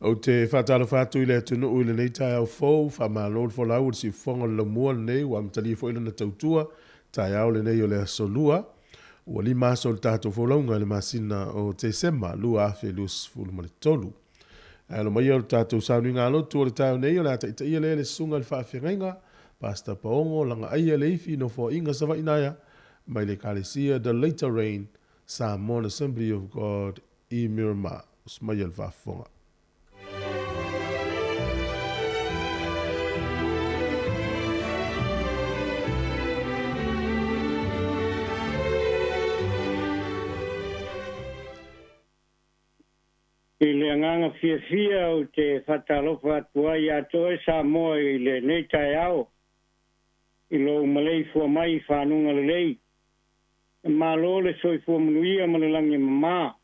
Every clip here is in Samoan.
Ou te faatalofa atu i le atunuu i lenei taeao fou, faamalo le folau i le siufofoga o le laumua lenei ua amatalia foi lana tautua, taeao lenei o le aso Lua, ua 5 aso o le tatou folauga i le masina o Tesema 2023. Ae alo maia o le tatou sauniga lotu o le taeao nei o le a taitaia lea le susuga i le faafeagaiga, Pastor Paogo Lagaaia Leifi Nofoaiga Savaii Naea, mai le Ekalesia The Latter Rain, Samoan Assembly of God i Miramar. Usu maia le faafofoga. I le agaga fiafia ou te faatalofa atu ai ia te oe Samoa i lenei taeao, i lou maleifua mai i fanuga lelei. E malo le soifua manuia ma le lagi e mama.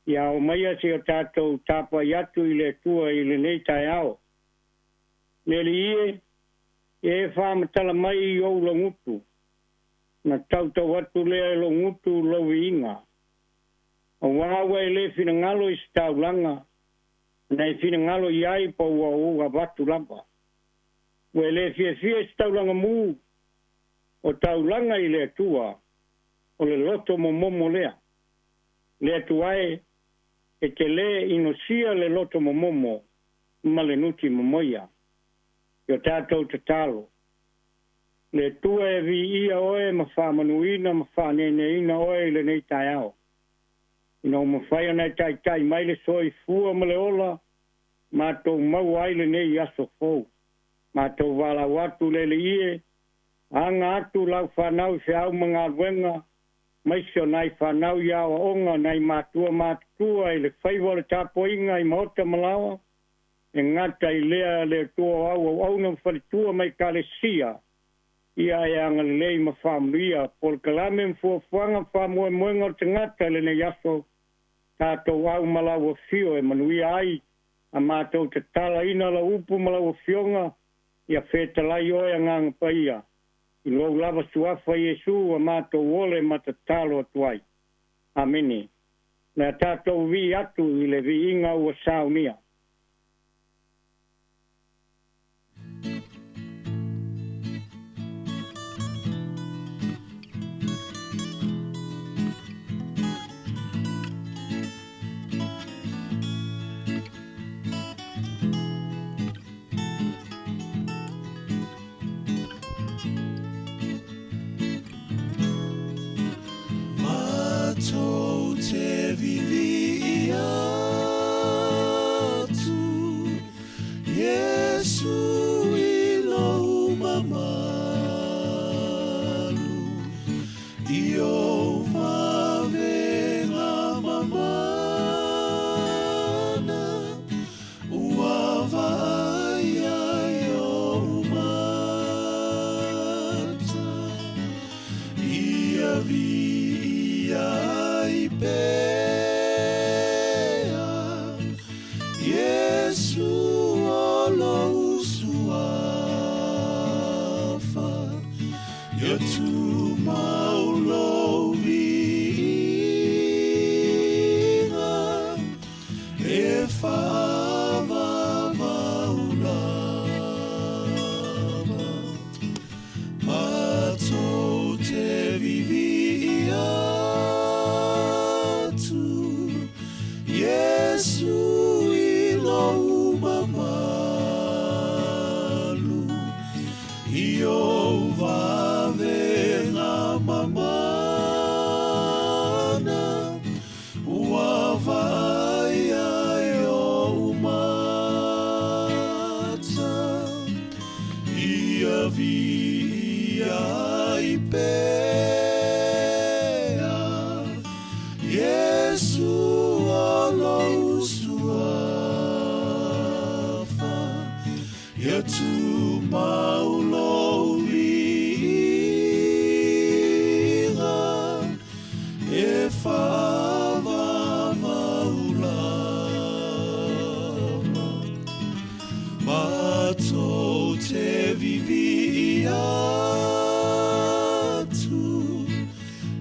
Ia oo maia seia tatou tapuai atu i le Atua i lenei taeao. Le Alii e, ia e faamatala mai i ou laugutu, ona tautau atu lea e lou gutu lou viiga. Aua ua e le finagalo i se taulaga, na e finagalo i ai pa ua ou avatu lava. Ua e le fiafia i se taulaga mu, o taulaga i le Atua, o le loto momomo lea. Le Atua e, e te le inosia le loto momomo ma le nuti momoia. I o tatou tatalo. Le Atua e viia oe ma faamanuina ma faaneeneeina oe i lenei taeao. Ina ua mafai ona e taitai mai le soifua ma le ola, matou maua ai lenei aso fou. Matou valaau atu le Alii e, aga atu lau fanau i feau ma galuega, maise o nai fanau i aoaoga, nai matua matutua i le faiva o le tapuaiga i maota ma laoa, e gata i lea le Atua o au auauna ma faletua ma ekalesia, ia e agalelei ma faamanuia polokalame ma fuafuaga ma faamoemoega o le tagata i lenei aso, tatou au ma lau afio e manuia ai a matou tatalaina lau upu ma lau afioga, ia fetalai oe Agaga Paia, i lou lava suafa Iesu ua matou ole ma tatalo atu ai. Amene. Le a tatou vii atu i le viiga ua saunia. Matou te vivii atu, Iesu i lou mamalu, i ou vavega mamana, ua vaaia e ou mata, ia viia ai pea, Iesu o lou suafa, ia tumau lou viiga, e faavavau lava. Matou te vivii atu, Iesu i lou mamalu, i ou vavega mamana, ua vaaia e ou mata, ia viia ai pea, Iesu o lou suafa, ia tumau lou viiga, e faavavau lava. Matou te vivii atu,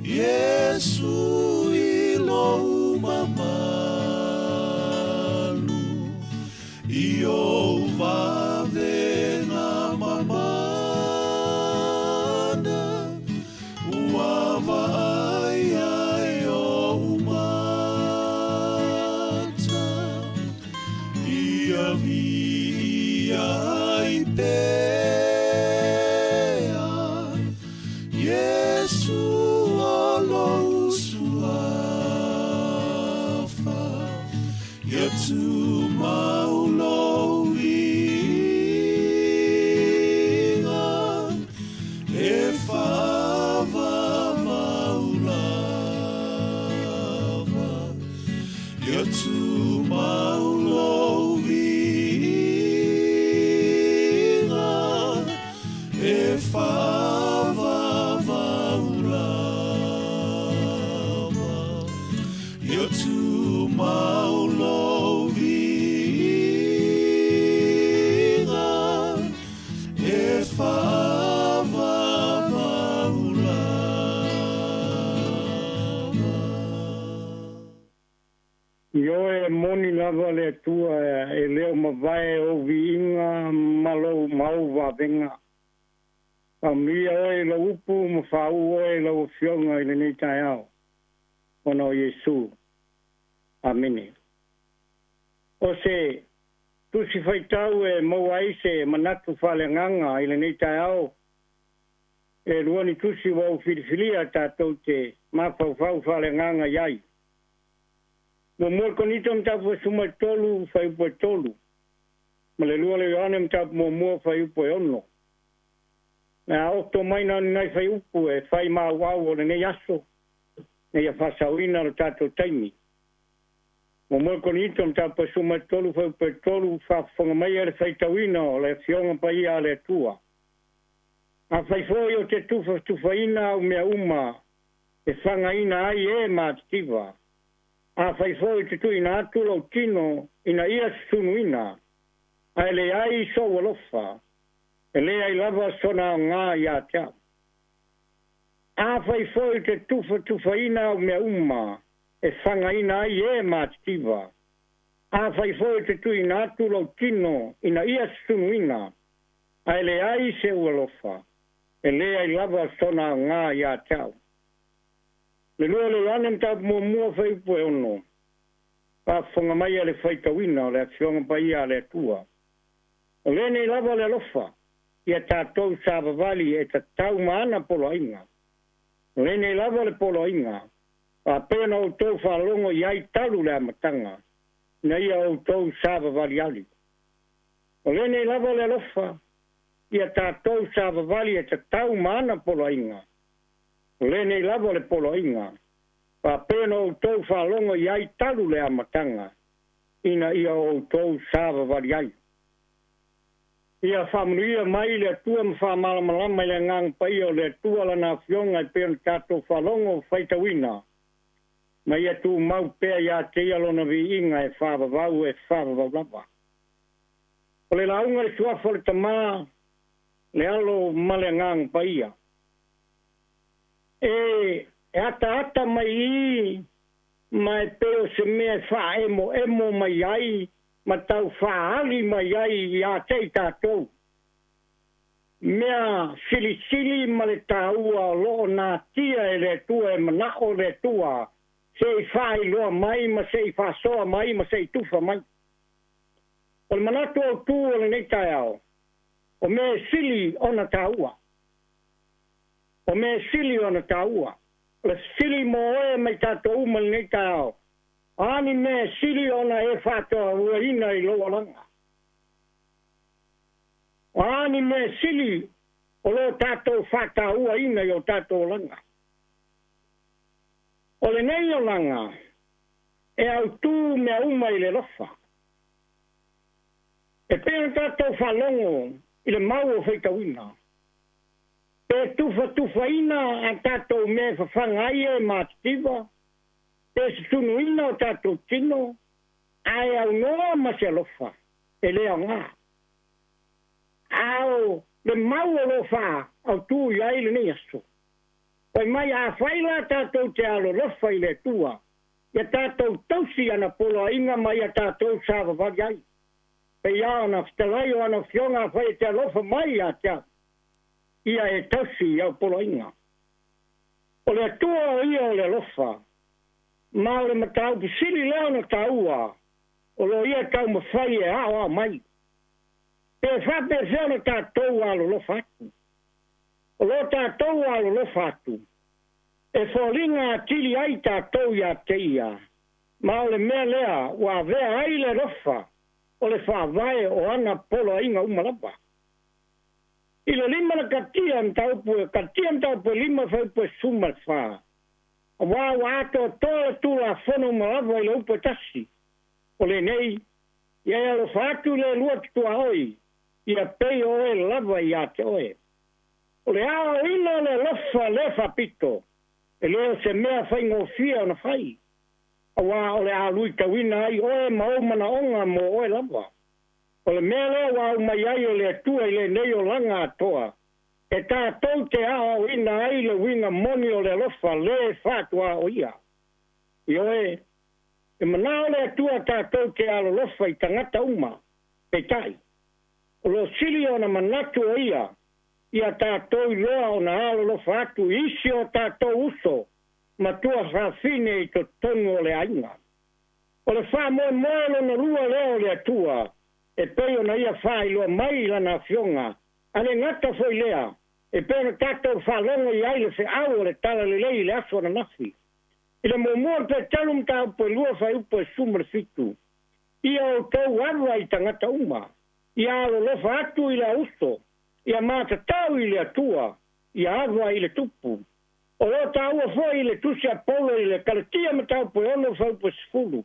Iesu i lou mamalu, Pea Iesu o lou suafa Ia tumau lou viiga E faavavau lava Ia tumau lou viiga E faavavau lava Ia tumau lou viiga E faavavau lava. Ioe moni lava le Atua e leo mavae ou viiga ma lou ma ou vavega. Faamanuia oe i lau upu ma faauu oe i lau Afioga i lenei taeao, ona o Iesu. Amene. O se tusi faitau e maua ai se manatu faaleagaga i lenei taeao, e lua ni tusi ua ou filifilia tatou te mafaufau faaleagaga i ai. Muamua i le Korinito mataupu 13 fuaiupu e 3, ma le lua o le Ioane mataupu muamua fuaiupu e 6. Le a oto mai na o ni nai fuaiupu e fai ma auau o lenei aso, ina ia faasaoina lo tatou taimi. Muamua i le Korinito mataupu 13 fuaiupu e 3, faafofoga maia le faitauina o le Afioga Paia a le Atua. Afai foi ou te tufatufaina au mea uma e fagaina ai e matitiva, afai foi ou te tuuina atu lou tino ina ia susunuina, ae leai sou alofa, e leai lava sona aoga ia te au. Afai foi ou te tufatufaina au mea uma e fagaina ai e matitiva, afai foi ou te tuuina atu lou tino ina ia susunuina, ae leai sou alofa, e leai lava sona aoga ia te au. Le lua o le Ioane mataupu muamua fuaiupu e 6, faafofoga mai le faitauina o le Afioga Paia a le Atua. O lenei lava le alofa, ia tatou savavali e tatau ma ana poloaiga. O lenei lava le poloaiga, faapea ona outou faalogo i ai talu le amataga, ina ia outou savavaliali. O lenei lava le alofa, ia tatou savavali e tatau ma ana poloaiga. O lenei lava le poloaiga, faapea ona outou faalogo i ai talu le amataga, ina ia outou savavali ai. Ia faamanuia mai le Atua ma faamalamalama i le Agaga Paia o le Atua lana Afioga e pei ona tatou faalogo faitauina, ma ia tumau pea ia te ia lona viiga e faavavau e faavavau lava. O le lauga i le suafa o le Tama, le Alo ma le Agaga Paia. E ataata mai i ma e pei o se mea e faaemoemo mai ai ma tau faaali mai ai ia te i tatou. Mea silisili ma le taua o loo natia e le Atua e manao le Atua se i faailoa mai ma se i faasoa mai ma se i tufa mai. O le manatu autū o lenei taeao, o mea e sili ona taua. O mea e sili ona taua. O le sili mo oe mai tatou uma i lenei taeao, o a ni mea e sili ona e faatauaina i lou olaga. O a ni mea e sili o lo tatou faatauaina i o tatou olaga. O lenei olaga e autū mea uma i le alofa. E pei ona tatou faalogo i le mau o faitauina, pe tufatufaina a tatou mea e fafaga ai e matitiva, pe susunuina o tatou tino, ae aunoa ma se alofa, e le aoga. A o le mau o lo o faaautu i ai lenei aso, fai mai afai la tatou te alolofa i le Atua, ia tatou tausi ana poloaiga ma ia tatou savavali ai. Pei lava ona fetalai o ana afioga afai e te alofa mai ia te au, ia e tausi i au poloaiga. O le Atua o ia o le alofa, ma o le mataupu sili lea ona taua, o lo o ia taumafai e aoao mai. Pe faapefea ona tatou alolofa atu? O lo tatou alolofa atu, e foliga atili ai tatou iā te ia, ma o le mea lea ua avea ai le alofa o le faavae o ana poloaiga uma lava. I le 5 na Kalatia mataupu e Kalatia mataupu e 5 fuaiupu e 14, auā ua atoatoa le Tulafono uma lava i le upu e tasi, o lenei, Ia e alofa atu i le lua tutuaoi, ia pei o oe lava iā te oe. O le aoaoina o le alofa lea faapito, e le o se mea faigofie ona fai, auā o le a luitauina ai oe ma ou manaoga mo oe lava. O le mea lea ua aumai ai e le Atua i lenei olaga atoa, e tatou te aoaoina ai le uiga moni o le alofa lē faatuaoia. Ioe, e manao le Atua tatou te alolofa i tagata uma, peitai, o lo o sili ona manatu o Ia ia tatou iloa ona alolofa atu i isi o tatou uso ma tuafafine i totonu o le aiga. O le faamoemoe lona lua lea o le Atua e pei ona Ia faailoa mai i Lana Afioga, a le gata foi lea, e pei ona tatou faalogo i ai le feau o le Talalelei i le aso ananafi. I le muamua o le Petelu mataupu e 2 fuaiupu e 17, Ia outou ava i tagata uma, ia alolofa atu i le auso, ia matatau i le Atua, ia ava i le tupu. O lo taua foi i le tusi a Paulo i le Kalatia mataupu e 6 fuaiupu e 10,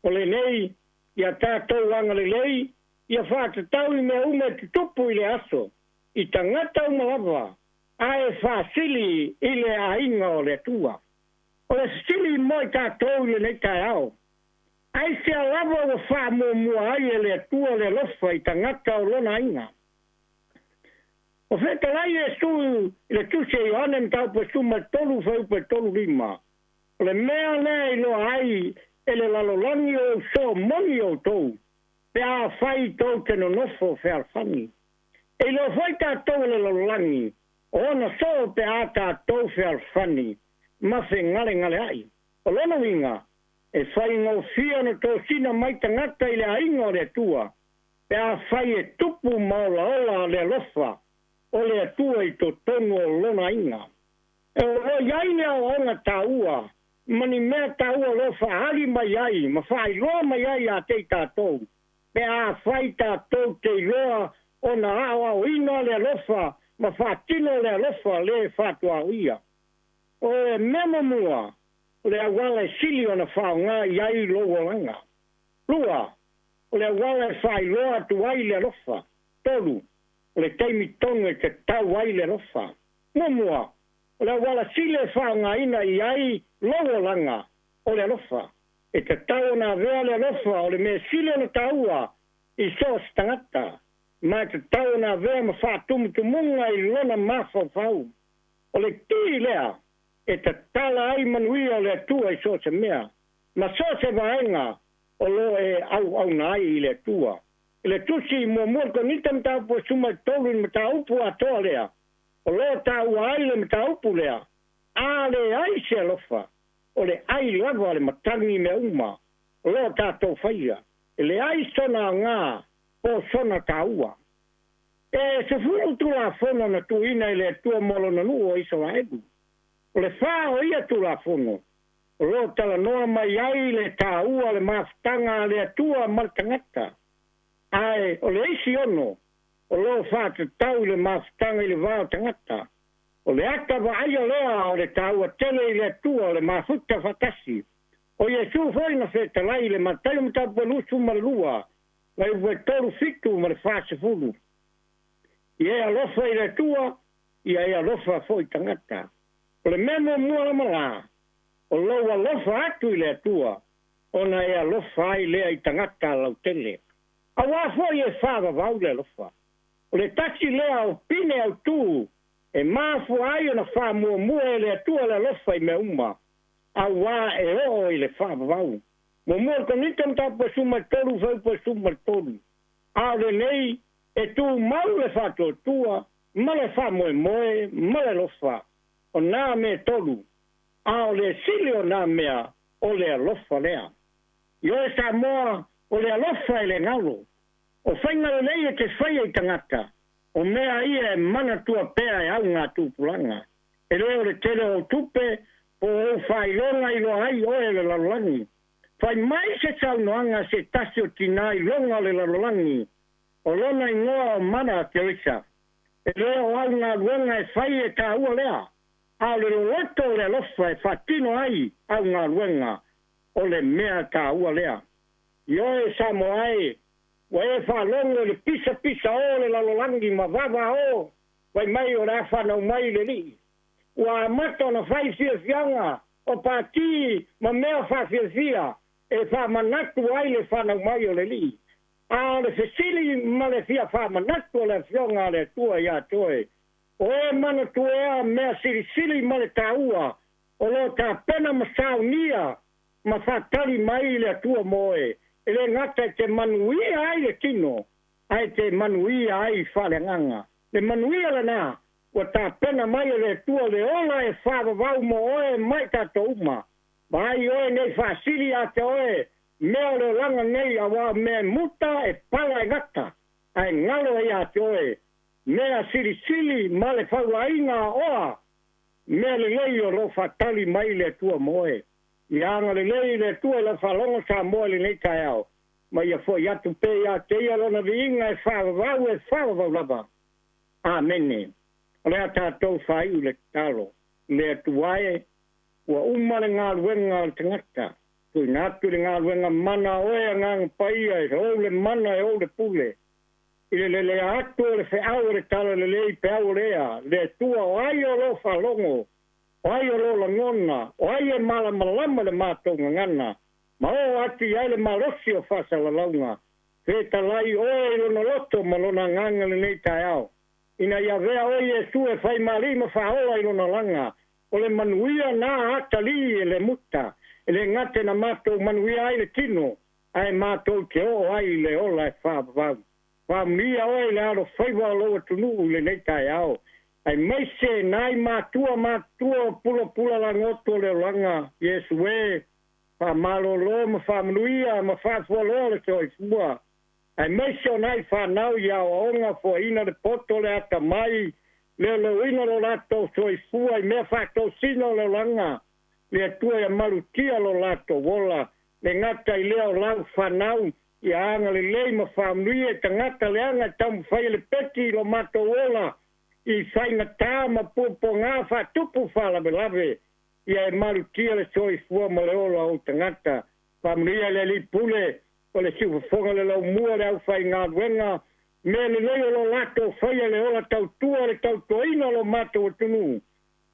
o lenei, ia tatou agalelei, ia faatatau i mea uma e tutupu i le aso, i tagata uma lava, ae faasili i le aiga o le Atua. O le fesili mo i tatou i lenei taeao, aisea lava ua faamuamua ai e le Atua le alofa i tagata o lona aiga? O fetalai Iesu i le tusi a Ioane mataupu e 13 fuaiupu e 35, o le mea lea e iloa ai e le lalolagi o uso moni outou, pe afai tou te nonofo fealofani. E iloa foi tatou e le lalolagi o ona soo pe a tatou fealofani ma fegalegaleai. O lona uiga, e faigofie ona tosina mai tagata i le aiga o le Atua, pe afai e tupu ma olaola le alofa o le Atua i totonu o lona aiga. E o lo o i ai le aoaoga taua ma ni mea taua o lo o faaali mai ai ma faailoa mai ai ia te i tatou, pe afai tatou te iloa ona aoaoina le alofa ma faatino le alofa le faatuaoia. O le mea muamua, o le auala e sili ona faaaoga i ai lou olaga. 2, o le auala e faailoa atu ai le alofa. 3, o le taimi tonu e tatau ai le alofa. Muamua, o le auala sili e faaaogaina i ai lou olaga, o le alofa. E tatau ona avea le alofa o le mea sili ona taua i so o se tagata, ma e tatau ona avea ma faatumutumuga i lona mafaufau. O le ki lea e tatala ai manuia o le Atua i so o se mea, ma so o se vaega o lo o e auauna ai i le Atua. I le tusi muamua o le Korinita mataupu e 13 i le mataupu atoa lea, o lo o taua ai le mataupu lea, A leai se alofa, o le ai lava le matagi i mea uma o lo o tatou faia, e leai sona aoga po o sona taua. E 10 Tulafono na tuuina e le Atua mo Lona nuu o Isaraelu. O le 4 o ia Tulafono, o lo o talanoa mai ai le taua o le mafutaga a le Atua ma le tagata. Ae o le isi 6, o lo o faatatau i le mafutaga i le va o tagata. O le ata vaaia lea o le taua tele i le Atua o le mafuta faatasi. O Iesu foi na fetalai i le Mataio mataupu e 22, fuaiupu e 37 ma le 40. Ia e alofa i le Atua, ia e alofa foi i tagata. O le mea muamua lama la, o lou alofa atu i le Atua, ona e alofa ai lea i tagata lautele. Auā foi e faavavau le alofa. O le tasi lea o pine autū e mafua ai ona faamuamua e le Atua le alofa i mea uma, auā e oo i le faavavau. Muamua o le Korinito mataupu e 13 fuaiupu e 13. A o lenei e tumau le faatuatua ma le faamoemoe ma le alofa, o nā mea e tolu, a o le sili o nā mea o le alofa lea. Ioe Samoa, o le alofa e le galo. O faiga lelei e te faia i tagata, o mea ia e manatua pea e augatupulaga. E lē o le tele o ou tupe po o ou faailoga e iloa ai oe e le lalolagi. Fai mai se saunoaga a se tasi o tinā iloga o le lalolagi, o lona igoa o Mother Teresa, E lē o au galuega e fai e taua lea, a o le loloto o le alofa e faatino ai au galuega, o le mea taua lea. Ioe Samoa e, ua e faalogo i le pisapisa o le lalolagi ma vavaao fai mai o le a fanau mai le lii. Ua amata ona fai fiafiaga o pati ma mea faafiafia e faamanatu ai le fanau mai o le lii. A o le fesili ma le fia faamanatu o le Afioga a le Atua ia te oe, o e manatua ea mea silisili ma le taua o lo o tapena ma saunia ma faatali mai le Atua mo oe, e le gata e te manuia ai le tino, ae te manuia ai faaleagaga. Le manuia lena ua tapena mai e le Atua le ola e faavavau mo oe ma i tatou uma. Vaai oe nei faasili ia te oe mea o le olaga nei auā mea e muta e pala e gata, ae galo ai ia te oe mea silisili ma le faulaiga oa mea lelei o lo o faatali mai le Atua mo oe. Ia agalelei le Atua i lau faalogo Samoa i lenei taeao, ma ia foi atu pea ia te ia Lona viiga e faavavau e faavavau lava. Amene. O le a tatou faaiu i le tatalo. Le Atua e, ua uma le galuega a le tagata, tuuina atu le galuega mana a oe Agaga Paia e ou le mana e ou le pule. I le lelea atu o le feau o le Talalelei peau o le ea, le Atua o ai o lo faalogo, o ai o lo lagona, o ai e malamalama le matou gagana, ma oo atu i ai le malosi o faasalalauga. Fetalai oe i lona loto ma lona agaga lenei taeao, ina ia avea oe Iesu e fai malii ma faaola i lona laga, o le manuia na atalii e le muta, e le gata na matou manuia ai le tino, ae matou te oo ai i le ola e faavavau. Faamanuia oe i le alofaiva o lou atunuu i lenei taeao, aemaise nai matua matutua o pulapula lagoto o le olaga, Iesu e, faamalolo ma faamanuia ma faafualoa le soifua, aemaise o nai fanau i aoaoga foaina le poto le atamai, leoleoina lo latou soifua i mea faatosina o le olaga, le Atua ia malutia lo latou ola, le gata i lea o lau fanau ia agalelei ma faamanuia i tagata leaga e taumafai e le peti i lo matou ola i faigata ma puapuaga faatupu faalavelave, ia e malutia le soifua ma le ola o ou tagata. Faamanuia le Alii Pule o le siufofoga le laumua le aufaigaluega, mea lelei o lo latou faia le ola tautua le tautuaina o lo matou atunuu.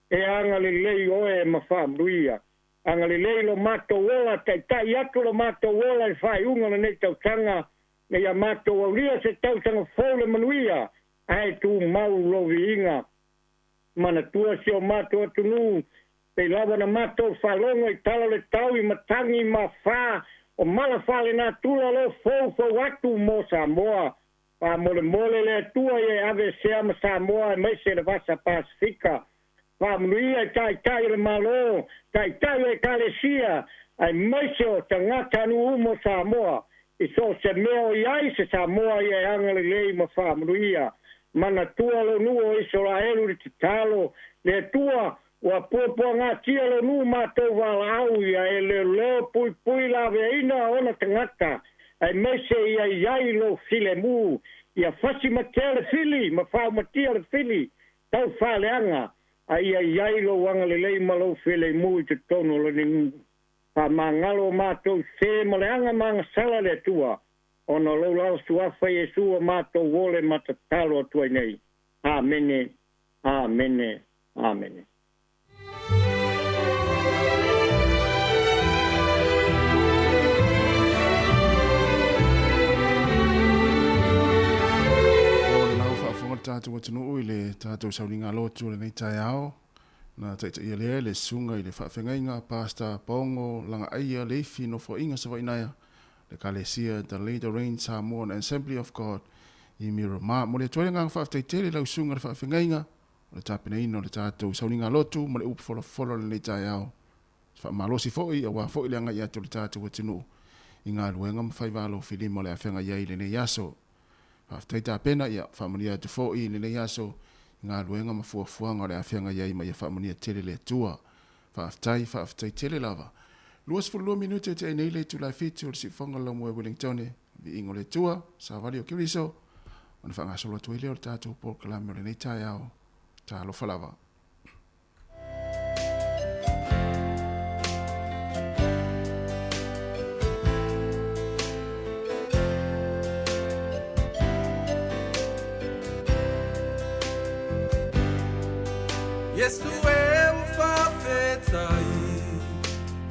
E agalelei oe ma faamanuia. Agalelei lo matou ola, taitai atu lo matou ola i le faaiuga o lenei tausaga, ina ia matou aulia se tausaga fou le manuia, ae tumau lou viiga. Manatua si o matou atunuu, pei lava na matou faalogo i tala o le tau i matagi ma fa o mala faalenatura o lo o foufou atu mo Samoa. Faamolemole le Atua ia e aveesea ma Samoa aemaise le Vasa Pasefika. Faamanuia i Taitai o le Malo, Taitai o Ekalesia, aemaise o tagatanuu uma o Samoa, i so o se mea o i ai se Samoa ia e agalelei ma faamanuia. Manatua lou nuu o Isaraelu i le tatalo, Le Atua, ua puapuagatia lou nuu matou valaau ia e leoleo puipui laveaina ona tagata, aemaise ia i ai lou filemu, ia fasi matea le fili ma faaumatia le fili tau faaleaga, a ia i ai lou agalelei ma lou filemu i totonu o lenei nuu. Faamagalo o matou sē ma leaga ma agasala le Atua, ona o lou lava suafa Iesu ua matou ole ma tatalo atu ai nei. Amene. Amene. Amene. O le lau faafofoga le tatou atunuu i le tatou sauniga lotu o lenei taeao. Na taitaia lea le susuga i le faafeagaiga Pastor Paongo Lagaaia Leifi Nofoaiga Savainaea, le Ekalesia The Later Rain Samoan Assembly of God i Miramar. Momoli atu ai le agaga faafetai tele i lau susuga i le faafeagaiga o le tapenaina o le tatou sauniga lotu ma le upu folafola o lenei taeao. Se faamalosi foi aua foi le agai atu o le tatou atunuu i galuega ma faiva alofilima o le a feagai ai i lenei aso. Faafetai tapena, ia faamanuia atu foi i lenei aso i galuega ma fuafuaga o le a feagai ai ma ia faamanuia tele le Atua. Faafetai, faafetai tele lava. 22 minute tea ai nei le itula e 7 o le siufofoga o le laumua i Wellingtone, viiga o le Atua, savali o Keriso, ona faagasolo atu ai lea o le tatou polokalame o lenei taeao. Talofa lava. Yesu e ua faafetai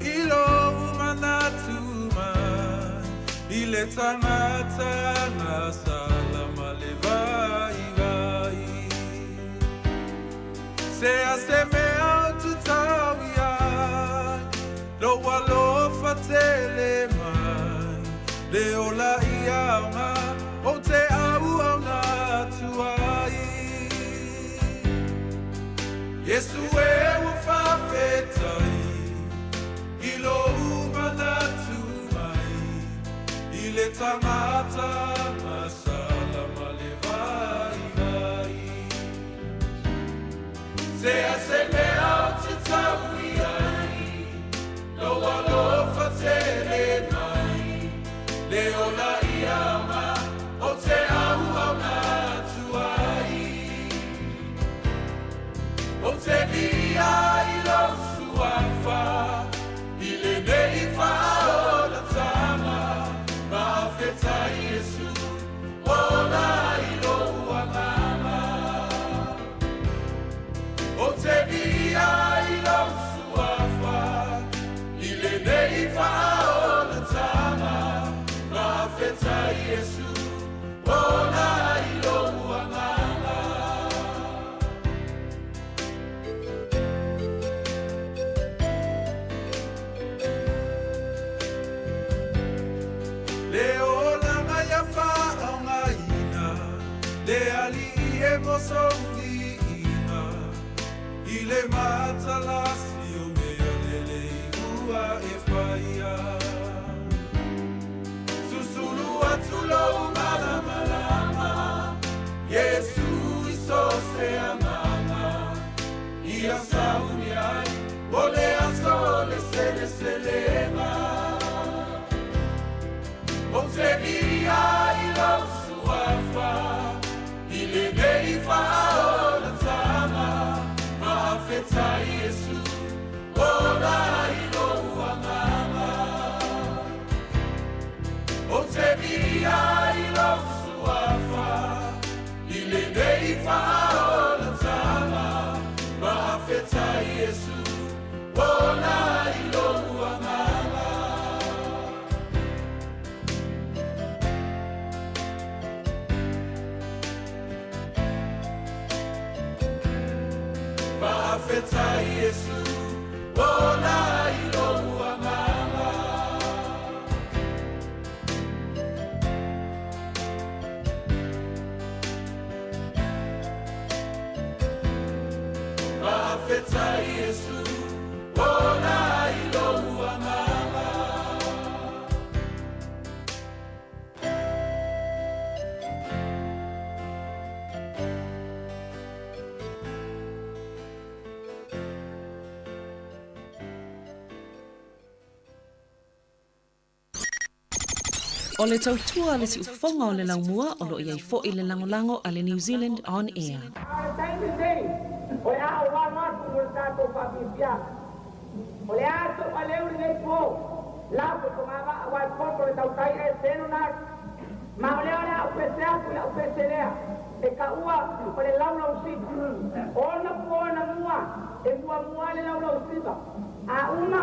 i lou manatu mai i le tagata gasala ma le vaivai. Se a se mea ou te tau i ai, lou alofa tele mai, le ola i aoga ou te auauna atu ai. Iesu e ua faafetai i lou manatu mai i le tagata masala ma le vaivai. Se a se mea ou te tau i ai, lou alofa tele mai, le ola i aoga ou te auauna atu ai. Ou te viia i lou suafa i lenei faaolataga, faafetai Iesu, ua ola i lou agaga. Ou te viia i lou suafa i lenei faaolataga, faafetai Iesu, ua ola i lou agaga. Le olaga ia faaaogaina, le Alii e mosouliina, i le matalasi o mea lelei ua e faia. Susulu atu lou malamalama, Iesu i so o se agaga, ia sauni ai o le aso o le seleselega. Ou te viia i lou suafa i lenei faaolataga, faafetai Iesu, ua ola i lou agaga. Ou te viia i lou suafa i lenei faaolataga, faafetai Iesu, ua ola i lou agaga. Faafetai Iesu, ua ola i lou agaga. Faafetai Iesu, ua ola i lou agaga. O le tautua a le siufofoga o le laumua o lo o i ai foi le lagolago a le New Zealand On Air. A o le taimi lenei, o le a ou alo atu mo le tatou faafiafiaga. O le a sou aleu i lenei po, lafo i fogavaa aua e poto le tautai ae selo na atu. Ma o lea o le a ou pese atu i lau pese lea, e kaua o le laulausiva. Ona po na mua, e muamua le laulausiva. A uma,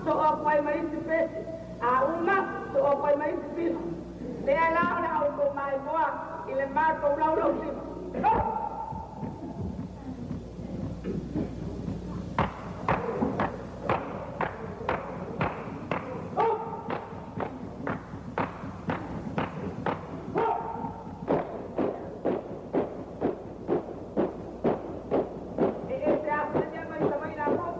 sosoo atu ai ma isi pese. A uma, sosoo atu ai ma isi pisi. Lea la o le a outou maimoa i le matou laulausiva. Ho! Ho! Ho! E ese atu le mea mai Savaii latou.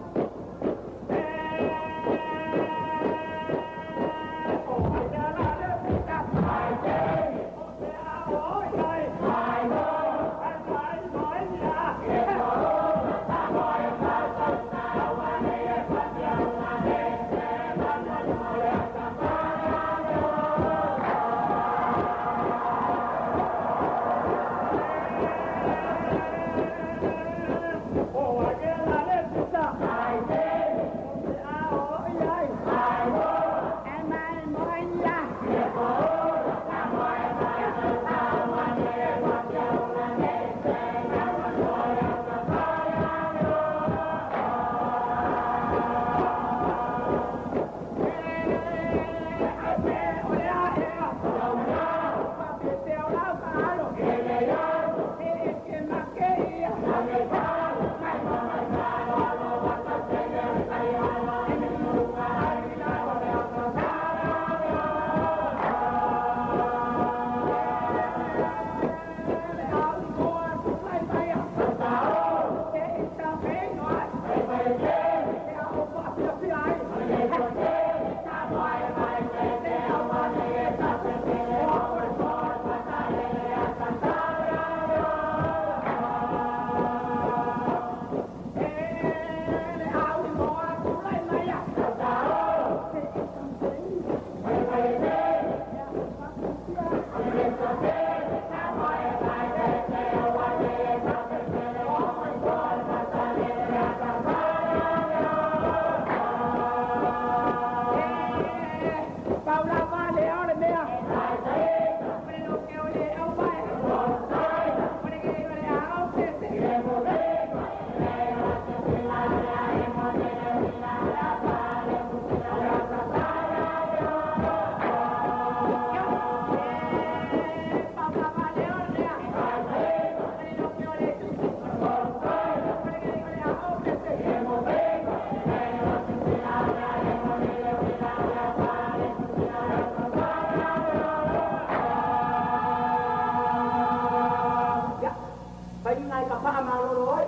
faamalolo ai.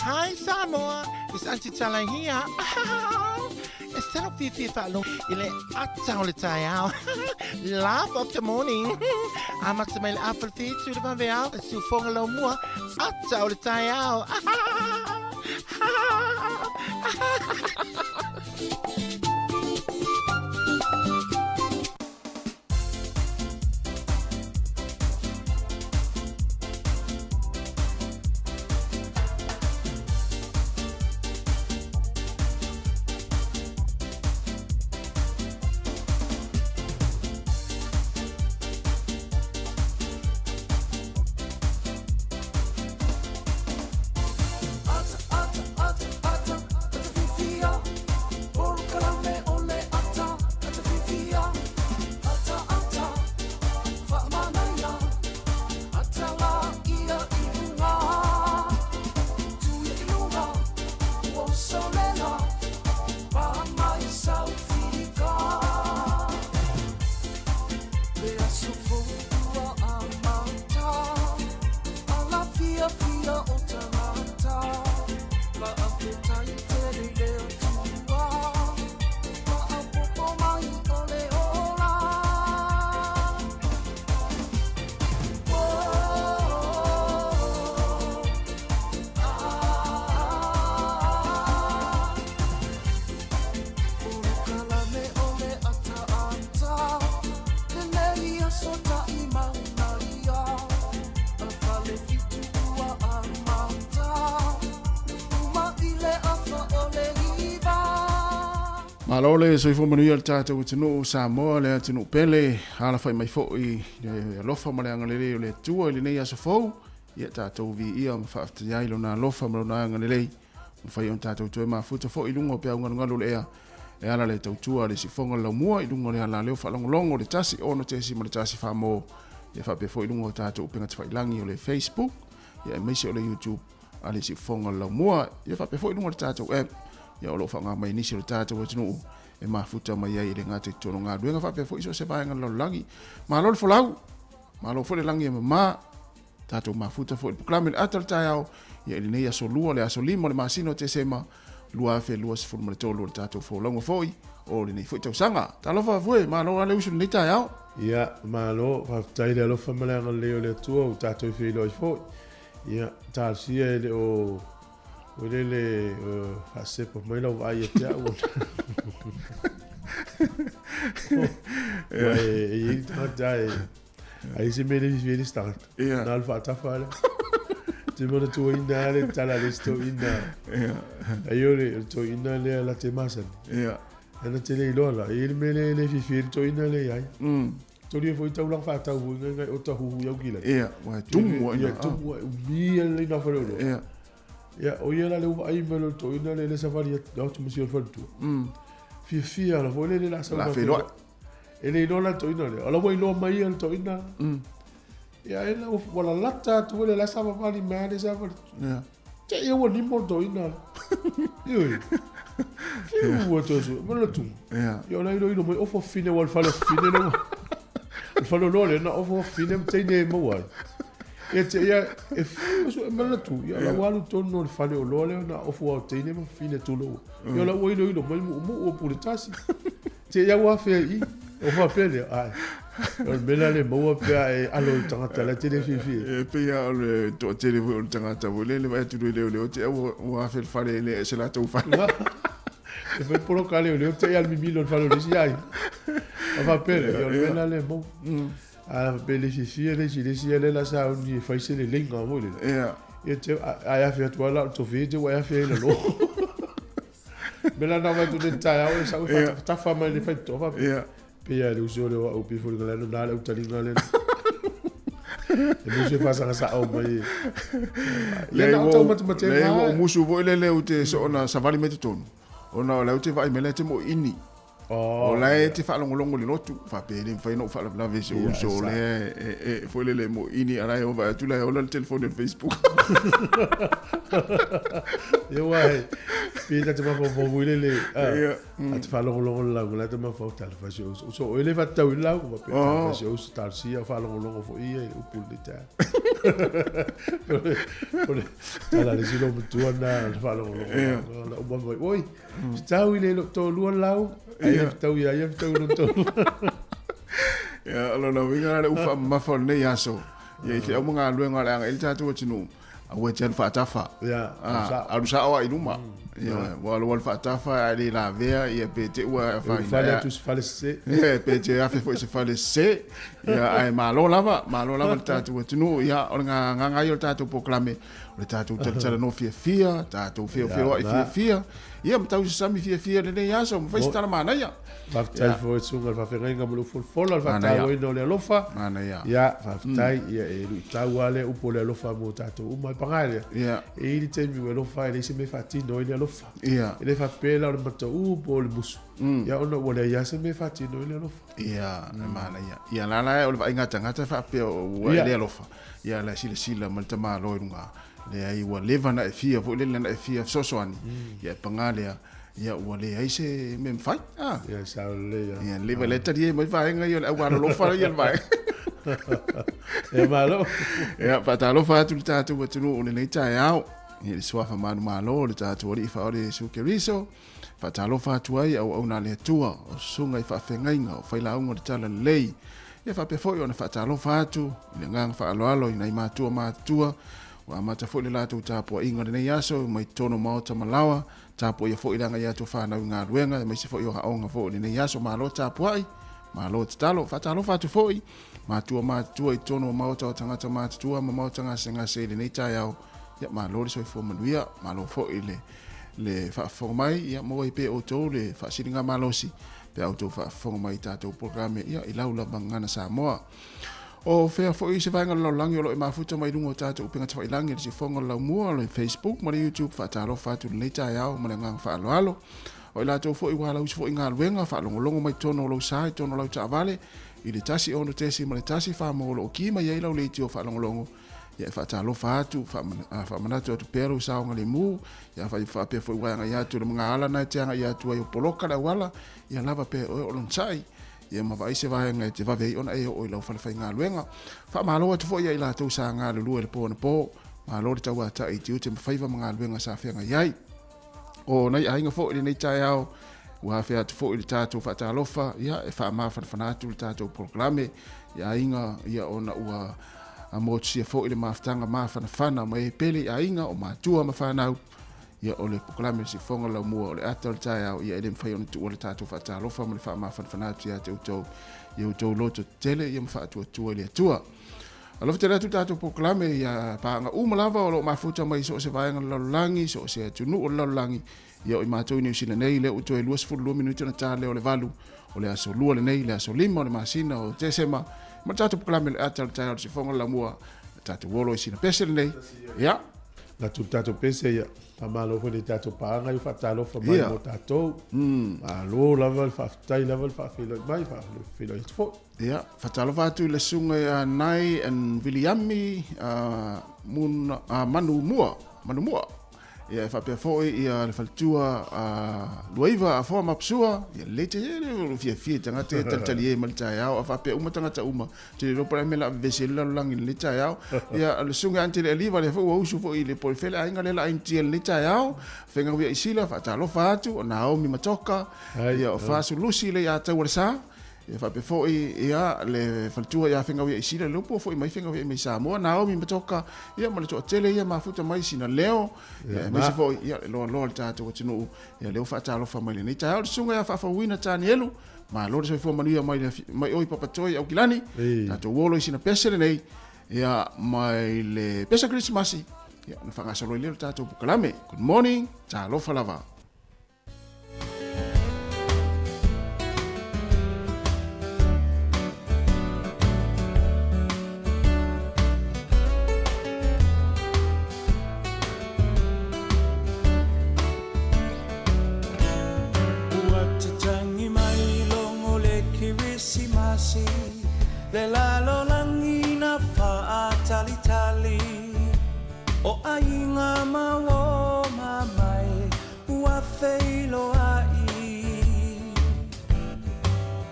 Hi Samoa, it's Auntie Tala here. It's talo fiafia faalogo i le ata o le taeao. Laugh of the morning. Amata mai le afa le fitu le vaveao, le siufoga laumua, ata o le taeao. Malo le soifua manuia le tatou atunuu o Samoa, le atunuu pele, alafai mai foi le alofa ma le agalelei o le Atua i lenei aso fou. Ia tatou viia ma faafetaia ai lona alofa ma lona agalelei. Mafai ona tatou toe mafuta foi i luga o peau galugalu o le ea e ala le tautua a le sifoga o le laumua i luga o le alaleo faalogologo o le 1 6.1 famo ia faapea foi i luga o tatou upega tafailagi o le Facebook ia aemaise o le YouTube a le siufoga o le laumua ia faapea foi i luga o le tatou app ia o lo o faaaoga mai nisi o le tatou atunuu e mafuta mai ai e le gata i totonu o galuega faapea foi so o se vaega o le lalolagi. Malo le folau, malo foi le lagi e mama, tatou mafuta foi i le polokalame le ata o le taeao ia i lenei aso lua le aso 5 o le masina o Tesema 2023 o le tatou folauga foi o lenei foi tausaga. Talofa Fue, malo lava le usu i lenei taeao. Ia, malo, faafetai i le alofa ma le agalelei o le Atua ua tatou feiloai foi. Ia, talosia e le o o le le faasepa mai lau vaai ia te au. Ia, e i ai tagata e ai se mea le fifi ai le isi tagata. Na o le faatafa lea. Te manatuaina lava le tala a le isi toeaina. Ai o le toeaina lea la te masani. Ana te le iloa la, e i ai le mea lea e le fifi ai le toeaina lea ia ia. Tolia foi taulaga faatau foi ngai ngai o tahuhu i au kila. Ia, ua e tumu ai. Ia, tumu ai, umi ai le ina fale olo. Ia. Ia, o ia la le uva ai me lo to ina le le safari ya atu musi o fale tu. Fiafia la foi le le la sa. La feloa. E le iloa la to ina le. O la ua iloa mai ia le to ina. Ia, e la ua la lata atu le la sa vali me le sa vali. Ia. Te ia ua limo le to ina. Ioi. Fiu ua to su. Ma le tu. Ia. Ia o la ilo ilo mai ofo fine ua le fale fine le. Le fale loa le na ofo fine ma teine e maua ai. Ia te ia e fiu su e ma le tu. Ia la ua alu tonu o le fale o loa le na ofo au teine ma fine tulou. Ia la ua ilo ilo mai mu mu o pule tasi. Te ia ua fea i. O faapea lea, ai. O le mea la le maua pe a e alo i tagata la te le fiafia. E pei lava o le toatele foi o le tagata foi lele vaai atu i leoleo te au ua afe le fale e le ese latou fale. E fai poloka leoleo te i a le mimilo le fale o le isi ai. O faapea lea, o le mea la le maua. A faapea le fiafia le isi le isi le la sauni e fai se leleiga foi lele. Ia. Ia te a e afe atu ala o le tofi te ua e afe ai lalo. Me la na vai tu le taeao e sau e tafa mai le faitotoa faapea. Ia. Pei lava le uso lea o au pei foi le lana na le au taliga lea. E musu e faasaga sao mai. Ia na o taumatematea Leai, ua ou musu foi lele ou te soona savali mai totonu, ona o la ou te vaai mai la e te moʻi ini. O la e te faalogologo i le lotu, faapea e le mafai ona ou faalavelave i si ou uso o lea e foi lele e moini a la e vaai atu la e ola le telefoni o le Facebook. Ia aua e pei e ta te mafaufau foi lele a te faalogologo i le lauga, la e te mafaufau talofa i si ou uso. So o oe le faatatau i le lauga, faapea talofa i si ou uso, talosia o faalogologo foi ia i le upu i lenei taeao. O le tala a le isi loomatua lena na faalogologo i le lauga, ona uma mai, oi, Fetau i le toalua lau, ai le fetau ia ia fetau i lona toalua. Ia, o lona uiga la le upu faamamafa o lenei aso, ia i feau ma galuega o le a agai i le tatou atunuu, aua e te alu faatafa. Ia, alu sao. Alu sao lava i luma. Ia, ua alu alu faatafa ae le lavea, ia pe te i ua afaina. Fale atu i se fale sese. Ia, pe te afe foi i se fale sese. Ia, ae malo lava, malo lava le tatou atunuu. Ia, o le agaga ia o le tatou polokalame, O le tatou talatalanoa fiafia, tatou feofeoai fiafia, ia ma tausasami fiafia i lenei aso, ma fai se tala manaia. Faafetai foi i le susuga i le faafeagaiga ma lou folafola, le faatauaina o le alofa. Manaia. Ia, faafetai, ia e luitau lava lea upu o le alofa mo tatou uma. E paga lea, e i ai le taimi ua e alofa ai, e leai se mea e faatino ai le alofa. E le faapea la o le mataū po o le musu, ia ona ua leai lava se mea e faatino ai le alofa. Ia, e manaia. Ia, la la o le vaaiga a tagata faapea ua e le alofa. Ia, la e silasila mai le tamaloa i luga, leai ua leva ona e fia foi lele ona e fia fesoasoani, ia e paga lea, ia ua leai se mea mafai. Ah. Ia, e sao lelei lava. Ia, leva lea talie mai vaega ia o le aualolofa ia le vaega. Ia, malo. Ia, faatalofa atu i le tatou atunuu i lenei taeao. Ia, le suafa manumalo o le tatou Alii Faaola Iesu Keriso. Faatalofa atu ai auauna a le Atua, o susuga i faafeagaiga, o failauga o le Talalelei. Ia faapea foi ona faatalofa atu i le agaga faaaloalo i nai matua matutua, ua amata foi le latou tapuaiga i lenei aso mai totonu o maota ma laoa, tapuaia foi le agai atu o fanau i galuega aemaise foi o aoga foi i lenei aso. Malo tapuai, malo tatalo. Faatalofa atu foi matua matutua i totonu o maota o tagata matutua ma maota gasegase i lenei taeao. Ia malo le soifua manuia, malo foi le le faafofoga mai, ia maua ai pea e outou le faasiligamalosi pe a outou faafofoga mai i tatou polokalame ia i lau lava gagana Samoa. O fea foi se vaega o le lalolagi o lo o e mafuta mai luga o tatou upega tafailagi i le sifoga o le laumua, o le Facebook ma le YouTube, faatalofa atu i lenei taeao ma le agaga faaaloalo. O i latou foi ua alausi foi i galuega, faalogologo mai totonu o lou sa i totonu o lau taavale i le 1 6.1 fa o lo o ki mai ai lau leitio faalogologo Ia e faatalofa atu, faamanatu atu pea lou saogalemu, ia afai faapea foi ua e agai atu i le magaala na e te agai atu ai o poloka le auala, ia lava pea e oe o lonosai, ia ma vaai se vaega e te vave ai ona e oo i lau fale faigaluega. Faamalo atu foi ia i latou sa galulue i le po anapo, malo le tauatai i tiute ma faiva ma galuega sa feagai ai. O nai aiga foi i lenei taeao, ua afea atu foi le tatou faatalofa, ia e faamafanafana atu le tatou polokalame i aiga, ia ona ua motusia foi le mafutaga mafanafana mai e pele i aiga o matua ma fanau, ia o le polokalame o le sifoga laumua o le ata o le taeao, ia e le mafai ona tuua le tatou faatalofa ma le faamafanafana atu ia te outou, i outou loto tetele ia ma faatuatua i le Atua. Alofa tele atu le tatou polokalame ia paaga uma lava o lo o mafuta mai i so o se vaega o le lalolagi, so o se atunuu o le lalolagi. Ia o i matou i Niu Sila nei, lea ua toe 22 minute ona ta lea o le 8 o le aso 2 lenei, le aso 5 o le masina o Tesema. Ma le tatou polokalame o le ata o le taeao o le sifoga o le laumua, le tatou olo i sina pese lenei. Ia. Atu le tatou pese, ia. Faamalo foi i le tatou paaga i faatalofa mai mo tatou. Malo lava le faafetai lava le faafeiloai mai, faafeiloai atu foi. Ia, faatalofa atu i le susuga ia Nai and Viliami Manumua, Manumua. Ia, e faapea foi ia le faletua Luaiva Afoa Mapusua, ia lelei te le fiafia i tagata ia talitali e mai le taeao, a faapea uma tagata uma, te le iloa po o le a le mea o le a vevesi ai le lalolagi i lenei taeao. Ia, o le susuga ia Antele Aliva, lea foi ua usu foi i le Polefele aiga lea o le a initia i lenei taeao, Fegaui Aisila, faatalofa atu, o Naomi Matoka, ia o Fasu Lusi le ia Taualesa, Ia faapea foi ia le faletua ia Fegaui Aisila le upu foi mai Fegaui mai Samoa Naomi Matoka ia ma le toatele ia mafuta mai sina leo ia aemaise foi ia le loaloa o le tatou atunuu ia leo faatalofa mai lenei taeao le susuga ia Faafauina Tanielu malo le soifua manuia mai mai oi Papatoi Aukilani tatou olo i sina pese lenei ia mai le pese Krismasi ia na faagasolo ai lea le tatou polokalame. Good morning, talofa lava. Ua tatangi mai. Le lalolagi na faatalitali o aiga ma uo ma mai ua feiloai.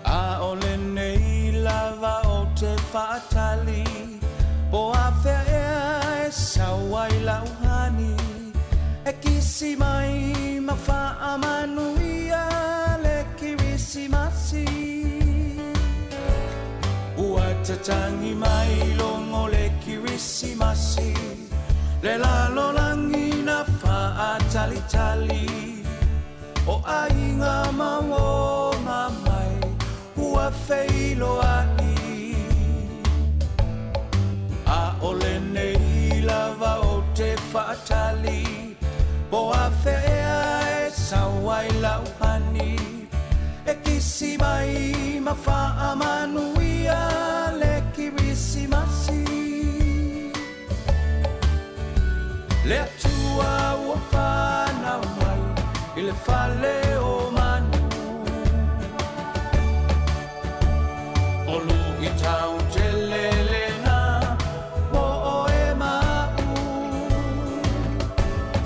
A o lenei lava ou te faatali po afea ea e sau ai lau hani e kisi mai ma faamanuia le Kirisimasi. Ua tatagi mai logo le Kirisimasi le lalolagi na faatalitali o aiga ma uo ma mai ua feiloai. A o lenei lava ou te faatali po afea ea e sau ai lau hani e kisi mai ma faamanuia le Kirisimasi. Le Atua ua fanau mai i le fale o manu. O luitau tele lena mo oe ma a'u.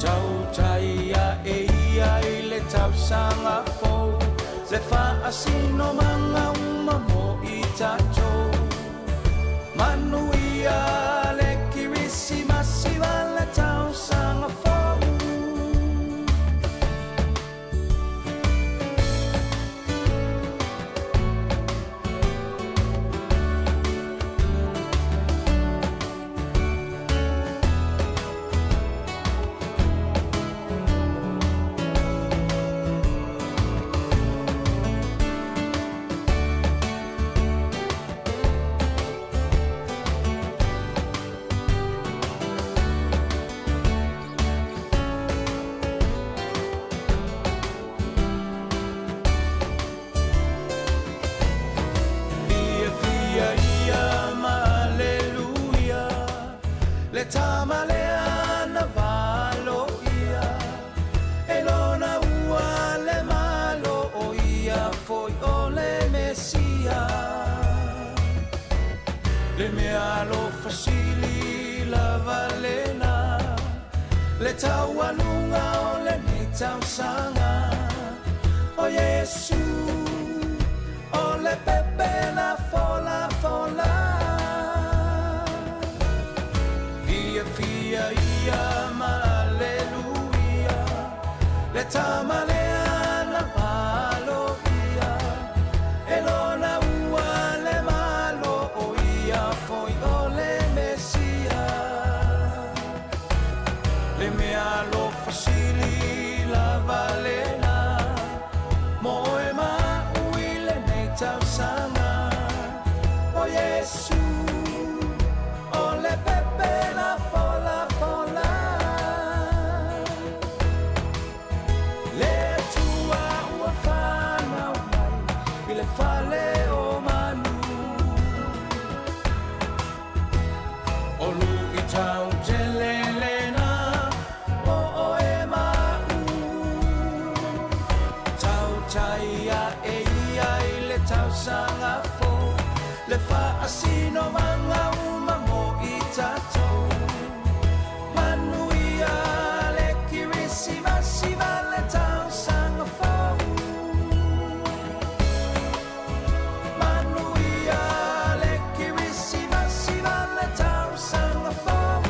Tautai ae ia i le tausaga fou le faasinomaga uma mo i tatou. Manuia le Kirisimasi ma le tausaga fou. Fiafia ia ma aleluia le tama lea na valoia e lona ua le Malo o ia foi o le Mesia. Le mea alofa sili lava lena le taualuga o lenei tausaga o Iesu o le pepe na folafola. Fiafia ia ma aleluia le tama lea na valoia e lona ua le Malo o ia foi o le Mesia. Le mea alofa sili lava lena mo oe ma a'u i lenei tausaga o Iesu o le pepe na folafola. Le Atua ua fanau mai i le fale o manu. O luitau tele lena mo oe ma a'u. Tautai ae ia i le tausaga fou le faasinomaga uma mo i tatou. Manuia le Kirisimasi ma le tausaga fou. Manuia le Kirisimasi ma le tausaga fou.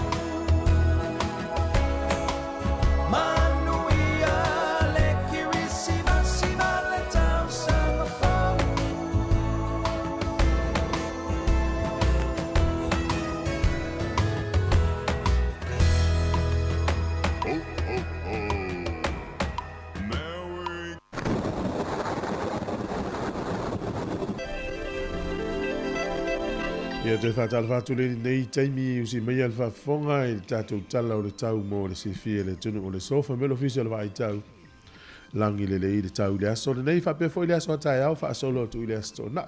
Manuia le Kirisimasi ma le tausaga fou. Ho, ho, ho. Merry Ia toe faatalofa atu lenei taimi usi maia le faafofoga i le tatou tala o le tau mo le silafia e le atunuu o le sofa me le ofisa o le vaai tau lagi lelei le tau i le aso lenei faapea foi le aso a taeao faasolo atu i le aso toonai.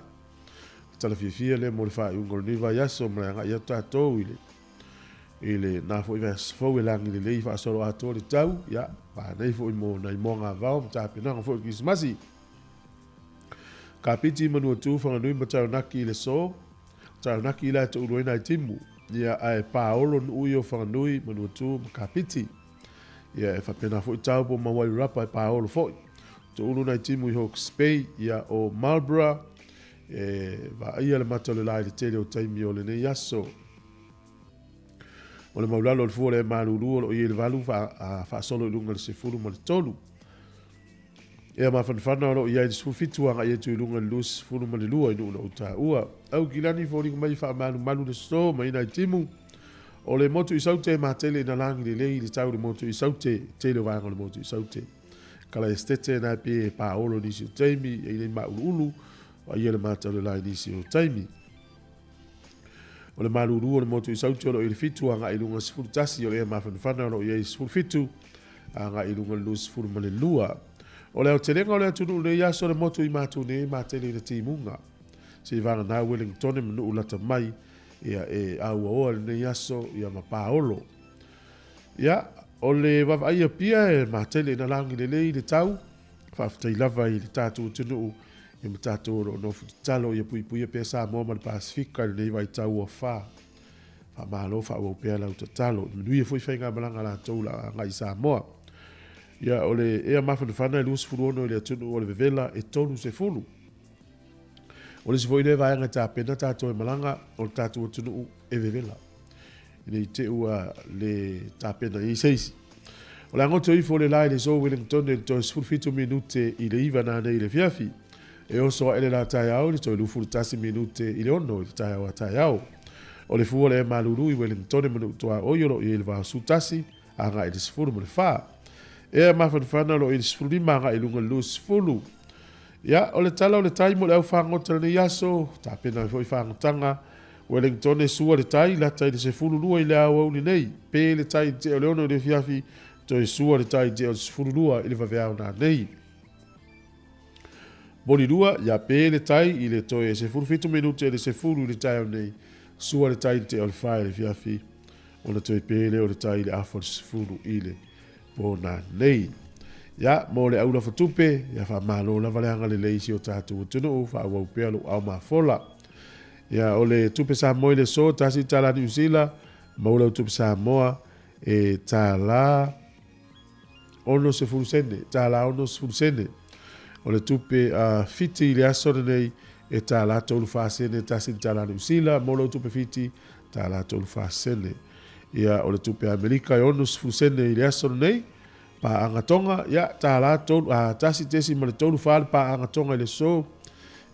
Tala fiafia lea mo le faaiuga o lenei vaiaso ma le agai atu tatou i le i lena foi vaiaso fou e lagi lelei faasolo atoa le tau, ia, panei foi mo nai moagavao ma tapenaga foi o le Kirisimasi. Kapiti, Manuatu, Whanganui ma Taranaki i le so, Taranaki la e toʻulu ai nai timu, ia, ae paolo nuʻu ia o Whanganui, Manuatū ma Kapiti. Ia, e faapena foi Taupo ma Wairarapa e paolo foi. Toʻulu nai timu i Hawke's Bay, ia, o Marlborough, e vaaia le mata o le la i le tele o taimi o lenei aso. O le maulalo o le fua o le malulu o lo o i ai le valu faasolo i luga i le 13. Ea mafanafana o lo o i ai le 17 agai atu i luga i le 22 i nuu na ou taua. Aukilani foliga mai faamalumalu le so mai nai timu. O le motu i Saute e matele ina lagi lelei i le tau le motu i Saute, tele o vaega o le motu i Saute. Kala estete na pe e paolo nisi o taimi, e nei mauluulu, a ia le mata o le lai nisi o taimi. O le malulu o le motu i Saute o lo o i le 7 agai i luga 11 o le ea mafanafana o lo o i ai 17 agai i luga i le 22. O le aotelega o le atunuu nei aso le motu i matou nei matele i le timuga. Se i vagana Wellingtone ma nuu lata mai ia e auaoa lenei aso ia ma paolo. Ia, o le vavaai pia e matele ina lagi lelei le tau, faafetai lava i le tatou atunuu ia ma tatou o lo o nofo tatalo ia puipuia pea Samoa ma le Pasefika i lenei vaitau ua fa. Faamalo faaauau pea lau tatalo. Manuia foi faigamalaga a latou la agai i Samoa. Ia, o le ea mafanafana e 26 i le atunuu o le vevela e 30. O le isi foi lea vaega e tapena tatou e malaga o le tatou atunuu e vevela. E nei te ua le tapena i se isi. O le agoto ifo o le la i le so Wellington e le toe 17 minute i le 9 nanei i le fiafi. E oso aʻe le lā taeao i le toe 21 minute i le 6 i le taeao a taeao. O le fua o le malulu i Wellingtone ma Nuutuaoi o lo o i ai le 81 agai i le 14. Ea mafanafana o lo o i ai le 15 agai i luga i le 20. Ia, o le tala o le tai mo le au fagota i lenei aso, tapena ai foi fagotaga. Wellingtone sua le tai, lata i le 12 i le aoauli nei. Pe le tai i le tea o le 6 i le afiafi, toe sua le tai i le tea o le 12 i le vaveao nanei. Molilua, ia pe le tai i le toe 17 minute i le 10 i le taeao nei, sua le tai i le tea o le 4 i le afiafi, ona toe pe lea o le tai i le afa o le 10 i le pona nei. Ia, mo le aula fatupe, ia faamalo lava le agalelei i si o tatou atunuu, faaauau pea lou ao mafola. Ia, o le tupe Samoa i le aso, $1 Niu Sila, maua lau tupe Samoa e $1 60 sene, tālā 60 sene. O le tupe a Fiti i le aso lenei e tālā 34 sene, tasi le tālā Niu Sila, mo lou tupe Fiti, tālā 34 sene. Ia, o le tupe Amerika e 60 sene i le aso lenei, pāanga Tonga, ia, tālā tolu, a, tasi tesi ma le tolu wha le pāanga Tonga i le so,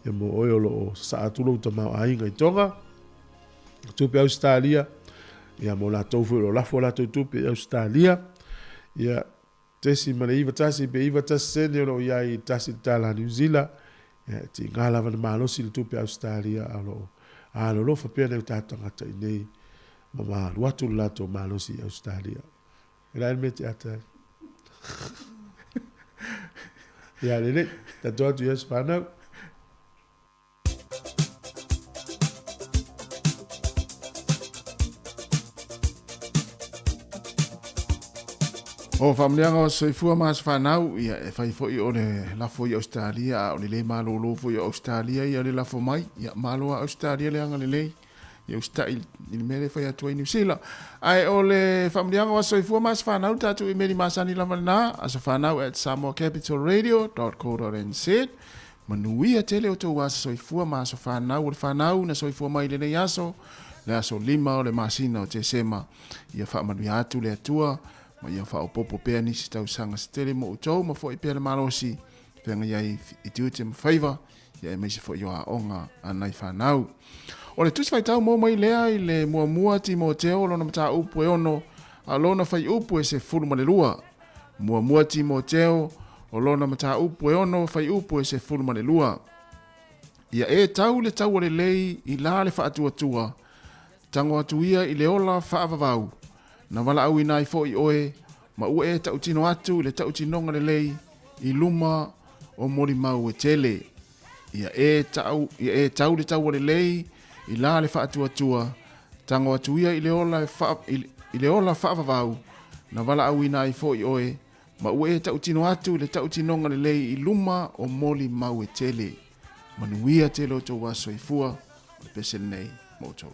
ia mo oe o lo o sasaa atu lou tamaoaiga i Tonga. Tupe Ausetalia, ia mo latou foi o lo o lafo a latou tupe i Ausetalia, ia tesi ma le iva tasi pe iva tasi sene o lo o i ai i tasi le tālā Niu Zila, ia e tiga lava na malosi le tupe Ausetalia a o lo o alolofa pea nai o tatou tagata i nei ma malu atu le latou malosi i Ausetalia. E la e le mea te ata ai. Ia lelei, tatou atu i aso fanau. O faamanuiaga o soifua ma aso fanau, ia e fai foi o le lafo i Australia, a o le le malolo foi o Australia ia le lafo mai, ia malo a Australia le agalelei, ia usitai i le mea lea e fai atu ai Niu Sila. Ae o le faamanuiaga o aso soifua ma aso fanau, le tatou imeli masani lava lena, asofanau@samoacapitalradio.co.nz. Manuia tele outou aso soifua ma aso fanau o le fanau na soifua mai i lenei aso, le aso 5 o le masina o Tesema. Ia faamanuia atu le Atua ma ia faaopoopo pea nisi tausaga se tele mo outou ma foi pea le malosi feagai ai i tiute ma faiva, ia aemaise foi o aoga a nai fanau. O le Tusi Faitau mo mai lea i le muamua Timoteo lona mataupu e 6 a lona fuaiupu e 12. Muamua Timoteo, o lona mataupu e 6 fuaiupu e 12. Ia e tau le taua lelei i la le faatuatua, tago atu ia i le ola faavavau, na valaauina ai foi oe, ma ua e tautino atu i le tautinoga lelei i luma o molimau e tele. Ia e tau, ia e tau le taua lelei i la le faatuatua, tago atu ia i le ola e faa, i, i le ola faavavau, na valaauina ai foi oe, ma ua e tautino atu i le tautinoga lelei i luma o molimau e tele. Manuia tele outou aso soifua, o le pese lenei. ma outou.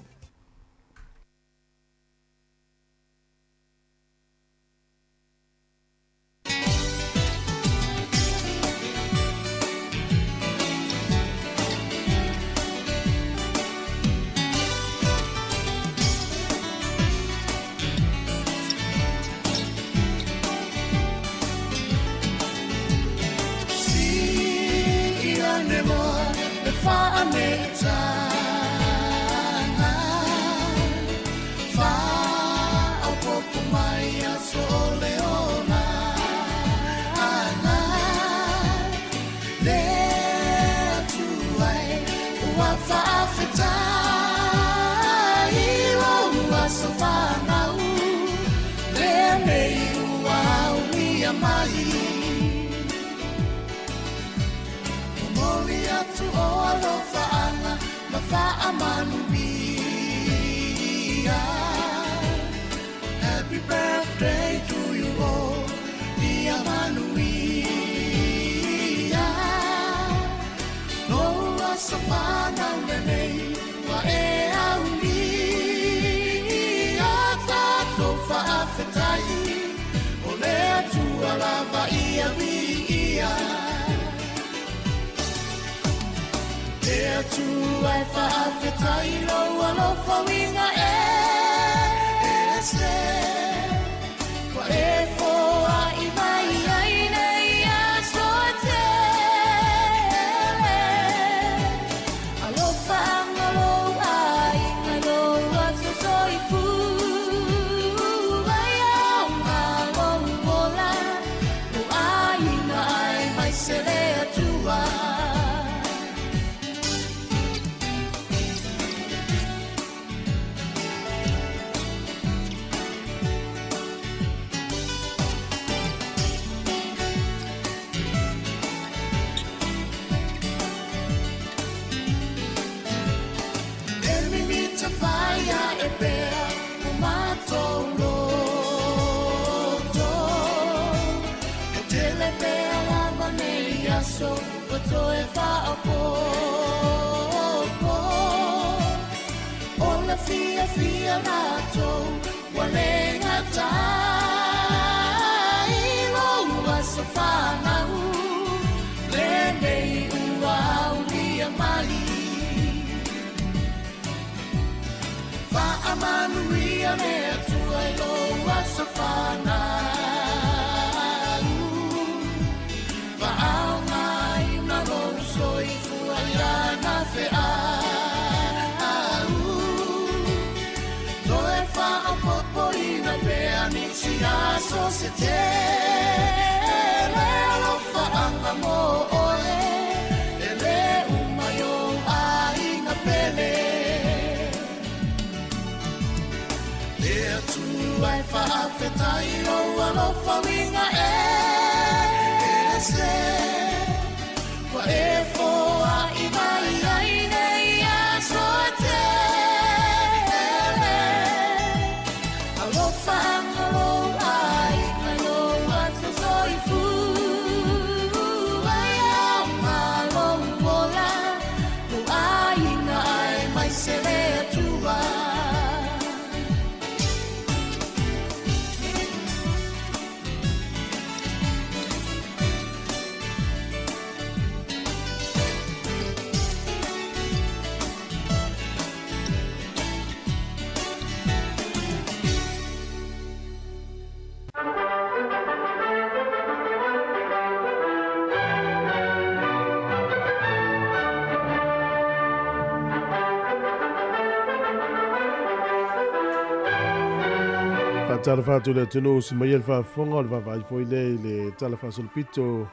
Faatalofa atu i le atunuu si mai e le faafofoga o le vaavaai foi lea i le tala faasolopito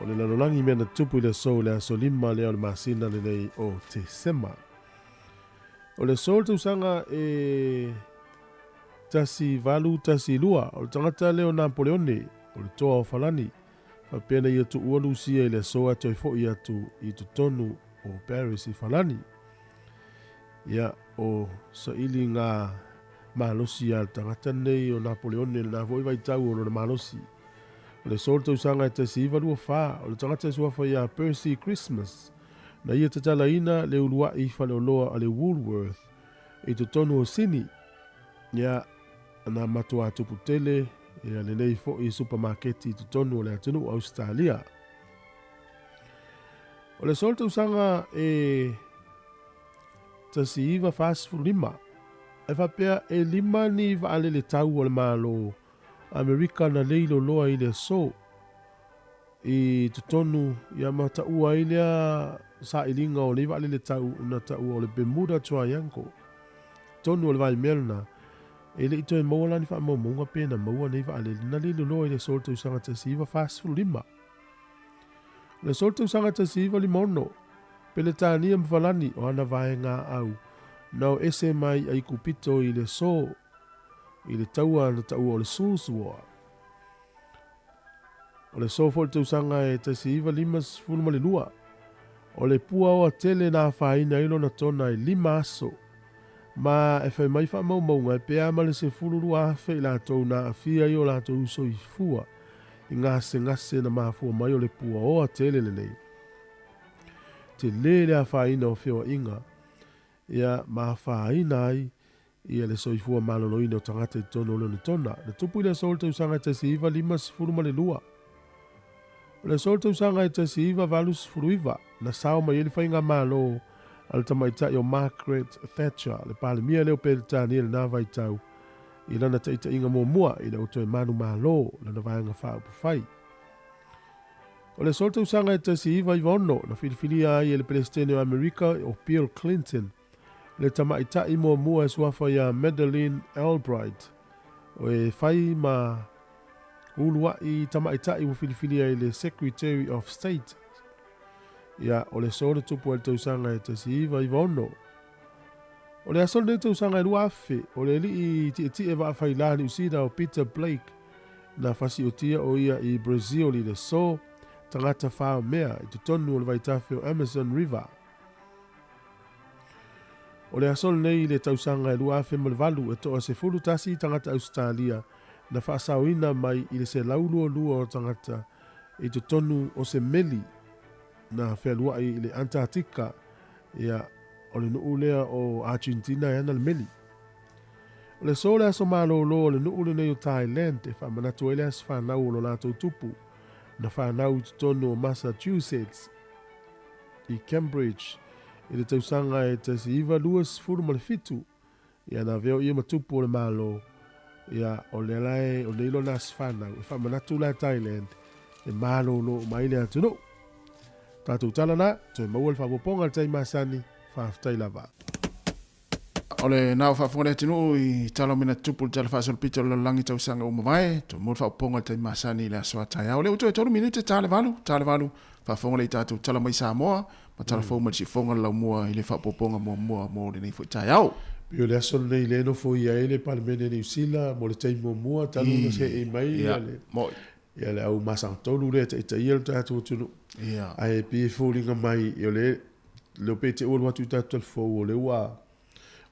o le lalolagi i mea na tutupu i le aso i le aso 5 lea o le masina lenei o Tesema. O le aso o le tausaga e 1812, o le tagata lea o Napoleone, o le toa o Falani, faapea na ia tuua Lusia i le aso ae toe foi atu i totonu o Paris i Falani. Ia, o saili ngā malosi a le tagata nei o Napoleone lena foi vaitau o lona malosi. O le aso o le tausaga e 1924, o le tagata e suafa ia Percy Christmas, Na ia tatalaina le ulua'i faleoloa a le Woolworth i totonu o Sini, ia, na matuā tupu tele ia lenei fo'i supamaketi i totonu o le atunuu o Ausetalia. O le aso o le tausaga e 1945, e faapea e lima ni vaalele tau a le Malo Amerika na leiloloa i le aso i totonu ia ma taua ai lea sailiga o nei vaalele tau na taua o le Bermuda Triangle. Tonu o le vaimea lena, e le i toe maua la ni faamaumauga pe na maua nei vaalele na leiloloa i le aso o le tausaga 1945. O le aso o le tausaga 1956, Peretania ma Falani o ana vaega au na o ese mai Aikupito i le aso i le taua na taua o le Suez War. O le aso foi o le tausaga e 1952, o le puaoa tele na afaina ai lona tona e lima aso, ma e fai mai faamaumauga e pea ma le 12,000 i latou na aafia ai o latou soifua i gasegase na mafua mai o le puaoa tele lenei. Tele le afaina o feoaiga ia ma afaina ai ia le soifua maloloina o tagata i totonu o le Onetona. Na tupu i le aso o le tausaga e 1952. O le aso o le tausaga e 1989, na sao mai ai le faigamalo a le tamaitai o Margaret Thatcher, le Palemia lea o Peretania i lena vaitau, i lana taitaiga muamua ina ua toe manumalo lana vaega faaupufai. O le aso o le tausaga e 1996, na filifilia ai e le Peresetene o Amerika o Bill Clinton le tamaitai muamua e suafa iā Madeleine Albright e fai ma ulua'i tamaitai ua filifilia i le Secretary of State. Ia, o le aso na tupu ai le tausaga e 1996. O le aso lenei tausaga e 2000, o le alii tietie vaafailā Niu Sila o Peter Blake na fasiotia o ia i Brazil i le aso tagata faomea i totonu o le vaitafe o Amazon River. O le aso lenei i le tausaga e 2008 e toa 11 tagata Ausetalia na faasaoina mai i le 122 o tagata i totonu o se meli na fealua'i i le Antarctica, ia, o le nuu lea o Argentina e ana le meli. O le aso o le aso malōlō o le nuu lenei o Thailand e faamanatu ai le aso fanau o lo latou tupu na fanau i totonu o Massachusetts i Cambridge i le tausaga e 1927, ia na avea o ia ma tupu o le Malo, ia o lea la e, o nei lona aso fanau, e faamanatu la e Thailand e malōlō uma ai le atunuu. Tatou tala la, toe maua le faaopoopoga i le taimi masani, faafetai lava. O le na o faafofoga le atunuu i tala o mea na tutupu i le Tala Faasolopito o le Lalolagi tausaga ua mavae, toe maua le faaopoopoga i le taimi masani i le aso a taeao. O lea ua toe tolu minute ta le valu, ta le valu, faafofoga lea i tatou tala mai Samoa, ma tala fou mai le siufofoga o le Laumua i le faaopoopoga muamua mo lenei foi taeao. Pei o le aso lenei lea e nofoia ai le Palemene Niu Sila mo le taimi muamua talu ona seei mai le Ia le au masagatolu lea e taitaia lo tatou atunuu. Ia. Ae pei e foliga mai o le leo pe te ua alu atu i tatou talafou o lea ua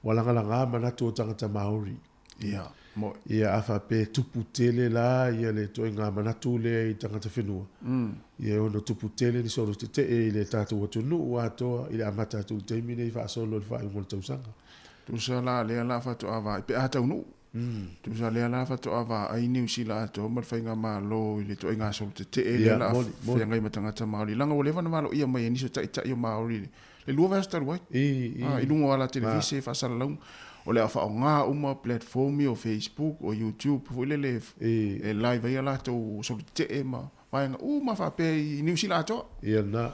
ua lagalaga manatu o tagata Maori. Ia, mo. Ia a faapea e tupu tele la ia le ituaiga manatu lea i tagata whenua. Ia e ono tupu tele ni solo tetee i le tatou atunuu atoa i le amata atu i le taimi nei faasolo i le faaiuga o le tausaga. Tusa la lea la faatoa vaai pe a taunuu. Tusa lea la faatoa vaai Niu Sila atoa ma le faigamalo i le ituaiga solo tetee lea la feagai ma tagata Maori. Leaga ua leva ona valoia mai e nisi o taitai o Maori le lua vaiaso talu ai. I luga o ala televise, faasalalauga. O le a faaaoga uma platform ia o Facebook, o YouTube foi lele e live ai a latou solo tetee ma vaega uma faapea i Niu Sila atoa. Ia lena.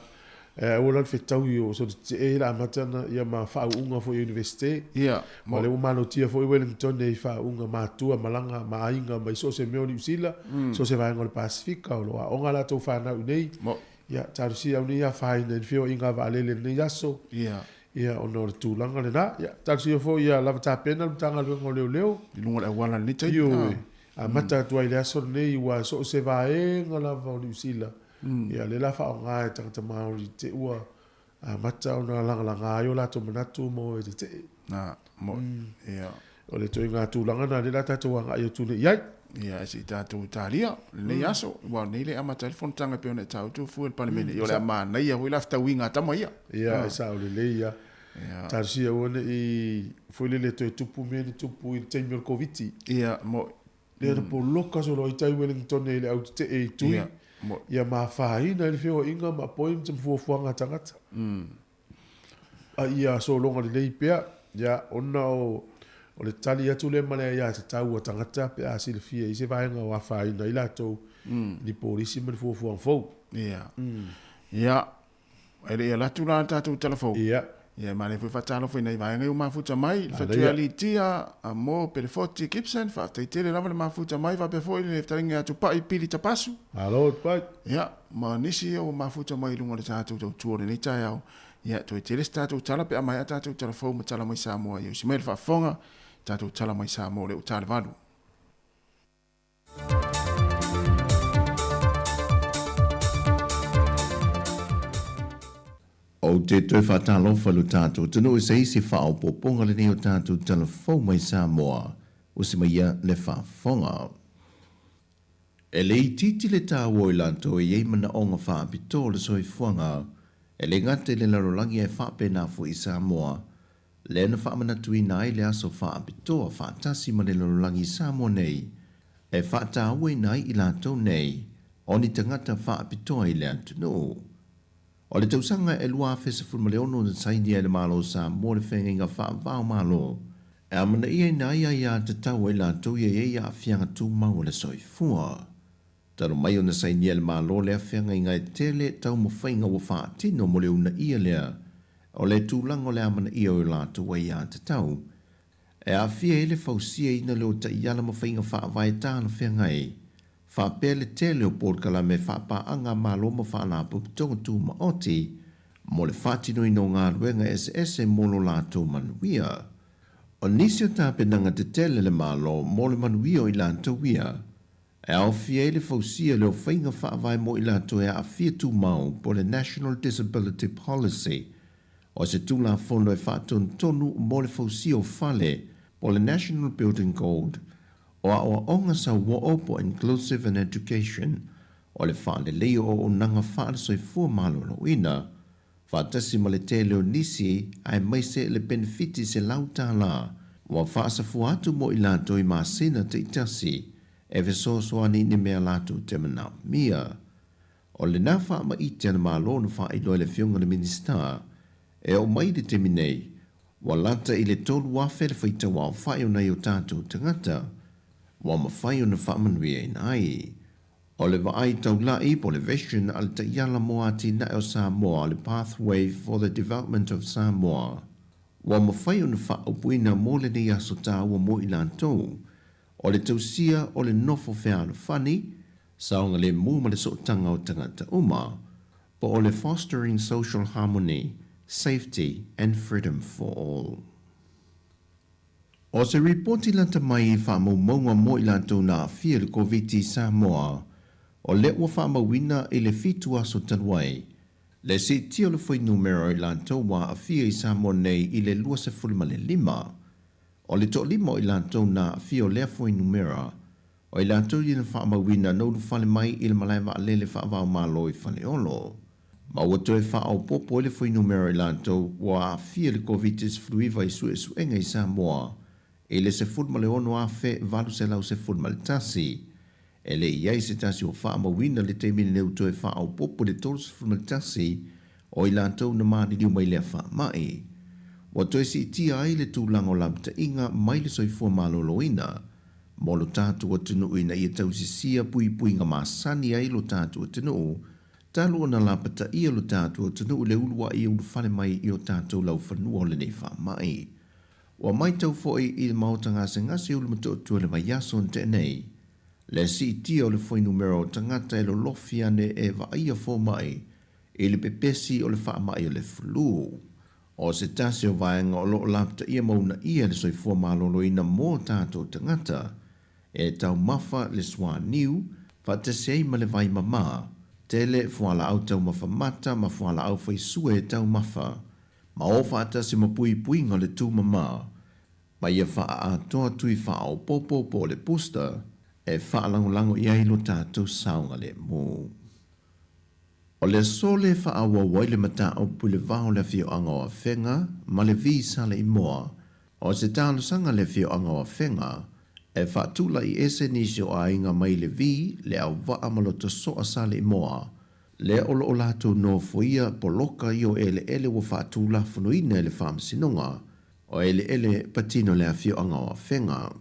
E aua la le fetaui o solo tetee i le amata ona ia ma faauuga foi i Universite. Ia. Ma lea ua malotia foi Wellington i faauuga matua, malaga ma aiga mai so o se mea o Niu Sila, so o se vaega o le Pasefika, o lo o aoga a latou fanau i inei. Ia, talosia au nei afaina i le feoaiga a vaalele i lenei aso. Ia. Ia, ona o le tulaga lena. Ia, talosia foi ia lava tapena le Matagaluega o Leoleo. I luga o le auala i lenei taimi. Ioe. Amata atu ai i le aso lenei, ua so o se vaega lava o Niu Sila, ia lea la faaaoga e tagata Māori te ua amata ona lagalaga ai o latou manatu mo e tetee. Na, mo, ia. O le ituaiga tulaga lena lea la tatou agai atu nei i ai. Ia, ae se i tatou talia lenei aso, aua o lenei le amata ai le fonotaga e pei ona e taua atu fua i le Palemene, ia o le a manaia foi la fetauiga a tama ia. Ia, e sao lelei lava. Talosia aua ne i foi lele toe tupu mea na tupu i le taimi o le Koviti. Ia, mo. Lea na poloka solo ai tai Wellington e le au tetee i Tui, ia ma afaina ai le feoaiga ma appointments ma fuafuaga a tagata. A ia sologa lelei pea, ia, ona o, o le tali atu lea ma le aiatatau a tagata pe a silafia i se vaega o afaina ai latou i ni polisi ma ni fuafuaga fou. Ia. Ia, e le i alu atu la le tatou tala fou. Ia. Ia, e manaia foi faatalofa i nai vaega ia ua mafuta mai, le Fatuia Litia, Amo, Pelefoti, Gibson, faafetai tele lava le mafuta mai, faapea foi le fetalaiga ia Tupai Pili Tapasu. Malo Tupai. Ia, ma nisi ia ua mafuta mai i luga o le tatou tautua o lenei taeao. Ia, toe tele se tatou tala pe a maea tatou tala fou ma tala mai Samoa. Ia usi mai le faafofoga, tatou tala mai Samoa o lea ua ta le 8. Ou te toe faatalofa i lo tatou atunuu i se isi faaopoopoga lenei o tatou tala fou mai Samoa, usi mai ia le faafofoga. E le itiiti le taua o i latou e i ai manaoga faapitoa o le soifuaga, e le gata i le lalolagi ae faapena foi i Samoa, lea na faamanatuina ai le aso faapitoa faatasi ma le lalolagi i Samoa nei, e faatauaina ai i latou nei o ni tagata faapitoa i le atunuu. O le tausaga e 2016 na sainia e le Malo o Samoa le Feagaiga Faava-o-Malo e amanaiaina ai aiatatau a i latou ia i ai aafiaga tumau o le soifua. Talu mai ona sainia e le Malo lea feagaiga e tele taumafaiga ua faatino mo le uunaia lea o le tulaga o le amanaia o i latou aiatatau e aafia ai le fausiaina lea o taiala ma faiga faavae talafeagai faapea le tele o polokalame faapaaga a Malo ma Faalapotopotoga Tumaoti mo le faatinoina o galuega eseese mo lo latou manuia. O nisi o tapenaga tetele a le Malo mo le manuia o i latou ia, e aofia ai le fausia lea o faiga faavae mo i latou e aafia tumau po o le National Disability Policy, o se Tulafono e faatonutonu mo le fausia o fale po o le National Building Code, O aoaoga sauoo po Inclusive in Education, o le faalelei o auaunaga faale-soifua maloloina, faatasi ma le tele o nisi aemaise le penefiti $100 ua faasafua atu mo i latou i masina taitasi e fesoasoani i ni mea latou te manaomia. O lena faamaite a le Malo na faailoa e le Afioga i le Minisita e oo mai i le taimi nei, Ua lata i le 3,000 le faitau aofai o nai o tatou tagata ua mafai ona faamanuiaina ai. O le vaai taula'i po o le vision a le taiala mo atinae o Samoa, le Pathway for the Development of Samoa, ua mafai ona faaupuina mo lenei aso taua mo i latou, o le tausia o le nofo fealofani, saogalemu ma le sootaga o tagata uma, po o le Fostering Social Harmony, Safety and Freedom for All. O se ripoti lata mai i faamaumauga mo i latou na aafia i le Koviti i Samoa, o lea ua faamauina i le 7 aso talu ai, le siitia o le fuainumera o i latou ua aafia i Samoa nei i le 25. O le toalima o i latou na aafia o lea fuainumera, O i latou ia na faamauina na ulufale mai i le malae vaalele faava-o-Malo i Faleolo. Ma ua toe faaopoopo ai le fuainumera i latou ua aafia i le Koviti-19 i suesuega i Samoa i le 16,811. E le i ai se tasi ua faamauina i le taimi lenei ua toe faaopoopo i le 31 o i latou na maliliu mai lea faamai. Ua toe siitia ai le tulaga o lapataiga mai le soifua maloloina mo lo tatou atunuu ina ia tausisia puipuiga masani ai lo tatou atunuu, talu ona lapataia lo tatou atunuu i le uluai ulufale mai i o tatou laufanua o lenei faamai. Ua maitau foi i le maota gasegase Ulumotootua i le vaiaso na tea nei, le siitia o le fuainumera o tagata e lolofi ane e vaaia fomai i le pepesi o le faamai o le flu. O se tasi o vaega o lo o lapataia ma uunaia le soifua maloloina mo tatou tagata, e taumafa le suaniu faatasi ai ma le vai mama, tele fualaau taumafa mata ma fualaau faisua e taumafa, ma o faatasi ma puipuiga o le tumama, ma ia faaatoa tui faaopoopo po o le booster. e faalagolago i ai lo tatou saogalemu. O le aso lea e faaauau ai le mataupu i le va o le afioaga o Afega ma le Vi Saleimoa, o se talosaga a le afioaga o Afega e faatulai ese nisi o aiga mai le Vi, le auvaa ma Lotosoa Saleimoa, lea o lo o latou nofoia poloka ia o eleele ua faatulafonoina e le Faamasinoga o Eleele Patino le afioaga o Afega.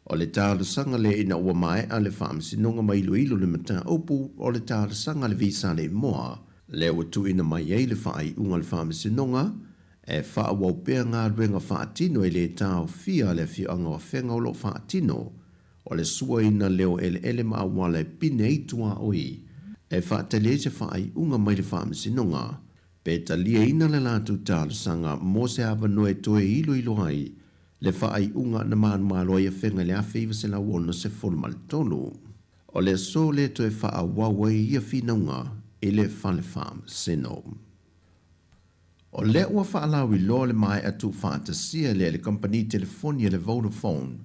O le talosaga lea ina ua maea le faamasinoga ma iloilo le mataupu o le talosaga a le Visa Leimoa, lea ua tuuina mai ai le faaiuga a le faamasinoga e faaauau pea galuega faatino e le taofia a le afioaga o Afega o lo o faatino, o le suaina lea o eleele ma auala e pine ai tuaoi e faatali ai se faaiuga mai le faamasinoga pe taliaina le latou talosaga mo se avanoa e toe iloilo ai le faaiuga na manumalo ai Afega i le 1963. O le aso lea toe faaauau ai ia finauga i le Fale Faamasino. O lea ua faalauiloa le maea tuufaatasia lea e le kamupani telefoni a le Vodafone.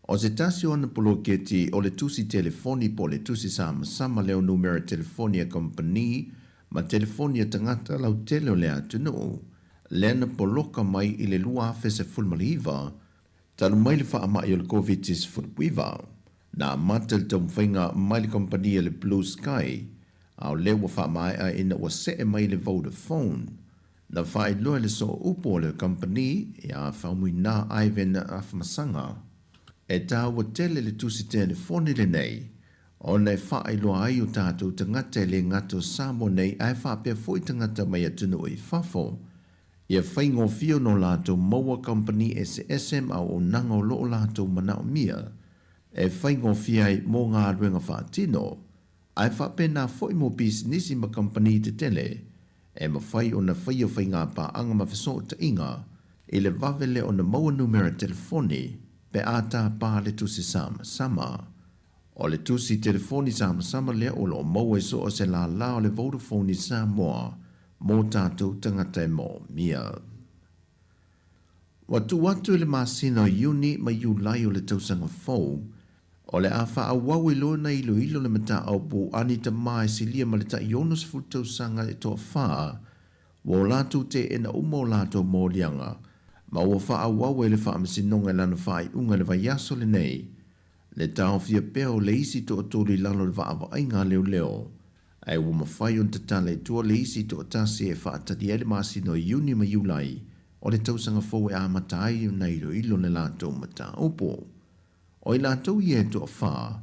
O se tasi o ana poloketi o le tusi telefoni po o le tusi samasama lea o numera telefoni a kamupani ma telefoni a tagata lautele o le atunuu, lea na poloka mai i le 2019, talu mai le faamai o le Koviti-19. Na amata le taumafaiga mai le kamupani a le Blue Sky, a o lea ua faamaea ina ua see mai le Vodafone. Na faailoa e le sooupu o le kamupani ia Faumuina Ivan Afamasaga, e taua tele le tusi telefoni lenei ona e faailoa ai o tatou tagata e le gata o Samoa nei ae faapea foi tagata mai atunuu i fafo, ia faigofie ona o latou maua kamupani eseese ma auaunaga o lo o latou manaomia e faigofie ai mo galuega faatino, ae faapena foi mo pisinisi ma kamupani tetele e mafai ona faia faigapaaga ma fesootaiga i le vave lea ona maua numera telefoni pe a tapa le tusi samasama. O le tusi telefoni samasama lea o lo o maua i so o se lālā o le Vodafone i Samoa mō tātou tagata e moomia. Ua tuu atu i le masina o Iuni ma Iulai o le tausaga fou, o le a faaauau ai loa ona iloilo le mataupu a ni tama e silia ma le tai 60 tausaga e toafa ua o latou teena uma o latou moliaga ma ua faaauau ai le Faamasinoga i lana faaiuga i le vaiaso lenei le taofia pea o le isi toatolu i lalo o le vaavaaiga a leoleo, ae ua mafai ona tatala i tua le isi toatasi e faatali ai le masina o Iuni ma Iulai o le tausaga fou e amata ai ona iloilo le latou mataupu. O i latou ia e toafa,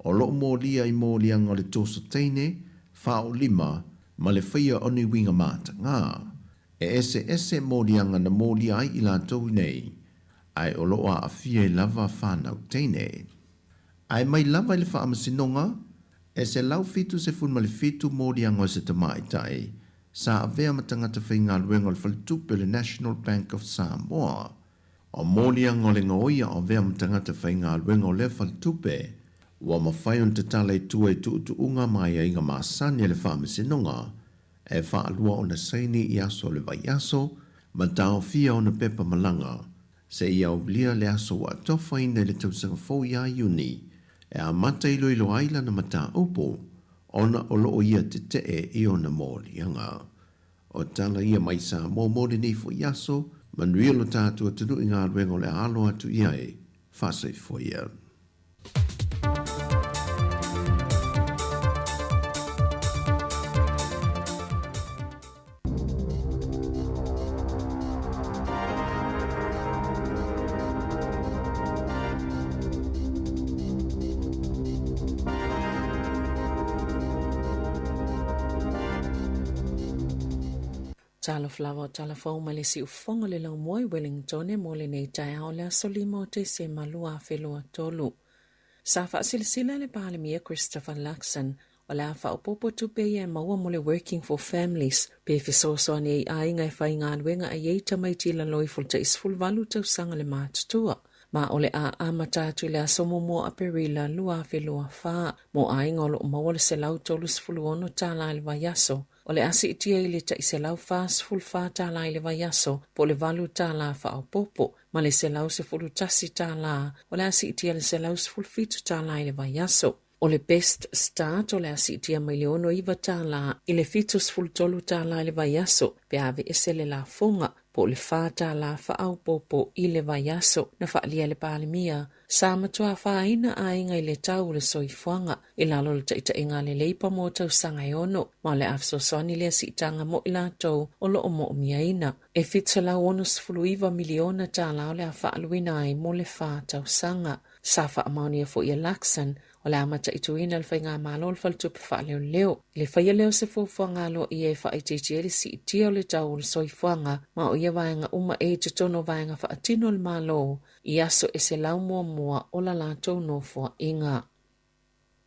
o lo o molia i moliaga o le toso teine, faaolima, ma le faia o ni uiga matagā. E eseese moliaga na molia ai i latou nei, ae o lo o aafia ai lava fanau teine. Ae mai lava i le faamasinoga, e 177 moliaga o se tamaitai sa avea ma tagata faigaluega o le faletupe o le National Bank of Samoa. O moliaga o le gaoia o avea ma tagata faigaluega o lea faletupe, ua mafai ona tatala i tua i tuutuuga ma aiaiga masani a le faamasinoga, e faalua ona saini i aso o le vaiaso ma taofia ona pepa malaga seia aulia le aso ua atofaina i le tausaga fou ia Iuni e amata iloilo ai lana mataupu ona o lo o ia tetee i ona moliaga. O tala ia mai Samoa mo lenei foi aso, manuia lo tatou atunuu i galuega o le a alo atu i ai. Faasoifua ia. Talofa lava o tala fou mai le siufofoga o le laumua i Wellingtone mo lenei taeao o le aso 5 o Tesema 2023. Sa faasilasila e le Palemia Christopher Luxon o le a faaopoopo tupe ia e maua mo le Working for Families pe fesoasoani ai aiga e faigaluega ai ai tamaiti i lalo ifo o le tai 18 tausaga le matutua. Ma o le a amata atu i le aso muamua o Aperila 2024 mo aiga o lo o maua le $136 i le vaiaso. o le a siitia i le tai $144 i le vaiaso po o le $8 faaopoopo, ma le $111 o le a siitia i le $117 i le vaiaso. O le Best Start o le a siitia mai le $69 i le $73 i le vaiaso pe a aveese le lafoga, po o le $4 faaopoopo i le vaiaso. Na faaalia e le Palemia, sa matua afaina aiga i le tau o le soifuaga i lalo o le taitaiga a le Leipa mo tausaga e ono, ma o le a fesoasoani lea siitaga mo i latou o lo o moomiaina. E $769 miliona tala o le a faaaluina ai mo le fa tausaga. Sa faamaonia foi e Luxon o le a mataituina le Faigamalo o le Faletupe Faaleoleo i le faia lea o se fuafuaga aloaia e faaitiitia ai le siitia o le tau o le soifuaga ma o ia vaega uma e i totonu o vaega faatino a le Malo i aso e 100 muamua o la latou nofoaiga.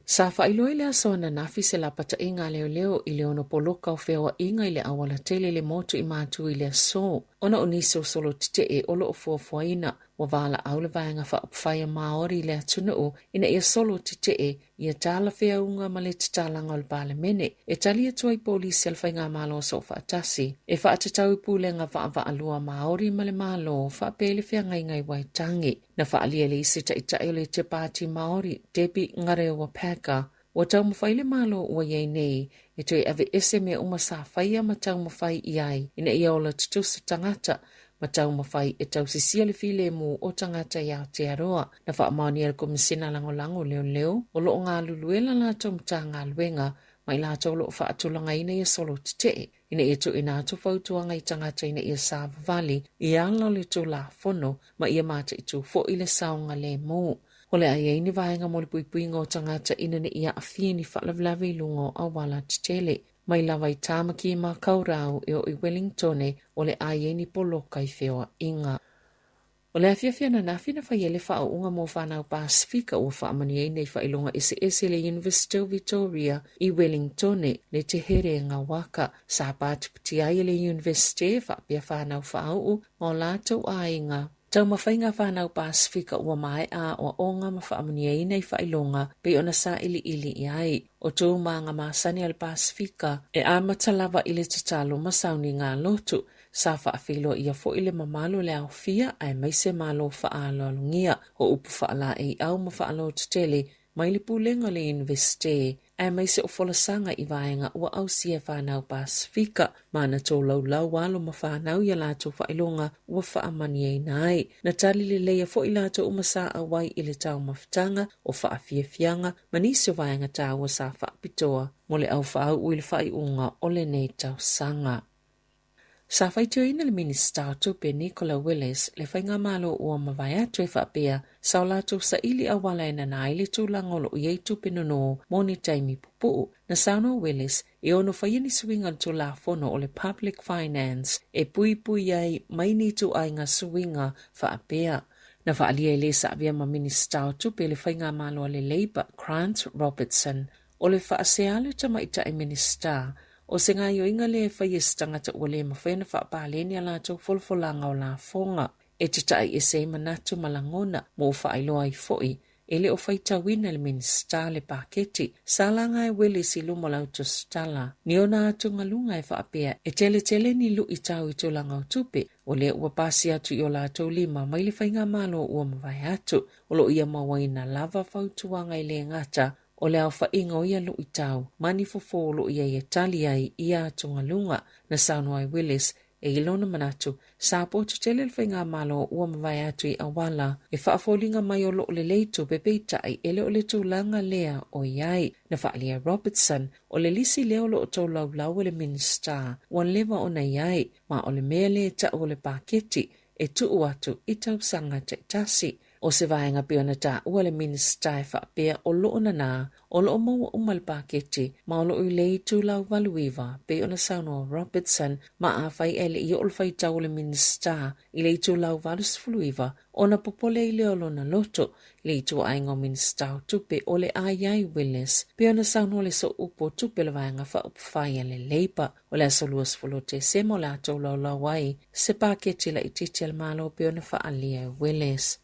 Sa faailoa i le aso ananafi se lapataiga a leoleo i le ono poloka o feoaiga i le auala tele i le motu i Matu i le aso ona o nisi o solo tetee o lo o fuafuaina. Ua valaau le Vaega Faaupufai a Māori i le atunuu ina ia solo tetee ia talafeauga ma le tatalaga o le Palemene e tali atu ai polisi a le Faigamalo Soofaatasi e faatatau i pulega vaavaalua Māori ma le Malo faapea i le feagaiga i Waitangi. Na faaalia e le isi taitai o le Te Pāti Māori, Debbie Ngarewa Packer, ua taumafai le Malo ua i ai nei e toe aveese mea uma sa faia ma taumafai i ai ina ia ola tutusa tagata ma taumafai e tausisia le filemu o tagata i Aotearoa. Na faamaonia e le Komesina Lagolago Leoleo o lo o galulue la latou Matagaluega ma i latou o lo o faatulagaina ia solo tetee ina ia tuuina atu fautuaga i tagata ina ia savavali i ala o le Tulafono ma ia mataitu foi le saogalemu. O le a i ai ni vaega mo le puipuiga o tagata ina ne i aafia i ni faalavelave i luga o auala tetele. Mai lava i Tāmaki i Makaurau e oo i Wellingtone o le a i ai ni poloka i feoaiga. O le afiafi ananafi na fai ai le faaūga mo fanau Pasifika ua faamanuiaina i faailoga eseese i le University o Victoria i Wellingtone le Te Herenga Waka. Sa patipatia ai e le Universite faapea fanau faauu ma o latou aiga. Taumafai ngā whānau Pasifika ua maea aoaoga ma faamanuiaina i faailoga pei ona sailiili i ai. O tū mānga masani a le Pasifika e amata lava i le tatalo ma sauniga lotu. Sa faafeiloaia foi le mamalu o le aofia aemaise Malo faaaloalogia o upu faalaeiau ma faalototele mai le Pulega o le Iunivesite aemaise o folasaga i vaega ua ausia e fanau Pasifika ma na tolaulau alo ma fanau i a latou faailoga ua faamanuiaina ai. Na tali leleia foi latou uma sa auai i le taumafataga o faafiafiaga ma nisi o vaega taua sa faapitoa mo le aufaau'u i le faaiuga o lenei tausaga. Sa faitioina le Minisita o Tupe Nicola Willis le faigamalo ua mavae atu e faapea sa o latou saili auala e nana ai le tulaga o lo o i ai tupe nono mo ni taimi pupuu. Na saunoa Willis e ono faia ni suiga o le Tulafono o le Public Finance e puipui ai mai ni ituaiga suiga faapea. Na faaalia e le sa avea ma Minisita o Tupe le faigamalo a le Labour Grant Robertson o le faasea le tamaitai Minisita O se gaoioiga lea e fai e se tagata ua le mafai ona faapaleni a latou folafolaga o lafoga. E tata'i ese ai manatu ma lagona ma ua faailoa ai foi e le o faitauina e le Minisita le paketi. Sa laga e Willis i luma o le autosetala ni ona atugaluga e faapea e teletele ni luʻitau i tulaga o tupe, o lea ua pasi atu i o latou lima mai le faigamalo ua mavae atu. O lo o ia mauaina lava fautuaga e le gata O le aofaiga o ia luʻitau ma ni fofo o lo o i ai e tali ai ia atugaluga. Na saunoa ai Willis, e i lona manatu, sa poto tele le faigamalo ua mavae atu i auala e faafoliga mai o lo o lelei tupe peitai e le o le tulaga lea o i ai. Na faaalia e Robertson, o le lisi lea o lo o tolaulau e le Minisita ua leva ona i ai, ma o le mea lea e tau o le paketi e tuu atu i tausaga taitasi. O se vaega pei ona taua le Minisita e faapea o lo o nanā, o lo o maua uma le paketi, ma o lo o i le itulau 89, pei ona saunoa Robertson, ma afai ae le i oo le faitau o le Minisita i le itulau 89, ona popole ai lea o lona loto i le ituaiga o Minisita o Tupe o le a i ai Willis, pei ona saunoa le Sooupu o Tupe o le Vaega Faaupufai a le Labour. O le aso 20 o Tesema o le a tolaulau ai se paketi laitiiti a le Malo pei ona faaalia e Willis.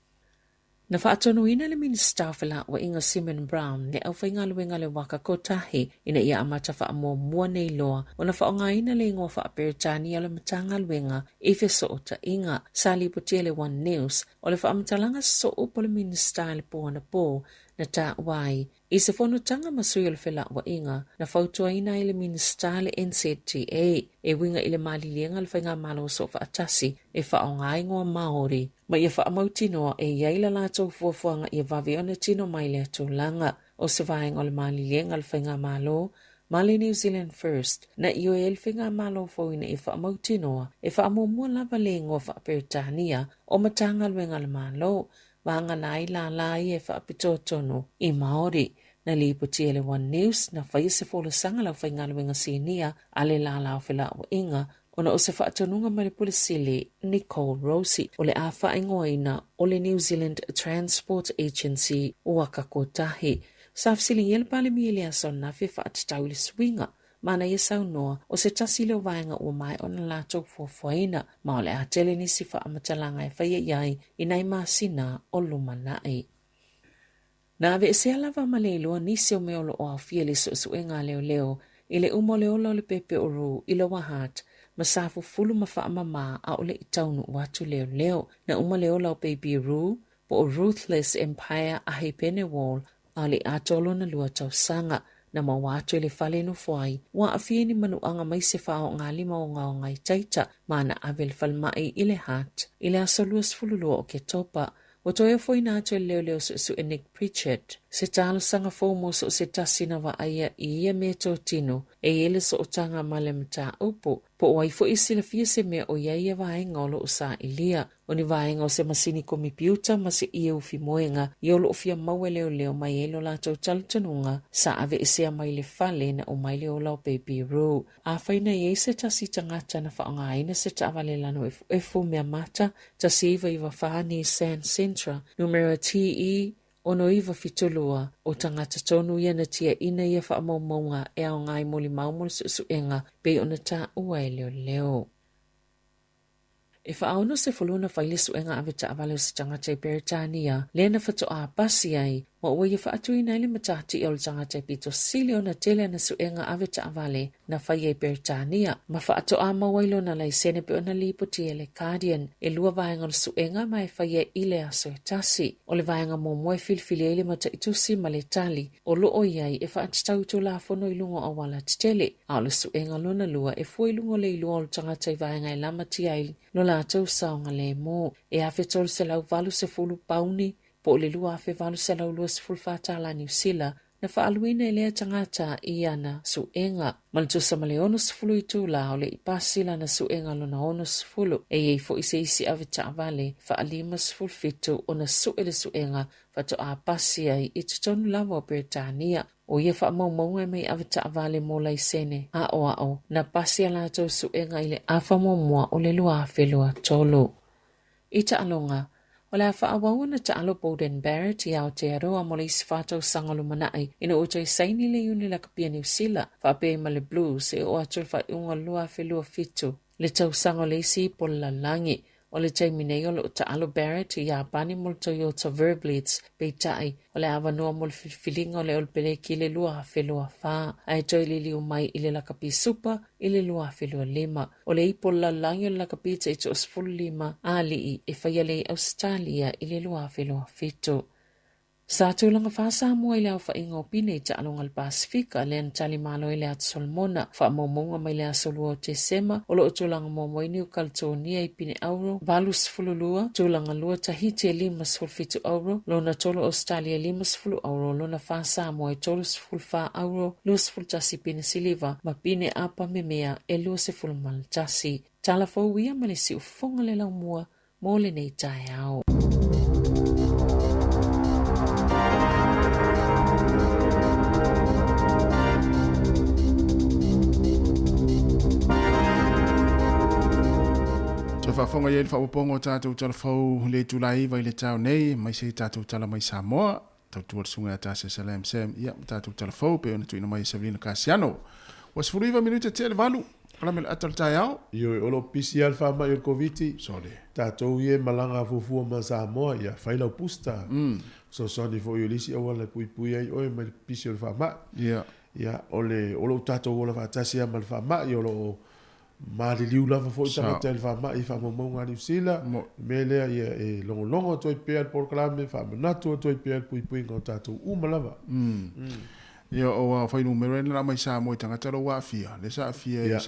Na faatonuina le Minisita o Felauaiga Simon Brown le aufaigaluega a le Waka Kotahi ina ia amata faamuamua nei loa ona faaaogaina le igoa faa-Peretania o le Matagaluega i fesootaiga. Sa lipotia le One News o le faamatalaga soo po le Minisita i le po anapo na taua ai I se fonotaga ma sui o le felauaiga, na fautuaina ai le Minisita le NZTA e uiga i le maliliega a le Faigamalo Soofaatasi e faaaoga igoa Māori ma ia faamautinoa e i ai la latou fuafuaga ia vave ona tino mai lea tulaga. O se vaega o le maliliega a le Faigamalo ma le New Zealand First, na ioe ai le Faigamalo fou ina ia faamautinoa e faamuamua lava le igoa faa-Peretania o Matagaluega a le Malo Vagana ai lālā ia e faapitoa tonu i Māori. Na lipoti e le One News, na faia se folasaga a le aufaigaluega sinia a le lālā o felauaiga ona o se faatonuga mai le Pule Sili Nicole Rosie o le a faaigoaina o le New Zealand Transport Agency Waka Kotahi. Sa fesiligia le Palemia i le aso ananafi e faatatau i le suiga Ma ana ia saunoa, o se tasi lea o vaega ua maea ona latou fuafuaina, ma o le a tele nisi faamatalaga e faia i ai i nai masina o lumanai. Na aveesea lava ma le iloa nisi o mea o lo o aofia i le suesuega a leoleo i le uma o le ola o le pepe o Rue i Lower Hutt ma sa fufulu ma faamama a o le i taunuu atu leoleo. Na uma le ola o Baby Rue po o Ruthless Empire Ahipenewall a o le i atoa lona lua tausaga. Na maua atu e le fale e nofo ai, ua aafia i ni manuaga mai se faaoogalima ogaoga itaita ma na ave i le falemai i le Hutt i le aso 22 o Oketopa. Ua toe ofoina atu e le leoleo suesue Nick Pritchard se talosaga fou mo so o se tasi na vaaia i ia meatotino e i ai le sootaga ma le mataupu, po o ai foi e silafia se mea o i ai ia vaega o lo o sailia. O ni vaega o se masini komipiuta ma se ie ufi moega ia o lo o fia maua e leoleo mai ai lo latou talitonuga sa aveesea mai le fale na uma ai le ola o Baby Roo. Afai na i ai se tasi tagata na faaaogaina se taavale lano efuefu mea mata 1994 Nissan Sentra numera TE 6972, o tagata tonu ia na tiaina ia faamaumauga e aoga ai molimau mo le suesuega pei ona taua e leoleo. E faaono sefulu ona fai le suega ave taavale o se tagata i Peretania, lea na faatoa pasi ai, ma ua ia faatuina ai le matatia o le tagata e pito sili ona tele ana suega ave taavale na faia i Peretania, ma faatoa maua ai lona laisene pei ona lipoti e le Guardian. E lua vaega o le suega ma e faia i le aso e tasi. O le vaega muamua e filifili ai le mataitusi ma le tali o lo o i ai e faatatau i Tulafono i luga o auala tetele, a o le suega lona lua e fua i luga o le iloa o le tagata i vaega e lamatia ai lo latou saogalemu. E 1,380 pauni, po o le $2,824 tala Niu Sila, na faaaluina e lea tagata i ana suega, ma le tusa ma le 60 itula o le i pasi lana suega lona 60. E i ai foi se isi avetaavale faa-57 ona sue le suega faatoa pasi ai i totonu lava o Peretania. ʻO ia faamaumauga e mai avetaavale mo laisene aʻoaʻo na pasi a latou suega i le afa muamua o le 2023. I taaloga, o le a faaauau ona taalo Beauden Barrett i Aotearoa mo le isi fa tausaga o lumanai ina ua toe saini le Iuni Lakapia Niu Sila faapea ai ma le Blues e oo atu i le faaiuga o le 2027, le tausaga o le isi ipu o le lalolagi. O le taimi nei o lo o taalo Barrett i Iapani mo le Toyota Verblitz, peitai, o le avanoa mo le filifiliga o le Olopeleki i le 2024, ae toe liliu mai i le lakapi Supa i le 2025. O le ipu o le lalolagi o le lakapi tai 15 alii e faia lea i Ausetalia i le 2027. Sa tulaga fa Samoa i le aofaiga o pine i taaloga a le Pasefika, lea na tali malo ai le Atu Solomona. Faamaumauga mai le aso 2 o Tesema, o lo o tulaga muamua ai Niu Kaletonia i pine auro 82, tulaga lua Tahiti e 57 auro, lona tolu Ausetalia e 50 auro, lona fa Samoa e 34 auro, 21 pine siliva ma pine apa memea e 21. Tala fou ia ma le siufofoga le laumua mo lenei taeao. Toe faafofoga i ai le faaopoopoga o tatou tala fou i le itula e 9 i le taeao nei, aemaise i tatou tala mai Samoa, tautua le susuga ia Tasia Salam Sam, ia ma tatou tala fou pei ona tuuina mai e Savelina Kasiano. Ua 19 minute tea le valu. polokalame le ata o le taeao. Ioe, o lo o pisi lava le faamai o le Koviti. Sole. Tatou ia e malaga fuafua ma Samoa, ia fai lau booster. Fesoasoani foi o le isi auala e puipui ai oe mai le pisi o le faamai. Ia. Ia, o le, o lo o tatou ola faatasi lava ma le faamai, o lo o maliliu lava foi tagata i le faamai i faamaumauga a Niu Sila. O le mea lea, ia e logologo atu ai pea le polokalame, faamanatu atu ai pea le puipuiga o tatou uma lava. Ia, o fuainumera ia na aumai Samoa i tagata la ua aafia, lea sa aafia i, ia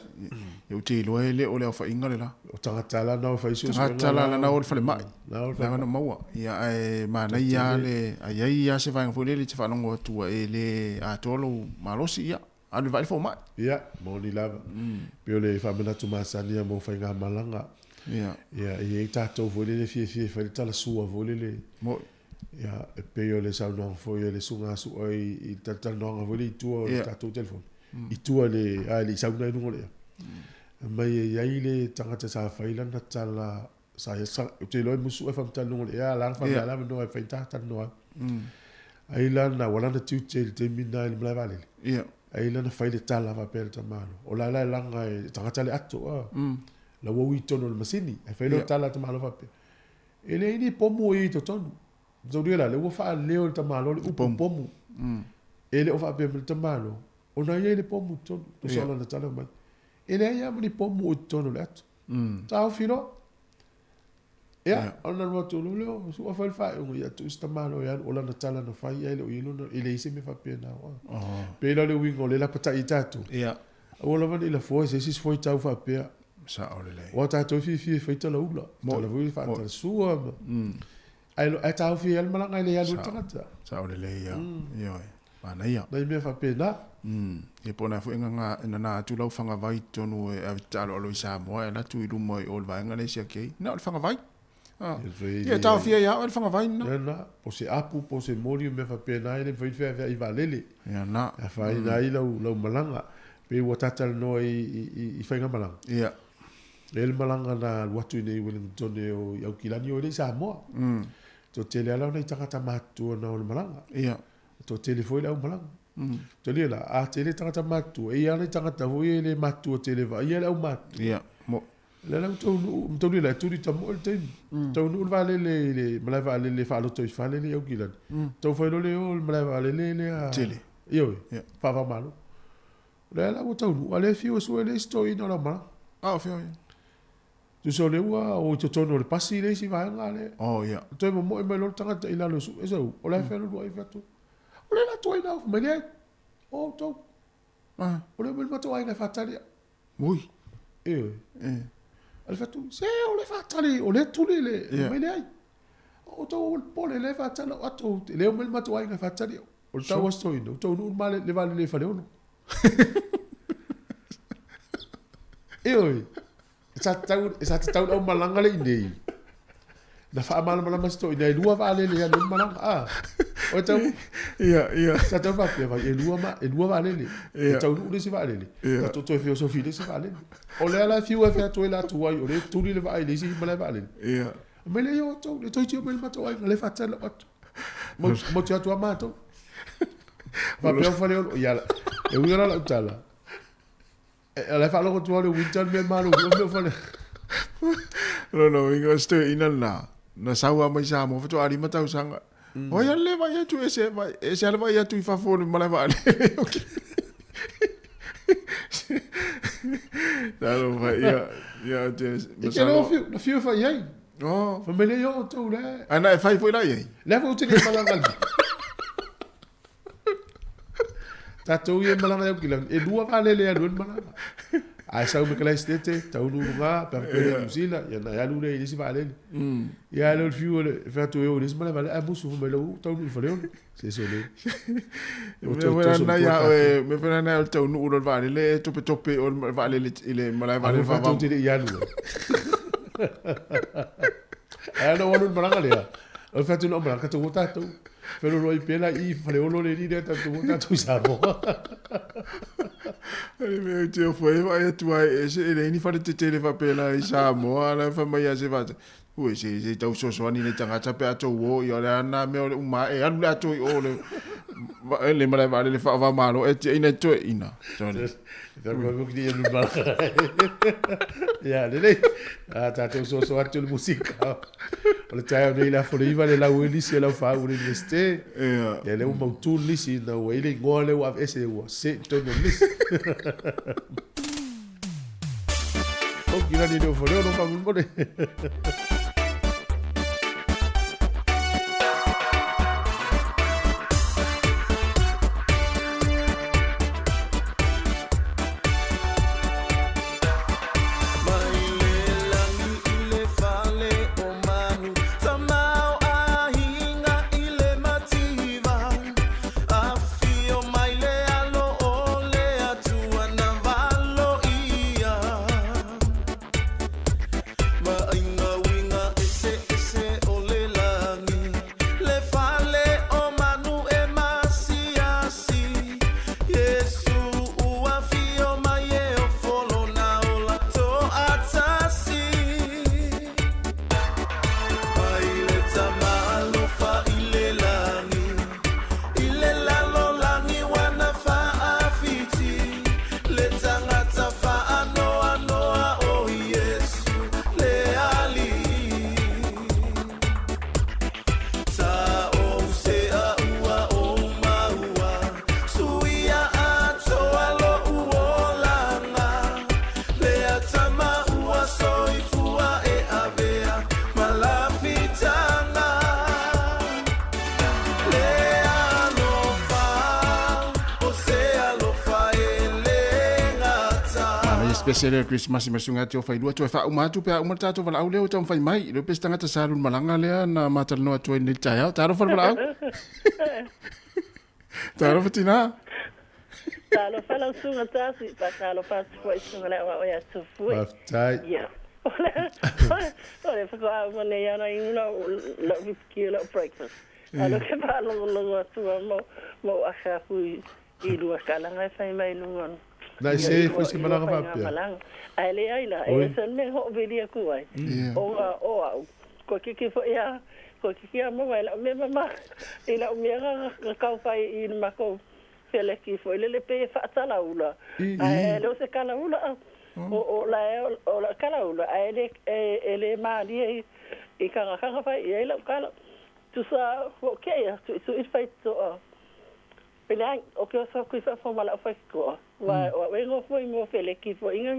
ou te iloa e le o le aofaiga le la. O tagata la na o e fai suesuega. Tagata la na o i le falemai. Na na maua. Ia, ae manaia lava le, a i ai lava se vaega foi lele e te faalogo atu ua e le atoa lou malosi, ia, alu e vaai le fomai. Ia, moni lava. Pei o le faamanatu masani lava mo faigamalaga. Ia. Ia, e i ai tatou foi lele e fiafia e fai le talasua foi lele. Moni. Ia, e pei o le saunoaga foi a le Susuga Su'a i le talatalanoaga foi lea i tua o le tatou telefoni, i tua i le, a e le i sau lena i luga o le ea. Fai mai e i ai le tagata sa fai lana tala, sa ia, sa, ou te iloa e musu e faamatala i luga o le ea, a la na fai la avanoa e fai ta talanoa ai. Ai lana, ua lana tiute i le taimi lena i le malae vaalele. Ai lana fai le tala faapea i le tamaloa, o la e la e laga e tagata le ato, a. La ua ui i totonu o le masini, ae fai loa le tala a le tamaloa faapea, E leai ni pomu o i ai i totonu. Mataulia la, lea ua faaleo e le tamaloa le upu pomu. E le o faapea mai le tamaloa, ona e i ai le pomu i totonu. Tusa o lana tala mai. E leai lava ma ni pomu o i totonu o le ato. Taofi loa. Ia, ona alu atu loa lea o Sua fai le faaiuga, ia tuu si tamaloa e alu, o lana tala na fai ae le o i ai lona, e leai se mea faapena. Pei la o le uiga o lea lapatai ai tatou. Aua lava ne i lafoa e se isi se fuaitau faapea. Sao lelei. Aua tatou e fiafia e fai talaula. Tala foi faatalasua ma. Ae ae taofi ai lava le malaga e le alu ai le tagata. Sao lelei ia. Ioe. Manaia. Nai mea faapena. Ia po o na foi e nana atu lau fagavai i totonu e ave taaloalo i Samoa e alu atu i luma i o i le vaega lea e siaki ai. Na o le fagavai. Ia taofia ia oe le fagavai lena. Ia na, po o se apu, po o se moli o mea faapena e le mafai ona feaveai i vaalele. Ia na. E afaina ai lau malaga. Pei ua ta talanoa i faigamalaga. Ia. E i ai le malaga na alu atu i inei i Wellington i Aukilani o i le i Samoa. Toatele lava la o nai tagata matutua na o le malaga. Ia. Toatele foi le aumalaga. Talia la, a tele tagata matutua, e i ai lava nai tagata foi e le matutua tele e vaaia le aumatutua. Ia. Mo. Lea la ua taunuu, taunuu la e tuli tamoe le taimi. Taunuu le vaalele i le malae vaalele faalotoifale lea i Aukilani. Taumafai loa lea e o i le malae vaalele lea. Tele. Ioe, faava-o-Malo. Lea la ua taunuu, a o lea e fiu e sue le isi toeaina o le aumalaga. A o fea o ia? Tusa o lea ua o i totonu o le pasi le isi vaega lea. Oh, ia. Toe momoe mai loa le tagata i lalo e sue, sau, o le a fea lua ai fai atu. O lea la tuai na ofu mai leai. O outou. O lea mai le matou aiga e faatali au. Ui. Ioe. A le fai atu, se o le faatali, o lea tuli le, mai leai. O outou aua le popole, lea e faatali au ato, lea omai le matou aiga e faatali au. O le tau aso toeaina, ua taunuu le vaalele i Faleolo. Ioe. Sa tatau, sa tatau le aumalaga le i nei. Na faamalamalama si toeaina, e lua vaalele e alu ai le malaga. Ah, o e tau, Ia, ia. sa tau faapea mai, e lua, ma, e lua vaalele. E taunuu le isi vaalele. Tatou toe feosofi i le isi vaalele. O lea la e fiu e fai atu ai latou ai, o lea e tuli le vaa i le isi malae vaalele. Ia. Mai lea ia outou, le toeitiiti omai le matou aiga, lea e faatali lau atu. Matou te o atu lava matou. Faapea o Faleolo, ia, e uiga la lau tala. O la e faalogo atu lava le winter le mea malo foi mea o fale. Lona uiga o se toeaina lena, na sau lava mai Samoa faatoa 5 tausaga. O ai le vaai atu e se e se le vaai atu i fafo o le malae vaalele. Talofa, ia, ia, te, E te leo fiu, na fiu e fai ai. Oh. Fai mai lea, o outou le. Ai na e fai foi la i ai. Lea foi ou te le malaga. Tatou ia e malaga i Aukilani, e lua vaalele e alu ai le malaga. A e sau mai Kalaesetete, taunuu i luga, pe a faapea i Niu Sila, ia ona e alu lea i le isi vaalele. Ia ae le o le fiu o le fai atu e o i le isi malae vaalele, ae musu fai mai la ua taunuu i Faleolo. Se sole. O mea foi lana ia oe, mea foi lana o le taunuu loa i le vaalele e topetope i o i le vaalele i le malae vaalele faavavau. Aua tou te le i alu ai. Ae ana ou alu i le malaga lea, o le fai atu i lau malaga, tatou o tatou. Feolooloai pea la i Faleolo le alii lea tatou o tatou i Samoa. Le mea ou te ofo ai vaai atu ai e se e leai ni fale tetele faapela i Samoa la fai mai a se vata. Ui se se tau fesoasoani i nai tagata pe a tou o ia o le a na mea o le uma e alu le ato i o le Le malae vaalele faava-o-Malo e tiaʻina e toeʻina. Ia, lelei. A tatou soso atu le musika. O le taeao nei le afa o le 9 le lau ai lisi e lau faauu i le Universite. Ia lea ua mautu le lisi ina ua i ai le igoa lea ua aveese ua se i totonu o le lisi. Oki lani le ofo leo no faamolemole. Special le Christmas ma sunga te o failua toe faauma atu pe a uma le tatou valaau lea ua taumafai mai le pe se tagata sa alu i le malaga lea na matalanoa atu ai nei taeao. Talofa le valaau. Talofa tina. Talofa lau susuga Tasi, faatalofa atu foi i susuga le aoao ia Tufue. Faafetai. Ia. O le faatoa uma nei lava ona inu lau whiskey o lau breakfast. A o lea ou te faalogologo atu lava ma ou aka aku i lua kalaga e fai mai i luga o Na e se foi se malaga faapea. Ae leai la, e ese le mea e hoʻoweli aku ai, ona o aʻu, koe kiki foi a, koe kiki a maua i lau mea mama, i lau mea na kau fai i le makou feleki foi lele pei e faatalaula, ae le o se kalaula a, o la e o lau kalaula, ae le e le malie i kagakaga fai i ai lau kala. Tusa ua keia, tuʻituʻi le faitotoa. Pele ai, o ke oso aku i fafo ma lau faitotoa, wa o au e nofo i mua feleki foi nga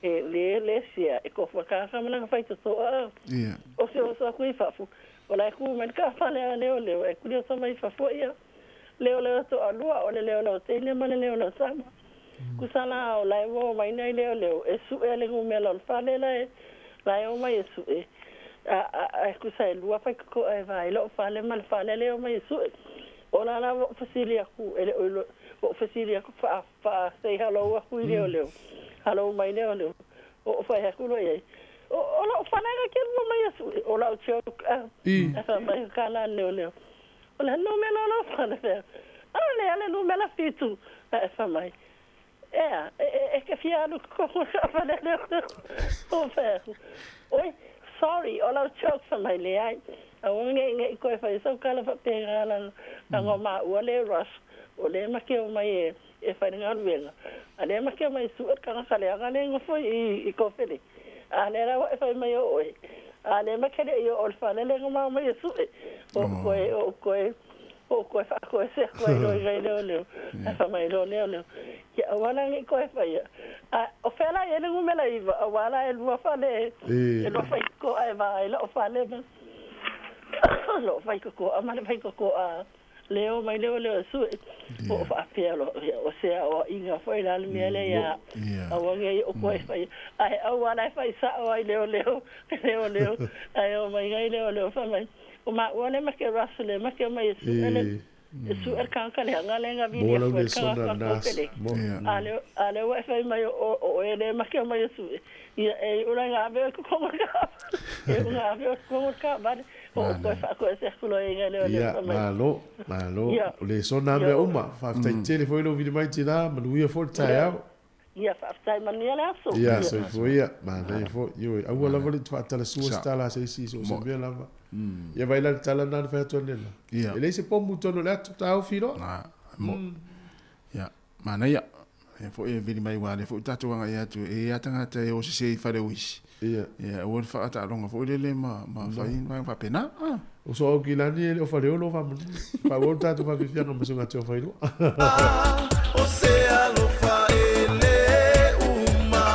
e le le sia e kofu akaka ma lana faitotoa a. O se oso aku i fafo, o la e ku mai le kaafale a leoleo e kuli oso mai i fafo ia leoleo toalua, o le leoleo teine ma le leoleo tama. Kusa la o la e ua o mai nei leoleo e suʻe le numela o le fale la e la e o mai e suʻe a a e kusa e lua faitotoa e va ai loʻu fale ma le fale le o mai e suʻe. O la la ua ou fesili aku e le o ua ou fesili aku faa faa say hello aku i leoleo. Hello mai leoleo. O ou fai aku loa i ai, O o loʻu fale ga ke lua mai e suʻe. O lau joke a a fai mai ka la leoleo. O le numela o lou fale fea. A lea le numela fitu. Ae fai mai, Ea, e e ke fia alu totonu o le fale leoleo. Ou fai aku, Oi, sorry, o lau joke fai mai, Leai, aua nei nei koe fai sau tala faapena leaga o maua le rush, o lea ma ke omai e e fai le galuega, a lea ma ke omai e sue le tagata leaga lea e nofo i i kofele. A lea la ua e fai mai o oe, a lea ma ke leʻi oo i le fale lea na ma omai e sue, o koe, o koe, o koe faakoese atu ai loa i nai leoleo, ae fai mai loa leoleo, Ia aua la nei koe faia. A o fea la i ai le numera iva, auā la e lua fale, e lua faitotoa e va ai la'u fale ma lo'u faitotoa ma le faitotoa leo mai leoleo e sue. Po o faapea loa, ia o se aoaiga foi la le mea lea ia aua nei o koe faia. Ae aua la e fai sa'o ai leoleo, leoleo, ae o mai nai leoleo fai mai, O maua le make Russell e make mai e suʻe le e suʻe le tagata leaga lea na vili Mo lau atu ai le lesona tagata na kofele. mo. A lea a lea ua e fai mai o o oe le make mai e suʻe. Ia e iu la ina ave oe i totonu o le taavale. E iu ina ave oe i totonu o le taavale. O o koe faakoese atu loa i nai leoleo Ia, fai mai. malo, malo. Ia, O lesona ia mea o uma. Faafetai tele foi lou vili mai tina, manuia foi le ia taeao. Ia, faafetai, manuia le aso. Ia, soifua ia, manaia foi. Ioe, aua lava le te faatalasua se tala a se isi i so o se mea lava. Ia vaai la le tala lena na fai atu anela. E leai se pomu i totonu o le atu, taofi loa. Ia, manaia. Ia foi e vili mai aua o lea foi ua tatou agai atu e i ai lava tagata e o sese i fale o isi. Ia. Ia aua le faataaloga foi lele ma ma fai vaega faapena. Ah. O so au kilani e le o Faleolo o faamanuia. Faaauau le tatou faafiafiaga ma suiga atu o Failua. O se alofa e le uma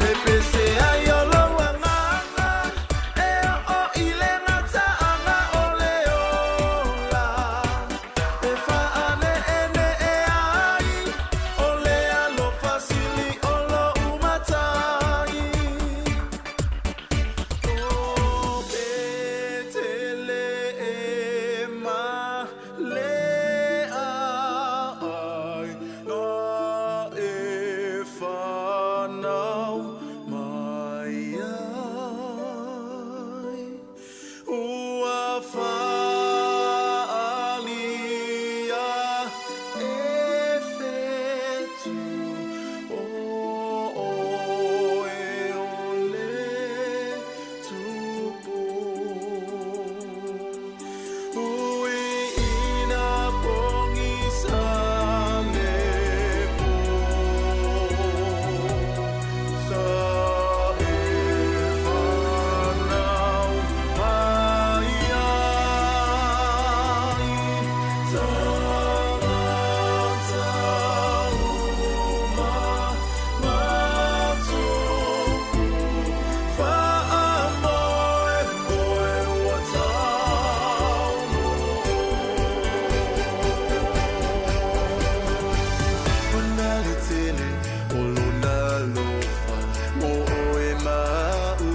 E pese ai o lou agaga E oo i le gataaga o le ola E faane'ene'e ai O le alofa sili o lo'u matai O Peteleema le ai na e whanau mai ai. Ua whaalia e whetu o oe o le tupu. Ui ina pogisa le po sa e whanau mai ai Tagata uma matupu Faamoemoe ua taunuu. Ona le tele o lona alofa mo oe ma a'u.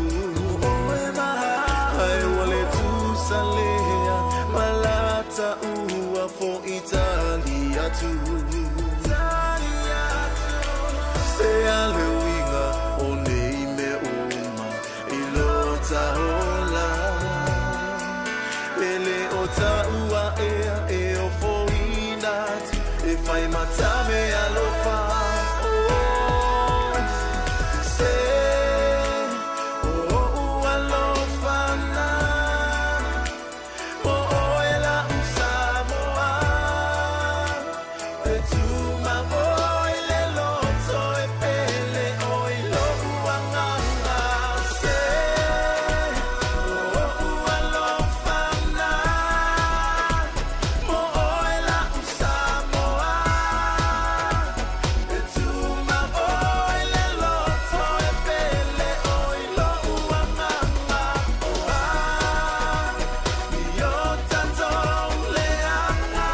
Ae ua le tusa lea ma lata ua fo'i tali atu. Se a le uiga o nei mea uma i lo ta ola. E le o ta'u a'ea e ofoina atu e fai ma ta meaalofa. Oh, se o o'u alofa na mo oe la'u Samoa e tumau i le loto e pele ʻoe i lo'u agaga se o o'u alofa na mo oe la'u Samoa e tumau i le loto e pele ʻoe i lo'u agaga oh ah i o tatou leaga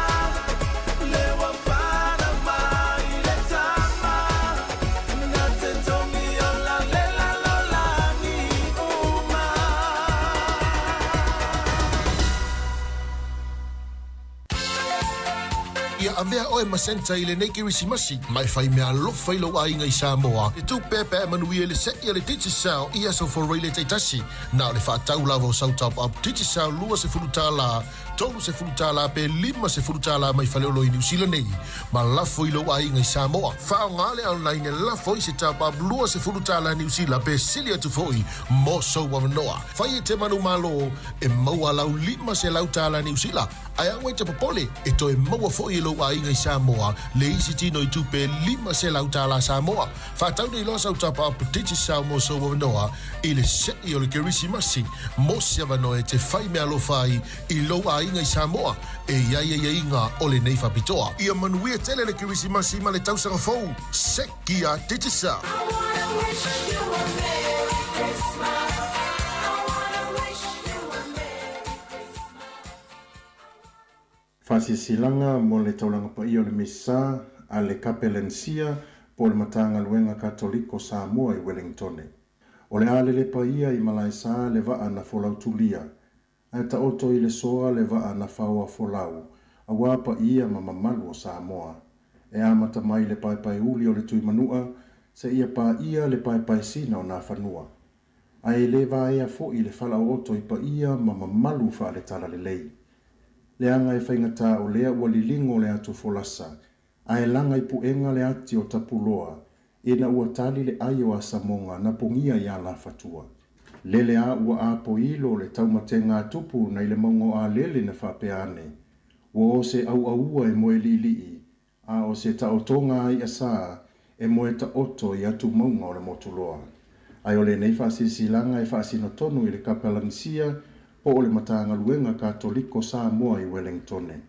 le ua fanau mai le tama na te togi ola le lalolagi uma. Ia avea oe ma Santa i lenei Kerisimasi, ma e fai meaalofa i lou aiga i Samoa. E tupe pe a manuia i le se'i a le Digicel i aso Foraile taitasi. Na o le faatau lava o sau top up Digicel $20, $30 pe $50 mai Faleolo i Niu Sila nei, ma lafo i lou aiga i Samoa. Faaaoga le online e lafo ai se top up $20 Niu Sila pe sili atu foi mo sou avanoa. Fai e te manumalo e maua lau $500 Niu Sila. Ae aua e te popole, e toe maua foi e lou aiga i Samoa le isi tino i tupe $500 Samoa. Faatau nei loa sau top up Digicel mo sou avanoa i le se'i o le Kerisimasi mo se avanoa e te fai meaalofa ai i lou aiga i Samoa e i ai aiaiga o lenei faapitoa. Ia manuia tele le Kerisimasi ma le tausaga fou! Sekia Digicel! Faasilasilaga mo le Taulaga Paia o le Misa a le Kapelensia po o le Matagaluega Katoliko Samoa i Welengtone. O le a lelepa ia i Malaesa le vaa na folau tulia, ae taoto i le soa le vaa na faoa folau, auā paia ma mamalu o Samoa. E amata mai le paepaeuli o le Tuimanua seia paia le paepaesina o Nafanua. Ae le vaea foi le falaooto i paia ma mamalu faale-talalelei. Leaga e faigata o lea ua liligo le atu folasa. Ae laga i puega le ati o Tapuloa ina ua tali le ai o Asamoga na pogia iā Lafatua. Lele a ua apoilo le taumatega a Tupu nai le mauga o Alele na faapea ane, Ua o se auaua e moe liʻiliʻi, a o se taotoga a iʻa sa e moe taoto i atu mauga o le Motuloa. Ae o lenei faasilasilaga e faasino tonu i le Kapelanisia po o le Matagaluega Katoliko Samoa i Welengtone.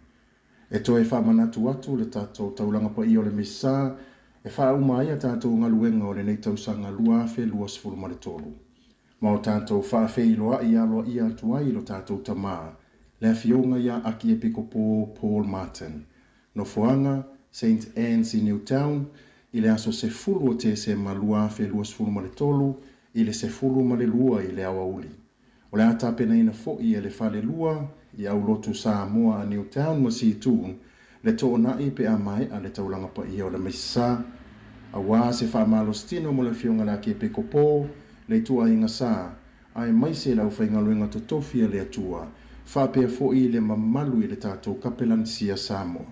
E toe faamanatu atu le tatou taulaga paia o le Misa e faauma ai a tatou galuega o lenei tausaga 2023. Ma o tatou faafeiloai aloaia atu ai i lo tatou Tama, le Afioga ia Akiepikopo Paul Martin. Nofoaga, Saint Anne's i Newtown, i le aso 10 o Tesema 2023 i le 12 i le aoauli. O le a tapenaina foi e le Falelua i Aulotu Samoa a Newtown ma Seatoun le toonai pe a maea le taulaga paia o le Misa aua se faamalositino mo le Afioga le Akiepikopo, le Ituaiga Sa, aemaise le aufaigaluega totofi a le Atua, faapea foi le mamalu i le tatou Kapelanisia Samoa.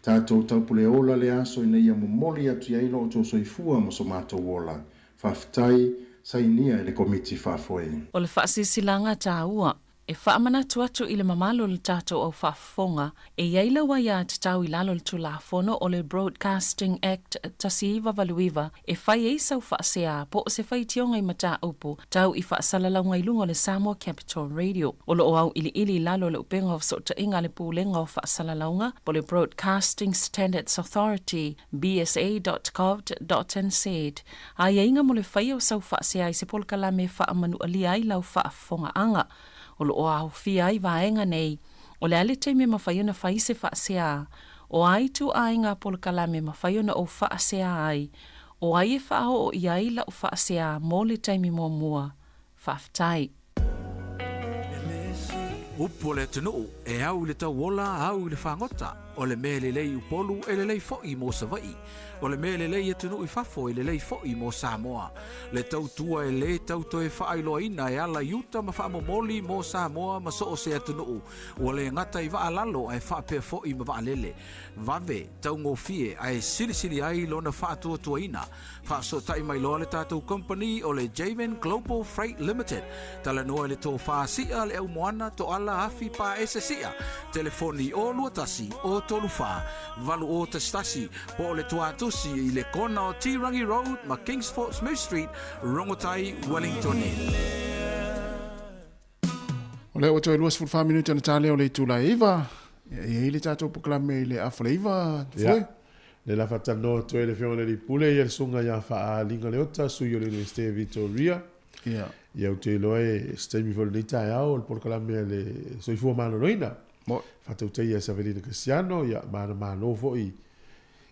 Tatou taupule ola le aso ina ia momoli atu i ai lo outou soifua ma so matou ola. Faafetai, sainia e le Komiti Faafoe. O le faasilasilaga taua e faamanatu atu i le mamalu o le tatou au faafofoga, e i ai lau aiatatau i lalo o le Tulafono o le Broadcasting Act 1989 e fai ai sau faasea po o se faitioga i mataupu tau i faasalalauga i luga o le Samoa Capital Radio. O lo o auiliili i lalo o le upega o fesootaiga a le Pulega o Faasalalauga po o le Broadcasting Standards Authority, bsa.govt.nz, aiaiga mo le faia o sau faasea i se polokalame e faamanualia ai lau faafofogaaga. O lo o aofia ai vaega nei, o le a le taimi e mafai ona fai se faasea, o a ituaiga polokalame e mafai ona ou faasea ai, o ai e faaoo i ai lau faasea mo le taimi muamua. Faafetai. Upu o le atunuu, e au i le tauola, au i le fagota. O le mea e lelei i Upolu, e lelei foi mo Savaii. O le mea e lelei i atunuu i fafo, e lelei foi mo Samoa. Le tautua e lē tau toe faailoaina e ala i uta ma faamomoli mo Samoa ma so o se atunuu, ua le gata i vaa lalo ae faapea foi ma vaalele. Vave, taugofie ae silisili ai lona faatuatuaina. Faafesootai mai loa le tatou company o le Javan Global Freight Limited. Talanoa i le tofa sia le aumoana toala afi paese sia. Telefoni 021 034 8011 po o le tuatusi i le kona o Tirangi Road ma Kingsfort Smith Street, Rongotai, Wellingtone. O lea ua toe 24 minute ona ta lea o le itula e 9. E i ai le tatou polokalame i le afa le 9, Tufue. Ia. Le la faatalanoa atu ai le Afioga i le Alii Pule ia le Susuga ia Faaaliga Leota, sui o le Iunivesite o Victoria. Ia. Ia ou te iloa e se taimi foi o lenei taeao o le polokalame a le Soifua Maloloina. Mo. Faatautaia e Savelina Kasiano, ia ma ana malo foi.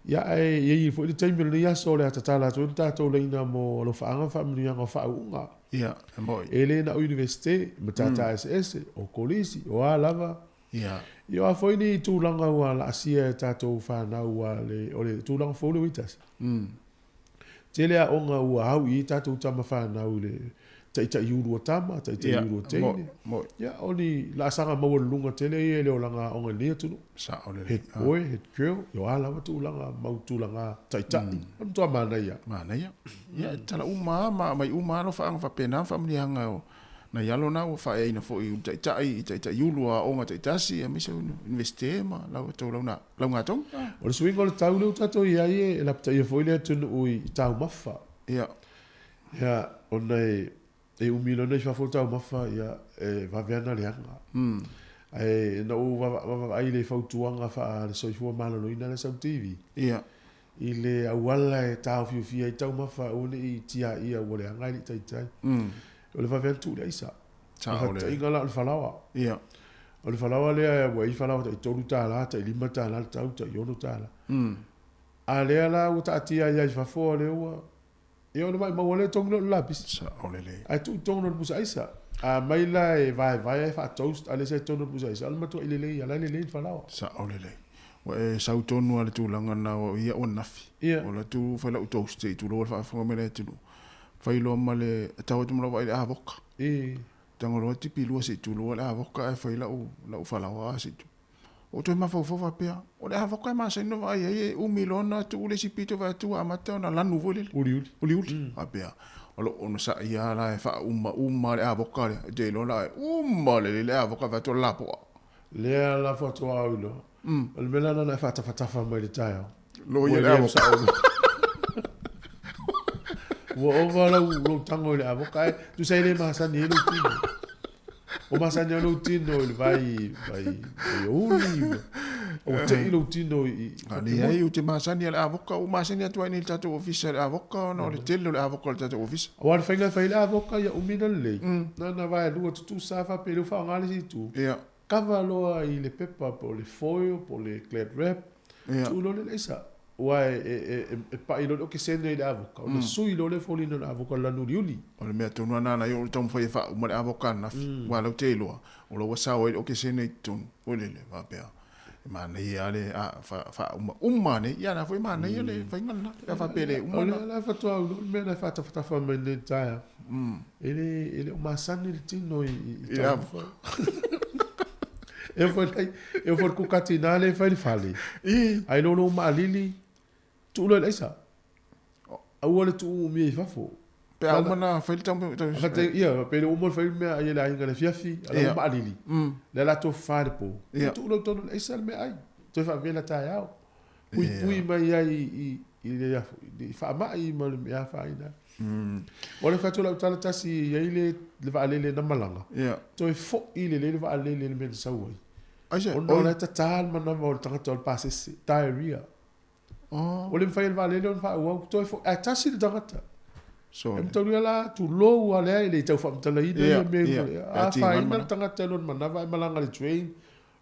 Ia ae i ai foi le taimi o lenei aso o le a tatala atu ai le tatou laina mo alofaaga ma faamanuiaga o faauuga. Ia, e moi. E le na o Iunivesite, matata eseese, o kolisi, o a lava. Ia. Ia o a foi ni tulaga ua laasia e tatou fanau ua le, o le tulaga fou lea ua i tasi. Tele aoga ua au i ai tatou tama fanau i le taitai ulu o tama, taitai ulu o teine. Ia, o ni laasaga maualuluga tele ia i le olaga aoga i lenei atunuu. Sao lelei. Head boy, head girl, ia o a lava tulaga, mau tulaga taitai. O le matua manaia. Manaia. Ia, e tala uma lava ma aumai uma lava alofaaga faapena ma faamanuiaga o nai alo na ua faaeaina foi i ulu taitai, i taitai ulu o aoga taitasi aemaise o Iunivesite ma lau tou laugatogi. O le suiga o le tau lea ua tatou i ai e lapataia foi le atunuu i taumafa. Ia. Ia, ona e umi loa ona i fafo le taumafa, ia, e vave ana leaga. Ae na ou vaavaai i le fautuaga faale-soifua maloloina lea sa i TV. Ia. I le auala e taofiofia ai taumafa aua ne i tiaia ua leaga ae le i taitai. O le vave lava tuu i le aisa. O le faataitaiga la o le falaoa. Ia. O le falaoa lea ua i ai falaoa tai $3, tai $5 le tau, tai $6. A lea la ua taatia ai lava i fafo o lea ua Ia o le maumau lea e togi loa i le lapisi. Sao lelei. Ae tuu i totonu o le pusa aisa. A aumai la e vaevae ae faa-toast a le sa i totonu o le pusa aisa, o le matuai lelei lava, la e lelei le falaoa. Sao lelei. Ua e sau tonu lava i le tulaga lena o ia ua nafi. Ia. Ua alu atu fai lau toast se i tulou le faafofoga mai le atunuu. Fai loa ma le, tau atu ma lau vaai i le avoka. I. Tago loa tipi lua se i tulou le avoka ae fai lau, lau falaoa se i tulou. Ou toe mafaufau faapea, o le avoka e masani ona vaai ai e umi loa ona tuu le isi pito vaai atu ua amata ona lanu foi lele. Uliuli. Uliuli. Faapea, o lo o onosai lava la e faaumauma le avoka lea, e te iloa la e uma lelei le avoka vaai atu o le lapoa. Lea la faatoa ou iloa, o le mea la lena e faatafatafa mai i le taeao. Loia le avoka. Ua ova lau, lou tago i le avoka ae tusa e le masani ai lou tino. O masani ai lou tino i le vai, vai, vai uli. Ua tei lou tino i... A leai, ou te masani i le avoka, ua masani atu ai nei i le tatou ofisa i le avoka ona o le tele o le avoka o le tatou ofisa. Aua o le faiga e fai ai le avoka ia umi ona lelei, na ona vaelua tutusa lava faapea lea ua faaaoga le isi itu, kava loa i le pepa po o le foil po o le glad wrap, tuu loa lea i le aisa. Aua e pai loa le okesene i le avoka, ona sui loa lea o foliga o le avoka i le lanu uliuli. O le mea tonu lava lena na ou taumafai e faauma le avoka ananafi, aua o lea ou te iloa, o la ua sao ai le okesene i totonu, foi lele, faapea, e manaia lava le faaumauma ane, ia o lena foi e manaia le faiga lena, pe a faapea e le uma. O lea la faatoa ou iloa le mea lena e faatafatafa mai nei i le taeao, e le o masani le tino i le avoka. E oo foi e oo foi i le kuka tina lea e fai i le fale, a iloa lou maalili, tuu loa i le aisa. Aua le tuu umia i fafo. Pe a uma ona fai le tau... Ia, pe le uma ona fai le meaai a le aiga i le afiafi, a la ua maalili, lea o le a tofafa i le po, ia tuu loa i totonu o le aisa le meaai, toe faavela taeao. Puipui mai ai i le faamai ma le mea afaina ai. O le fai atu o lau tala tasi e i ai le vaalele na malaga, toe foi lelei le vaalele i le mea na sau ai. Ona o la e tata le manava o le tagata o le pasese, diarrhea. Ua le mafai e le vaalele ona faaauau, toe foi, ae tasi le tagata. E mataulia la, tulou lava lea, e le i tau faamatalaina ia mea uma. A afaina le tagata i lona manava ae malaga i le train,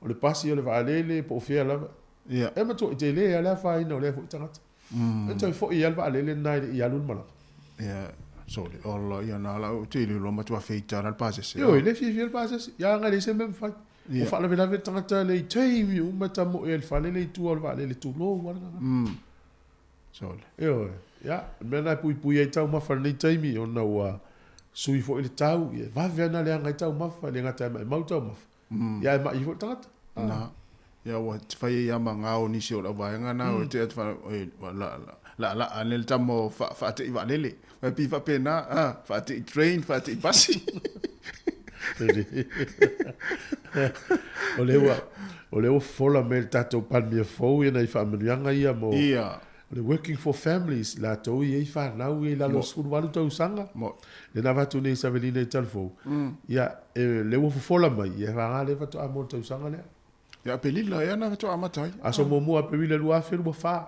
o le pasi, o le vaalele, po o fea lava. E matuai tele lava le afaina o lea foi tagata. E toe foi lava le vaalele lena e le i alu le malaga. Ia, sorry, ola, ia na la, ou te iloa matua feita la le pasese. Ioe, le fiafia le pasese. Ia aga e leai se mea e mafai. Ua faalavelave le tagata le i taimi uma e tamoe ai i le fale le i tua o le vaalele, tulou lava le gagana. Sorry. Ioe, ia, o le mea lena e puipui ai taumafa i lenei taimi ona ua sui foi le tau, ia e vave lava ona leaga ai taumafa, e le gata e maimau taumafa, Ia ae ma'i foi le tagata. Na. Ia ua fai ai lava ma gao nisi o lau vaega na, mm. te atu la la la ane le tama o faate'i vaalele. Mai pi faapena, ah, faate'i train, faate'i pasi. O lea ua o lea ua fola mai le tatou Palemia fou ia nai faamanuiaga ia mo Ia. O le Working for Families, latou e i ai fanau ia i lalo o le 18 tausaga, lea na avatu nei e Savelina i Talafou, ia, e, lea ua fofola mai, ia e vaga lea faatoa mo le tausaga lea. Ia Aperila ea na faatoa amata ai. Aso muamua Aperila 2024.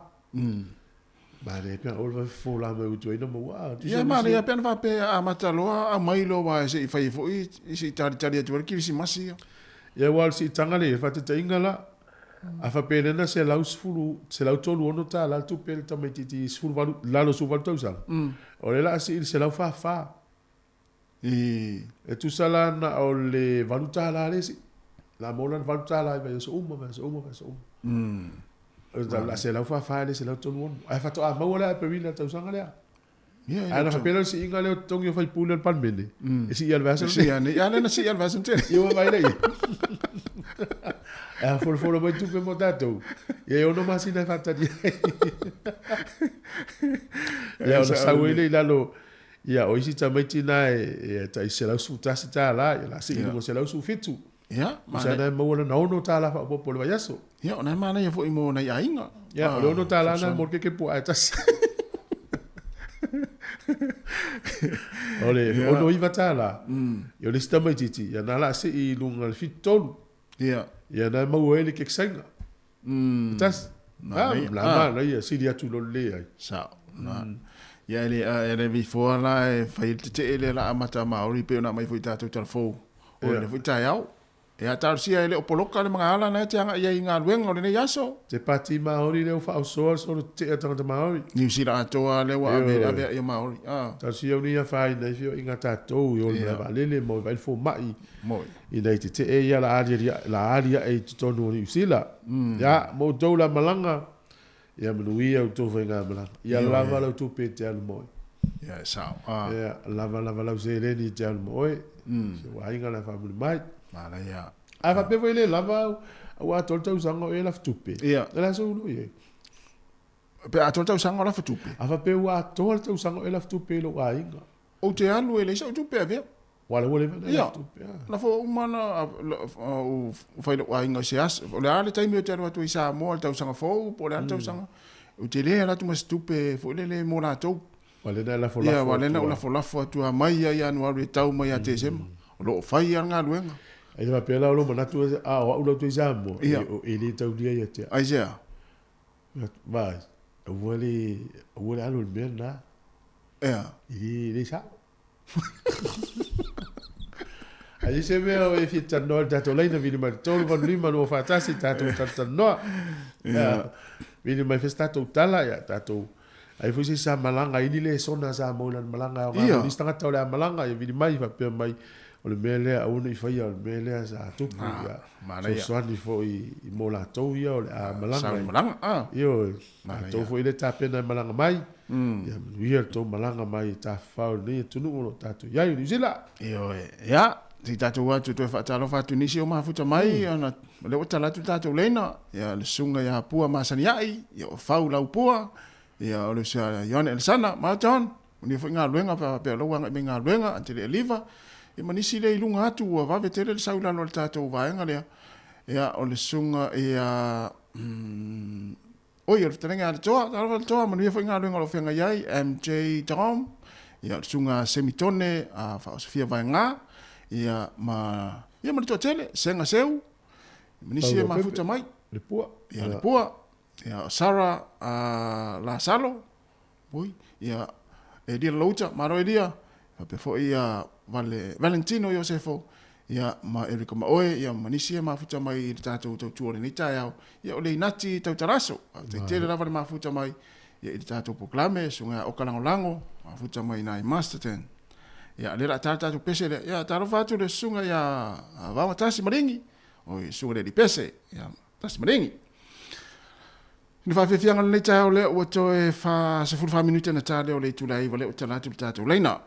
Manaia pe ana ua fofola mai ua tuai na maua. Ia manaia pe ana faapea amata loa aumai loa aua se i fai ai foi se i talitali atu ai le kerisimasi ia. Ia aua o le siitaga lea, faataitaiga la, A faapea lea na 110, $136 le tupe a le tamaitiiti 18, lalo 18 tausaga, o lea o le a sii i le $144. E tusa la na o le $8 le sii. O le a maua la le $8 i vaiaso uma, vaiaso uma, vaiaso uma. O le a $144 e le $136. Ae faatoa maua la e Aperila i le tausaga lea. Ae na faapea la o le siiga lea o totogi o faipule o le Palemene, e sii lava i le vaiaso lenei. Sii lava nei. A lea na sii lava i le vaiaso na tea nei. Ia ua vaai lea i ai. Ae a folafola mai tupe mo tatou, ia e 6 masina e faatali ai. Ia ona sau ai lea i lalo, ia o isi tamaiti na e tai $111, ia o le a sii i luga o $117. Ia, Tusa na e maua lana $6 faaopoopo i le vaiaso. Ia, o na e manaia foi mo nai aiga. Ia, o le $6 na mo le keke puaa e tasi. O le $69, ia o le isi tamaitiiti, ia na o le a sii i luga i le 73. Ia. Ia na e maua ai le keke saina. E tasi. Manaia. La manaia, sili atu i lo le leai. Sao. Na. Ia, e le, e le vifoa la e fai le tetee lea la amata Maori pei ona aumai foi i tatou talafou. O lenei foi taeao. Ia talosia e le o poloka le magaala na e te agai ai i galuega o lenei aso. Te Pati Maori lea ua faaosoa le solo tetee a tagata Maori. Niu Sila atoa lea ua ave ave ai Maori. Ah. Talosia au nei afaina ai feoaiga a tatou i o le malae vaalele ma o i vaai le fomai. Moi. Ina i tetee ia la ali la ali ae i totonu o Niu Sila. Ia, mo outou la malaga, Ia manuia outou faigamalaga. Ia lava lau tupe e te alu ma oe. Ia e sao. Ia lava lava lau seleni e te alu ma oe. Si ou aiga la e faamuli mai. Manaia. A faapea foi e le lava au, Ua atoa le tausaga o e lafu tupe. Ia. O le a sou iloa i ai? Pe atoa le tausaga o lafu tupe. A faapea ua atoa le tausaga o e lafu tupe i lou aiga. Ou te alu e leai sau tupe e avea. Ua la ua leva ona e lafu tupe. Ia. Lafo uma na ou fai lou aiga i se aso. O le a le taimi ou te alu atu ai i Samoa i le tausaga fou po o le a le tausaga. Ou te le alu atu ma se tupe foi lele mo latou. Ua lena e lafolafo atu. Ia, ua lena ua lafolafo atu a mai ia Ianuari e tau mai ia Tesema. O lo o fai lava le galuega. Ai te faapea la o lou manatu, a o au lau i Samoa, e le taulia ia te au. Aisea? Vaai, aua le, aua le alu i le mea lena. Ea. E le sao. Ai i se mea o e fia talanoa i le tatou laina vili mai le 3 8 5 2 4 1 tatou talatalanoa. Ia vili mai foi se tatou tala ia tatou ai foi se isi sa malaga ai ni lesona sa maua i lana malaga e aoga mo nisi tagata o le a malaga ia vili mai faapea mai o le mea lea aua ne i faia o le mea lea sa tupu ia fesoasoani foi i mo latou ia o le a malaga ioe latou foi lea e tapena e malaga mai ia manuia le tou malaga mai e tafafao i lenei atunuu o lo o tatou i ai o Niu Sila. Ioe, ia, se i tatou atu toe faatalofa atu i nisi o mafuta mai, ona o lea ua tala atu le tatou laina, ia, le susuga ia Pua Masaniai, ia o Fau Laupua, ia o le uso ia Ioane Elesana, ma John, manuia foi galuega pe a faapea o la ua agai mai i galuega, Antele Eliva, ia ma nisi lea i luga atu ua vave tele le sau i lalo o le tatou vaega lea, ia, o le susuga ia, Oi, o le fetalaiga ia Letoa, talofa Letoa, manuia foi galuega o lo o feagai ai, MJ Dom, ia, o le susuga Semitone a Faaosofia Vaega, ia, ma, ia, ma le toatele, Sega Seu, ma nisi e mafuta mai. Le Pua. Ia, le Pua, ia, o Sarah a Lasalo, oi, ia, Elia Louta, malo Elia, faapea foi ia Vale, Valentino Iosefo, ia, ma Erika Maoe, ia, ma nisi e mafuta mai i le tatou tautua o lenei taeao, ia, o Leinati Tautalaso, faafetai tele lava le mafuta mai, ia, i le tatou polokalame, susuga ia Oka Lagolago, mafuta mai i ina i Masterton. Ia, o lea o le a ta le tatou pese lea, ia, talofa atu i le susuga ia Vaogatasi Maligi, oi, susuga i le alii pese, ia, Tasi Maligi. I le faafiafiaga o lenei taeao lea ua toe 14 minute na ta lea o le itula e 9 lea ua tala atu le tatou laina.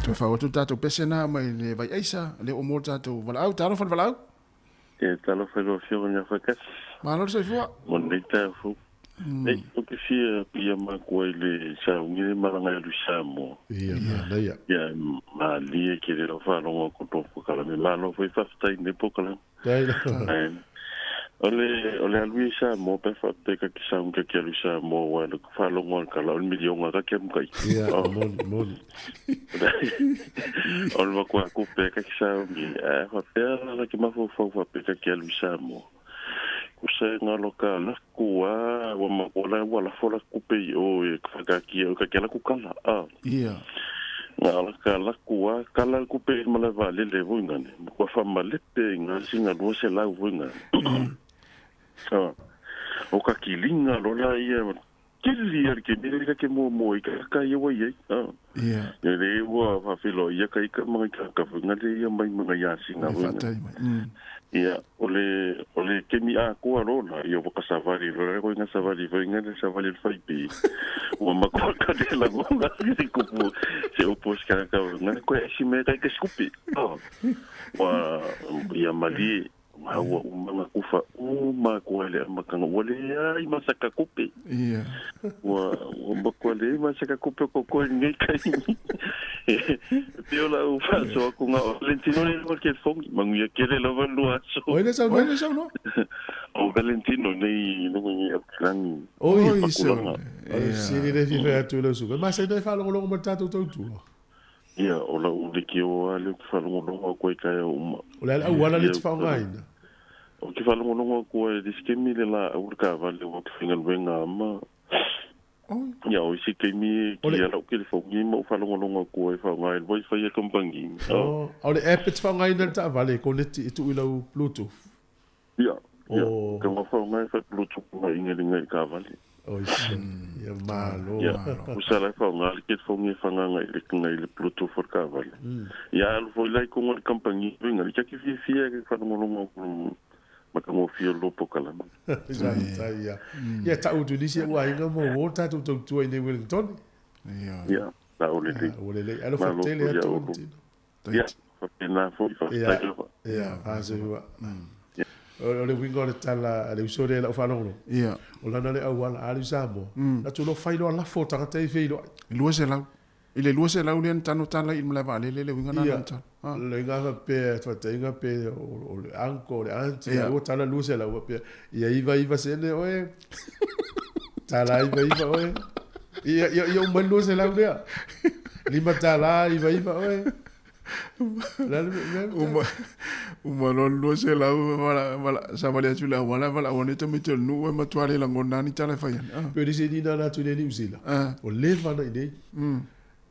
Toe fau atu le tatou pese na mai le Vaiaisa, lea ua mua le tatou valaau. Talofa le valaau. E talofa i lau Afioga i le Afakasi. Malo le soifua. Mo lenei taeao fou. Ei, ou te fia pia maku ai le sauni le malaga e alu i Samoa. Ia, manaia. Ia, malie ke le lau faalogo atu i tō polokalame. Malo foi faafetai i lenei polokalame. Ae, O le o le alu i Samoa pe faapea ka ke sauni ka ke alu i Samoa aua le faalogo a le tala o le miliona ka ke alu kai. Ia, moni, moni. O le matua tupe ka ke sauni ae faapea la la ke mafaufau faapea ka ke alu i Samoa. Kusa e ngalo ka laku a ua matua la ua lafo la kupe i o e whakakia o ka ke laku kala. A. Ia. Nga ala ka laku a kala le kupe i malae vaalele voi ngane. Kua whamalepe i ngā singa 200 voi ngane. O ka kilinga lola ia kili ia ke mele ka ke mo mo i ka ka ia wai ai. Ia. Ia le ua whawhilo ia ka ika mga ka ka whanga le ia mai mga ia singa voi ngane. Ia o le o le kemi a koa lola ia waka savari lola ko inga savari voi ngane savari le whaipi. Ua makoa ka le langonga se kupu se upu se ka ngane koe esi me kai ka skupi. Ua ia malie ua uma nga kufa uma koa le amakanga ua le ai masaka kupe. Ia. Ua ua makoa le masaka kupe ko koe nei kai. Pio la u faso aku nga o Valentino le lo ke fongi manguia kele lava lua aso. Oi le saunoa. Oi le saunoa. O Valentino nei no i Apilangi. Oi Pakulanga. O siri le fifa atu le usuka. Ma se nei whalongolongo ma tātou tautua. Ia, o la u le ki o a le whalongolongo koe kai o uma. O le au ala le te whaongaina. O ki whalongolongo koe le skemi le la au le kawale o ki whingalwenga ama. Ia, o isi keimi ki ala o ki le whaongi ma o whalongolongo koe whaongai le wifi e kampangi. O le app e te whaongaina le taavale koneti e tui lau Bluetooth. Ia, ia. Ka ngā whaongai whai Bluetooth ngā ingaringa i kawale. Oi, ia malo. Ia, usa lai whaonga le ke whaongi whanganga i le kinga i le Bluetooth o le kawale. Ia, alu foi lai kongo le kampangi winga, le kia ki whiawhia ke whalongolongo ku makangofia lopo kalama. Ia, ia tau tu nisi ua inga mo o tātou tautua i nei Wellington. Ia. Ia, la o le lei. O le lei. Alofa tele atu Valentino. Ia, whapena foi, whapena lava. Ia, whāsehua. O le winga o le tala, le uso le lau whalongolo. Ia. O lana le auala, alu Samoa. La tu lo whailoa lafo tangata i whailoa. 200. I le 200 lea na tano tala i le malae vaalele le uiga na na tala. Le inga faapea tuataina pe o le uncle o le auntie ua tala 200 faapea ia 99 sene oe. Tala 99 oe. Ia ia ia uma 200 lea. Lima tala 99 oe. La le Uma uma lo 200 wala wala savali atu le wala wala one te mete nu e matua le langona ni tala fai ana. Pe ni se ni na tu le New Zealand. O le vana i nei.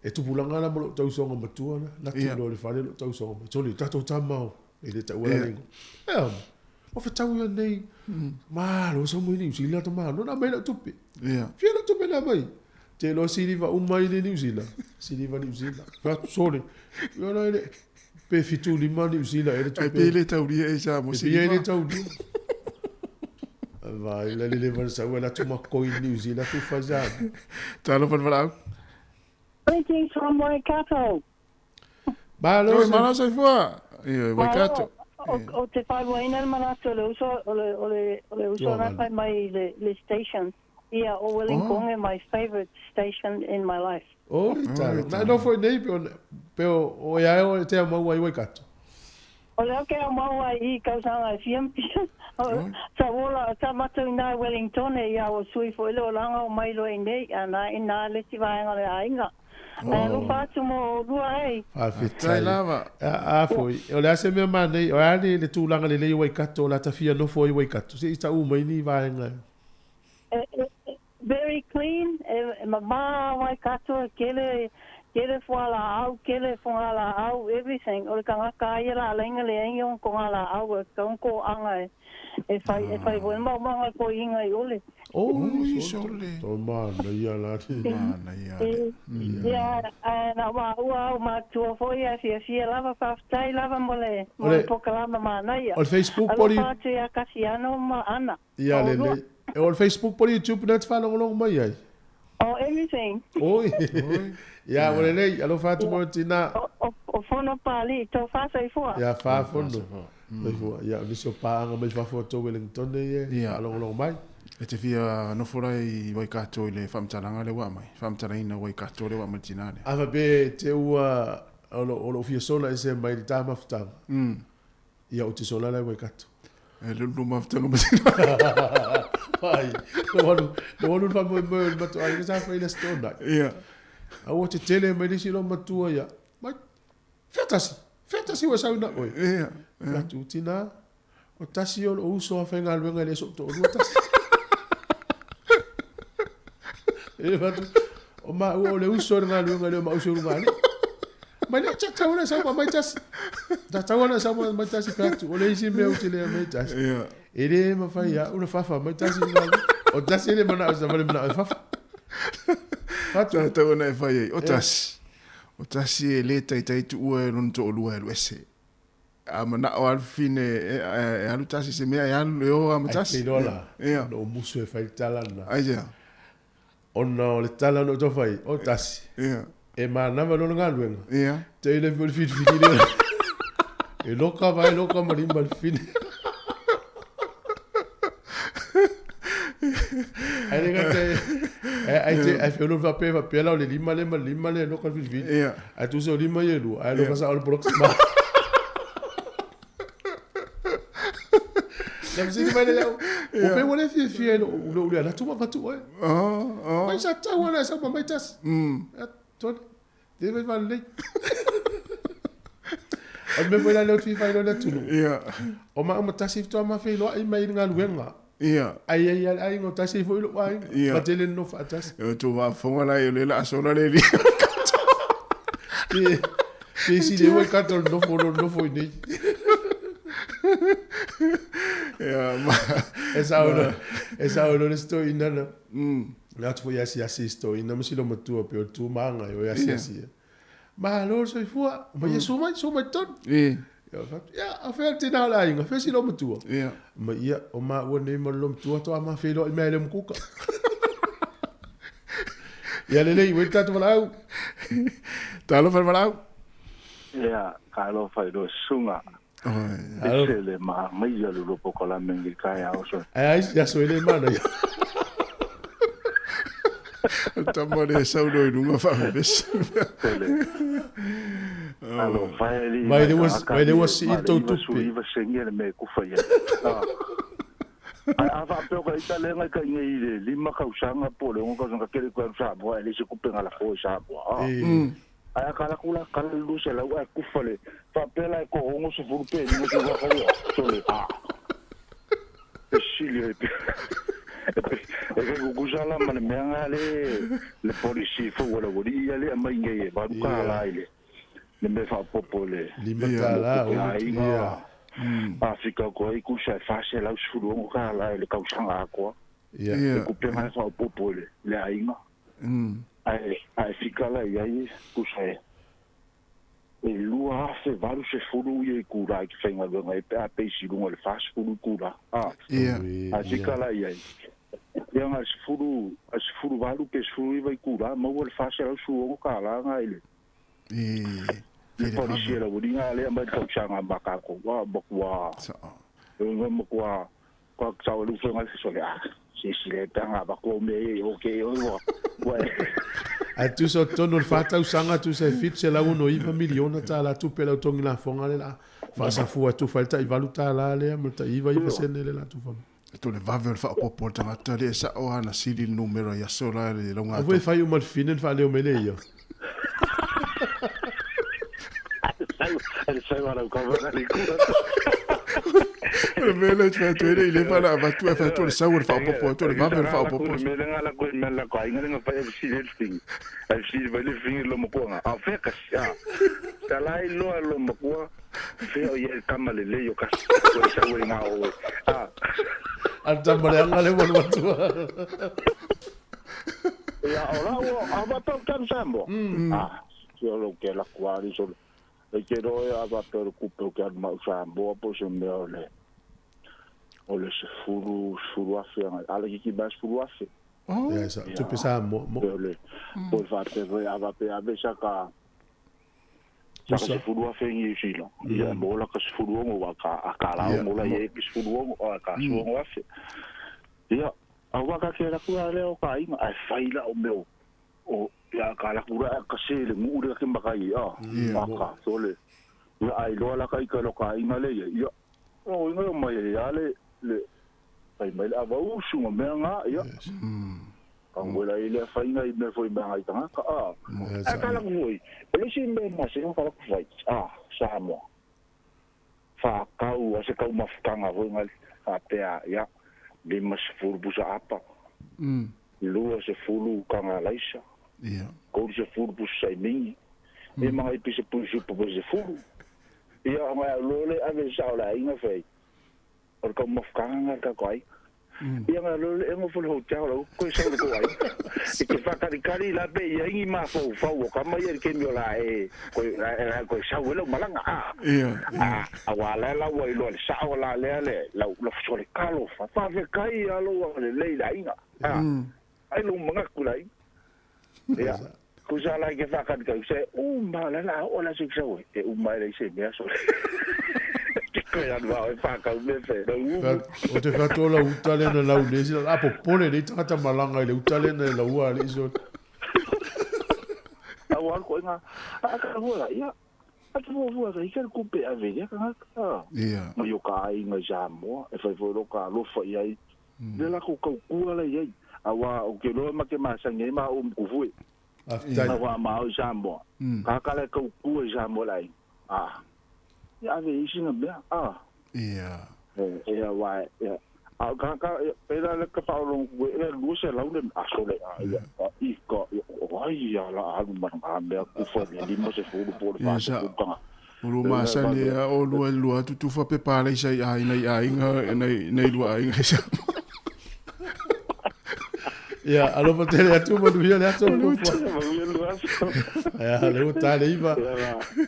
E tupulanga la mo lo tausoga matua na la tu lo le fale lo tausoga matua le tatou tamao e le taua la lengo. E o whetau ia nei malo sa mo i New Zealand ta malo na mai la tupe. Ia. Fia la tupe na mai. Te lo siliva uma i le New Zealand. Siliva New Zealand. Fa sole. Ia na ile pe fitu lima New Zealand e le tupe. Ai pe le tauria e sa mo siliva. E pe le tauria. Vai la le le sa ua la tu makoi New Zealand tu faza. Talo falfalau. Greetings from Waikato. Malo, malo soifua. Ia, Waikato. O te whaiwaina le manatu o le uso, o le, o le, o le uso na whai mai le, le station. Ia, o Wellington, my favorite station in my life. O, talo. Na no foi nei, pe o ia o te au ai Waikato. O le au ke au mau ai i kausanga e fiampia. Sa wola, sa matu i nā Wellington e ia o sui fo ile o langa o mai loa i nei, a nā i nā le si vaenga le ainga. Ai alofa atu mo lua ei. Faafetai lava. A foi, o le a se mea manei, o a le le tulaga lelei o Waikato, o la tafia nofo ai Waikato, se i tau mai ni vaenga. Very clean, e mama Waikato, e kele, kele fualaau, kele fongalaau, everything. O le kangaka ia la lenga le ainga o kongalaau, e kaunko anga e, e fai, e fai voi mau manga ko inga i ole. Oh, sole. To mana ia la. Mana ia. Ia, na wa ua au matua foi a fia fia lava faafetai lava mo le mo le pokalama manaia. O le Facebook poli. Alofa atu ia Kasiano ma Ana. Ia le le. O le Facebook poli YouTube na te whalongolongo mai ai. Oh, everything. Oi. Ia, o le lei, alofa atu mo tina. O fono pali, tō whāsoifua. Ia, whāfono. Soifua. Ia, o nisi o pāanga mai whafua tō Wellington e, whalongolongo mai. E te fia nofo lai i Waikato i le whaamtalanga le wa mai. Whaamtalaina Waikato le wa mai tina le. Awa pe te ua o lo fia sola e se mai le tāmafutanga. Ia o te sola lai Waikato. E le lulu mafutaga ma sina. Ai, no alu, no alu le faamoemoe o le matou aiga sa fai i le Aso Toonai. Ia. A ua tetele mai le isi loa matua ia, mai, fea tasi, fea tasi ua sau na oe. Ia. Fai atu, tina, o tasi o lou uso a faigaluega e le soo toalua tasi. E fai atu, o maua o le uso o le galuega lea o maua uso i luga alii. Mai le tatau ona sau mai tasi. Tatau ona sau mai tasi fai atu, o le isi mea ou te le mai tasi. Ia. E le mafai a una fafa mai tasi i luga. O tasi e le manao sa vale manao e fafa. Fatu. Tatau ona e fai ai. O tasi. O tasi e le taitai tuua e lona toalua e alu ese. A manao lava le fafine e alu tasi i se mea e alu e o lava ma tasi. Ai te iloa la, Ia. na ou musu e fai le tala lena. Aisea? Ona o le tala na ou tau fai, o tasi, Ia. e manava lona galuega, Ia. te ile foi le filifili lea. E loka vai loka ma lima le fili. Ai le gata ai te ai felo fa pe fa pe la o le lima le ma lima le loka le filifili. Ia. Ai tu se o lima ye lua, ai loka sa o le proxima. Na fesili mai le iau, o pe ua le fiafia i lou le alatu ma avatu oe. Oh, oh. Mai sa tau ana e sau ma mai tasi. Tony, te fai faalelei. O le mea foi la lea ou te fia faailoa i le atunuu. Ia. O maua ma tasi faatoa ma feiloai mai i le galuega. Ia. Ai ai lava le aiga, o tasi ai foi lou aiga. Ia. Ma tele nonofo faatasi. E outou faafofoga la o lea o le a sola le alii. Pe pe sili ai ua kata o le nofo o nofo i nei. Ia, ma E sao loa, e sao loa le isi toeaina na. Na atu foi e asiasi i si toeaina ma si loomatua pei o le tu ma aga e o e asiasi ai. Malo le soifua, ma ia susu mai, susu mai i totonu. Ia, fai atu, ia, a fea le tina o le aiga, fea si loomatua? Ia. Ma ia, o maua nei ma le loomatua faatoa ma feiloai mai le mukuka. Ia lelei, ua i le tatou valaau. Talofa le valaau. Ia, talofa i lou susuga. Ese le manaia le lua polokalame i le taeao so. Ae a isi aso e le manaia. O le tama lea e sau loa i luga faavevesi. Alofa e alii Mai le ua, mai le ua sii le tou tupe. 99 sene le mea e kufa i ai. Ae a faapea o ka ita lea ngai ka inei i le 5 tausaga po o le 6 tausaga tele koe alu Samoa e leai se tupe na lafo i Samoa. Ae a kala ku la kala le 200 ae kufa le faapea la e to 60 pe 50 ka ia sole a. E sili e pe e kai kukusa la ma le mea nga le le polisi fou ala ua lii ia le aumai nei e valu tala i le le mea faaopoopo le Lima tala, le ono, aiga ia. Afika ko ai kusa e $416 i le tausaga atoa. Ia. Le kupenga e faaopoopo i le le aiga. Ae ae fika la i ai kusa e e 2080 ia i kula i te faigaluega ai pe a peisi i luga o le 40 i kula. A. Ia. Ae fika la i ai. Ia nga 10 a 18 pe 19 i kula maua le $416 nga i le le polisi e la uringa le mai le tausaga ma kākou. Wa makua. E makua kwa tau lu fenga se sole a. Se si le panga ba ko me o ke o wa. Wa Ae tusa o totonu o le 4 tausaga tusa e $769 miliona tala tupe lau togi lafoga le la faasafua e tufa ai le tai $8 lea ma le tai 99 sene le la tufa mai. E to le vave o le faaopoopo o le tagata lea e sao lava na sili le numera i aso la le Aua foi e lauga fai uma le fine na faaleo mai le ia. O le mea lea ou te fai atu ai le i le fa na avatu ae fai atu o le sau o le faaopoopo atu o le vave o le faaopoopo. Le mea la ko mea la ko inga nga fa FC le thing. FC vai le thing lo mo a fe ka sia. Ta lai lo lo mo ko fe o ye kama le le yo ka. Ko sa we nga o. Ah. A tama le anga le walu atua. Ya ora o a va pa kan sambo. Ah, yo lo que la kuari so. E ke ro e a va per ku pe ke ma sambo po se me o le. O le se furu furu afe ala ki ki bas furu afe. Oh. Ia, sa, tupe sa mo. mo. Le po fa pe ve a va pe a ve sa ka sa ka Usa. se furu afe ngi silo. Ia mo la ka se furu ngo wa ka a ka la ngo la ye ki se furu ngo a ka su ngo afe. Ia a wa ka ke la ku ale o ka inga a fai la o meo. O ia ka la ku ra ka se le ngu le ke maka i a. Ia. A ka so le. Ia ai lo la ka i ka lo ka inga le ia. Ia O inga mai e ia le le fai mai le avausu ma mea ngā ia. Ka ngwela i le whainga i mea foi mea ngai tangata. A, a kala ngui. O le si mea ma se kala ku fai. A, Samoa. Wha kau, a se kau mafutanga foi ngai. A pea, ia, 50 pusa apa. 20 kanga laisa. Ia. 30 pusa saimingi. E mga i pisa pusa pusa pusa fulu. Ia, ngai lole ave sa o la inga fai. O le kau mafutanga ngai ka koai. Ia ngai lole e ngofo le hotel lau, koe sau le koai. I te whakarikari la pe ia ingi mā fau fau o kama ia ke mio la e koe koe sau e lau malanga a. Ia. A, a wā la la ua iloa le sao la lea le lau la fuso le kalo fa. Fa fe kai a lo a le lei la inga. A, ai lo mangaku la inga. Ia. Ko sa la ke whakarikari se, u ma la la o la se sau e. E u mai le se mea so. Te koe anu au e whakau me fe. O te whatola uta le na lau lesi, a popole le tangata malanga i le uta le na lau a le iso. A wa ko inga, a ka hua ia. A te hua ka ika kupe a ve ia ka ngaka. Ia. Ma yo ka ai ngai Samoa, e fai foi lo ka lofa i ai. Le la ko kau kua la i ai. A wa o ke loa ma ke masangi ai ma o mkufue. Aftai. A wa ma o Samoa. Ka ka le kau kua i Samoa lai. A. Ia ave isi nga mea. A. Ia. E a wa ia. A ka ka e la le ka paolo e le lu se lau le a sole a ia i ka o ai ia la alu ma nga mea ku fa le lima se fulu po le fa se ku kanga. O lo masani a o lua lua tutufa pe pala isa i ai nei aiga nei nei lua aiga isa. Ia, alofa tele atu manuia le aso fuafua. Ia, le ua tale iva.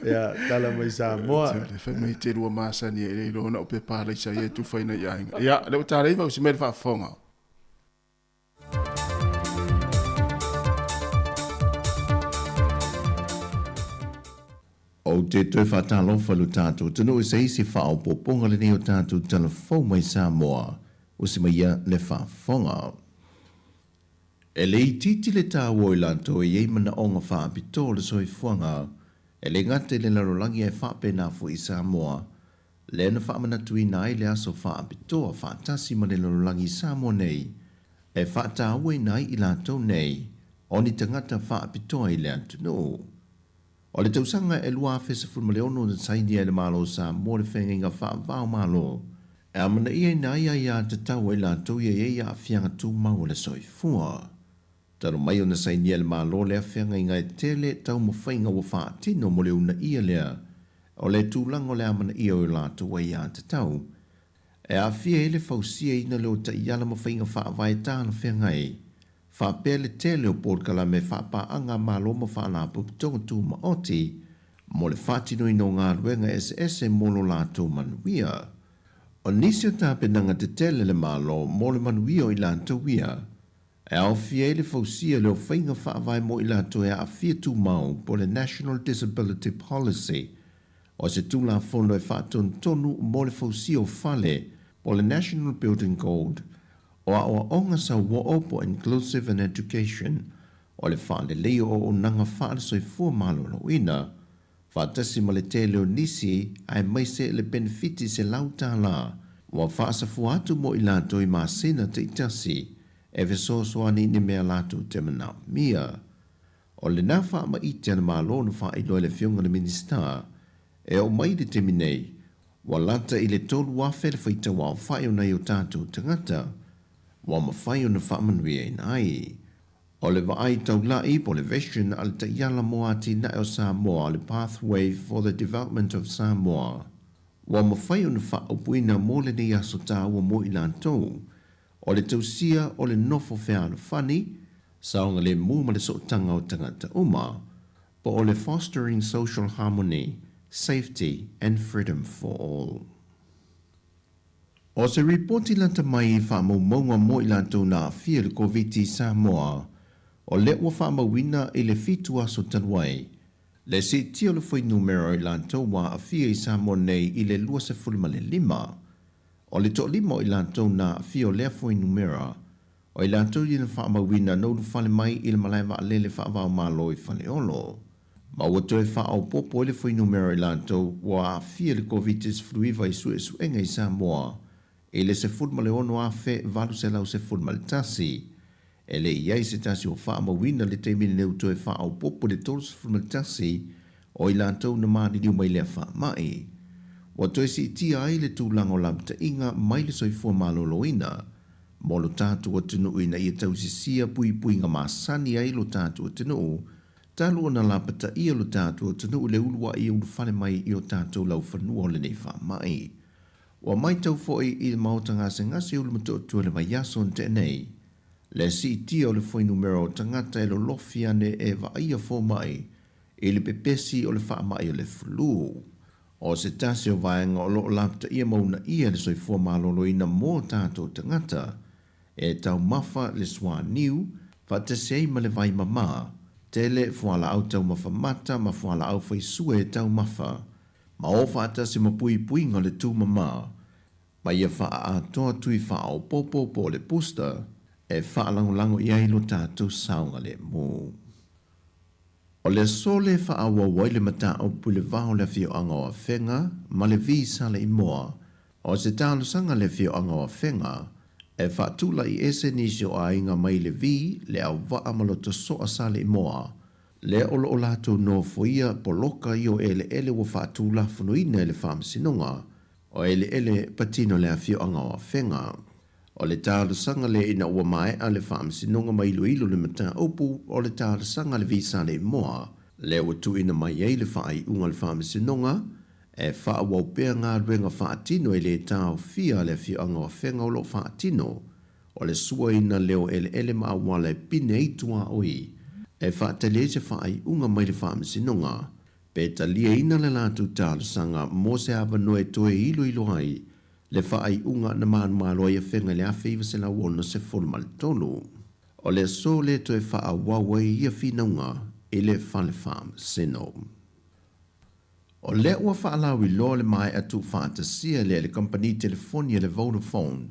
Ia, tala mai Samoa. Le fai mai te lua masani e le iloa na o pe pala isa i e tufa i nei aiga. Ia, le ua tale iva o si mea le faafofoga. Ou te toe faatalofa i lo tatou atunuu i se isi faaopoopoga lenei o tatou tala fou mai Samoa, usi mai ia le faafofoga. E le itiiti le taua o i latou e i ai manaoga faapitoa o le soifuaga, e le gata i le lalolagi ae faapena foi i Samoa, lea na faamanatuina ai le aso faapitoa faatasi ma le lalolagi i Samoa nei, e faatauaina ai i latou nei o ni tagata faapitoa i le atunuu. O le tausaga e 2016 na sainia e le Malo o Samoa le feagaiga faava-o-Malo e amanaiaina ai aiatatau a i latou ia i ai aafiaga tumau o le soifua. Talu mai ona sainia e le Malo lea feagaiga e tele taumafaiga ua faatino mo le uunaia lea o le tulaga o le amanaia o i latou aiatatau e aafia ai le fausiaina lea o taiala ma faiga faavae talafeagai faapea le tele o polokalame faapaaga a Malo ma Faalapotopotoga Tumaoti mo le faatinoina o galuega eseese mo lo latou manuia. O nisi o tapenaga tetele a le Malo mo le manuia o i latou ia, e aofia ai le fausia lea o faiga faavae mo i latou e aafia tumau po o le National Disability Policy, o se Tulafono e faatonutonu mo le fausia o fale po o le National Building Code, O aoaoga sauoo po Inclusive in Education, o le faalelei o auaunaga faale-soifua maloloina, faatasi ma le tele o nisi aemaise le penefiti $100 ua faasafua atu mo i latou i masina taitasi e fesoasoani i ni mea latou te manaomia. O lena faamaite a le Malo na faailoa e le Afioga i le Minisita e oo mai i le taimi nei, Ua lata i le 3,000 le faitau aofai o nai o tatou tagata ua mafai ona faamanuiaina ai. O le vaai taula'i po o le vision a le Taiala mo Atinae o Samoa, le Pathway for the Development of Samoa, ua mafai ona faaupuina mo lenei aso taua mo i latou, o le tausia o le nofo fealofani, saogalemu ma le sootaga o tagata uma, po o le Fostering Social Harmony, Safety and Freedom for All. O se ripoti lata mai i faamaumauga mo i latou na aafia i le Koviti i Samoa, o lea ua faamauina i le 7 aso talu ai, le siitia o le fuainumera o i latou ua aafia i Samoa nei i le 25. O le toalima o i latou na aafia o lea fuainumera, O i latou ia na faamauina na ulufale mai i le malae vaalele faava-o-Malo i Faleolo. Ma ua toe faaopoopo ai le fuainumera o i latou ua aafia i le Koviti-19 i suesuega i Samoa i le 16,811. E le i i ai se tasi o faamauina i le taimi lenei ua toe faaopoopo i le 31 o i latou na maliliu mai lea faamai. Ua toe siitia ai le tulaga o lapataiga mai le soifua maloloina mo lo tatou atunuu ina ia tausisia puipuiga masani ai lo tatou atunuu talu ona lapataia lo tatou atunuu i le uluai ulufale mai i o tatou laufanua o lenei faamai. Ua matau foi i le maota gasegase Ulumotootua i le vaiaso na tea nei, le siitia o le fuainumera o tagata e lolofi ane e vaaia fomai i le pepesi o le faamai o le flu. O se tasi o vaega o lo o lapataia ma uunaia le soifua maloloina mo tatou tagata, e taumafa le suaniu faatasi ai ma le vai mama, tele fualaau taumafa mata ma fualaau faisue taumafa, ma o faatasi ma puipuiga o le tumama, ma ia faaatoa tui faaopoopo po o le booster e faalagolago i ai lo tatou saogalemu. O le aso lea e faaauau ai le mataupu i le va o le afioaga o Afega ma le Vi Saleimoa. O se talosaga a le afioaga o Afega e faatulai ese nisi o aiga mai le Vi, Leauvaa ma Lotosoa Saleimoa, lea o lo o latou nofoia poloka i o eleele ua faatulafonoina e le Faamasinoga o Eleele Patino le afioaga o Afega. O le talosaga lea ina ua maea le faamasinoga ma iloilo le mataupu o le talosaga a le Vi Saleimoa, lea ua tuuina mai ai le faaiuga a le faamasinoga e faaauau pea galuega faatino e le taofia a le afioaga o Afega o lo o faatino o le suaina lea o eleele ma auala e pine ai tuaoi e faatali ai se faaiuga mai le faamasinoga pe taliaina le latou talosaga mo se avanoa e toe iloilo ai le faaiuga na manumalo ai Afega i le 1963. O le aso lea toe faaauau ai ia finauga i le Fale Faamasino. O lea ua faalauiloa le maea tuufaatasia lea e le kamupani telefoni a le Vodafone.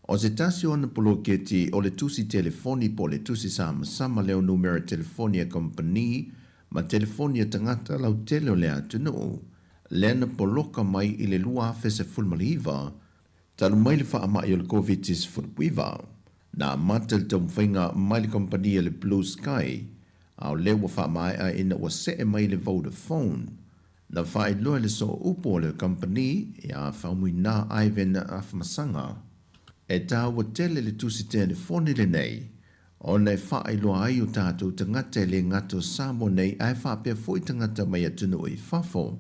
O se tasi o ana poloketi o le tusi telefoni po o le tusi samasama lea o numera telefoni a kamupani ma telefoni a tagata lautele o le atunuu, lea na poloka mai i le 2019, talu mai le faamai o le Koviti-19. Na amata le taumafaiga mai le kamupani a le Blue Sky, a o lea ua faamaea ina ua see mai le Vodafone. Na faailoa e le sooupu o le kamupani ia Faumuina Ivan Afamasaga, e taua tele le tusi telefoni lenei ona e faailoa ai o tatou tagata e le gata o Samoa nei ae faapea foi tagata mai atunuu i fafo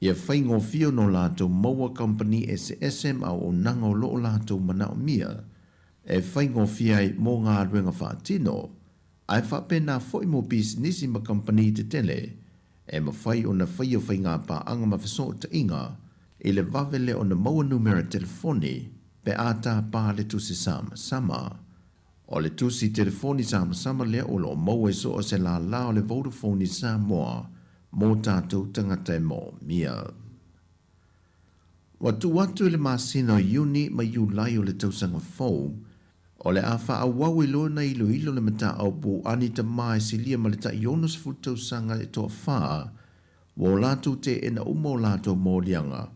ia faigofie ona o latou maua kamupani eseese ma auaunaga o lo o latou manaomia e faigofie ai mo galuega faatino ae faapena foi mo pisinisi ma kamupani tetele e mafai ona faia faigapaaga ma fesootaiga i le vave lea ona maua numera telefoni pe a tapa le tusi samasama. O le tusi telefoni samasama lea o lo o maua i so o se lālā o le Vodafone i Samoa mō tātou tagata e moomia. Ua tuu atu i le masina o Iuni ma Iulai o le tausaga fou, o le a faaauau ai loa ona iloilo le mataupu a ni tama e silia ma le tai 60 tausaga e toafa ua o latou teena uma o latou moliaga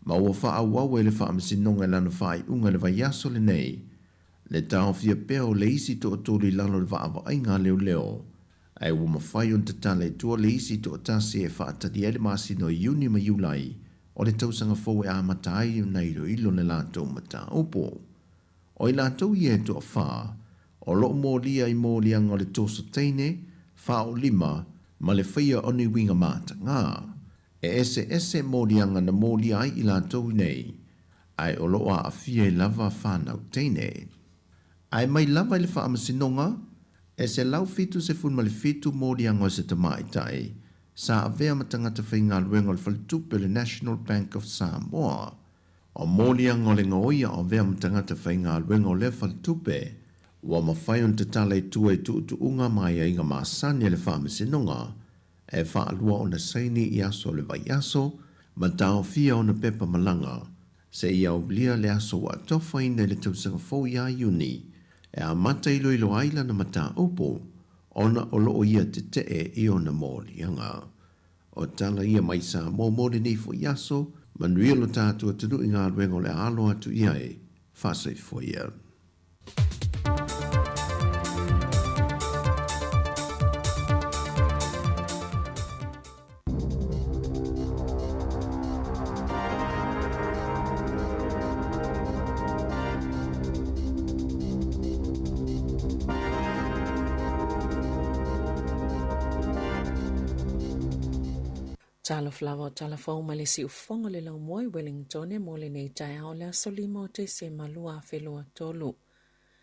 ma ua faaauau ai le Faamasinoga i lana faaiuga i le vaiaso lenei le taofia pea o le isi toatolu i lalo o le vaavaaiga a leoleo, ae ua mafai ona tatala i tua le isi toatasi e faatali ai le masina o Iuni ma Iulai o le tausaga fou e amata ai ona iloilo le latou mataupu. O i latou ia e toafa, o lo o molia i moliaga o le toso teine, faaolima, ma le faia o ni uiga matagā. E eseese moliaga na molia ai i latou nei, ae o lo o aafia ai lava fanau teine. Ae mai lava i le faamasinoga, e 177 moliaga o se tamaitai sa avea ma tagata faigaluega o le faletupe o le National Bank of Samoa. O moliaga o le gaoia o avea ma tagata faigaluega o lea faletupe, ua mafai ona tatala i tua i tuutuuga ma aiaiga masani a le faamasinoga e faalua ona saini i aso o le vaiaso ma taofia ona pepa malaga seia aulia le aso ua atofaina i le tausaga fou ia Iuni e amata iloilo ai lana mataupu. ona o lo o ia tetee i ona moliaga. O tala ia mai Samoa mo lenei foi aso, manuia lo tatou atunuu i galuega o le a alo atu i ai. Faasoifua ia. Talofa lava o tala fou mai le siufofoga o le laumua i Wellingtone mo lenei taeao o le aso 5 o Tesema 2023.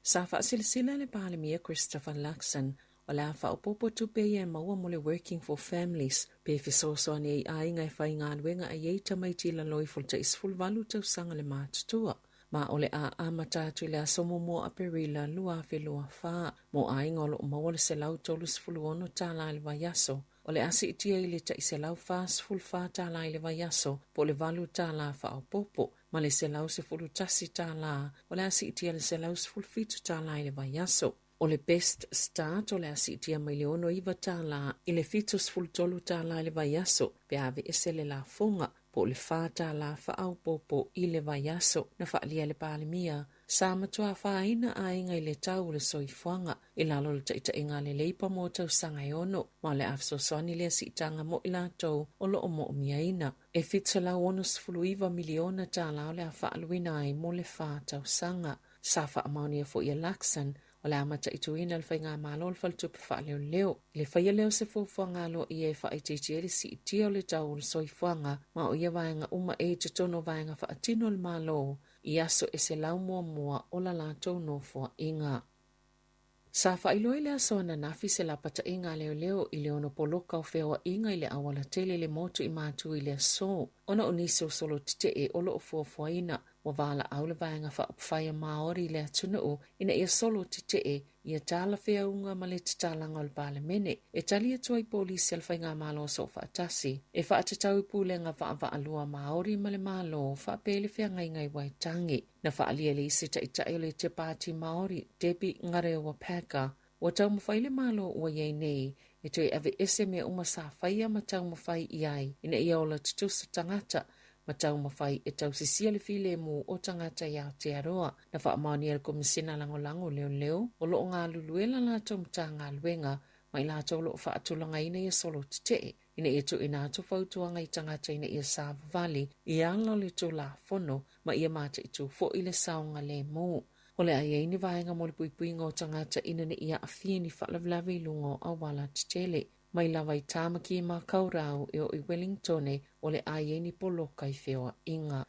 Sa faasilasila e le Palemia Christopher Luxon o le a faaopoopo tupe ia e maua mo le Working for Families pe fesoasoani ai i aiga e faigaluega ai ai tamaiti i lalo ifo o le tai 18 tausaga le matutua. Ma o le a amata atu i le aso muamua o Aperila 2024 mo aiga o lo o maua le $136 i le vaiaso, o le a siitia i le tai $144 i le vaiaso po o le $8 faaopoopo, ma le $111 o le a siitia i le $117 i le vaiaso. O le Best Start o le a siitia mai le $69 i le $73 i le vaiaso pe a aveese le lafoga, po o le $4 faaopoopo i le vaiaso. Na faaalia e le Palemia, sa matua afaina aiga i le tau o le soifuaga i lalo o le taitaiga a le Leipa mo tausaga e ono, ma o le a fesoasoani lea siitaga mo i latou o lo o moomiaina. E $769 miliona tala o le a faaaluina ai mo le fa tausaga. Sa faamaonia foi e Luxon o le a mataituina le Faigamalo o le Faletupe Faaleoleo i le faia lea o se fuafuaga aloaia e faaitiitia ai le siitia o le tau o le soifuaga ma o ia vaega uma e i totonu o vaega faatino a le Malo i aso e 101 o la latou nofoaiga. Sa faailoa i le aso ananafi se lapataiga a leoleo i le ono poloka o feoaiga i le aualatele i le motu i Matu i le aso ona o nisi o solo tetee o lo o fuafuaina Ua valaau le Vaega Faaupufai a Māori i le atunuu ina ia solo tetee ia talafeauga ma le tatalaga o le Palemene e tali atu ai polisi a le Faigamalo Soofaatasi e faatatau i pulega vaavaalua Māori ma le Malo faapea le feagaiga i Waitangi. Na faaalia e le isi taitai o le Te Pāti Māori, Debbie Ngarewa Packer, ua taumafai le Malo ua i ai nei e toe aveese mea uma sa faia ma taumafai i ai ina ia ola tutusa tagata ma taumafai e tausisia le filemu o tagata i Aotearoa. Na faamaonia e le Komisina Lagolago Leoleo o lo o galulue la latou Matagaluega ma i latou o lo o faatulagaina ia solo tetee ina ia tuuina atu fautuaga i tagata ina ia savavali i ala o le Tulafono ma ia mataitu foi le saogalemu. O le a i ai ni vaega mo le puipuiga o tagata ina ne i aafia i ni faalavelave i luga o auala tetele. Mai lava i Tāmaki e Makaurau e oo i Wellingtone, o le a i ai ni poloka i feoaiga.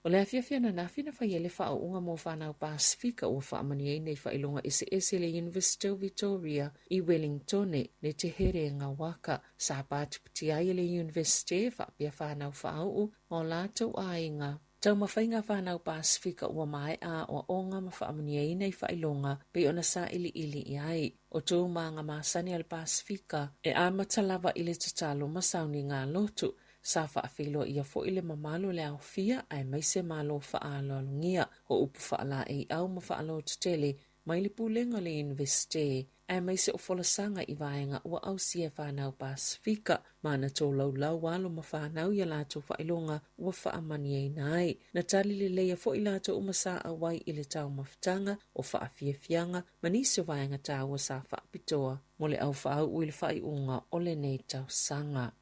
O le afiafi ananafi na fai ai le faauuga mo fanau Pasifika ua faamanuiaina i faailoga eseese i le University o Victoria i Wellingtone le Te Herenga Waka. Sa patipatia ai e le University faapea fanau faauu ma o latou aiga. Taumafai ngā whānau Pasifika ua maea aoaoga ma faamanuiaina i faailoga pei ona sailiili i ai. O tū māga masani a le Pasifika e amata lava i le tatalo ma sauniga lotu. Sa faafeiloaia foi le mamalu o le aofia aemaise Malo faaaloalogia, o upu faalaeiau ma faalototele mai le Pulega o le Iunivesite aemaise o folasaga i vaega ua ausia e fanau Pasifika ma na tolaulau alo ma fanau i a latou faailoga ua faamanuiaina ai. Na tali leleia foi latou uma sa auai i le taumafataga o faafiafiaga ma nisi o vaega taua sa faapitoa mo le aufaau'u i le faaiuga o lenei tausaga.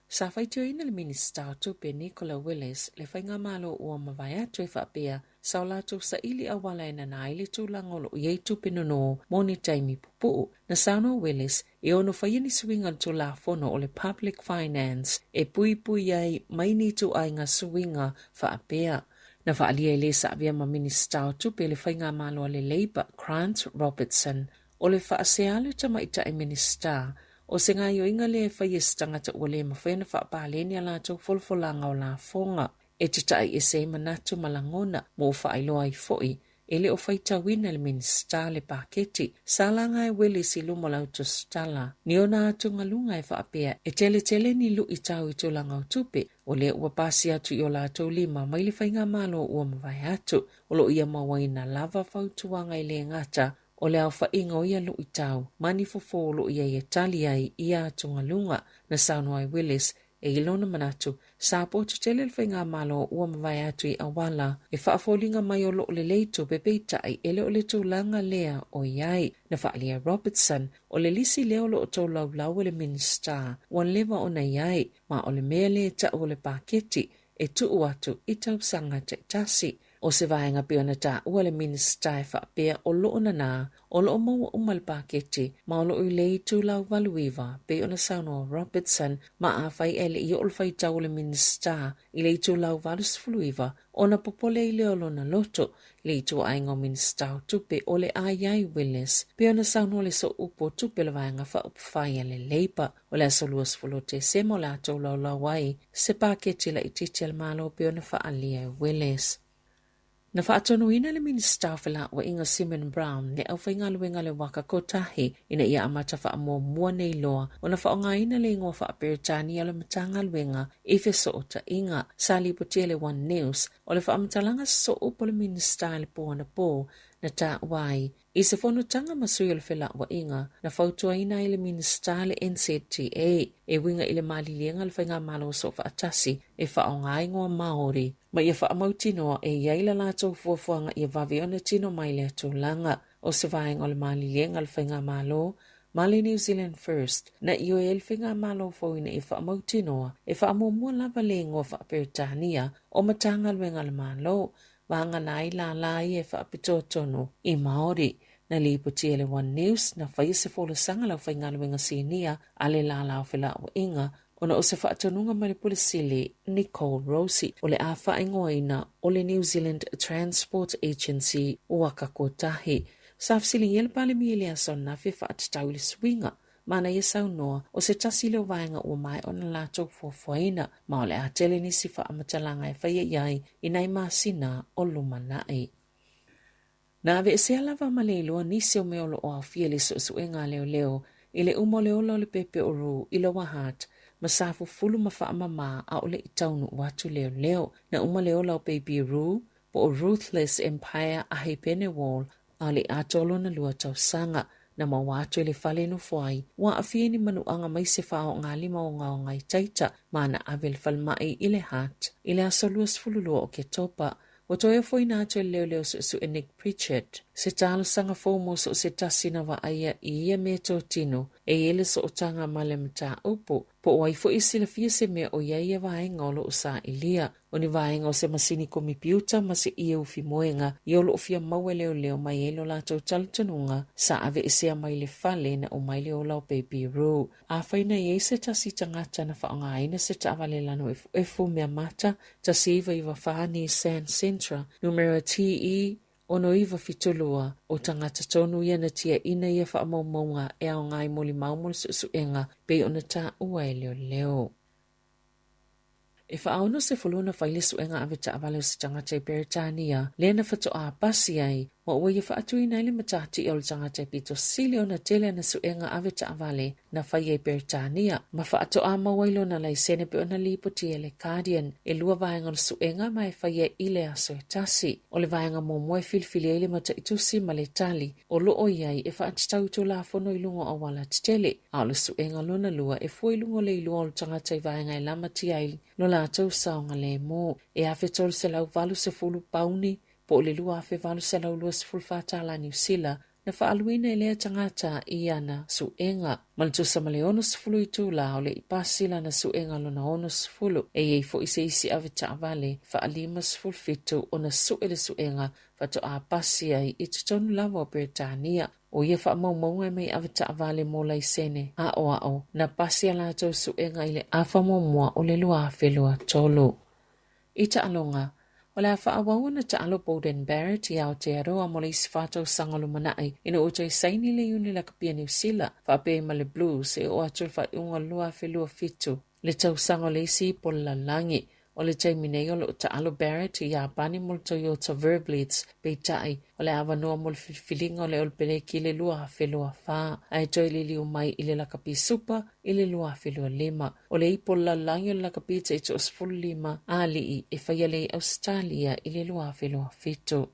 Sa faitioina le Minisita o Tupe Nicola Willis le faigamalo ua mavae atu e faapea sa o latou saili auala e nana ai le tulaga o lo o i ai tupe nono mo ni taimi pupuu. Na saunoa Willis e ono faia ni suiga o le Tulafono o le Public Finance e puipui ai mai ni ituaiga suiga faapea. Na faaalia e le sa avea ma Minisita o Tupe le faigamalo a le Labour Grant Robertson o le faasea le tamaitai Minisita O se gaoioiga lea e fai e se tagata ua le mafai ona faapaleni a latou folafolaga o lafoga. E tata'i ese ai manatu ma lagona ma ua faailoa ai foi e le o faitauina e le Minisita le paketi. Sa laga e Willis i luma o le autositala ni ona atugaluga e faapea e teletele ni luʻitau i tulaga o tupe, o lea ua pasi atu i o latou lima mai le faigamalo ua mavae atu. O lo o ia mauaina lava fautuaga e le gata. O le aofaiga o ia luitau ma ni fofo o lo o i ai e tali ai ia atugaluga, na saunoa ai Willis e i lona manatu, sa poto tele le faigamalo ua mavae atu i auala e faafoliga mai o lo o lelei tupe peitai e le o le tulaga lea o i ai. Na faaalia e Robertson, o le lisi lea o lo o tolaulau e le Minisita ua leva ona i ai, ma o le mea lea e tau o le paketi e tuu atu i tausaga taitasi. O se vaega pei ona taua le Minisita e faapea o lo o nanā, o lo o maua uma le paketi, ma o lo o i le itulau 89, pei ona saunoa Robertson, ma afai ae le i oo le faitau o le Minisita i le itulau 89, ona popole ai lea o lona loto i le ituaiga o Minisita o Tupe o le a i ai Willis, pei ona saunoa le Sooupu o Tupe o le Vaega Faaupufai a le Labour. O le aso 20 o Tesema o le a tolaulau ai se paketi laitiiti a le Malo pei ona faaalia e Willis. Na faatonuina le Minisita o Felauaiga Simon Brown le aufaigaluega a le Waka Kotahi ina ia amata faamuamua nei loa ona faaaogaina le igoa faa-Peretania o le Matagaluega i fesootaiga. Sa lipotia e le One News o le faamatalaga sosoo po le Minisita i le po anapo na taua ai I se fonotaga ma sui o le felauaiga, na fautuaina ai le Minisita le NZTA e uiga i le maliliega o le Faigamalo Soofaatasi e faaaoga ai igoa Māori ma ia faamautinoa e i ai la latou fuafuaga ia vave ona tino mai lea tulaga. O se vaega o le maliliega a le Faigamalo ma le New Zealand First, na ioe ai le Faigamalo fou ina ia faamautinoa e faamuamua lava le igoa faa-Peretania o Matagaluega a le Malo Vagana ai lālā ia e faapitoa tonu i Māori. Na lipoti e le One News, na faia se folasaga a le aufaigaluega sinia a le lālā o felauaiga ona o se faatonuga mai le Pule Sili Nicole Rosie o le a faaigoaina o le New Zealand Transport Agency Waka Kotahi. Sa fesiligia le Palemia i le aso ananafi e faatatau i le suiga Ma na ia saunoa, o se tasi lea o vaega ua maea ona latou fuafuaina, ma o le a tele nisi faamatalaga e faia i ai i nai masina o lumanai. Na aveesea lava ma le iloa nisi o mea o lo o aofia i le suesuega a leoleo i le uma o le ola o le pepe o Rue i Lower Hutt ma sa fufulu ma faamama a o le i taunuu atu leoleo. Na uma le ola o Baby Rue po o Ruthless Empire a Hepene Wall a o le i atoa lona lua tausaga. Na maua atu e le fale e nofo ai, ua aafia i ni manuaga mai se faaogalima ogaoga i taita ma na ave i le falemai i le Hutt i le aso 22 o Oketopa. Ua toe ofoina atu e le leoleo suesue Nick Pritchard se talosaga fou mo so o se tasi na vaaia i ia meatotino e i ai le sootaga ma le mataupu, po o ai foi e silafia se mea o i ai ia vaega o lo o sailia. O ni vaega o se masini komipiuta ma se ie ufi moega ia o lo o fia maua e leoleo mai ai lo latou talitonuga sa aveesea mai le fale na uma ai le ola o Baby Roo. Afai na i ai se tasi tagata na faaaogaina se taavale lanu efuefu mea mata 1994 Nissan Sentra numera TE 6972, o tagata tonu ia na tiaina ia faamaumauga e aoga i molimau mo le suesuega pei ona taua e leoleo. E faaono sefulu ona fai le suega ave taavale o se tagata i Peretania, lea na faatoa pasi ai, ma ua ia faatuina ai le matatia o le tagata e pito sili ona tele ana suega ave taavale na faia i Peretania, ma faatoa maua ai lona laisene pei ona lipoti e le Guardian. E lua vaega o le suega ma e faia i le aso e tasi. O le vaega muamua e filifili ai le mataitusi ma le tali o lo o i ai e faatatau i Tulafono i luga o auala tetele, a o le suega lona lua e fua i luga o le iloa o le tagata i vaega e lamatia ai lo latou saogalemu. E 1,380 pauni, po o le $2,824 tala Niu Sila, na faaaluina e lea tagata i ana suega. Ma le tusa ma le 60 itula o le i pasi lana suega lona 60, e i ai foi se isi avetaavale faa-57 ona sue le suega faatoa pasi ai i totonu lava o Peretania. ʻO ia faamaumauga e mai avetaavale mo laisene aʻoaʻo na pasi a latou suega i le afa muamua o le 2023. I taaloga, o le a faaauau ona taalo Beauden Barrett i Aotearoa mo le isi fa tausaga o lumanai ina ua toe saini le Iuni Lakapia Niu Sila faapea ai ma le Blues e oo atu i le faaiuga o le 2027, le tausaga o le isi ipu o le lalolagi. O le taimi nei o lo o taalo Barrett i Iapani mo le Toyota Verblitz, peitai, o le avanoa mo le filifiliga o le Olopeleki i le 2024, ae toe liliu mai i le lakapi supa i le 2025. O le ipu o le lalolagi o le lakapi taitoa-15 a alii e faia lea i Ausetalia i le 2027.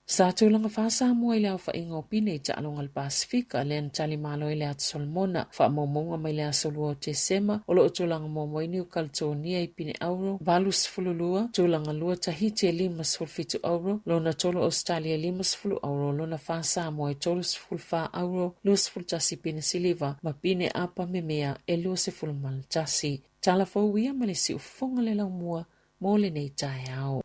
Sa tulaga fā Samoa i le aofaiga o pine i taaloga a le Pasefika, lea na tali malo ai le Atu Solomona. Faamaumauga mai le aso 2 o Tesema, o lo o tulaga muamua ai Niu Kaletonia i pine auro 82, tulaga lua Tahiti e 57 auro, lona tolu Ausetalia e 50 auro, lona fā Samoa e 34 auro, 21 pine siliva ma pine apa memea e 21. Tala fou ia ma le siufofoga le laumua mo lenei taeao.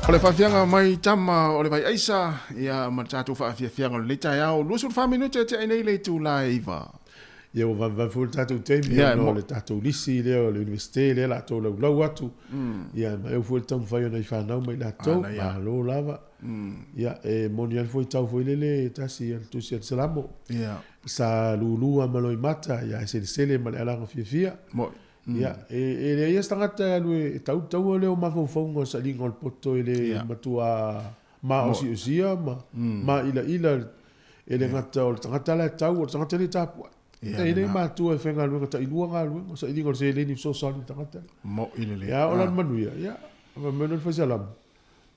O le faafiaga mai tama o le vai aisa, ia ma le tatou faafiafiaga o lenei taeao, 24 minute e tea ai nei le itula e 9. Ia ua vavevave foi le tatou taimi Ia, ona o mo- le tatou lisi lea o le Universite lea la tou laulau atu. Ia ma eu foi le taumafai o nai fanau ma i latou, Ana ia. malo lava. Ia e moni ai foi tau foi lele tasi a le tusi a le Salamo. Ia. Sa lulu lava ma loimata, ia e selesele ma le alaga fiafia. Moi. Ia, e leai lava se tagata e alu e tau taua lea o mafaufauga o sailiga o le poto e le matua maosiosia ma maila'ila e le gata o le tagata la e tau, o le tagata lea e tapuai. Ia, E i ai lena. matua e faigaluega tailua galuega, o sailiga o le seleni fesoasoani i le tagata lea. Moi lelei. Ia, o lana manuia, ia, fai mai le faisalamo,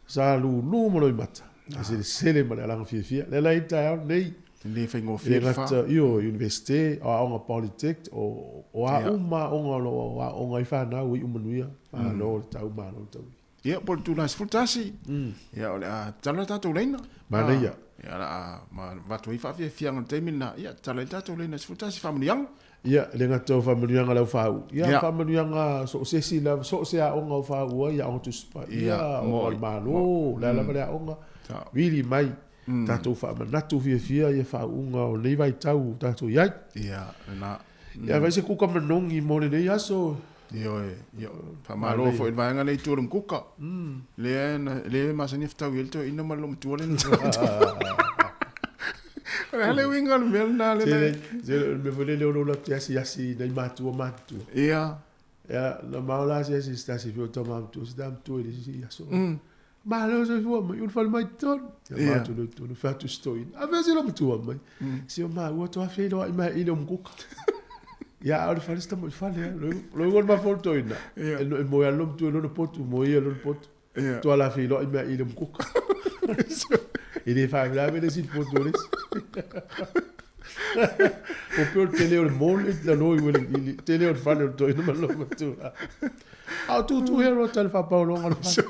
sa lulu ma loimata, e selesele ma le alaga fiafia. Lea la e i ai le taeao lenei. E le faigofie E le le fa. gata i o Universite, o aoga Polytech, o a uma aoga o lo o aoga ai fanau i manuia. Malo le tau, malo le tau. Ia, po o le tulaga 11. Ia, o le a tatalo le tatou laina. Manaia. Ia, o le a ma avatu ai faafiafiaga i le taimi lena. Ia, tatalo ai le tatou laina 11 faamanuiaga. Ia, le gata o faamanuiaga lau faauu. Ia, Ia. faamanuiaga so o se isi lava, so o se aoga o faauu ai, aoga Tusi Paia, Ia, aoga moi. a le Malo, le a lava le aoga. Sao. Vili mai, tatou faamanatu fiafia ia faauuga o lenei vaitau ua tatou i ai. Ia, lena. Ia, fai se kuka manogi mo lenei aso. Ioe, ia, faamalo foi i le vaega lea i tua o le Mukuka. Lea na, lea e masani e fetaui ai le toeaina ma le loomatua lea na O le a le uiga o le mea lena lea na- Tele, o le mea foi lele o lou latou asiasi i nai matua matutua. Ia. Ia, na mao la asiasi i se tasi foi o tama matua, se tama matua i le isi aso. Malo soifua mai, ulu fale mai totonu. Ia matou leo i totonu, fai atu se toeaina. Afea se loomatua mai. Se o maua toa feiloai mai i le o Mukuka. Ia, a o le fale se tama i fale, a. Lo igo le mafua o le toeaina. E moe lava le loomatua i lona potu, moe ia i lona potu. Toa la feiloai mai i le o Mukuka. E le faalavelave le isi i le potu o le isi. O pei o le tele o le mall e lalo i le tele o le fale o le toeaina ma le loomatua. A o tutu hea loa tale faapaologa o le fale.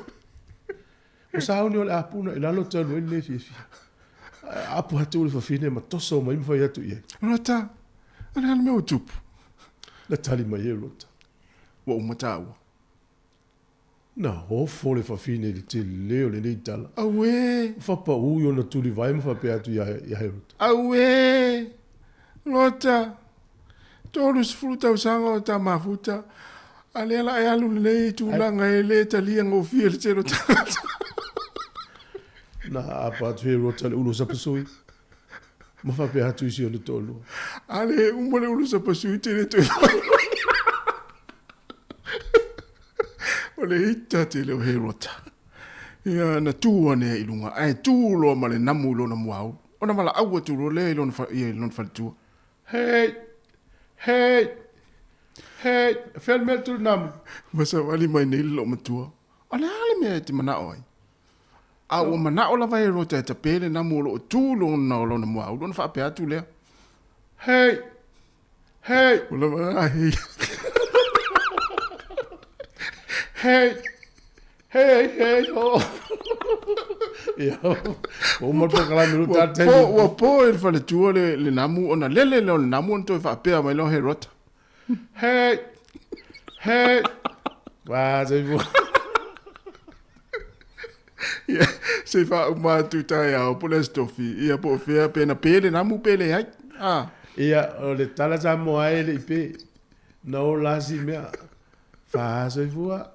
O sauni o le apuna i lalo talu ai le le fiafia. Apu atu le fafine ma toso mai ma fai atu i ai. Rota, o le a le mea ua tupu? Na tali mai e Rota. Ua uma tāua. Na ofo le fafine i le tele o lenei tala. Auē! Fapaū i ona tulivae ma faapea atu ia Herota. Auē! Rota, 30 tausaga o ta mafuta, a lea la e alu lenei tulaga e le talia gofie le tele o tagata. Na aapa atu Herota i le ulu o sapasui ma faapea atu i si ona toalua. A le uma le ulu sapasui te le toe fai. O le ita tele o Herota. Ia na tu ane i luga, ae tu loa ma le namu i lona muaulu. Ona valaau atu loa lea i lona ia i lona faletua. Hei! Hei! Hei! Fea le mea tu le namu? Ua savali mai nei le loomatua. O le a le mea e te manao ai? A ua manao lava Herota e tape le namu o loo tu lona o lona muaulu ona faapea atu lea. Hei! Hei! Ua lava a hei. Hei! Hei, hei, ho! Ia, ua uma le polokalame lo Ua tatou po, taimi. ua po e le faletua le, le namu ona lele lea o le namu ona toe faapea mai lea o Herota. Hei! Hei! Ua, soifua. Ia, se i faauma atu taeao po o le Aso Tofi, ia po o fea pe na pe le namu pe leai. Ah. Ia, o le tala Samoa e le i pe. Na ola si mea. Faasoifua.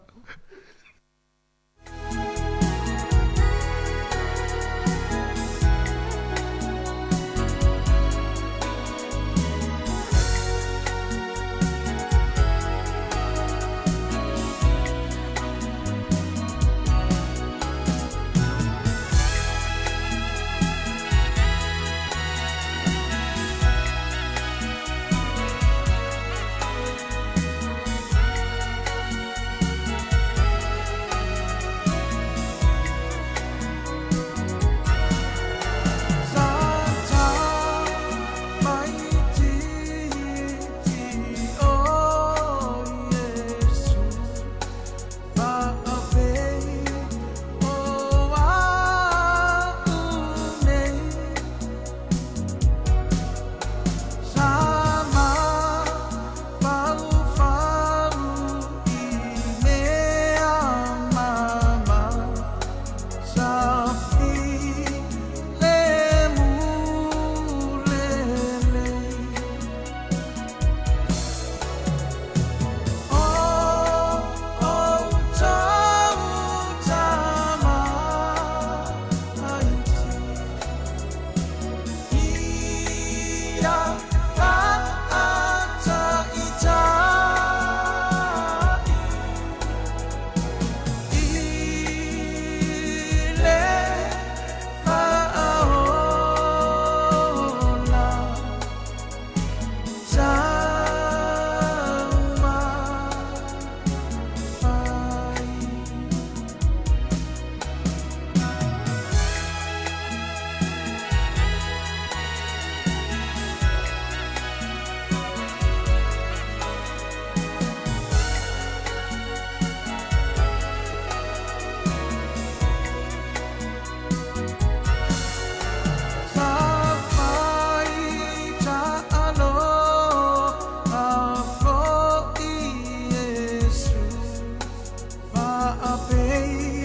Faapei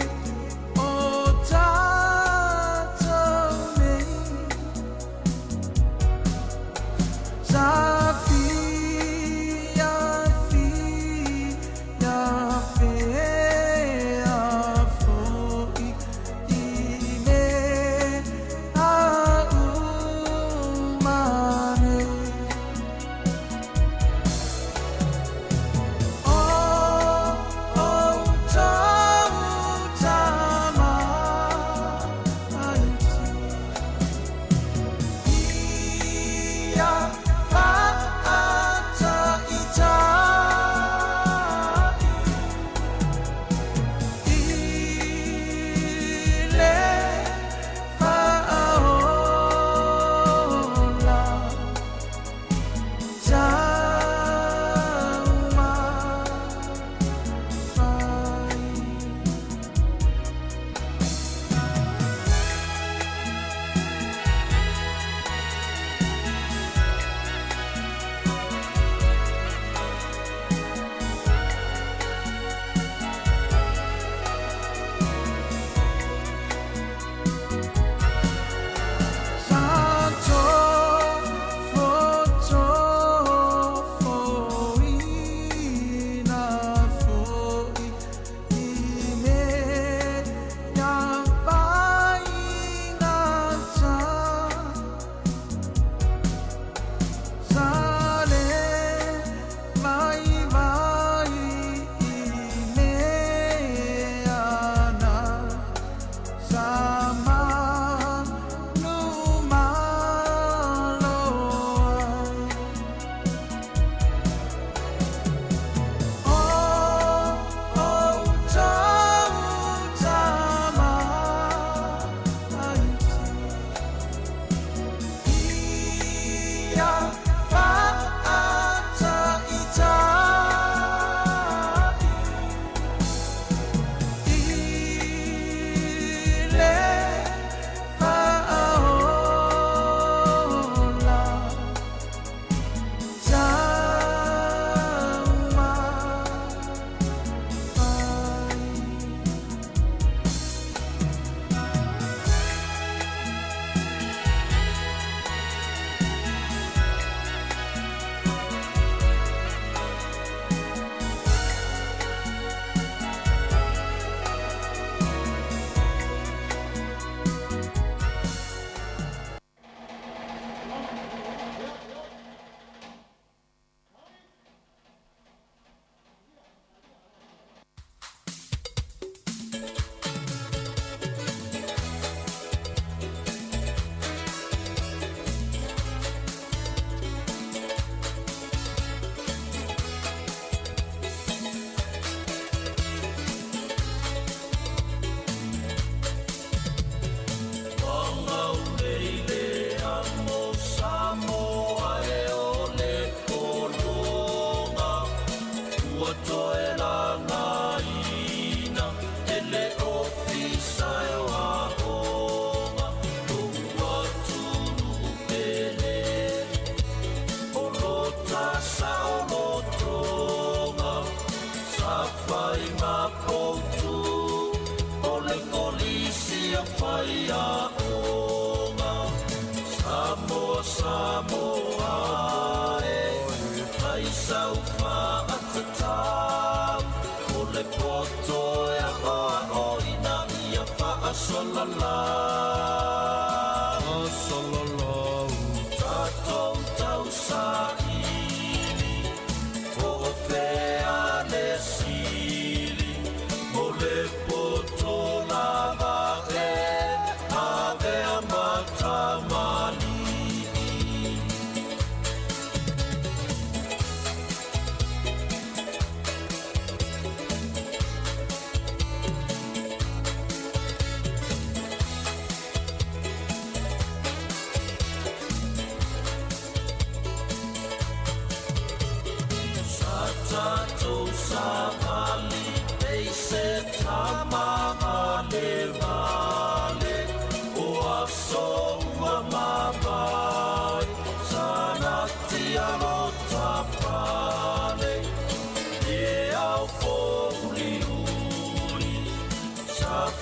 o tatou nei Sa fia fia fea fo'i i mea uma nei O outou tamaiti Ia faataitai i le faaola taumafai. Sa tofotofoina fo'i i mea faigata Sa le vaivai i mea na sa manumalo ai. O outou tamaiti Ia faataitai i le faaola taumafai.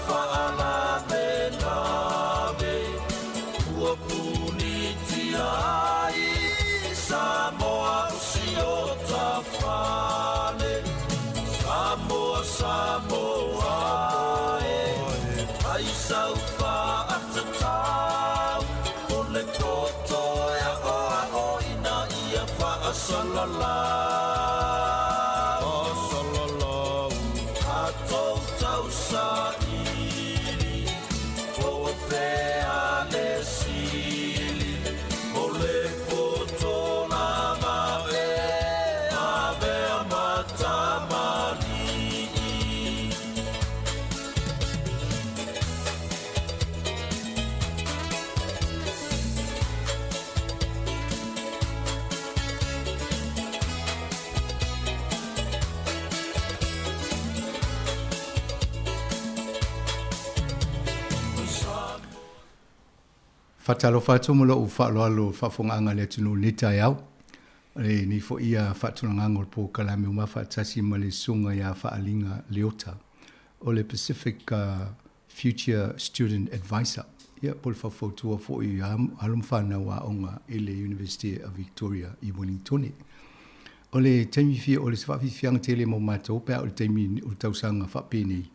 faalavelave ua punitia ai Samoa o si o tafale. Samoa, Samoa e, ai sau faatatau o le poto e aoaoina ia faasalalau. Tatou tausaili po o fea le sili o le poto lava e avea ma tamalii. Faatalofa atu ma lou faaaloalo i le faafofogaaga a le atunuu i lenei taeao. O lenei foi faatulagaga o le polokalame ua mafaatasi ma le Susuga ia Faaliga Leota o le Pacific Future Student Advisor, ia po o le faufautua foi i alo ma fanau aoga i le University of Victoria i Wellingtone. O le taimi fia o le faafiafiaga tele mo matou pe a o le taimi o le tausaga faapenei,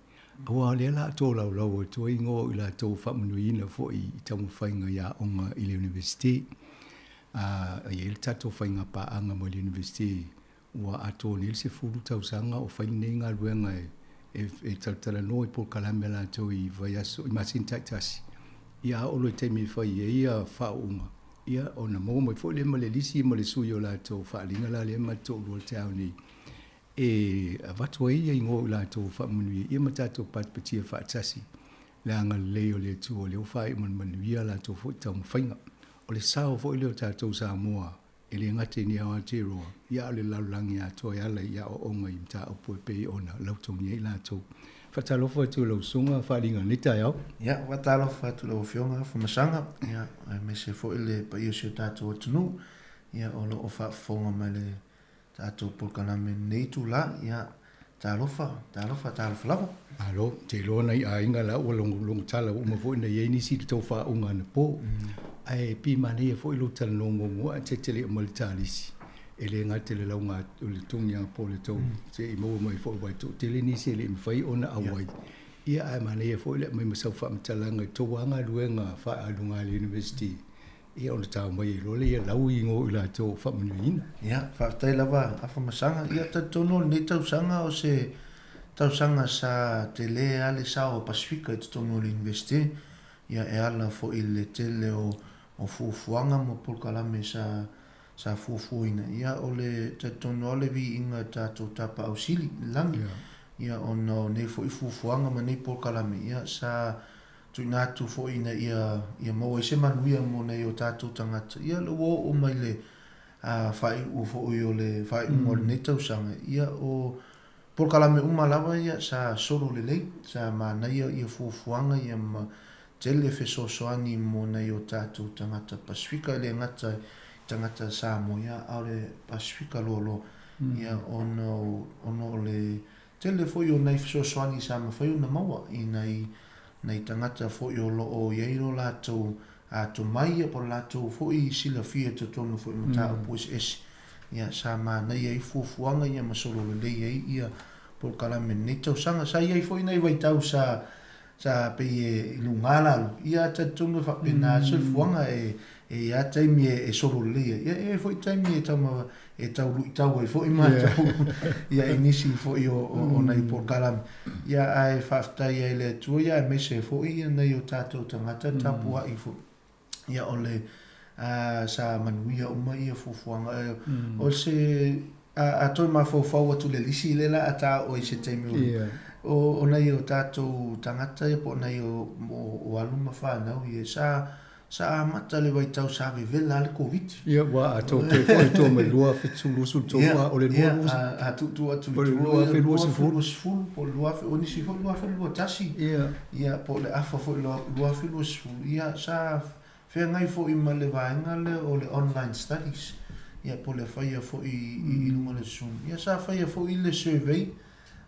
aua o lea la a tolaulau atu ai igoa o i latou faamanuiina foi i taumafaiga i aoga i le University. A i ai le tatou faiga paaga ma le University ua atoa nei le 10 tausaga o fai lenei galuega e talatalanoa i polokalame a latou i vaiaso, i masina taitasi. Ia a oo loa i taimi e fai ai ia faauuga, ia ona maua mai foi lea ma le lisi ma le sui o latou faaaliga la lea ma te toalua i le taeao nei e avatu ai ia igoa o i latou faamanuia ia ma tatou patipatia faatasi le agalelei o le Atua lea ua faaiu ma le manuia a latou foi taumafaiga. O le sao foi lea o tatou Samoa e le gata i nei Aotearoa, ia a o le lalolagi atoa e ala i aoaoga i mataupu e pei ona lautogia ai latou. Faatalofa atu i lau Susuga Faaliga i lenei taeao. Ia, faatalofa atu i lau Afioga Afamasaga, ia, aemaise foi le paia o si o tatou atunuu, ia, o lo o faafofoga mai le tatou polokalame i lenei itula, ia, talofa, talofa, talofa lava. Malo, ou te iloa nai aiga la ua logotala ua uma foi ona i ai nisi i le tou faauuga anapo. Ae pei manaia foi lou talanoa muamua ae te le i aumai le talisi. E le gata i le lauga o le togiaga po o le tou se i maua mai foi aua e toatele nisi e le i mafai ona auai. Ia ae manaia foi le aumai ma sau faamatalaga i tou lava galuega faaaluga a le University Ia ona tao mai ai loa lea ia lau igoa o i latou o faamanuiaina. Ia, faafetai lava Afamasaga. Ia, talitonu o lenei tausaga o se tausaga sa tele lava le sao o Pasefika i totonu o le Iunivesite. Ia, e ala foi i le tele o o fuafuaga ma polokalame sa sa fuafuaina. Ia, o le talitonu lava o le viiga i tatou Tapaau Sili i le lagi. Ia, ona o nei foi fuafuaga ma nei polokalame, ia, sa Tuuina atu foi ina ia ia maua ai se manuia mo nai o tatou tagata. Ia le ua oo mai le faaiu'u foi o le faaiuga o lenei tausaga, ia o polokalame uma lava ia sa solo lelei, sa manaia ia fuafuaga ia ma tele fesoasoani mo nai o tatou tagata Pasefika, e le gata i tagata Samoa ia a o le Pasefika loaloa ia ona o ona o le Tele foi o nai fesoasoani sa mafai ona maua i nai nai tagata foi o lo o i ai lo latou atomai po o le latou foi silafia i totonu foi o mataupu eseese. Ia, sa manaia ai fuafuaga ia ma solo lelei ai ia polokalame i lenei tausaga. Sa i ai foi nai vaitau sa Sa pei e i luga lalo, ia talitonu e faapena le soifuaga e e i ai taimi e solo lelei ai, ia e i ai foi taimi e tau e tau luitau ai foi matou ia i nisi foi o o nai polokalame. Ia ae faafetai ai i le Atua ia aemaise ai foi ia nai o tatou tagata tapuai foi. Ia o le sa manuia uma ia fuafuaga. O se a toe mafaufau atu i le lisi lea la a ta oo ai se taimi o o nai o tatou tagata ia po o nai o o alo ma fanau ia sa sa amata le vaitau sa vevela lava le Koviti. Ia ua atoa toe foi tua mai 2023 a o le 20 a tuutuu atu i tua ia 2020 po o le 2000 o nisi foi 2021 ia po o le afa foi 2020 ia sa feagai foi ma le vaega lea o le online studies ia po o le faia foi i luga o le Zoom. Ia sa faia foi le survey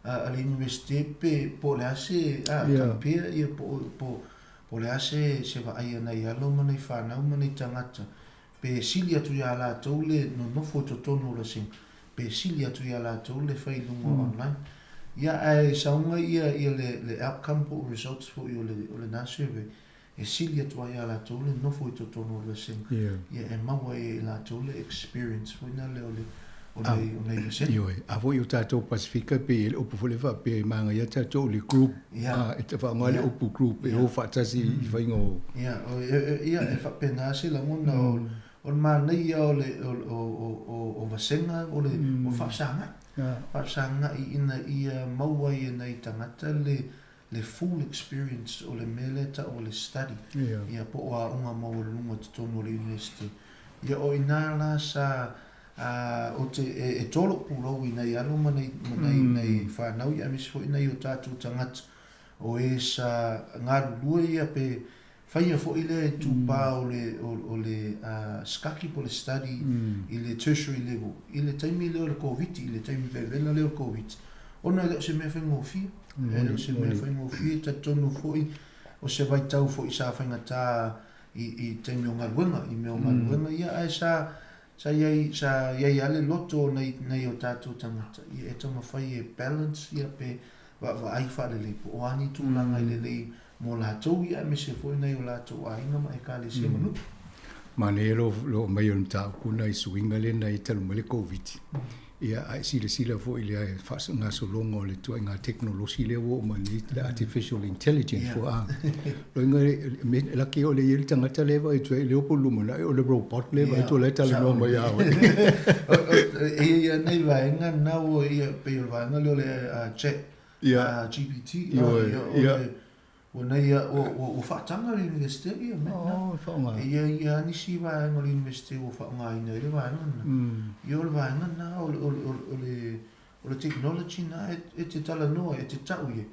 a le Iunivesite pe po o le a se a compare ia po o po o le a se se vaai a nai alo ma nai fanau ma nai tagata pe sili atu iā latou le nonofo i totonu o le asiga pe sili atu iā latou le fai i luga o online. Ia ae sauga ia ia le le outcome po o results foi o le o lena survey e sili atu ai iā latou le nofo i totonu o le vasega, ia e maua ai e i latou le experience foi na lea o le o nei o nei vasega. Ioe, a foi o tatou Pasifika pei e le upu foi lea faapea e magaia tatou i le group, a e faaaoga le upu group e o faatasi i faiga o. Ia, ia e faapena se lagona o o le manaia o le o o o o vasega o le o faafesagai. Faafesagai ina ia maua ai e nai tagata le le full experience o le mea lea e tau o le study, ia po o aoga maualuluga i totonu o le University. Ia o i ina la sa ou te, e toa lou pulou i nai alo ma nai, ma nai, nai fanau ia aemaise foi nai o tatou tagata o e sa galulue ia pe faia foi lea itupa o le, o le skaki po o le study i le tertiary level i le taimi lea o le Koviti, i le taimi vevela lea o le Koviti, ona e le o se mea faigofie. E le o se mea faigofie, talitonu foi o se vaitau foi sa faigata i, i taimi o galuega, i mea o galuega ia, ae sa, sa i ai, sa i ai lava le loto o nai, nai o tatou tagata, ia e taumafai e balance ia pe vaavaai faalelei po o a ni tulaga e lelei mo latou ia aemaise foi nai o latou aiga ma Ekalesia ma nuu. Manaia lo lo aumai o le mataupu na i suiga lea na i talu mai le Koviti. Ia a e silasila foi i le faagasologa o le ituaiga tekonolosi lea ua oo mai nei, le artificial intelligence foi a. Loiga e laki o le i ai le tagata lea e vaai atu ai, le opo lumanai o le robot lea e vaai atu o la e talanoa mai ia oe. E i ai lava nai vaega na ua ia pei o le vaega lea o le chat GPT, ia, o le ua nei a, ua, ua, ua faataga le Iunivesite ia mea na. Oh, faaaoga. E i ai lava nisi vaega o le Iunivesite ua faaaogaina ai le vaega lena. Ia o le vaega lena o le, o le, o le, o le technology na e, e te talanoa, e te tau i ai.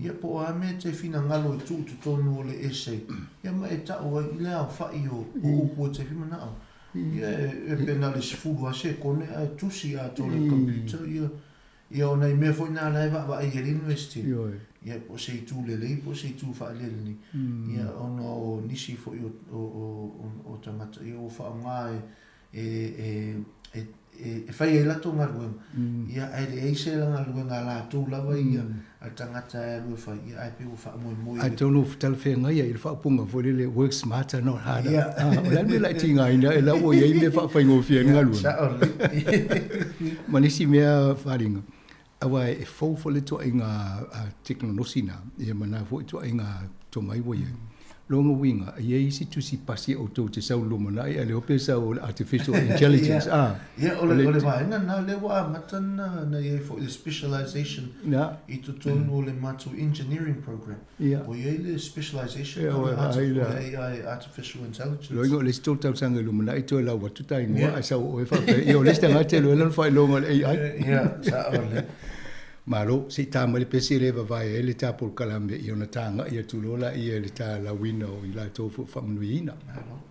Ia po o a mea e te finagalo e tuu i totonu o le essay, ia ma e tau ai i le aofai o, o upu e te manao. Ia e, e pe na o le 10 lava sekone ae tusi atoa i le computer, ia, Ia, o nai mea foi na la e vaavaai i ai le University. Ioe. Ia, po o se itu lelei, po o se itu faalelelei. Ia, ona o nisi foi o, o, o, o tagata, ia, ua faaaoga e, e, e, e, e fai ai latou galuega. Ia, ae leai se galuega a latou lava ia, a le tagata e alu e fai, ia, ae pei ua faamoemoe i le. Atonu ua talafeagai ai i le faaupuga foi lele, work smarter not harder. Ia. O le a le mea la e tigaina e la ua i ai mea faafaigofie ai le galuega. Sao lelei. Ma nisi mea faaaliga, aua e fou foi le ituaiga tekonolosi na, ia ma na foi ituaiga tomai ua i ai. Lona uiga, e i ai isi tusi pasi e outou te sau lumanai ae le iloa pe sau o le artificial intelligence, a. Ia, o le, o le vaega lena lea ua amata ona na i ai foi le specialization i totonu o le matou engineering program. Ua i ai le specialization o le AI, artificial intelligence. Loiga o le isi 3 tausaga i lumanai toe lau atu ta igoa ae sau oe faapea, ia o le isi tagata e iloa lona faailoga o le AI. Ia, sao lelei. Malo, se i ta mai le pese lea e vavae ai le ta polokalame ia ona tagai atu loa laia i le talauina o i latou foi faamanuiaina. Malo.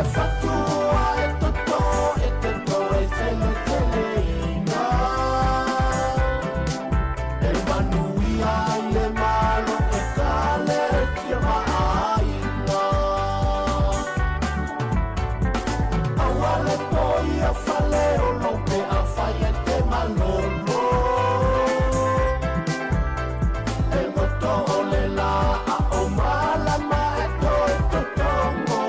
le fatua e toto e te toe teleteleina. E manuia ai le Malo Ekalesia ma aiga. Aua le poia faleolo pe afai e te malolo. E goto o le la a o malama e toe totogo.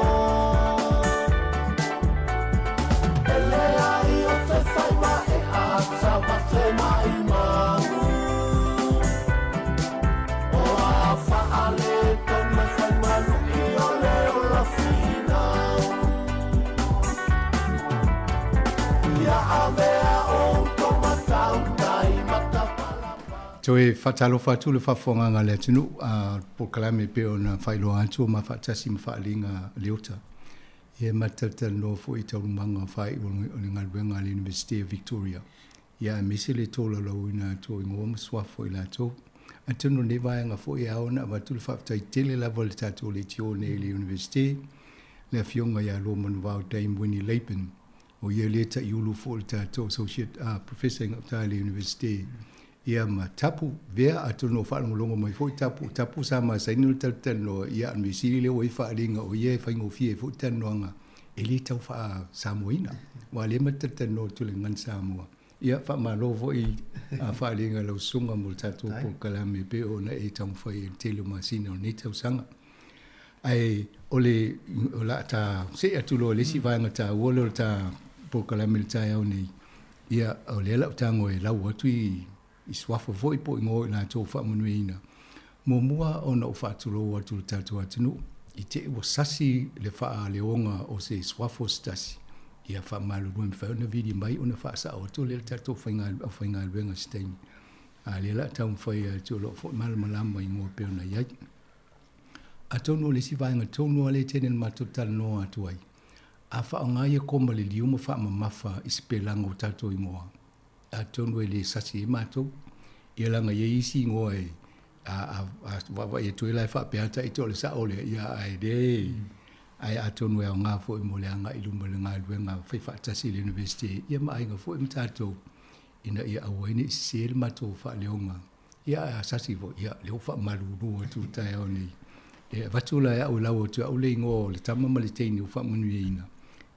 E leai o se faiva e ata ma se maimau. O a faale tonu e fai malu'i o le ola finau. Ia avea outou matautai matapalapa. Toe faatalofa atu le faafofogaaga a le atunuu a le polokalame e pei ona faailoa atu o mafaatasi ma Faaliga Leota. Ia ma talatalanoa foi i taualumaga o faaiu o le galuega a le Iunivesite o Victoria. Ia aemaise le tolaulauina atu o igoa ma suafa o i latou. Atonu o lenei vaega foi e ao ona avatu le faafetai tele lava i le tatou leitio nei i le Iunivesite, le Afioga ia Luamanuvao Dame Winnie Laban, o ia lea e taiulu foi le tatou Associate Professor i gauta i le Iunivesite. Ia ma Tapu Vea, atonu o faalogologo mai foi Tapu, o Tapu sa masani ona talatalanoa, ia a o le mea sili lea ua i ai faaaliga o ia e faigofie ai foi talanoaga e le tau faa-Samoaina, aua o lea ma te talatalanoa atu i le gagana Samoa. Ia, faamalo foi a faaaliga i lau susuga mo le tatou polokalame e pei ona e taumafai ai i le tele o masina o lenei tausaga. Ae o le, o le a ta see atu loa i le isi vaega taua lea o le ta polokalame i le taeao nei, ia, o lea la ou tago e lau atu i, i suafa foi po o igoa o i latou faamanuiaina. Muamua ona ou faatulou atu i le tatou atunuu, i te i ua sasi le faaleoga o se suafa o se tasi, ia faamalulu e mafai ona vili mai ona faasao atu lea i le tatou aufaigaluega i se taimi. A o lea o le a taumafai atu o lo o foi malamalama i igoa e pei ona i ai. Atonu o le isi vaega tonu lava lea e tele ina matou talanoa atu ai, a faaaoga ia koma liliu ma faamamafa i sipelaga o tatou igoa, atonu e le sasi ai matou. Ia leaga e i ai isi igoa e a vaavaai atu ai la e faapea lava ita o le sao lea, ia ae le, ae atonu e aoga foi mo le agai i luma i le galuega faifaatasi i le Iunivesite, ia ma aiga foi ma tatou ina ia aua ai ne i sese le matou faaleoga. Ia ae a sasi foi, ia lea ua faamalulu atu i le taeao nei. E avatu la e au e lau atu e au le igoa o le tama ma le teine ua faamanuiaina,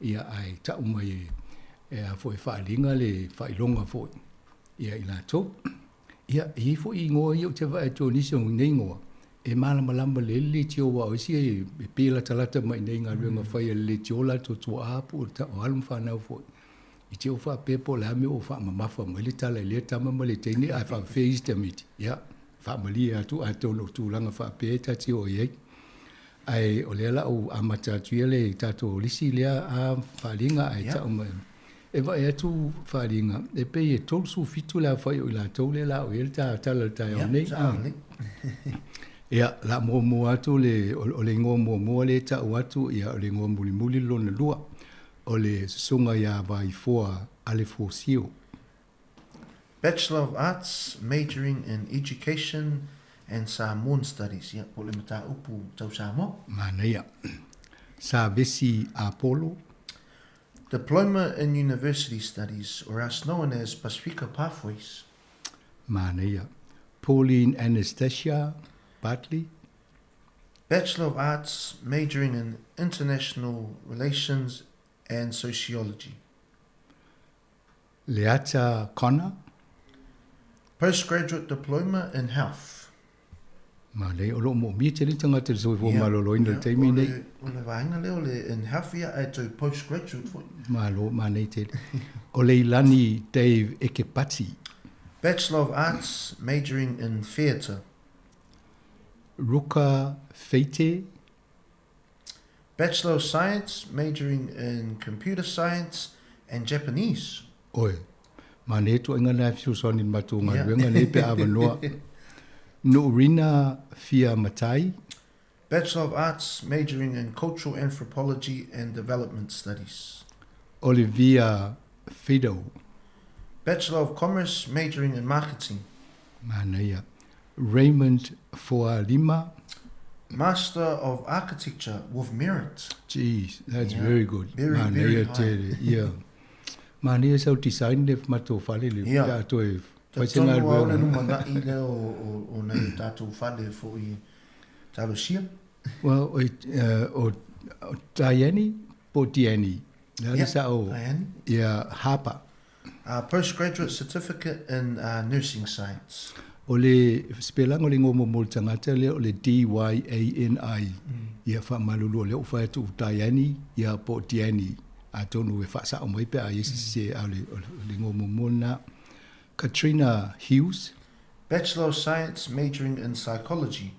ia ae tau mai e, e a foi e faaaliga le faailoga foi ia i latou. Ia, e i ai foi igoa ia ou te vaai atu o nisi o nei igoa, e malamalama lelei le leitio aua o isi e pe latalata mai i inei i galuega fai a le leitio latou tuaa po o alo ma fanau foi. I te i ua faapea po o le a mea ua faamamafa mai le tala i lea tama ma le teine ae faafefea isi tamaiti, ia, faamalie atu atonu o tulaga faapea e ta te oo i ai. Ae o lea la ou amata atu ia le tatou lisi lea a faaaliga ae tau mai. E vaai atu faaaliga, e pei e 37 le aofai o i latou lea la o i ai le ta tala i le taeao nei. Ia, o le a muamua atu le, o le igoa muamua lea e tau atu, ia, o le igoa mulimuli le lona lua. O le Susuga ia Vaifoa Alefosio. Bachelor of Arts majoring in Education and Samoan Studies, ia, po o le mataupu tau Samoa. Manaia. Savesi Apolo. Diploma in University Studies or else known as Pasifika Pathways. Manaia. Pauline Anastasia Bartley. Bachelor of Arts majoring in International Relations and Sociology. Leata Connor. Postgraduate Diploma in Health. Manaia, o lo o moomia tele tagata i le soifua maloloina i le taimi lenei. O le vaega lea o le in health ia ae toe postgraduate foi. Malo, manaia tele. O Leilani Dave Ekepati. Bachelor of Arts majoring in Theatre. Ruka Feite. Bachelor of Science, majoring in Computer Science and Japanese. Oi, manaia ituaiga na e fesoasoani i le matou galuega nei pe a avanoa. Nu'urina Fia Matai. Bachelor of Arts, majoring in Cultural Anthropology and Development Studies. Olivia Fido. Bachelor of Commerce, majoring in Marketing. Manaia. Raymond Foalima. Master of Architecture with merit. Jeez, that's yeah. very good. Very, very high. Tele, yeah. Manaia sau design le matou fale le yeah. pe a toe fai se Talitonu lava o galuega. le lumanai lea o, o, o nai o tatou fale foi talosia. Well, o, o, o Diane po o Diane? Le a le Yeah, sao? Diane. Ia, Harper. Postgraduate Certificate in Nursing Science. O le sipelaga o le igoa muamua o le tagata lea o le D-Y-A-N-I. Ia faamalulu o lea ua fai atu o Diane ia po o Diani. Atonu e faasao mai pe a i ai se sese a o le, o le igoa muamua lena. Katrina Hughes. Bachelor of Science majoring in Psychology.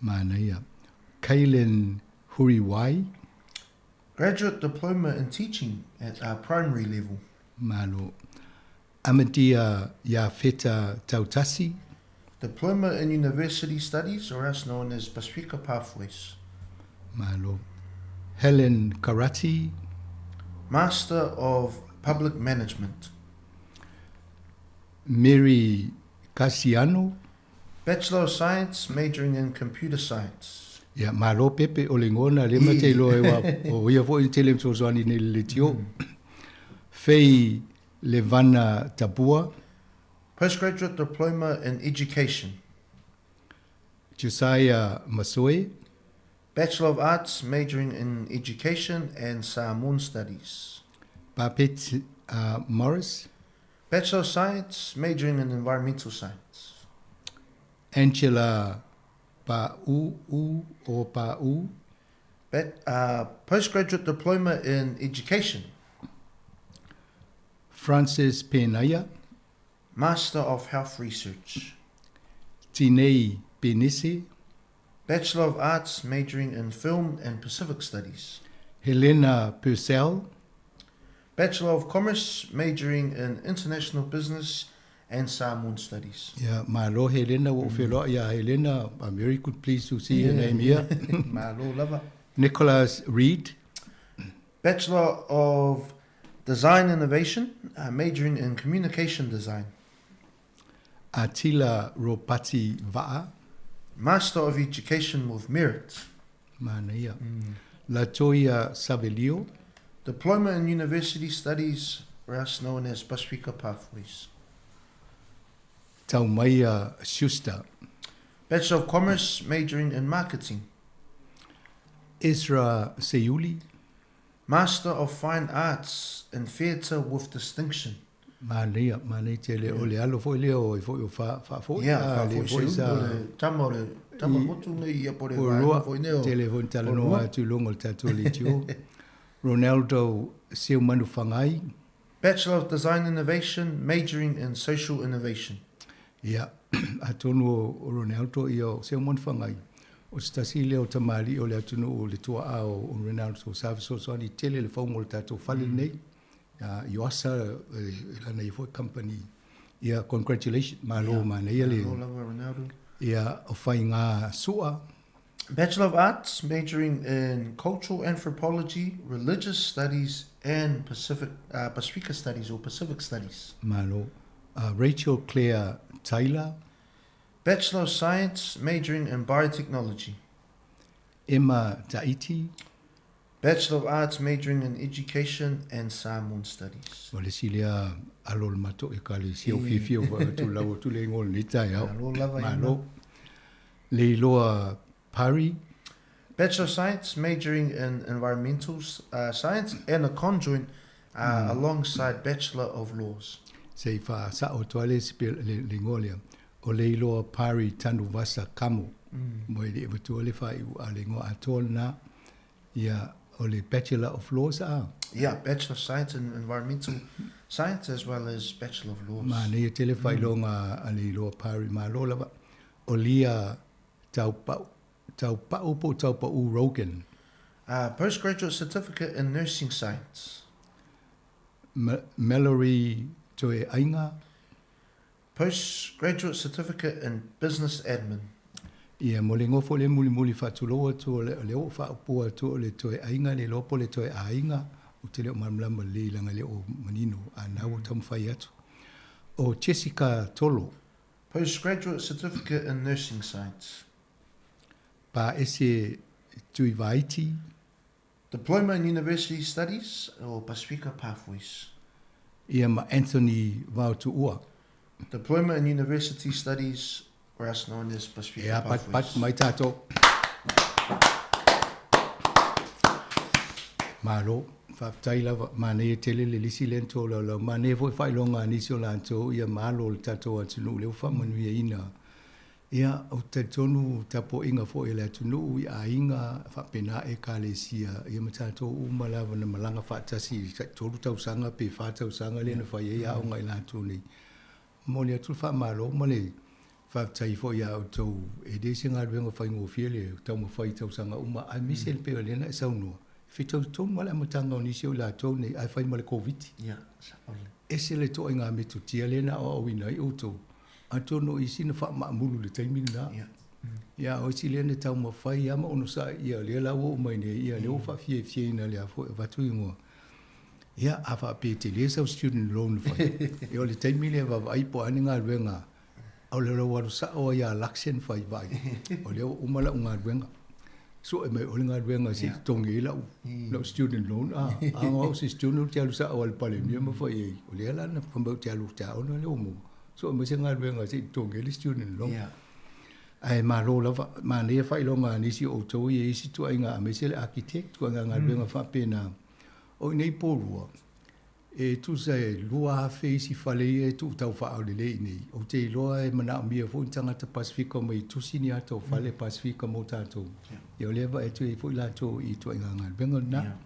Manaia. Kaylin Huriwai. Graduate Diploma in Teaching at uh, primary level. Malo. Amadia Iafeta Tautasi. Diploma in University Studies or else known as Pasifika Pathways. Malo. Helen Karati. Master of Public Management. Mary Kasiano. Bachelor of Science majoring in Computer Science. Ia, malo Pepe o le igoa na lea ma te iloa ai aua o ia foi na tele fesoasoani nei i le leitio. Faye Levana Tabua. Postgraduate Diploma in Education. Josiah Masoe. Bachelor of Arts majoring in Education and Samoan Studies. Babette Morris. Bachelor of Science majoring in Environmental Science. Angela Pa'u'u o Pa'u. Bat, Postgraduate Diploma in Education. Francis Penaia. Master of Health Research. Tinei Penese. Bachelor of Arts majoring in Film and Pacific Studies. Helena Purcell. Bachelor of Commerce majoring in International Business and Samoan Studies. Ia, malo Helena, ua ou feloai ia Helena, I'm very good pleased to see her name here. Malo lava. Nicholas Reid. Bachelor of Design Innovation, majoring in Communication Design. Atila Ropati Va'a. Master of Education with Merit. Manaia. Latoya Savelio. Diploma in University Studies, or else known as Pasifika Pathways. Taumaia Schuster. Bachelor of Commerce, majoring in Marketing. Ezra Seiuli. Master of Fine Arts in Theatre with Distinction. Manaia, manaia tele, o le alo foi lea o ai foi o Fa, Faafoi, Ia, a, le Faafoi foi Seiuli, sa. o le tama o le tama motu nei ia po o le O vaega lua, foi nei o. tele foi na talanoa atu i luga o le tatou leitio. Ronaldo Seumanufagai. Bachelor of Design Innovation, majoring in Social Innovation. Ia, atonu o Ronaldo ia o Seumanufagai, o se tasi lea o tamalii o le atunuu o le tuaa o Ronaldo sa fesoasoani tele le fauga o le tatou fale lenei, Ioasa e lana ia foi company. Ia, congratulations, malo manaia le. Malo lava Ronaldo. Ia, o Faiga Sua. Bachelor of Arts, majoring in Cultural Anthropology, Religious Studies and Pacific, Pasifika Studies or Pacific Studies. Malo. Rachel Claire Taylor. Bachelor of Science, majoring in Biotechnology. Emma Taiti. Bachelor of Arts, majoring in Education and Samoan Studies. O le isi lea alo o le matou ekalesia o fiafia o vaai atu lau atu le igoa o lenei taeao. Malo lava Emma. Malo. Leiloa Parry. Bachelor of Science, majoring in Environmental Science and a conjoint alongside Bachelor of Laws. Se i faasao atu ai le isi le igoa lea, o Leiloa Parry Tanuvasa Kamo. Mo e le i avatua le faaiu a le igoa atoa lena, ia, o le Bachelor of Laws a. Yeah, Bachelor of Science in Environmental Science as well as Bachelor of Laws. Manaia tele faailoga a Leiloa Parry, malo lava. O Lia Taupau, Taupau po o Taupau Rogan. Postgraduate Certificate in Nursing Science. Mallory Toeaiga. Postgraduate Certificate in Business Admin. Ia, mo le igoa foi lea mulimuli faatulou atu o lea ua ou faaupua atu o le Toeaiga le iloa po o le Toeaiga, ou te le o malamalama lelei leaga e le o manino, a na ua taumafai atu. O Jessica Tolo. Postgraduate Certificate in Nursing Science. Paese Tuivaiti. Diploma in University Studies o Pasifika Pathways. Ia ma Anthony Vaotuua. Diploma in University Studies or else known as Pasifika Ea, Pathways. patupatu mai tātou. Malo, faafetai lava, manaia tele le lisi lea na tolaulau, manaia foi faailoga a nisi o latou ia malo o le tatou atunuu lea ua faamanuiaina. Ia, ou te talitonu tapuaiga foi a le atunuu i aiga faapena Ekalesia, ia ma tatou uma lava na malaga faatasi i le 3 tausaga pe 4 tausaga lea na fai ai aoga i latou nei. Momoli atu le faamalo ma le faafetai foi ia outou, e le se galuega faigofie le taumafai i tausaga uma, aemaise le pei o lea na e saunoa, e fetau tonu lava le amataga o nisi o i latou nei, ae fai ma le Koviti. Ese le ituaiga metotia lea na aoaoina ai outou, atonu o isi na faamaamulu i le taimi lena. Ia, o isi lea na taumafai lava ma onosai, ia lea la ua oo mai nei, ia lea ua faafiafiaina lea foi avatu igoa. Ia, a faapea e tele sau student loan na fai, ia o le taimi lea e vaavaai po o a ni galuega, o le lau alu sao lava ia Luxen fai, vaai, o lea ua uma lau galuega. Sue mai oe le galuega se i totogi ai lau, lau student loan. A, a o au se student ou te alu sao lava i le Palemia ma fai ai. O lea la na fai mai ou te alu ou te aoga lea ua maua. Sue mai se galuega se i totogi ai le student loan. Ae malo lava, manaia faailoga a nisi o outou ia i isi ituaiga aemaise le architect, ituaiga galuega faapena. O i inei i Poulua, e tusa e 2,000 isi fale ia e tuu tau faaolelei i inei. Ou te iloa e manaomia foi ni tagata Pasifika mai tusi ni ata o fale Pasifika mo tatou. Ia o lea e vaai atu ai foi latou i ituaiga galuega lena.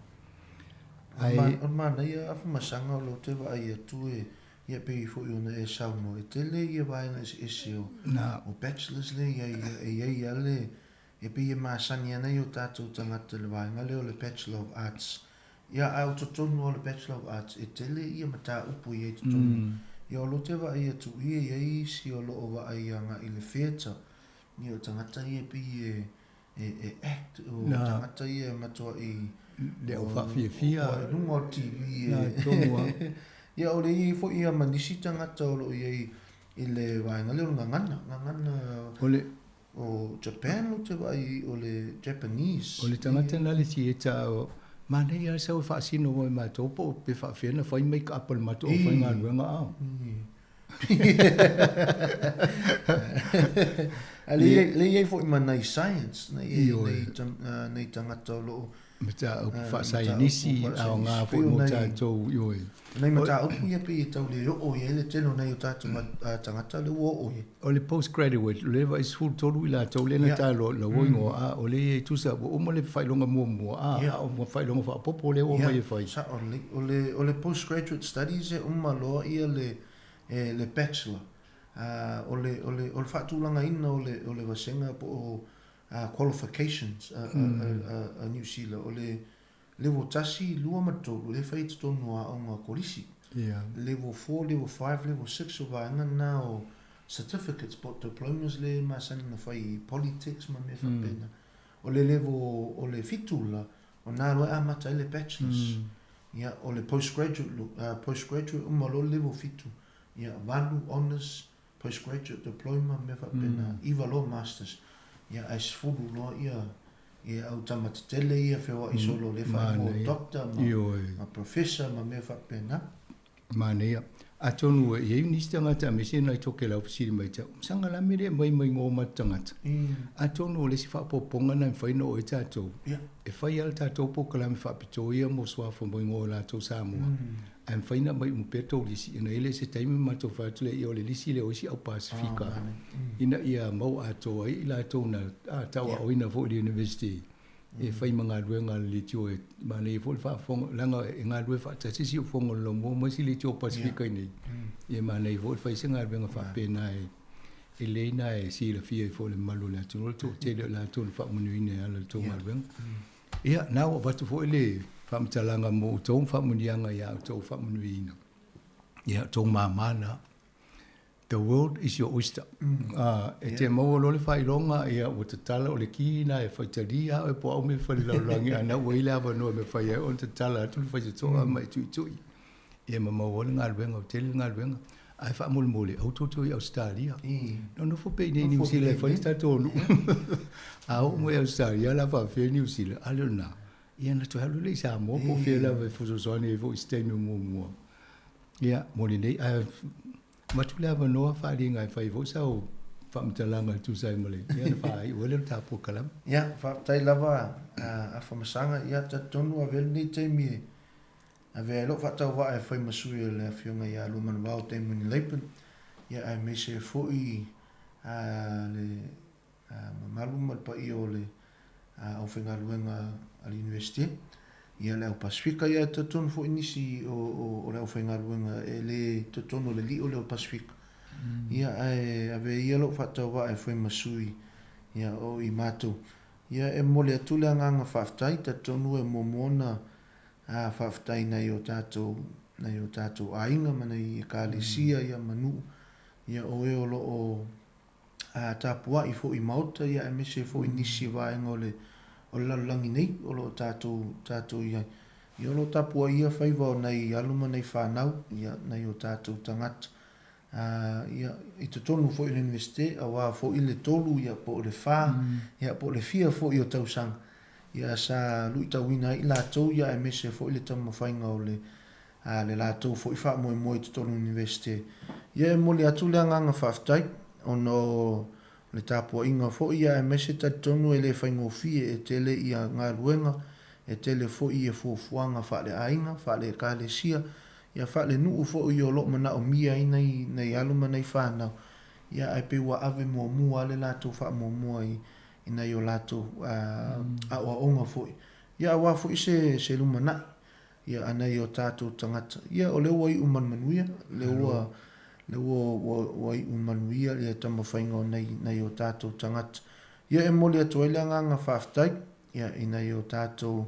Ae. O le manaia Afamasaga o lea ou te vaai atu e, ia pei foi ona e saunoa, e tele ia vaega eseese o, o Bachelors lea e i ai, e i ai lava le E pei e masani ana i o tatou tagata i le vaega lea o le Bachelor of Arts. Ia, ae o totonu lava o le Bachelor of Arts, e tele ia mataupu e i ai i totonu. Ia, o lo te vaai atu i e i ai isi o lo o vaai agai i le theatre. Ia, o tagata ia e pei e, e, e act, o tagata ia e matuai... Le au faafiafia. O, i luga o le TV e... Na, tonu lava. Ia, o le i ai foi ia ma nisi tagata o lo o i ai i le vaega lea o le gagana, gagana... O le... O Japan ou te vaai o le Japanese. O le tagata lena le theatre o manaia lava sau e faasino mai matou po o pe faafefea ona fai make up a le matou aufaigaluega a. A le i ai foi ma nai science, nai tagata o lo o Mataupu faasaienisi, aoga foi mo tatou, ioe. O nai mataupu ia pei e tau le oo i ai le tele o nai o tatou tagata lea ua oo i ai. O le postgraduate, o lea e 13 i latou lea na taloa i lau igoa, a o lea e tusa ua uma le faailoga muamua, a o le faailoga faaopoopo lea ua omai e fai. Ia, sao lelei. O le, o le postgraduate studies e uma loa ia le, le bachelor. O le, o le, o le faatulagaina o le, o le vasega po o qualifications a Niu Sila, o le level 1, 2 ma le 3, lea e fai i totonu o aoga kolisi. Level 4, level 5, level 6 o vaega na o certificates po o diplomas lea e masani ona fai i polytechs ma mea faapena. O le level o le 7 la, o na loa e amata ai le bachelors. Ia, o le postgraduate, postgraduate uma loa le level 7, ia, 8 honours, postgraduate diploma mea faapena, iva loa masters, ia ae sefulu loa ia ia au tama tetele ia feoai solo lea faaigoa doctor ma, ma professor ma mea faapena. Manaia. Atonu e i ai nisi tagata aemaise nai Tokelau fesili mai te au, saga la mea le aumai mai igoa o matou tagata. Atonu o le isi faaopoopoga na e mafai ona oo ai tatou, e fai lava le tatou polokalame faapitoa ia mo suafa mo igoa o latou Samoa. Ae mafai ona aumai uma pea tou lisi, ina ia le se taimi ma matou fai atu lea, ia o le lisi lea o isi au Pasifika, ina ia maua atoa ai i latou na tauaoina foi i le University e fai ma galuega a le leitio e manaia foi le faafofoga, leaga e galulue faatasi siufofoga o le laumua ma isi leitio Pasifika i inei, ia e manaia foi le fai se galuega faapena e lelei ona e silafia ai foi e le mamalu o le atunuu le toatele o i latou na faamanuiaina e ala i le tou galuega. Ia, na ua avatu foi le faamatalaga mo outou ma faamanuiaga ia outou faamanuiaina. Ia, outou māmā na. The world is your oyster. Mm. E te maua loa le faailoga, ia, ua tatala o le ki na e faitalia oe po o au mea fai i le lalolagi, a na ua i le avanoa e mafai ai ona tatala atu le faitotoa ma e tuitui. Ia ma maua le galuega, ua tele le galuega. Ae faamolemole, aua tou te o i Ausetalia. Nonofo pea i inei i Niu Sila e fai se tatou nuu. A oo mai i Ausetalia o le a faapefea Niu Sila, a le o lena, ia ona toe alu lea i Samoa po o fea lava e fesoasoani ai foi i se taimi o muamua. Ia, mo lenei, ae avatu le avanoa Faaliga e fai ai foi sau faamatalaga e tusa ai ma le, ia ona faaiu ai lea o le ta polokalame. Ia, faafetai lava a Afamasaga. Ia, talitonu avea lenei taimi e Avea ai lou faatauvaa e fai ma sui o le Afioga ia Luamanuvao Damon Laban, ia aemaise ai foi le mamalu ma le paia o le aufaigaluega a le Iunivesite, ia le Au Pasifika, ia e talitonu foi nisi o le aufaigaluega e le talitonu o le lio lea o Pasifika. Ia ae avea ia lou faatauvaa e fai ma sui ia o i matou. Ia e momoli atu le agaga faafetai, talitonu e muamua ona Ā, faafetai nai o tātou, nai o tātou aiga ma nai ekalesia ia ma nuu, ia o e o lo o ā, tapuaʻi foi i maota ia aemaise foi nisi vaega o le, o le lalolagi nei o lo o tātou, tātou i ai. Ia o lo o tapuaʻia faiva o nai alo ma nai fanau, ia nai o tātou tagata. Ā, ia, i totonu foi o le Iunivesite, auā foi le tolu, ia, po o le whā, ia, po o le fia foi o tausaga, ia, sa luitauina ai i latou, ia, aemaise foi le taumafaiga o le, ā, le latou foi faamoemoe i totonu o le Iunivesite. Ia, e momoli atu le agaga faafetai, ona o le tapuaiga foi, ia, aemaise talitonu e le faigofie, e tele ia galuega, e tele foi ia fuafuaga faale-aiga, faale-ekalesia, Ia faalenuu foi o lo o manaomia ai nai nai alo ma nai fanau, ia ae pei ua ave muamua lava le latou faamuamua i i nai o latou aoaoga foi, ia aua foi se se lumanai ia a nai o tatou tagata. Ia o lea ua iu ma le manuia, lea ua lea ua ua ua iu manuia le taumafaiga o nai nai o tatou tagata. Ia e momoli atu ai le agaga faafetai ia i nai o tatou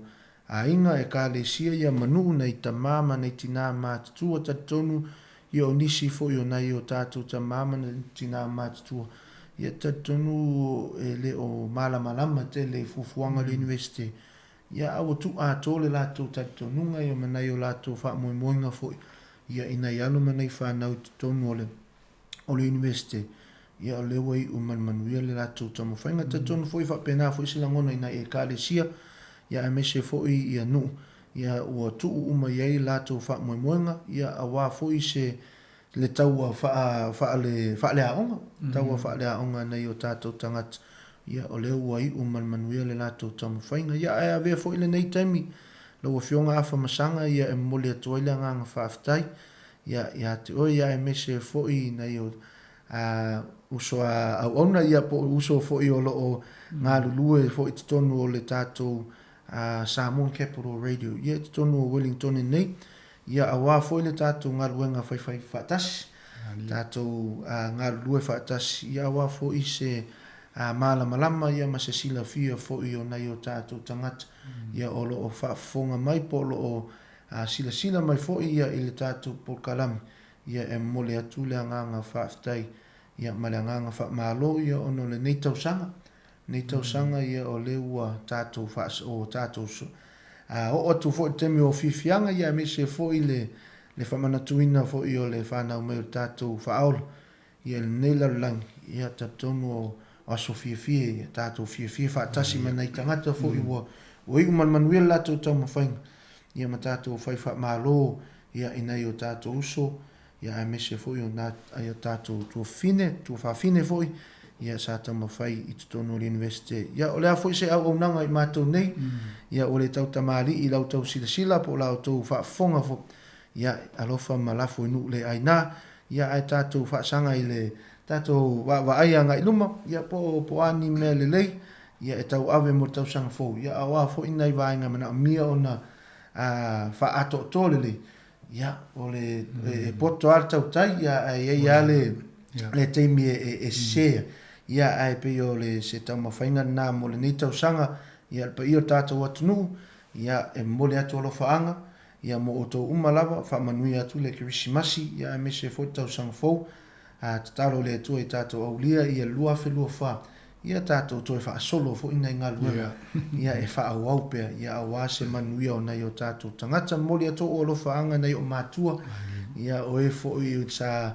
Aiga, Ekalesia ia ma nuu, nai tamā ma nai tinā mātutua, talitonu ia o nisi foi o nai o tātou tamā ma nai tinā mātutua, ia talitonu e le o malamalama tele i fuafuaga o le Universite, ia a ua tuu atoa le latou talitonuga ia ma nai o latou faamoemoega foi ia i nai alo ma nai fanau i totonu o le o le Iunivesite, ia o lea ua iu ma le manuia le latou taumafaiga. Talitonu foi e faapena foi se lagona i nai Ekalesia, ia aemaise foi ia nuu, ia ua tuu uma i ai latou faamoemoega, ia aua foi se le taua faa, faale, faaleaoga, taua faaleaoga a nai o tatou tagata, ia o lea ua iu ma le manuia le latou taumafaiga. Ia ae avea foi lenei taimi, lau Afioga Afamasaga, ia e momoli atu ai le agaga faafetai, Ia, ia te oe, ia aemaise foi nai o a, uso a auauna, ia po o uso foi o lo o galulue foi i totonu o le tatou a, Samoan Capital Radio, ia i totonu o Wellingtone nei, ia auā foi le tatou galuega faifai faatasi, tatou a, galulue faatasi, ia auā foi se a, malamalama ia ma se silafia foi o nai o tatou tagata, ia o lo o faafofoga mai po o lo o A silasila mai foi ia i le tatou polokalame, ia e momoli atu le agaga faafetai ia ma le agaga faamalo ia ona o lenei tausaga, lenei tausaga ia o lea ua tatou faas, ua tatou a oo atu foi i le taimi o fiafiaga ia aemaise foi le le faamanatuina foi o le fanau mai o le tatou Faaola ia i lenei lalolagi, ia talitonu o aso fiafia ia, tatou fiafia faatasi ma nai tagata foi ua ua iu ma le manuia le latou taumafaiga, ia ma tatou fai faamalo ia i nai o tatou uso, ia aemaise foi o nai o tatou tuafafine, tuafafine foi, ia sa taumafai i totonu o le Iunivesite. Ia o le a foi se auaunaga i matou nei, ia ua le tau tamalii i la outou silasila po o la outou faafofoga foi, ia alofa ma lafo i nuu le aina, Ia ae tatou faasaga i le tatou vaavaai agai i luma, ia po o, po o a ni mea lelei, ia e tauave mo le tausaga fou. Ia a o a foi nai vaega e manaomia ona faaatoatoa lelei, ia o le, e poto lava le tautai, ia ae i ai lava le, le taimi e sese ai. Ia ae pei o le, se taumafaiga lena mo lenei tausaga, ia le paia o le tatou atunuu, ia e momoli atu alofaaga, Ia mo outou uma lava, faamanuia atu le Kerisimasi, ia aemaise foi le tausaga fou. A tatalo le Atua i tatou aulia ia 2024, ia tatou toe faasolo foi nai galuega ia e faaauau pea, ia auā se manuia o nai o tatou tagata. Momoli atu ou alofaaga nai ou matua, ia o e foi sa.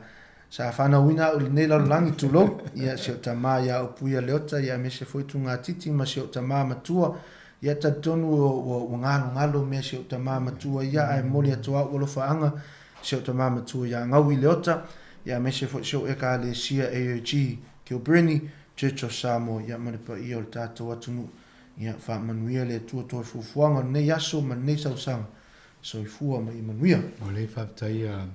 Sa fanauina a'u i lenei lalolagi, tulou, ia, si o'u tamā ia Upuia Leota, ia aemaise foi Tugatiti ma si o'u tamā matua. Ia, talitonu ua, ua, ua galogalo mea si o'u tamā matua ia, ae momoli atu a'u alofaaga i si o'u tamā matua iā Gaui Leota, ia aemaise foi si o'u Ekalesia AOG Kilbirnie, Church of Samoa, ia, ma le paia o le tatou atunuu. Ia, faamanuia le Atua toe fuafuaga o lenei aso ma lenei sausaga. Soifua ma ia manuia. O lea faafetai a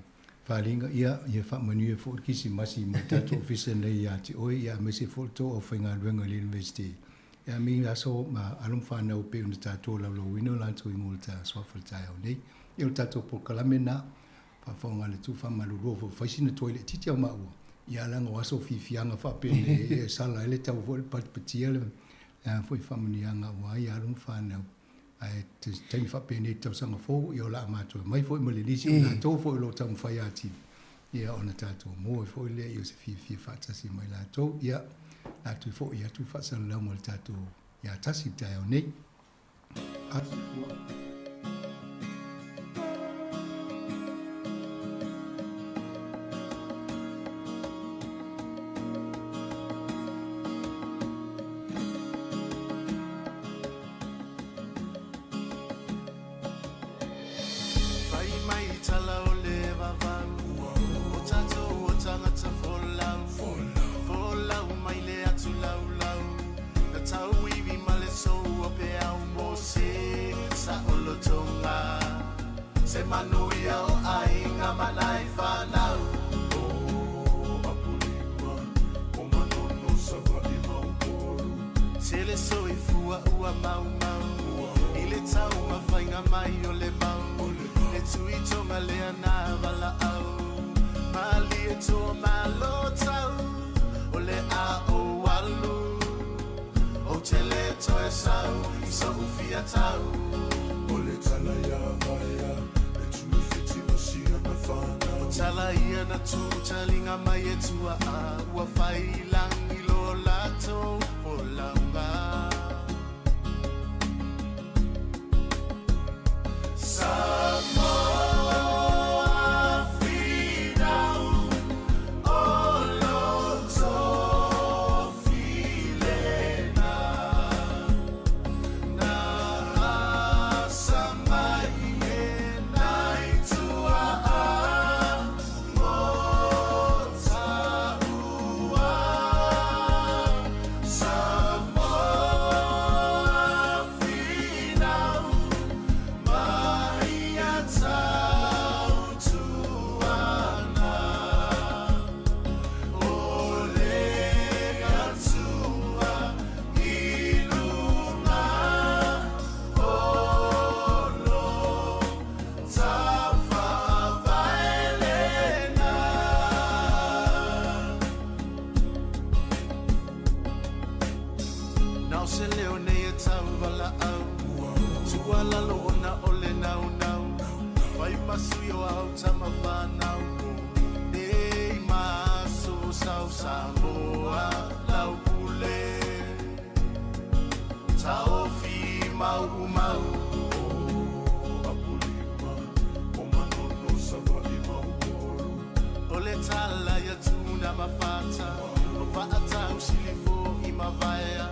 Faaaliga, ia, ia faamanuia foi le Kerisimasi mai le tatou Ofisa nei ia te oe, ia aemaise foi le tou aufaigaluega i le University. Ia me aso ma alo ma fanau e pei ona tatou laulauina o latou igoa o le ta suafa i le taeao nei. Ia o le tatou polokalame lena, faafofoga a le Atua faamalulu foi, fai sina tuai laitiiti a maua, ia leaga o aso fiafiaga faapenei e sala ai le tau foi le patipatia le a foi faamanuiaga aua ia alo ma fanau. Ae taimi faapenei i le tausaga fou, ia o le a matou omai foi ma le lisi o latou foi o lo o taumafai atili, ia ona tatou maua ai foi lea ia o se fiafia faatasi ma i latou. Ia, o le a toe foi atu le faasalalauga o le tatou ia tasi i le taeao nei. Soifua. Fai mai tala o le vavau O tatou o tagata folau Folau mai le atu laulau Na tauivi ma le sou o peau Mo se saolotoga Se manuia o aiga ma nai fanau O Apolima O Manono Savaii ma Upolu Tele soifua ua maumau I le taumafaiga mai o le mau E tuitoga lea na valaau Malie toa malo tau O le a ou alu Ou te le toe sau I so'u fia tau O le tala ia Vaea Le Tuifiti ma siana fanau O tala ia na tutaliga mai e tuaa Ua fai i lagi lo latou folauga. Samoa finau o lo tofilena Na asa mai e nai tuaa mo taua Samoa finau mai ia tautuana O le Atua i luga o lo Tafavaelena. Na o se leo nei e tauvalaau Tuualalo ona o le naunau Fai ma sui o au tama whanau Nei maso sau Samoa lau pule Taofi mau mau O Apolima o Manono Savaii ma Upolu O le tala ia Tuna ma Fata O Faatau Silifo i Mavaea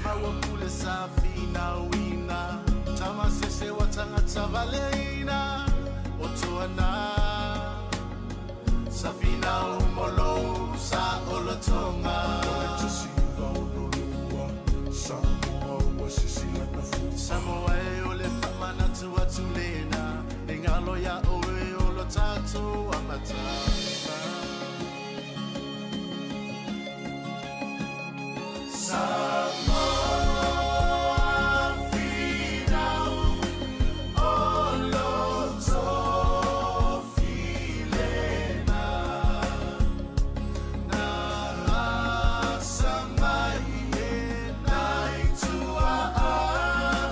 Maua pule sa finauina Tamasese wa tagata valeina O Toana Sa finau mo lou saolotoga. O le 162 Samoa ua sisi lana fua. Samoa e o le faamanatu atu lena Ne galo iā oe o lo tatou amataga. Samoa finau o lo tofilena Na asa mai e nai tuaa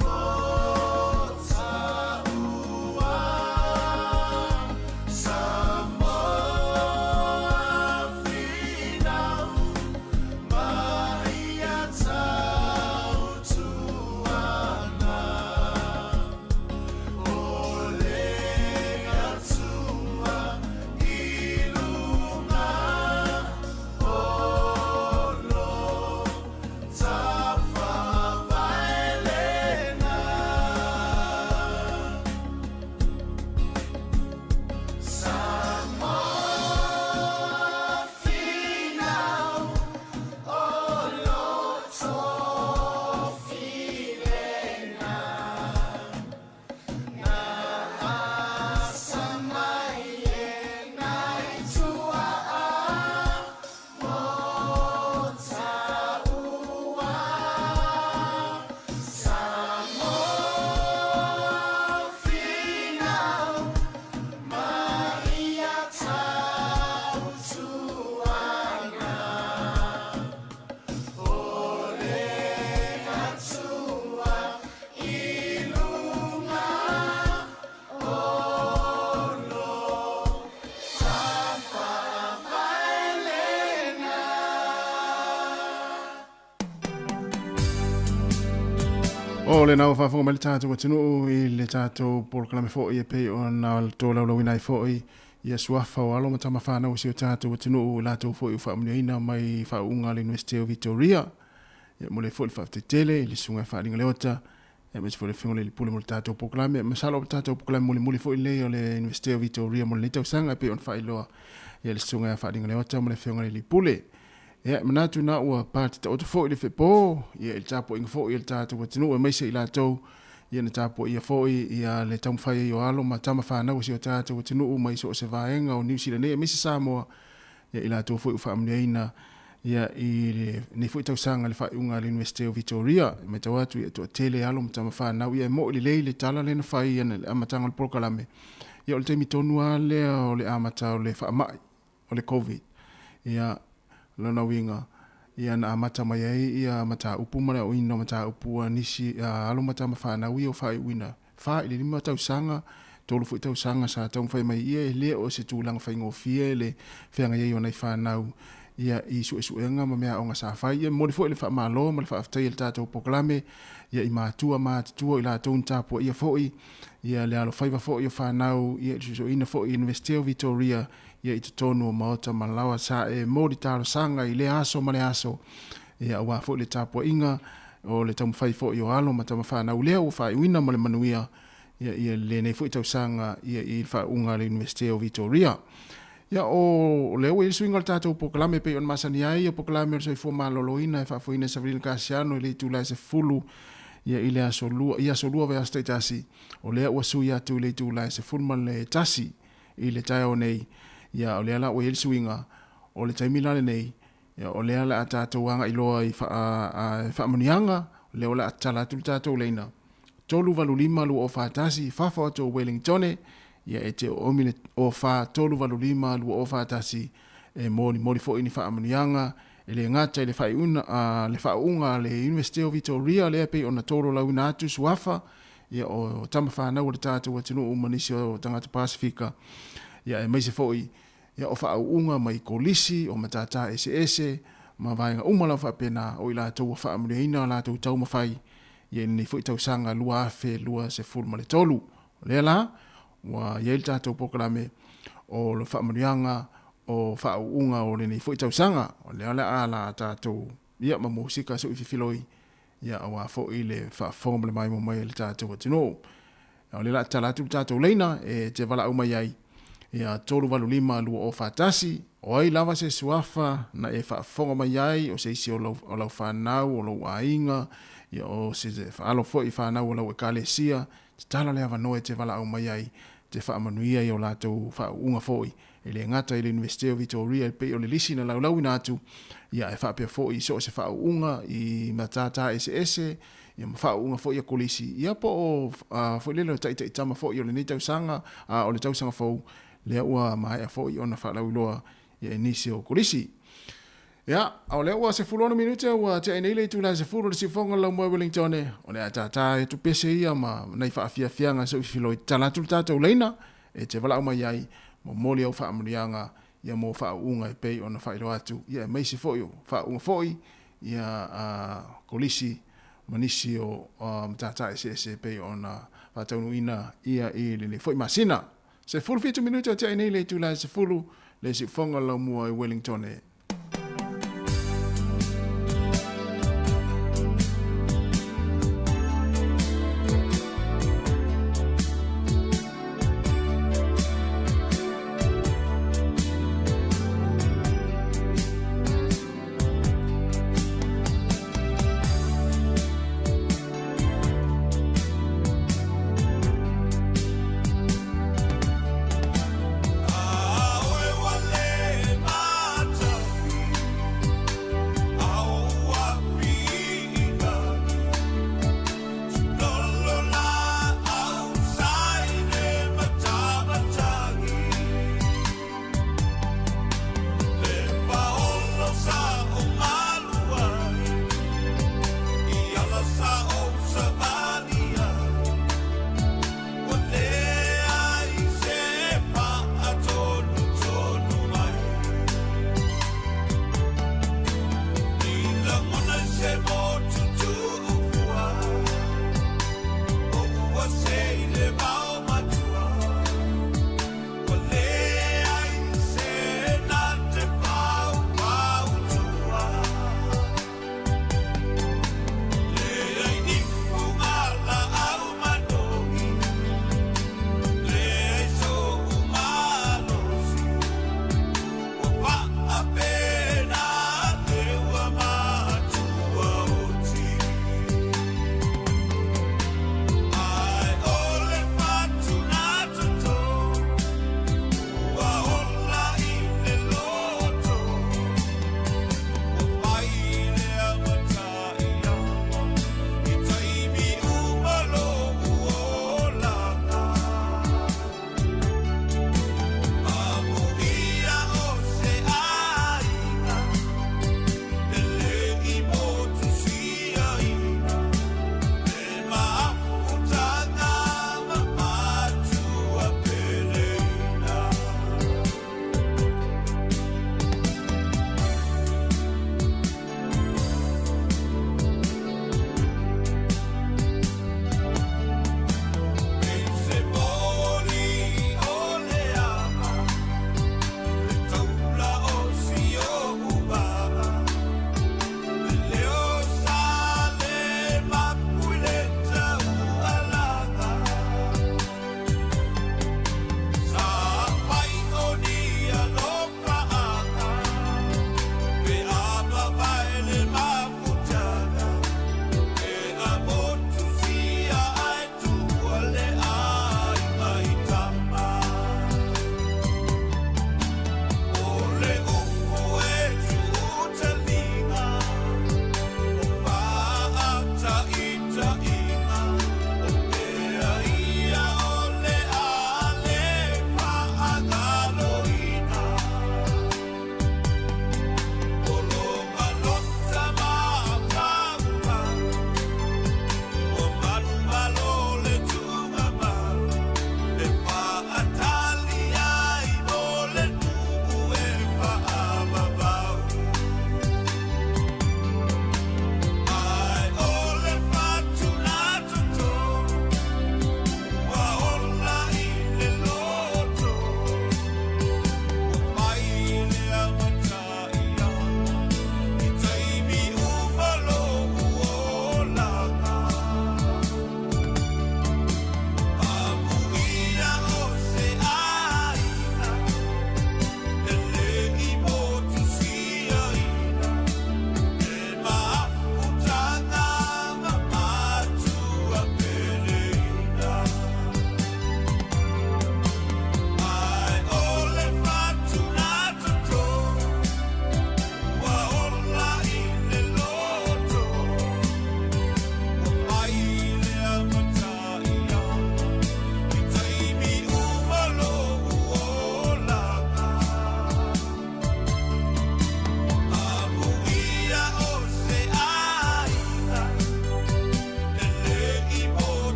mo O lena ua faafofoga mai le tatou atunuu i le tatou polokalame foi e pei ona tolaulauina ai foi ia suafa o alo ma tama fanau o si o tatou atunuu i latou foi ua faamanuiaina mai faauuga a le Iunivesite o Vitoria. Ia momoli ai foi le faafetai tele i le Susuga ia Faaliga Leota aemaise foi le Afioga i le Alii Pule mo le tatou polokalame. Masalo o le tatou polokalame mulimuli foi lenei o le Iunivesite o Vitoria mo lenei tausaga e pei ona faailoa ia le Susuga ia Faaliga Leota ma le Afioga i le Alii Pule. Ia, e manatu na ua patitaoto foi le fepo, ia, i le tapuaiga foi a le tatou atunuu aemaise i latou, ia, na tapuaia foi, ia, le taumafai ai o alo ma tama fanau a si o tatou atunuu mai so o se vaega o Niu Sila nei aemaise Samoa, ia, i latou foi ua faamanuiaina, ia, i lenei foi tausaga i le faaiuga a le Iunivesite o Vitoria. E matau atu, ia, e toatele alo ma tama fanau, ia, e mo'i lelei le tala lea na fai i le amataga o le polokalame, ia, o le taimi tonu lava lea o le amata o le faamai, o le Covid. Ia, lona uiga, ia na amata mai ai ia mataupu ma le aoina o mataupu a nisi a alo ma tama fanau ia ua faaiuina fa i le lima tausaga, tolu foi tausaga sa taumafai mai ia e le o se tulaga faigofie le feagai ai o nai fanau ia i suesuega ma meaaoga sa fai. Ia momoli foi le faamalo ma le faafetai a le tatou polokalame ia i matua ma matutua o i latou na tapuaia foi ia le alofaiva foi o fanau ia i le suesueina foi i Iunivesite o Vitoria ia i totonu o maota ma laoa sa e moli talosaga i lea aso ma lea aso, ia aua foi le tapuaiga o le taumafai foi o alo ma tamafanau lea ua faaiuina ma le manuia ia i lenei foi tausaga ia i le faaiuga a le Iunivesite o Vitoria. Ia o lea ua i ai le suiga o le tatou polokalame e pei ona masani ai o polokalame o le soifua maloloina e faafoeina e Savalina Kasiano i le itula e 10 ia i le aso lua i aso lua vaiaso taitasi, o lea ua sui atu i le itula e 11. I le taeao nei, ia, o lea la ua i ai le suiga, o le taimi la lenei, ia, o lea o le a tatou agai loa i faamanuiaga, o lea o le a tatala atu le tatou laina, 385 2041, fafo atu o Wellingtone, ia, e te oomi le 04 385 2041 e molimoli foi ni faamanuiaga, e le gata i le faaiuina, le faauuga a le Iunivesite o Vitoria lea e pei ona tololauina atu suafa, ia o tama fanau a le tatou atunuu ma nisi o tagata Pasefika, ia aemaise foi ia o faauuga mai kolisi, o matata eseese ma vaega uma lava faapena o i latou ua faamanuiaina a latou taumafai ia i lenei foi tausaga 2023. O lea la ua i ai le tatou polokalame o le faamanuiaga o faauuga o lenei foi tausaga. O lea o le a la tatou ia ma musika suififiloi Ia aua foi le faafofoga ma le maimoa mai a le tatou atunuu. O lea o le a tatala atu le tatou laina e te valaau mai ai, ia 385 2041, o ai lava se suafa na e faafofoga mai ai, o se isi o lau, o lau fanau, o lou aiga, ia o se alo foi fanau o lau ekalesia, tatala le avanoa e te valaau mai ai, te faamanuia i o latou faauuga foi E le gata i le Iunivesite o Vitoria e pei o le lisi na laulauina atu, ia ae faapea foi i so o se faauuga i matata eseese, ia ma faauuga foi a kolisi, ia po o foi lele o taitaitama foi o lenei tausaga, a o le tausaga fou, lea ua maea foi ona faalauiloa ia e nisi o kolisi. Ia, a o lea ua 16 minute ua tea ai nei le itula e 10 o le siufofoga o le Laumua i Wellingtone, o le a tātā ai atu pese ia ma nai faafiafiaga se uifiloi tatala atu le tatou laina e te valaau mai ai, momoli au faamanuiaga ia mo faauuga e pei ona faailoa atu, ia aemaise foi o faauuga foi ia a kolisi ma nisi o matata eseese e pei ona faataunuuina ia i lenei foi masina. 17 minute o tea ai nei le itula e 10 le siufofoga o le Laumua i Wellingtone.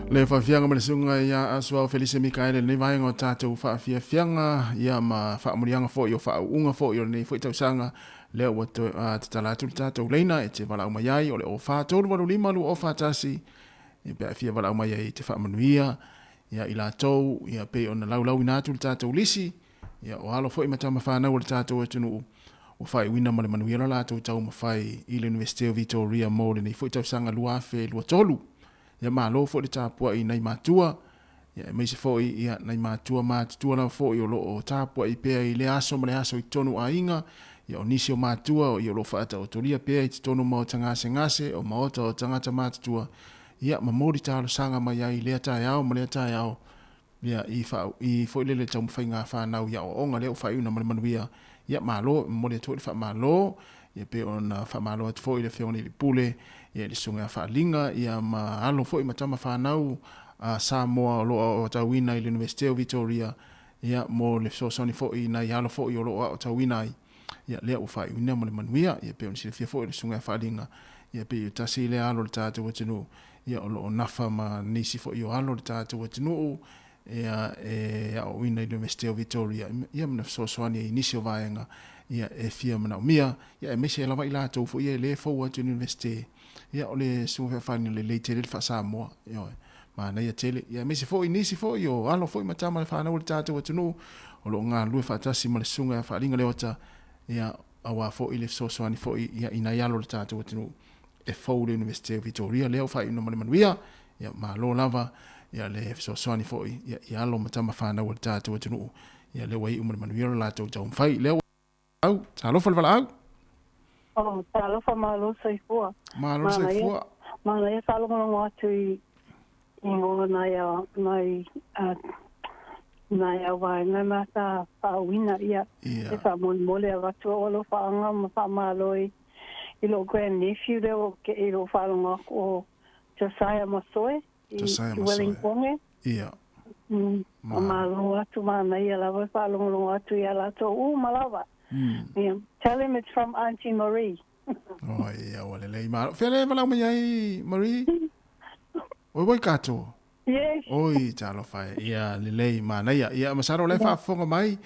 Le faafiaga ma le susuga ia Asuao Felise Mikaele i lenei vaega o tatou faafiafiaga ia ma faamuliaga foi o faauuga foi o lenei foi tausaga lea ua toe tatala atu le tatou leina e te valaau mai ai o le 04 385 2041 ia pe a fia valaau mai ai e te faamanuia ia i latou ia pei ona laulauina atu le tatou lisi ia o alo foi ma tama fanau o le tatou atunuu ua faaiuina ma le manuia lo latou taumafai i le Iunivesite o Vitoria mo lenei foi tausaga 2023. Ia malo foi le tapuai i nai matua, ia aemaise foi ia nai matua matutua lava foi o lo o tapuai pea i lea aso ma le aso i totonu o aiga, ia o nisi o matua ia o lo o faataotolia pea i totonu o maota gasegase, o maota o tagata matutua, ia momoli talosaga mai ai i lea taeao ma lea taeao, ia i faa i foi lele taumafaiga a fanau i aoaoga lea ua faaiuina ma le manuia, ia malo, e momoli atu foi le faamalo, ia pei ona faamalo atu foi i le Afioga i le Pule, ia i le Susuga ia Faaliga, ia ma alo foi ma tama fanau a Samoa o lo o aoaotauina i le Iunivesite o Vitoria, ia mo le fesoasoani foi i nai alo foi o lo o aoaotauina ai, ia lea ua faaiuina ma le manuia, ia pei ona silafia foi e le Susuga ia Faaliga, ia pei o tasi lea alo o le tatou atunuu, ia o lo o nafa ma nisi foi o alo o le tatou atunuu ia e aoaoina i le Iunivesite o Vitoria ia ma fesoasoani ai i nisi o vaega ia e fia manaomia ia aemaise lava i latou foi ia e le fou atu i le Iunivesite ia o le susuga feafani lelei tele le faa-Samoa ioe manaia tele ia aemaise foi nisi foi o alo foi ma tama le fanau o le tatou atunuu o lo o galulue faatasi ma le susuga ia Faaliga Leota ia aua foi le fesoasoani foi ia i nai alo o le tatou atunuu e fou le Iunivesite o Vitoria lea ua faaiuina ma le manuia, ia malo lava ia le fesoasoani foi ia i alo ma tama fanau a le tatou atunuu, ia lea ua iu ma le manuia lo latou taumafai. Lea ua au, talofa le valaau. Oh, talofa malo soifua. Malo soifua. Manaia faalogologo atu i igoa nai a nai a nai a vaega na sa faauina ia e faamolemole avatu au alofaaga ma faamalo i i lou grand nephew lea ua ke i lou faalogo atu o Josiah Masoe i Josiah i Masoe. Wellington. Ia. Malo atu manaia lava e faalogologo atu ia latou uma lava. Ia, tell him it's from Auntie Marie. Oh, ia, ua lelei malo. Fea le valaau mai ai, Marie? Oi Waikato? Yes. Oi, talofa e. Ia, lelei, manaia. Ia, masalo o la e faafofoga mai,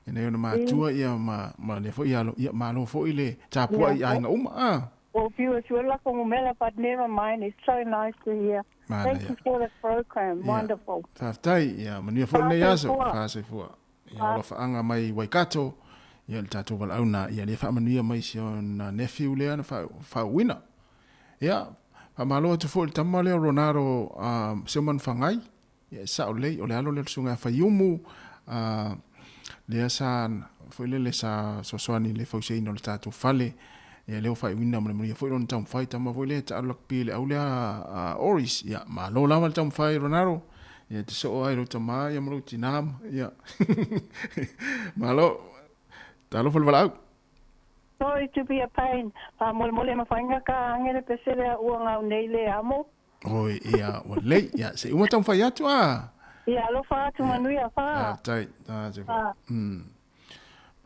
e nei ona matua, ia, ma, ma lea foi alo, ia, malo foi le tapuai i aiga uma. Ah. Well, viewers, we're like on but never mind. It's so nice to hear. Manaia. Thank you for the program. Ia. Wonderful. Faafetai, ia, manuia foi lenei aso. Faasoifua. Faasoifua. Ia, alofaanga mai Waikato, ia, le tatou valaauina, ia, lea faamanuia mai si ona nephew lea na faauuina. Ia, faamalo atu foi i le tama lea o Ronaldo Seumanu Fagai, ia e sao lelei, o le alo lea o le Susuga ia Faiumu, lea sa, foi lele sa soasoani i le fausiaina o le tatou fale, ia lea ua faaiuina ma le manuia foi lona taumafai, tama foi lea e taalo lakapi i le au lea a Oris, ia malo lava le taumafai Ronaldo, ia e te soo ai i lou tama ia ma lou tinā, ia malo, talofa le valaau. Sorry to be a pain. Faamolemole mafai ka ange le pese lea ua gau nei le amo. Oi, ia, ua lelei. Ia, se i uma taumafai atu a. Ia, alofa atu manuia, fa. Faafetai. Ta te fa.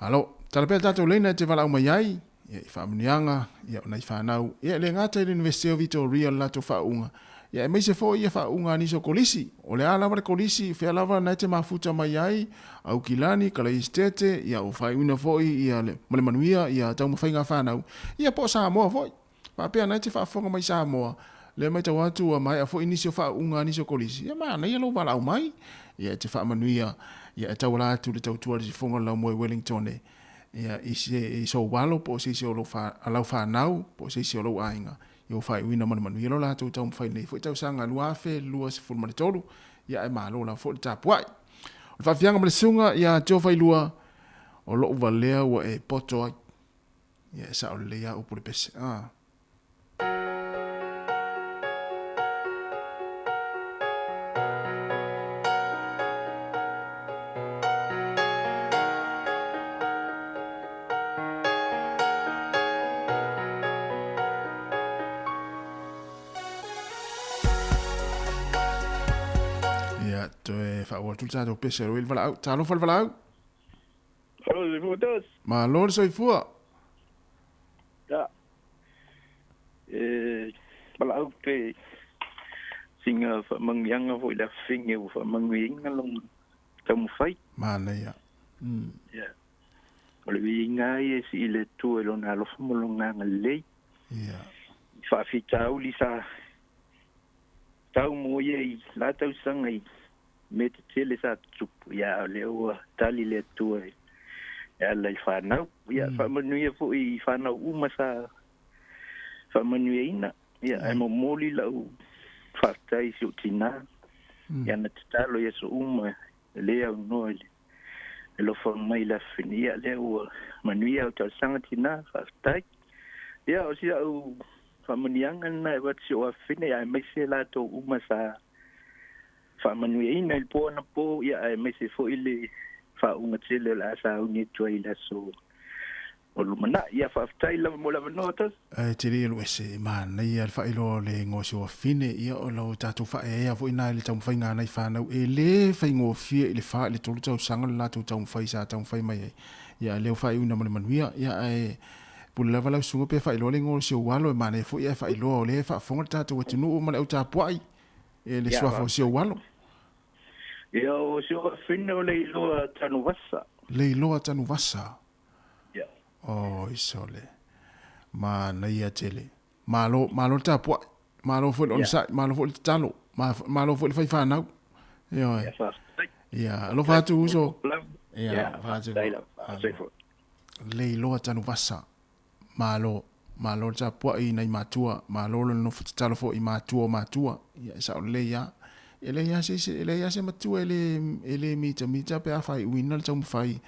Malo. Tala pea tatou leina e te valaau mai ai, ia, i faamanuiaga, ia, o nai fanau, ia, e le gata i le Iunivesite o Vitoria le latou faauuga, ia, aemaise foi ia faauuga a nisi o kolisi. O le a lava le kolisi, fea lava na e te mafuta mai ai, Aukilani, Kalaisitete, ia ua faaiuina foi ia le, ma le manuia ia taumafaiga a fanau, ia po o Samoa foi. Faapea na e te faafofoga mai Samoa, lea maitau atu ua maea foi nisi o faauuga a nisi o kolisi, ia manaia lou valaau mai, ia e te faamanuia, ia e tauala atu le tautua i le sifoga o le laumoe Wellingtone, ia i se i sou alo po o se isi o lou fa, lau fanau po o se isi o lou aiga, ia ua faaiuina ma le manuia lo latou taumafai i lenei foi tausaga 2023, ia ae malo lava foi le tapuai. O le faafiaga ma le susuga ia Joe Failua, o lou valea ua e poto ai. Ia e sao lelei lava upu le pese. Ah. Ia, toe faaauau atu le tatou pese o le valaau. Talofa le valaau. Malo le soifua Tos. Malo le soifua. Ia. E valaau te Siga faamanuiaga foʻi le afafine ua faamanuiaina lona taumafai. Manaia. Ia. O le viiga ai e sii le Atua i lona alofa ma lona agalelei. Ia. I faafitauli sa tau mo ia i la tausaga i mea tetele sa tutupu, ia a o lea ua tali le Atua e ala i fanau. Ia faamanuia foʻi i fanau uma sa faamanuiaina. Ia ae momoli lau faafetai i si ou tinā i ana tatalo i aso uma e lē aunoa i le alofa mai i le afafine. Ia lea ua manuia au talosaga tinā, faafetai. Ia o si au faamanuiaga lena e avatu i si ou afafine, ia aemaise latou uma sa faamanuiaina i le po anapo, ia aemaise foi le faauuga tele o le a sauni atu ai i le aso o lumanai. Ia faafetai lava mo le avanoa Tasi. Ae te le alu ese, e manaia le faailoa o le igoa o si ou afine, ia o lo tatou faaeaea foi na i le taumafaiga a nai fanau e le faigofie i le fa i le tolu tausaga le latou taumafai sa taumafai mai ai, ia a lea ua faaiuina ma le manuia, ia ae pule lava lau susuga pe faailoa le igoa o si ou alo, e manaia foi ae faailoa o lea e faafofoga le tatou atunuu ma le au tapuai e le suafa o si ou alo. Ia o si ou afine o Leiloa Tanuvasa. Leiloa Tanuvasa. Oi sole. Manaia tele. Malo, malo le tapuai. Malo foi le onosai, malo foi le tatalo. Malo foi le fai fanau. Ioe. Ia, faafetai. Ia, alofa atu uso. Ia, faafetai. Leiloa Tanuvasa. Malo, malo le tapuai i nai matua, malo le nofo tatalo foi i matua o matua. Ia, e sao lelei lava. E leai lava se isi, e leai lava se matua e le, e le mitamita pe a faaiuina le taumafai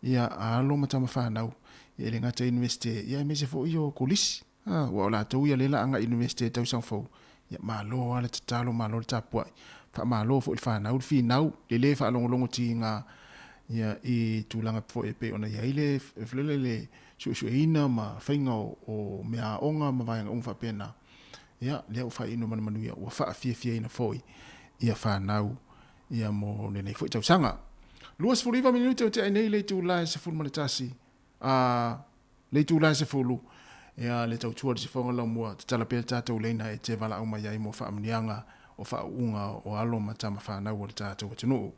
ia a alo ma tama fanau. Ia e le gata i Iunivesite, ia aemaise foi o kolisi. A, aua o latou ia lea la agai i Iunivesite i tausaga fou. Ia malo lava le tatalo, malo le tapuai. Faamalo foi i le fanau le finau, le le faalogologo tiga ia i tulaga foi e pei ona i ai le, le, le suesueina ma faiga o meaaoga ma vaega uma faapena. Ia, lea ua faaiuina ma le manuia, ua faafiafiaina foi ia fanau ia mo lenei foi tausaga. 29 minute o tea ai nei le itula e 11, a, le itula e 10, ia, le tautua i le sifoga laumua, tatala pea le tatou leina e te valaau mai ai mo faamuniaga o faauuga o alo ma tama fanau o le tatou atunuu.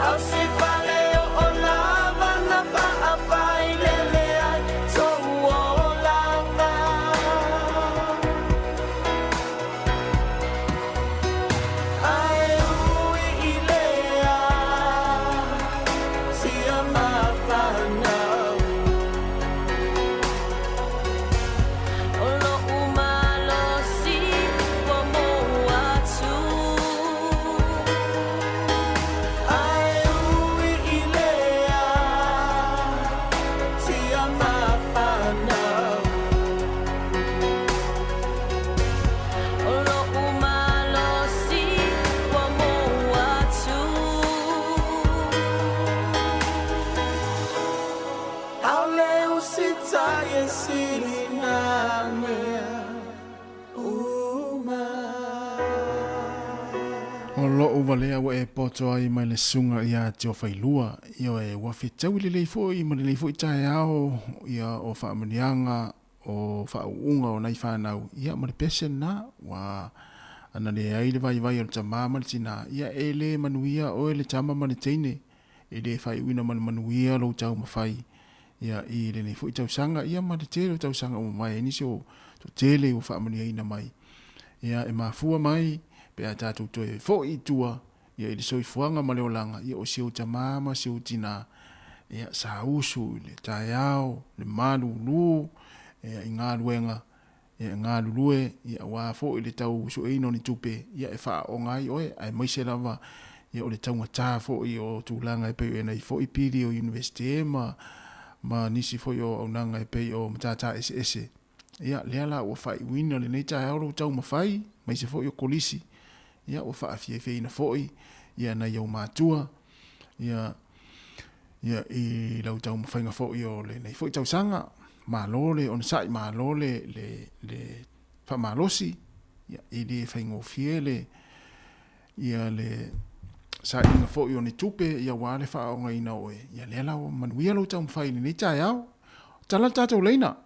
Au se fale o o lava na faafailele ai sou olaga. Ae ui i lea sia mafanau. O lo'u malosi ua mou atu. Ae ui i lea sia mafanau. O lo'u malosi ua mou atu. Aole usitai e sili nā mea uma. O lo'u valea ua e poto ai mai le susuga iā Tiofailua, ioe, ua fetaui lelei fo'i ma lelei fo'i taeao, ia o faamuniaga o faauuga o nai fanau, ia ma le pese lena, ua ana leai le vaivai o le tamā ma le tinā, ia e lē manuia oe le tama ma le teine, e lē faaiuina ma le manuia lou taumafai, ia i lenei foi tausaga, ia ma le tele o tausaga ua mavae ai nisi o toatele ua faamanuiaina mai. Ia e mafua mai pe a tatou toe fo'i i tua, ia i le soifuaga ma le olaga, ia o si ou tamā ma si ou tinā, ia sa usu i le taeao, le malūlū, ia i galuega, ia e galulue, ia auā foi le tau sueina o ni tupe, ia e faaooga ai oe, aemaise lava, ia o le taugatā foi o tulaga e pei ona i ai foi pili o Iunivesite ma, ma nisi foi o auaunaga e pei o matata eseese. Ia, lea la ua faaiuina lenei taeao lou taumafai, aemaise foi o kolisi, ia ua faafiafiaina foi ia nai ou matua, ia, ia i lau taumafaiga foi o lenei foi tausaga. Malo le onosai, malo le, le, le faamalosi, ia, e le faigofie le, ia le sailiga foi o ni tupe, ia aua le faaaogaina o oe, ia lea la ua manuia lou taumafai i lenei taeao. Tala le tatou laina.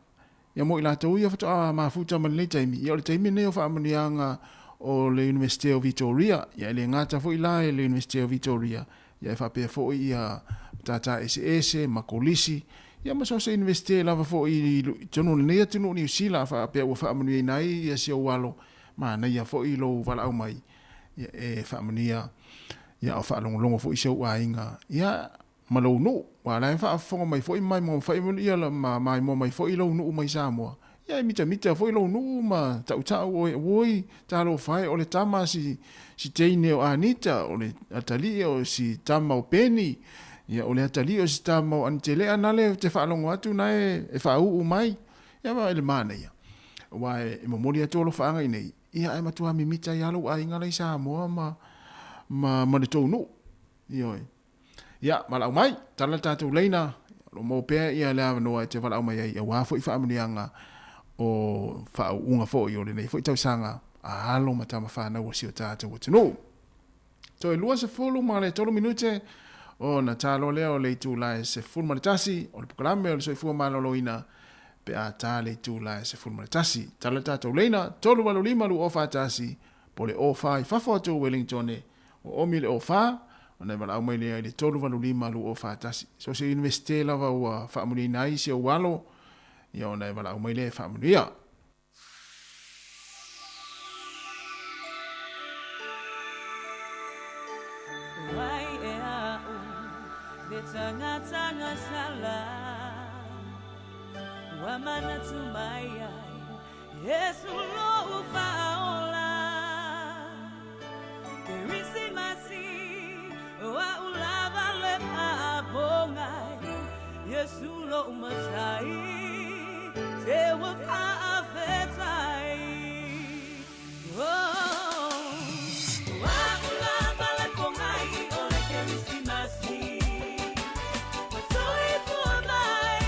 Ia mo i latou ia faatoa mafuta ma lenei taimi, ia o le taimi lenei o faamanuiaga o le Iunivesite o Vitoria, ia e le gata foi la i le Iunivesite o Vitoria, ia e faapea foi ia matata eseese ma kolisi, ia ma so o se Iunivesite lava foi i totonu o lenei atunuu o Niu Sila a faapea ua faamanuiaina ai ia si ou alo, manaia foi lou valaau mai, ia e faamanuia ia a o faalogologo foi si ou aiga, ia ma lou nuu, aua o la e faafofoga mai foi ma maimoa fai ia ma maimoa mai foi lou nuu mai Samoa, ia e mitamita foi lou nuu ma tautau oe, oi, talofa e, o le tama a si, si teine o Anita, o le atalii o si tama o Peni, ia o le atalii o si tama o Anitelea nale ou te faalogo atu na e, e faauu mai. Ia ma e le manaia, aua e momoli atu alofaaga i nei, ia ae matua mimita ai lava lou aiga la i Samoa ma, ma, ma le tou nuu. Ioe. Ia, valaau mai, tala le tatou laina, o lo o maua pea ia le avanoa e te valaau mai ai aua foi faamanuiaga o faauuga foi o lenei foi tausaga a alo ma tama fanau a si o tatou atunuu. Toe 23 minute ona ta loa lea o le itula e 11 o le polokalame o le soifua maloloina pe a ta le itula e 11. Tala le tatou laina, 385 2041 po o le 04 i fafo atu o Wellingtone, Ua omi le ofa, ona e valaau mai lea i le 385 2041. So se Iunivesite lava ua faamanuiaina ai si ou alo, ia ona e valaau mai lea e faamanuia. Wai e a'u le tagataga sala Ua manatu mai ai Iesu lo'u faaola Kerisimasi o a'u lava le paapogai Iesu lo'u matai Te ua faafetai Oh O a'u lava le pogai o le Kerisimasi Ua soifua mai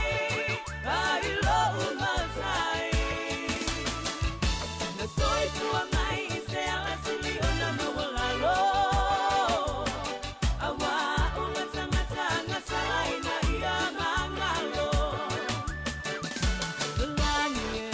ai lo'u matai Na soifua mai i se ala sili ona maualalo Auā ua tagata salaina ia magalo Lagi e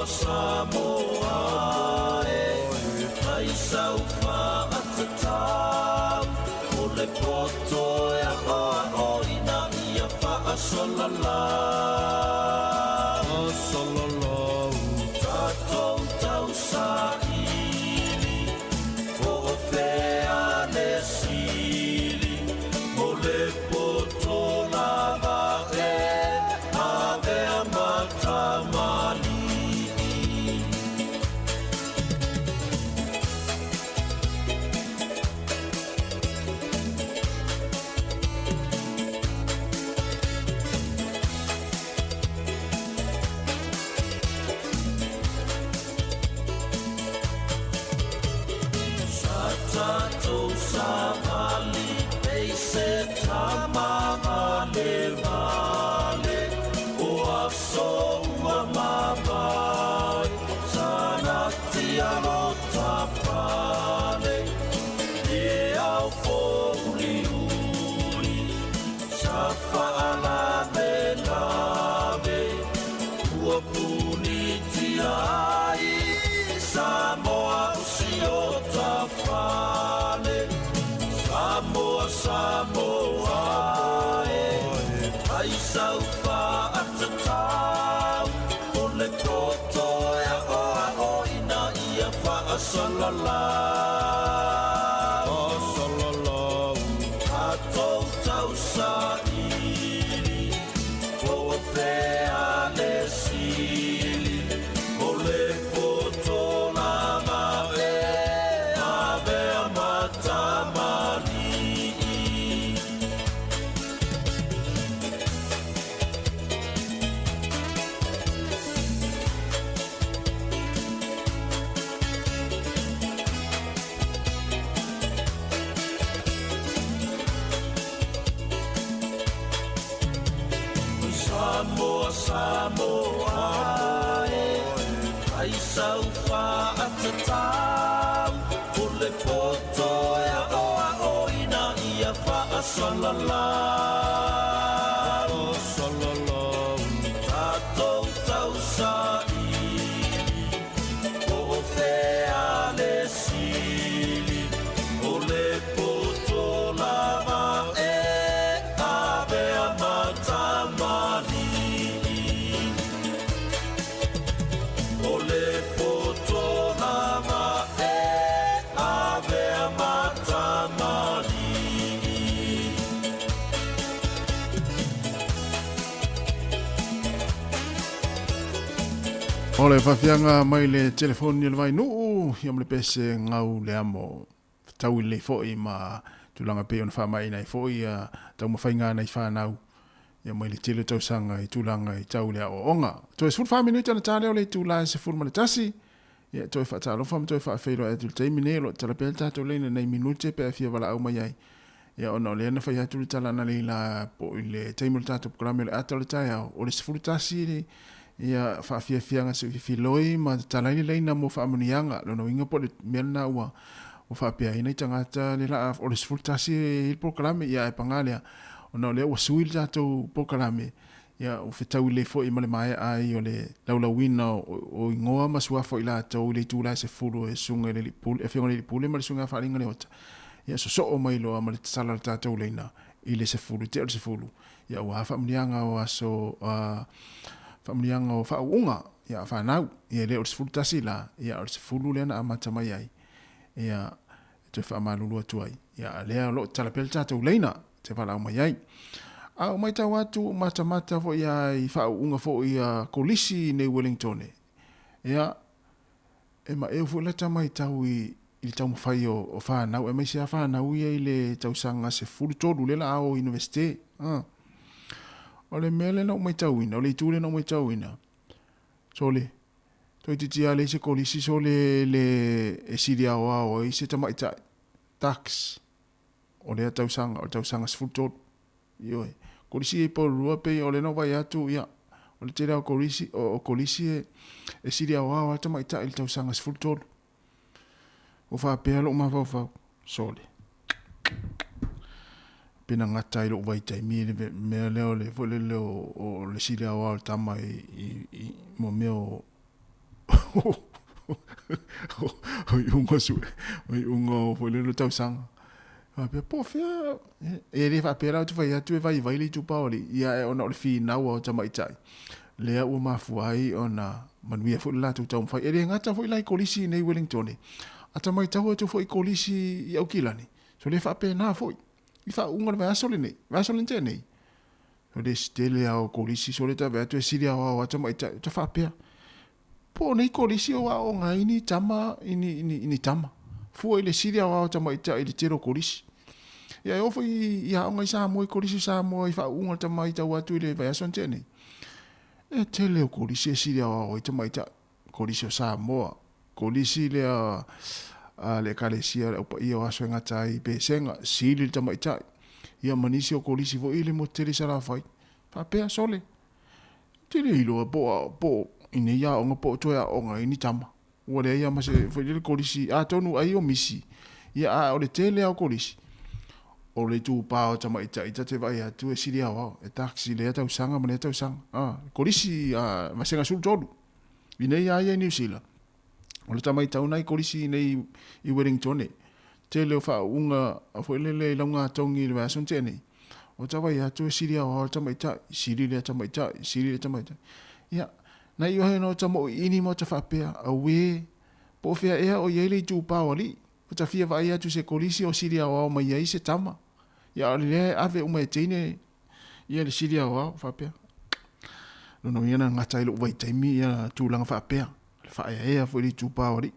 Samoa. Faasalalau Faasalalau Tatou tausaili Po o fea le sili O le poto lava e Avea ma tamalii. Samoa, Samoa e, ai sau faatatau, o le poto e aoaoina ia faasalalau. Faasalalau. Tatou tausaili, po o fea le sili, o le poto lava e avea ma tamalii. O le poto lava e avea ma tamalii. O le faafiaga mai le telefoni o le Vainuu, ia ma le pese gau le amo. Fetaui lelei foi ma tulaga pei ona faamaeaina ai foi ia taumafaiga a nai fanau ia mai le tele o tausaga i tulaga i tau le aoaoga. Toe 14 minute ona ta lea o le itula e 11, ia toe faatalofa ma toe faafeiloai atu i le taimi nei o lo o tatala pea le tatou laina i nai minute pe a fia valaau mai ai. Ia ona o lea na fai atu le tala analeila po i le taimi o le tatou polokalame o le ata o le taeao, o le 11 ia faafiafiaga seufifiloi ma tatala ai le laina mo faamanuiaga. Lona uiga po o le mea lena ua ua faapea ai nai tagata le laa o le 11 e i ai le polokalame, ia ae paga lea ona o lea ua sui le tatou polokalame, ia ua fetaui lelei foi ma le maea ai o le laulauina o igoa ma suafa o i latou i le itula e 10 e Susuga i le Alii Pule, Afioga i le Alii Pule ma le Susuga ia Faaliga Leota. Ia sosoo mai loa ma le tatala o le tatou laina i le 10, i tea o le 10, ia aua faamanuiaga o aso, faamanuiaga o faauuga, ia a fanau. Ia e le o le 11 la, ia o le 10 lea na amata mai ai, ia e toe faamalulu atu ai. Ia a lea o lo o tatala pea le tatou laina te valaau mai ai. A o matau atu, matamata foi lava i faauuga foi a Kolisi i nei Wellingtone, ia, E maeu foi lata matau i le taumafai o fanau, aemaise lava fanau ia i le tausaga 13 lea la a o i Universite. O le mea lea na ou matauina, o le itu lea na ou matauina, sole, toeitiiti lava leai se kolisi sole le e sili aoao ai se tamaitai, tax, o lea tausaga, o le tausaga 13. Ioe. Kolisi e paulua pei o lea na ou vaai atu, ia, o le tele lava o kolisi, o kolisi e, e sili aoao lava le tamaitai i le tausaga 13. Ua faapea lou mafaufau, sole, pe na gata ai lou vaitaimi i le mea lea o le, foi lele o, o le sili aoao o le tama i, i, i mo mea o, o iuga sue, o iuga o foi lele o tausaga. Faapea, po o fea, e le faapea la ou te fai atu e vaivai le itupa o alii, ia ae ona o le finau a o tamaitai, lea ua mafua ai ona manuia foi le latou taumafai. E le gata foi la i kolisi i nei Wellingtone, a ta matau atu foi i kolisi i Aukilani, so le faapena foi. I faauuga o le vaiaso lenei, vaiaso lenei tea nei, so le tele lava o kolisi, so le ta vaai atu e sili aoao lava tamaitai, ou te faapea, Po o nei kolisi o aooga ai ni tama, i ni, ni, ni tama. Fua i le sili aoao tamaitai i le tele o kolisi. Ia e oo foi i aoga i Samoa, i kolisi o Samoa i faauuga o le tama i tau atu i le vaiaso na tea nei. E tele o kolisi e sili aoao ai tamaitai. Kolisi o Samoa, kolisi lea a le Ekalesia o le Au Paia o Aso e Gata ai i Pesega, sili le tamaitai. Ia ma nisi o kolisi foi i le motu tele i Salafai. Faapea, sole. Te le iloa po o po o i nei aoga po o toe aoga ai ni tama. Ua leai lava ma se foi lele kolisi, atonu ai o misi, ia a o le tele lava o kolisi, o le itupa o tamaitai ta te vaai atu e sili aoao, e tax i lea tausaga ma lea tausaga. A, kolisi a vasega 13 i nei a ia i Niu Sila, o le tamaitau nai kolisi i nei i Wellingtone, tele o faauuga foi lele i laugatogi i le vaiaso na tea nei, O ta vai atu e sili aoao le tamaitai, sili lea tamaitai, sili lea tamaitai. Ia, na iu ai ona o ta moʻoiini ma o ta faapea, auē, Po o fea ea o i ai le itupa o alii? Ua ta fia vaai atu i se kolisi o sili aoao mai ai se tama. Ia a o le lea e ave uma e teine ia le sili aoao, faapea. Lona uiga na gata ai lou vaitaimi ia tulaga faapea, le faaeaea foi i le itupa o alii.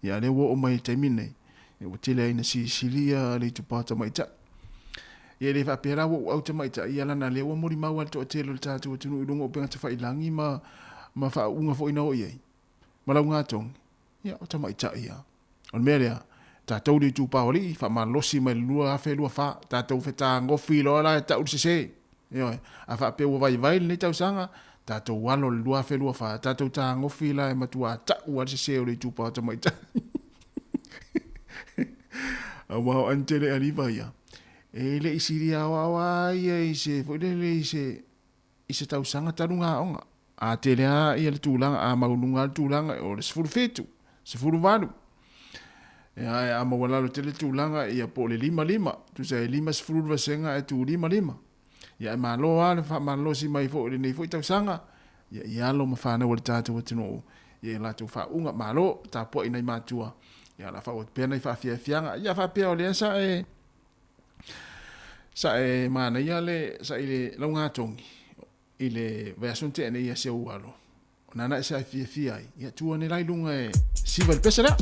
Ia a o lea ua oo mai i le taimi lenei, ia ua tele ai ina silisili ia le itupa o tamaitai. Ia e le faapea la ua ou au tamaitai, ia leaga lea ua molimau lava le toatele o le tatou atunuu i luga o upega tafailagi ma ma faauuga foi na oo i ai, ma laugatogi, ia o tamaitai lava. O le mea lea, tatou le itupa o alii, faamalosi mai le 2024, tatou fetagofi loa la e tau le sese. Ioe, a faapea ua vaivai lenei tausaga, tatou alo i le 2024, tatou tagofi la e matua tau lava le sese o le itupa o tamaitai. Aua o Anitele Aliva ia, e le i sili aoao lava ia i se, foi lele i se, i se tausaga talu ona aoga. A tele lava ia le tulaga, a maualuga lava le tulaga, o le 17, 18. Ia, a maualalo tele le tulaga, ia po o le 5 5, tusa e 50 le vasega ae tu 5 5. Ia ae malo lava le faamalolosi mai foi i lenei foi tausaga, ia i alo ma fanau a le tatou atunuu, ia i latou faauuga, malo tapuai nai matua, ia o le a faaauau atu pea nai faafiafiaga. Ia faapea o lea sa e sa e manaia le sa i le laugatogi i le vaiaso na tea nei ia si ou alo, o nana e sa e fiafia ai, ia tuu ane la i luga e siva i le pese lea.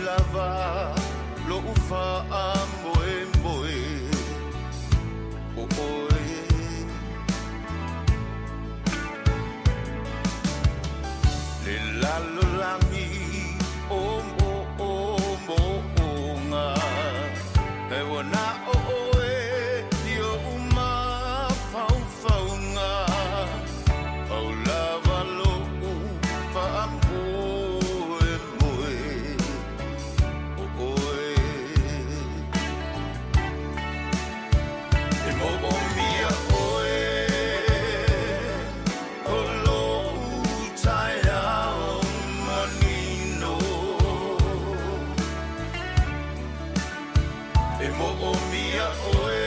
lava lo'u fa'amoemoe o oe. Le lalolagi o mo'omo'oga e ua na o oe i o'u mafaufauga pau lava lo'u fa'amoemoe o oe. E mo'omia oe o lo'u taeao manino. E mo'omia oe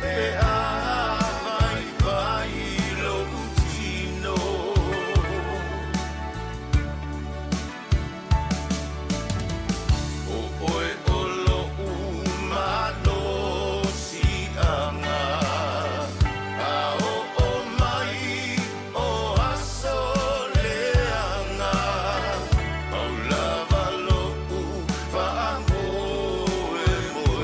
pe a vaivai lo'u tino. O oe o lo'u malosi'aga a o'o mai o aso leaga pau lava lo'u fa'amoemoe.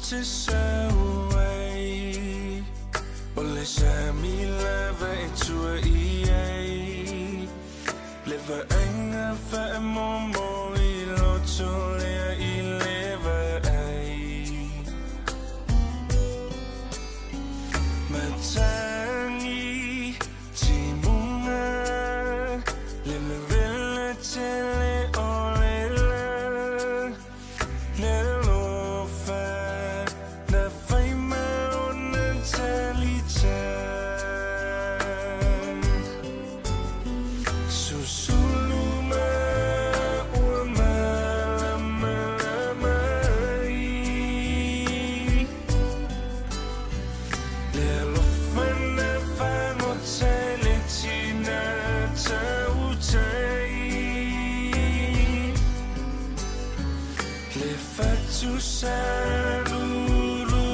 te sau ai O le sami lava e tua i ai Le vaaiga faamomo i loto lea i le vaai Matagi timuga Le vevela tele o le la Le alofa na fai ma ona talita Susulu ma ua malamalama ai Le alofa na fagota i le tina tautai Le fatu sa lulu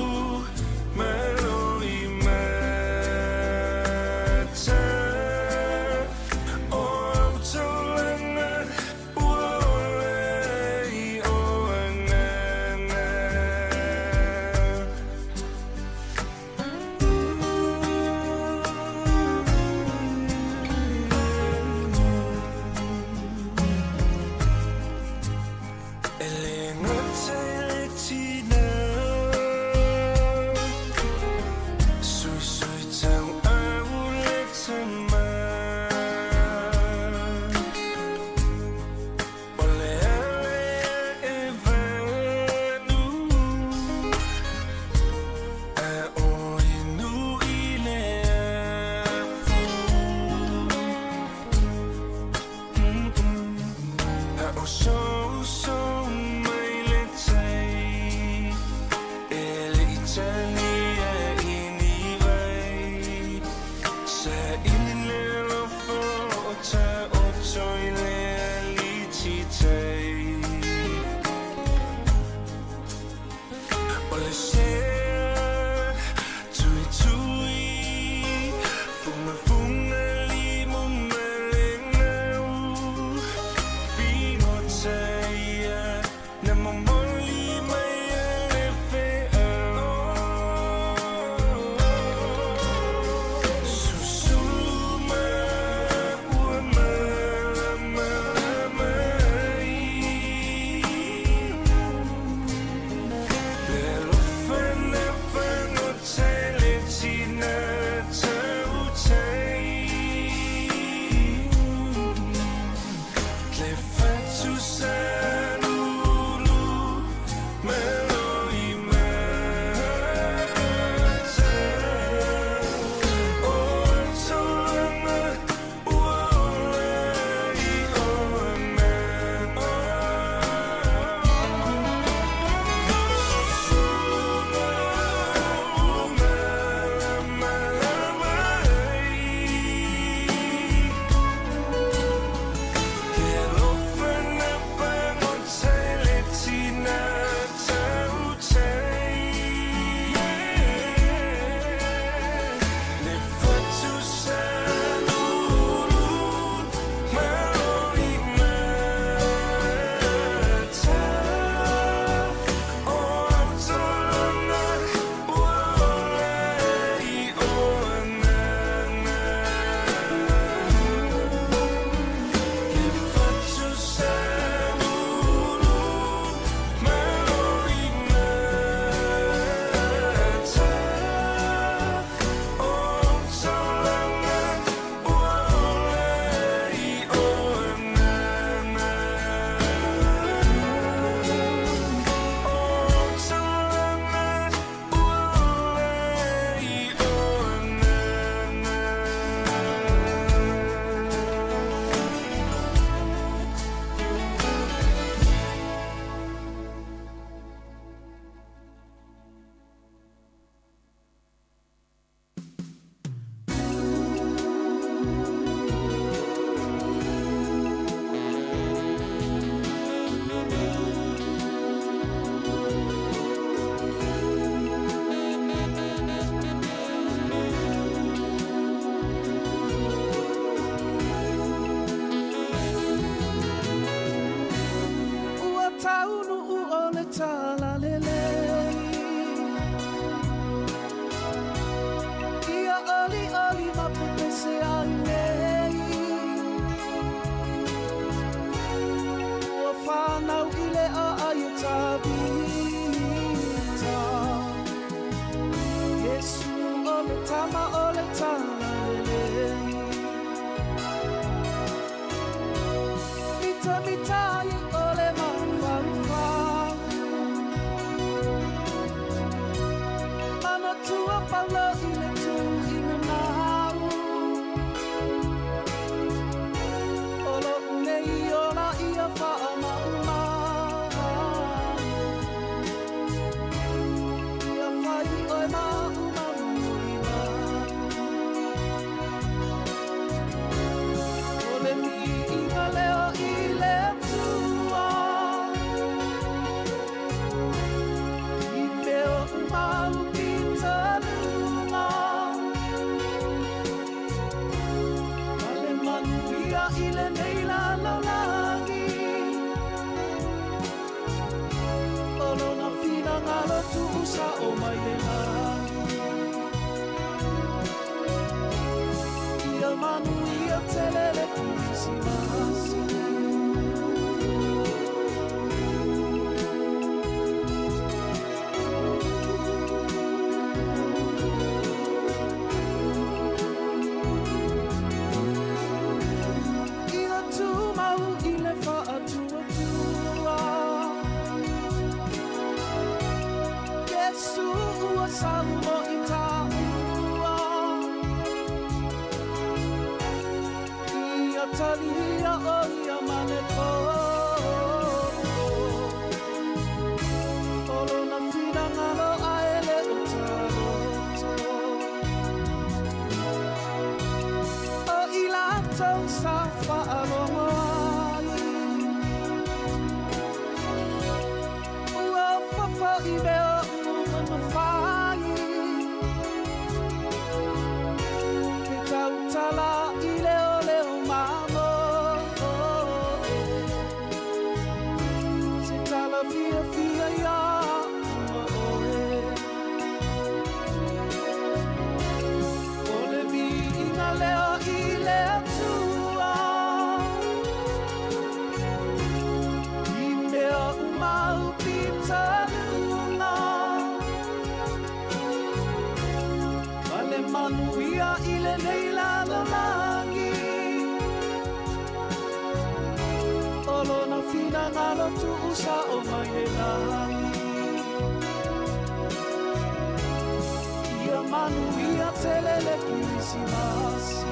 ma loi mata O au taulaga ua ola i o agaga. E le gata i le tina Suisui tauau le tama O le ala ia e vanu A o inu i le afu A o soso mai le tai E le i talia i ni vai Sa ili le alofa o ta oto i le aliti tai O le sea tuitui Fugafuga limu ma le gau Figota ia na momoli mai a le feau Susulu ma ua malamalama ai Le alofa na fagota i le tina tautai Le fatu sa lulu ma loi mata O au taulaga ua ola i o agaga. Malamalama ai Le alofa na fagota i le tina tautai Le fatu sa lulu ma loi mata O au taulaga ua ola i o agaga. Le fatu sa lulu ma loi mata O au taulaga ua ola i o agaga. O au taulaga ua ola i o agaga. Ua taunuu o le talalelei. Atua Paulo i le tū i nanau. O lo'u nei ola ia faamaumau. Ia fai oe ma'u ma mulimau. O le viiga lea i le Atua. I mea uma u pitaluga. Ma le manuia i lenei lalolagi. O lona finagalo tuusa'o mai le lagi. Ia manuia tele le Kerisimasi. Ia tumau i le faatuatua. Iesu ua sau mo i tāua. Ia talia o ia ma le poto. O lona finagalo ae le o taloto. O i latou sa faalogo ai. Ua fofo i mea uma na fai. Ke tautala i le oleo mamoe. Se tala fiafia ia oe. O le viiga lea i le Atua. I mea uma u pitaluga. Ma le manuia i lenei lalolagi. O lona finagalo tuusa'o mai le lagi. Ia manuia tele le Kerisimasi.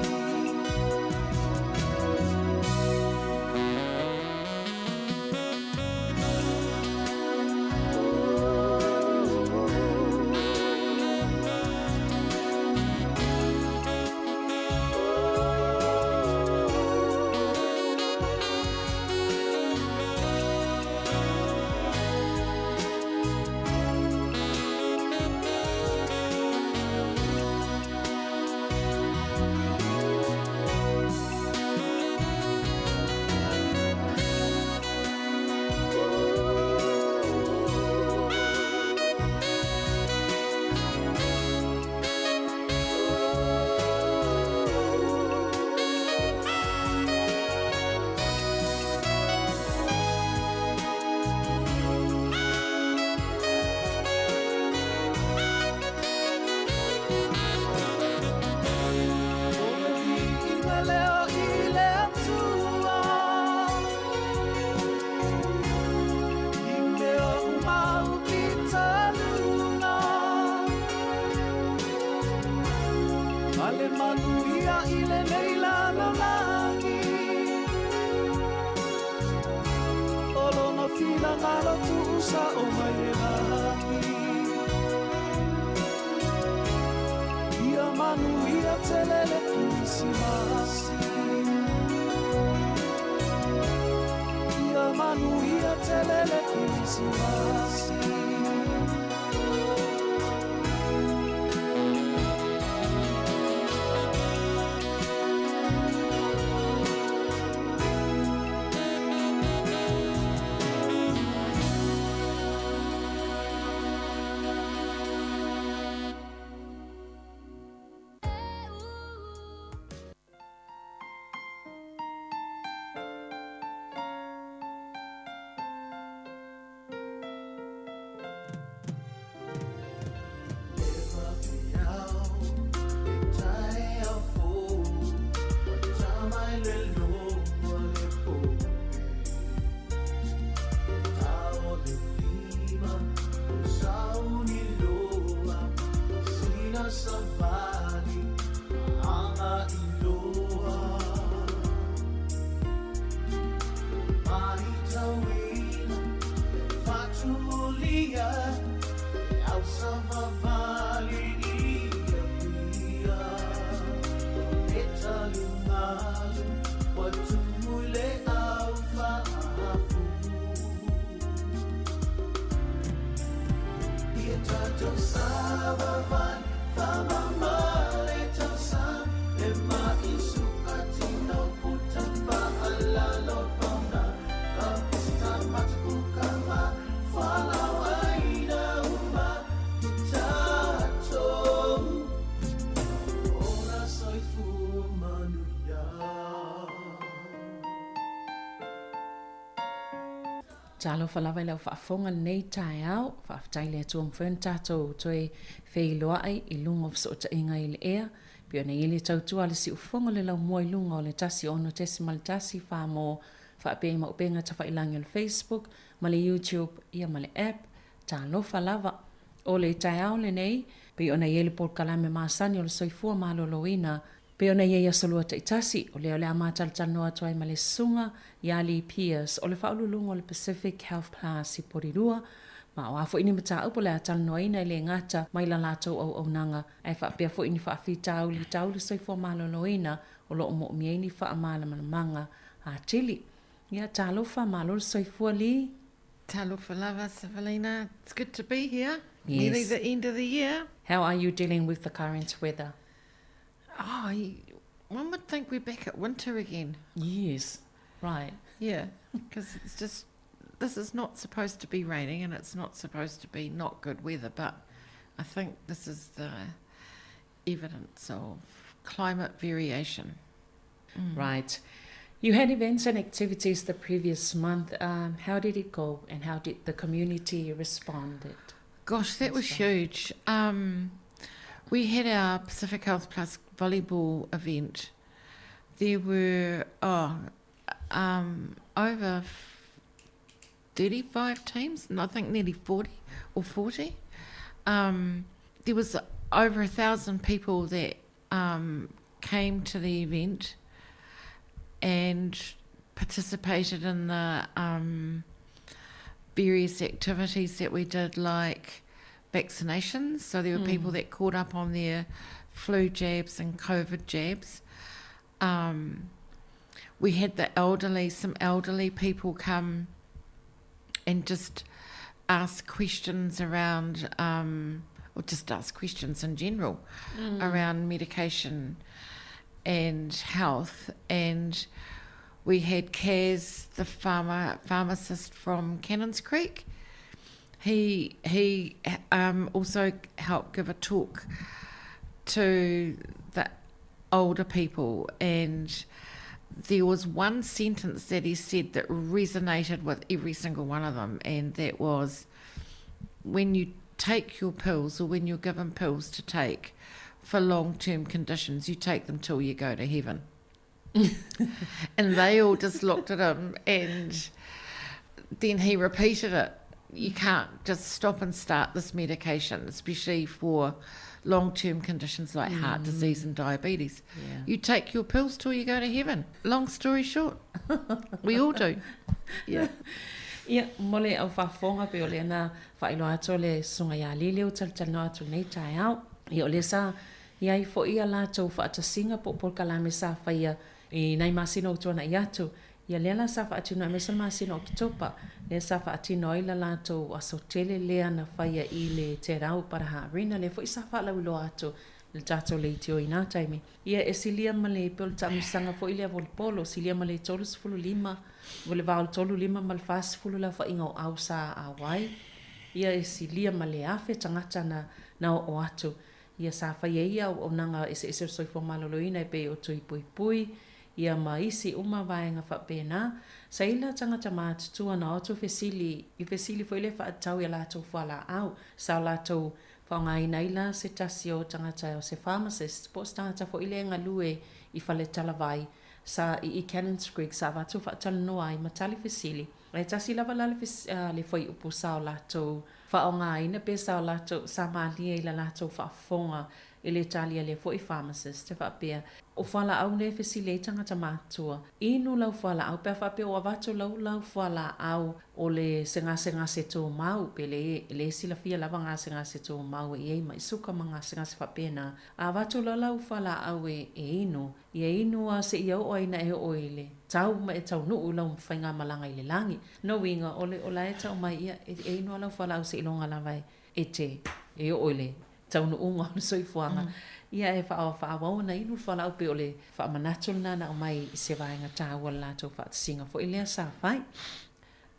O le viiga lea i le Atua. I mea uma u pitaluga. Ma le manuia i lenei lalolagi. O lona finagalo tuusa'o mai le lagi. Ia manuia tele le Kerisimasi. Ia manuia tele le Kerisimasi. Savavali i Apia Le taligalu ua tumu i le au faafu Ia tatou savavali faamama le tausaga Le ma'i suka tino puta faalalo pauna Ka pista mataku kama fualaau aina uma Ia tatou ola soifua manuia. Talofa lava i lau faafofoga i lenei taeao. Faafetai i le Atua ua mafai ona tatou toe feiloai i luga o fesootaiga i le ea. Pei ona i ai le tautua a le siufofoga o le laumua i luga o le 106.1 Farmore faapea i maupega tafailagi o le Facebook ma le YouTube ia ma le app. Talofa lava! O le taeao lenei, pei ona i ai le polokalame masani o le soifua maloloina, pei ona i ai aso lua taitasi, o lea o le a matalatalanoa atu ai ma le Susuga ia Lee Pearce o le Faauluuluga o le Pacific Health Plus i Porirua, ma o a foi ni mataupu o le a talanoaina e le gata mai la latou auaunaga, ae faapea foi ni faafitauli tau le soifua maloloina o lo o moomia ai ni faamalamalamaga atili. Ia, talofa, malo le soifua Lee. Talofa lava, Savalina. It's good to be here. Yes. Nearly the end of the year. How are you dealing with the current weather? Oh, one would think we're back at winter again. Yes, right. Yeah, because it's just, this is not supposed to be raining and it's not supposed to be not good weather, but I think this is the evidence of climate variation. Right. You had events and activities the previous month. Um, how did it go and how did the community respond? It? Gosh, that was huge. Um, we had our Pacific Health Plus volleyball event. There were oh, um, over 35 teams, and I think nearly 40 or 40. Um, there was over 1,000 people that um, came to the event and participated in the um, various activities that we did, like vaccinations. So there were people that caught up on their flu jabs and COVID jabs. Um, we had the elderly, some elderly people come and just ask questions around, um, or just ask questions in general around medication and health. And we had Kaz, the farmer, pharmacist from Cannons Creek. He he um, also helped give a talk to the older people, and there was one sentence that he said that resonated with every single one of them, and that was when you take your pills or when you're given pills to take for long term conditions, you take them till you go to heaven. and they all just looked at him, and then he repeated it. You can't just stop and start this medication, especially for long term conditions like heart disease and diabetes. Yeah. You take your pills till you go to heaven. Long story short, we all do. Yeah. Ia, mo le au faafofoga pei o lea na faailoa atu le susuga ia Lili o talatalanoa atu i lenei taeao. Ia o lea sa i ai foi a latou faatasiga po o polokalame sa faia i nai masina ua tuanai atu. Ia lea la sa faatino aemaise le masina o Oketopa, lea sa faatino ai la latou aso tele lea na faia i le Te Rau Paraha Arena, lea foi sa faalauiloa atu i le tatou leitio i na taimi. Ia e silia ma le, pei o le taamilosaga foi lea volipolo, silia ma le 35, o le va o le 35 ma le 40 le aofaiga o au sa auai. Ia e silia ma le 1000 tagata na, na oo atu. Ia sa fai ai ia auaunaga eseese o le soifua maloloina e pei o tui puipui, ia ma isi uma vaega faapena. Sa i la tagata matutua na o atu fesili, i fesili foi lea faatatau i a latou fualaau. Sa o latou faaaogaina ai la se tasi o tagata o se pharmacist po o se tagata foi lea e galue i faletalavai sa i i Cannons Creek sa avatu faatalanoa ai ma tali fesili. Ae tasi lava la le le fuaiupu sa o latou faaaogaina pe sa o latou sa malie i la latou faafofoga. E le talia lea foi pharmacist e faapea, o fualaau lea e fesili ai tagata matutua, inu lau fualaau pe a faapea ua avatu lau lau fualaau o le se gasegase tumau pe le le silafia lava gasegase tumau e i ai mai suka ma gasegase faapena, a avatu loa lau fualaau e e inu, ia inu a seia oo ai ina e oo i le tau ma e taunuu i lau faigamalaga i le lagi. Lona uiga, o le o la e tau mai ia e e inu a lau fualaau seiloga lava e e te e oo i le taunuuga o le soifuaga, ia e faaauau ona inu le fualaau pei o le faamanatu lena na aumai i se vaega taua o le latou faatasiga foi lea sa fai.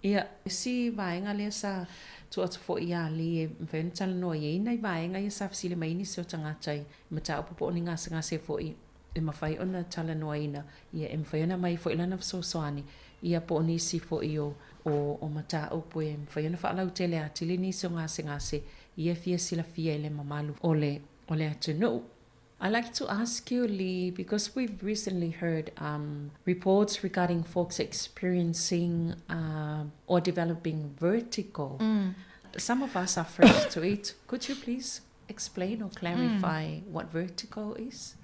Ia, isi vaega lea sa tuu atu foi ia Lee e mafai ona talanoa i ai nai vaega ia sa fesili mai ai nisi o tagata i mataupu po o ni gasegase foi e mafai ona talanoaina, ia e mafai ona aumai foi lana fesoasoani, ia po o nisi foi o o mataupu e mafai ona faalautele atili nisi o gasegase ia e fia silafia i le mamalu o le o le atunuu. I'd like to ask you, Lee, because we've recently heard um, reports regarding folks experiencing uh, or developing vertigo. Mm. Some of us are fresh to it. Could you please explain or clarify mm. what vertigo is?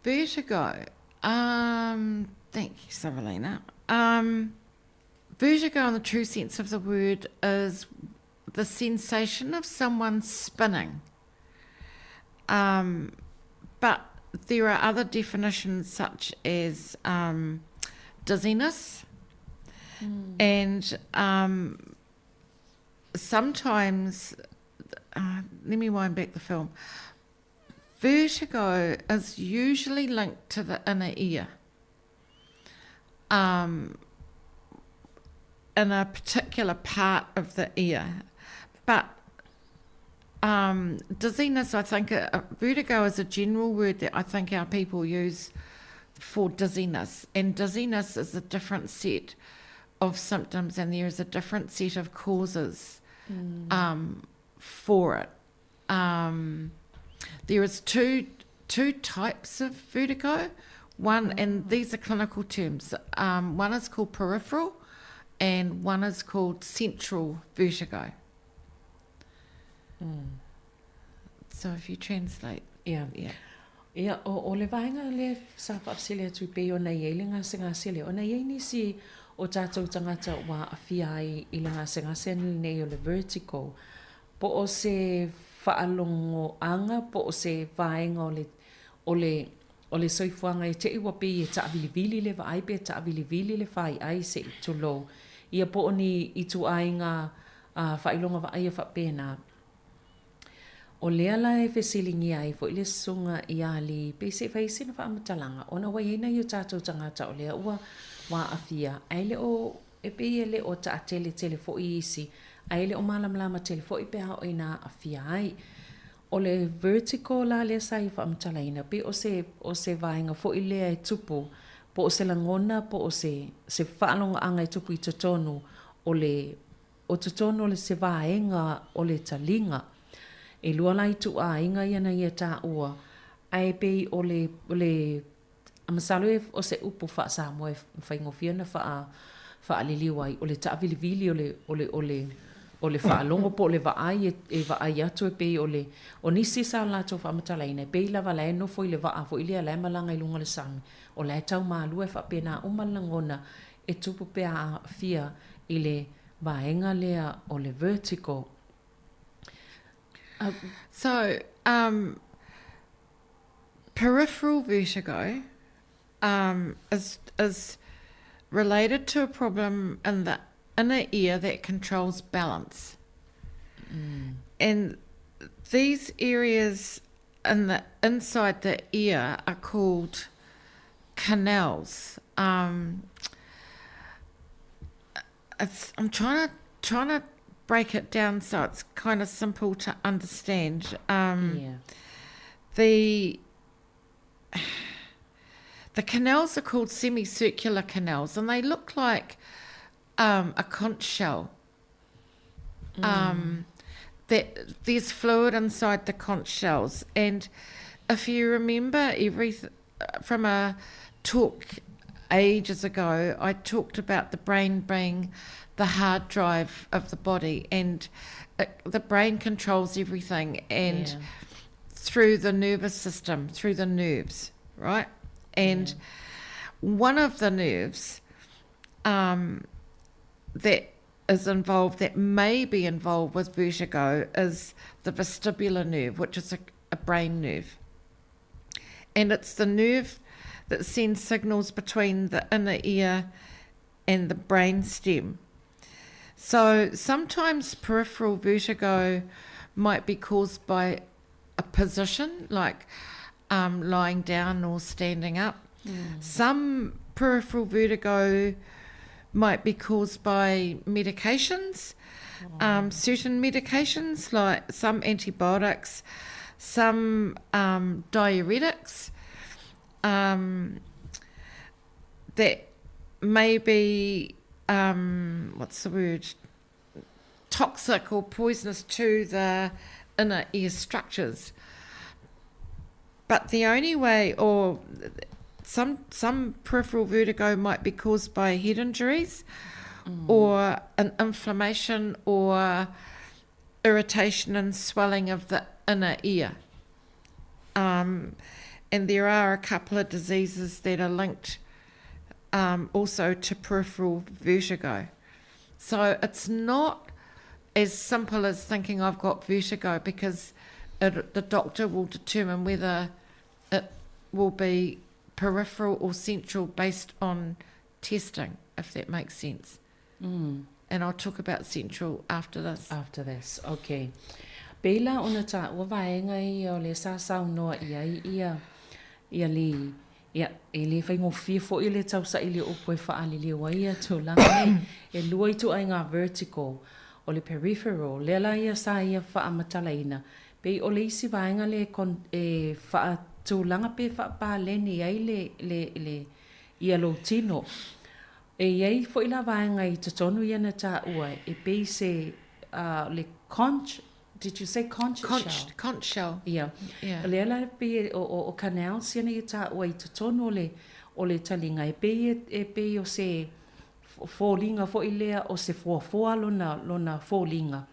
Vertigo. Um, thank you, Savalina. Um, vertigo, in the true sense of the word, is the sensation of someone spinning. Um, but there are other definitions such as um, dizziness mm. and um, sometimes, uh, let me wind back the film. Vertigo is usually linked to the inner ear. Um, in a particular part of the ear. But um, dizziness, I think, uh, vertigo is a general word that I think our people use for dizziness. And dizziness is a different set of symptoms, and there is a different set of causes mm. um, for it. Um, there is two two types of vertigo. One, and oh. these are clinical terms. Um, one is called peripheral, and one is called central vertigo. Mm. So if you translate. Yeah. Yeah. Ia, o, o le vaega lea sa faafesili atu i pei ona i ai le gasegase lea, ona i ai nisi o tātou tagata ua aafia ai i le gasegase lenei o le vertigo, po o se faalogoaga po o se vaega o le, o le, o le soifuaga e teʻi ua pei e taʻavilivili le vaai pe taʻavilivili le faiʻai se i tulou ia po o ni ituaiga faailoga vaaia faapena. O lea la e fesiligia ai foi le susuga ia Lee pei se i fai sina faamatalaga ona ua i ai nai o tatou tagata o lea ua aafia ae le o e pei e le o taateletele foi isi ae le o malamalama tele foi pe a oo ina aafia ai. O le vertigo la lea sa ia faamatalaina pei o se o se vaega foi lea e tupu po o se lagona po o se se faalogaaga e tupu i totonu o le O totonu o le se vaega o le taliga. E lua la ituaiga ia na ia taua, ae pei o le, o le, masalo e, o se upu faa-Samoa e faigofie ona faa, faaliliu ai, o le taavilivili o le, o le, o le, o le faalogo po o le vaai e, e vaai atu e pei o le, o nisi sa latou faamatalaina, e pei lava la e nofo i le vaa foi lea la e malaga i luga o le sami, o la e tau malua e faapena uma le lagona e tupu pe a aafia i le vaega lea o le vertigo. So, um, peripheral vertigo um, is, is related to a problem in the inner ear that controls balance. Mm. And these areas in the inside the ear are called canals. Um, it's, I'm trying to trying to break it down so it's kind of simple to understand. Um, yeah. The the canals are called semicircular canals, and they look like um, a conch shell. Mm. Um, that there's fluid inside the conch shells, and if you remember every from a talk ages ago, I talked about the brain being the hard drive of the body, and it, the brain controls everything, and yeah. through the nervous system, through the nerves, right? And yeah. one of the nerves um, that is involved, that may be involved with vertigo, is the vestibular nerve, which is a, a brain nerve. And it's the nerve that sends signals between the inner ear and the brain stem. So sometimes peripheral vertigo might be caused by a position, like um, lying down or standing up. Mm. Some peripheral vertigo might be caused by medications, oh. um, certain medications like some antibiotics, some um, diuretics um, that may be, um, what's the word, toxic or poisonous to the inner ear structures. But the only way, or some some peripheral vertigo might be caused by head injuries, mm. or an inflammation or irritation and swelling of the inner ear. Um, and there are a couple of diseases that are linked um, also to peripheral vertigo. So it's not as simple as thinking I've got vertigo because it, the doctor will determine whether it will be peripheral or central based on testing, if that makes sense. Mm. And I'll talk about central after this. After this, okay. Pei la ona taua vaega ia o lea sa saunoa i ai ia ia le ia e le faigofie foi le tausaili o upu e faaliliu ai ia tulaga nei. E lua ituaiga vertical, o le peripheral, lea la ia sa ia faamatalaina, pei o le isi vaega lea e con e faatulaga pe faapaleni ai le le le ia lou tino. E i ai foi la vaega i totonu ia na taua e pei se uh, le conch Did you say conch, conch shell? Conch shell. Yeah. yeah. Lea la pei e, o, o, o canals ia nei e taua i totonu o le, o le taliga e pei e, e pei o se foliga foi lea o se foafoa lona, lona foliga.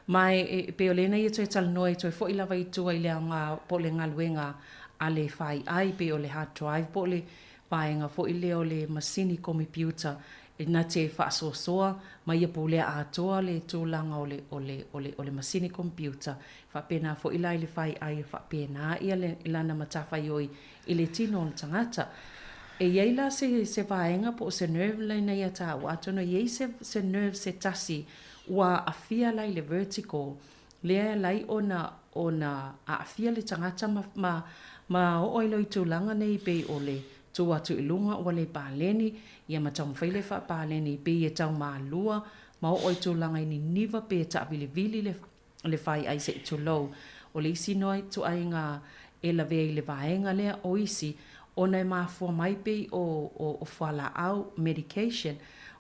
Ma e, e pei o lena ia toe talanoa e toe foi lava i tua i le aoga po o le galuega a le faiai pei o le hard drive po o le vaega foi lea o le masini komipiuta e na te faasoasoa ma ia pulea atoa le tulaga o le, o le, o le, o le masini komipiuta. Faapena foi la i le faiai e faapena ia le, lana matafaioi i le tino o le tagata. E i ai la se, se vaega po o se nerve lena ia tāua, atonu e i ai se, se nerve se tasi ua aafia la i le vertigo, lea e ala ai ona, ona aafia le tagata ma, ma, ma oo ai loa i tulaga nei pei o le tu atu i luga ua le paleni, ia ma taumafai le faapaleni pei e taumalua ma oo i tulaga i niniva pe e taavilivili le, le faiai se i tulou. O le isi noa ituaiga e lavea i le vaega lea o isi ona e mafua mai pei o, o, o fualaau, medication,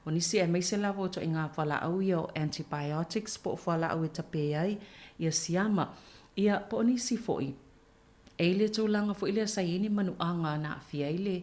o nisi aemaise lava o ituaiga fualaau ia o antibiotics po o fualaau e tape ai ia siama, ia po o nisi foi. E i le tulaga foi lea sa i ai ni manuaga na aafia ai le,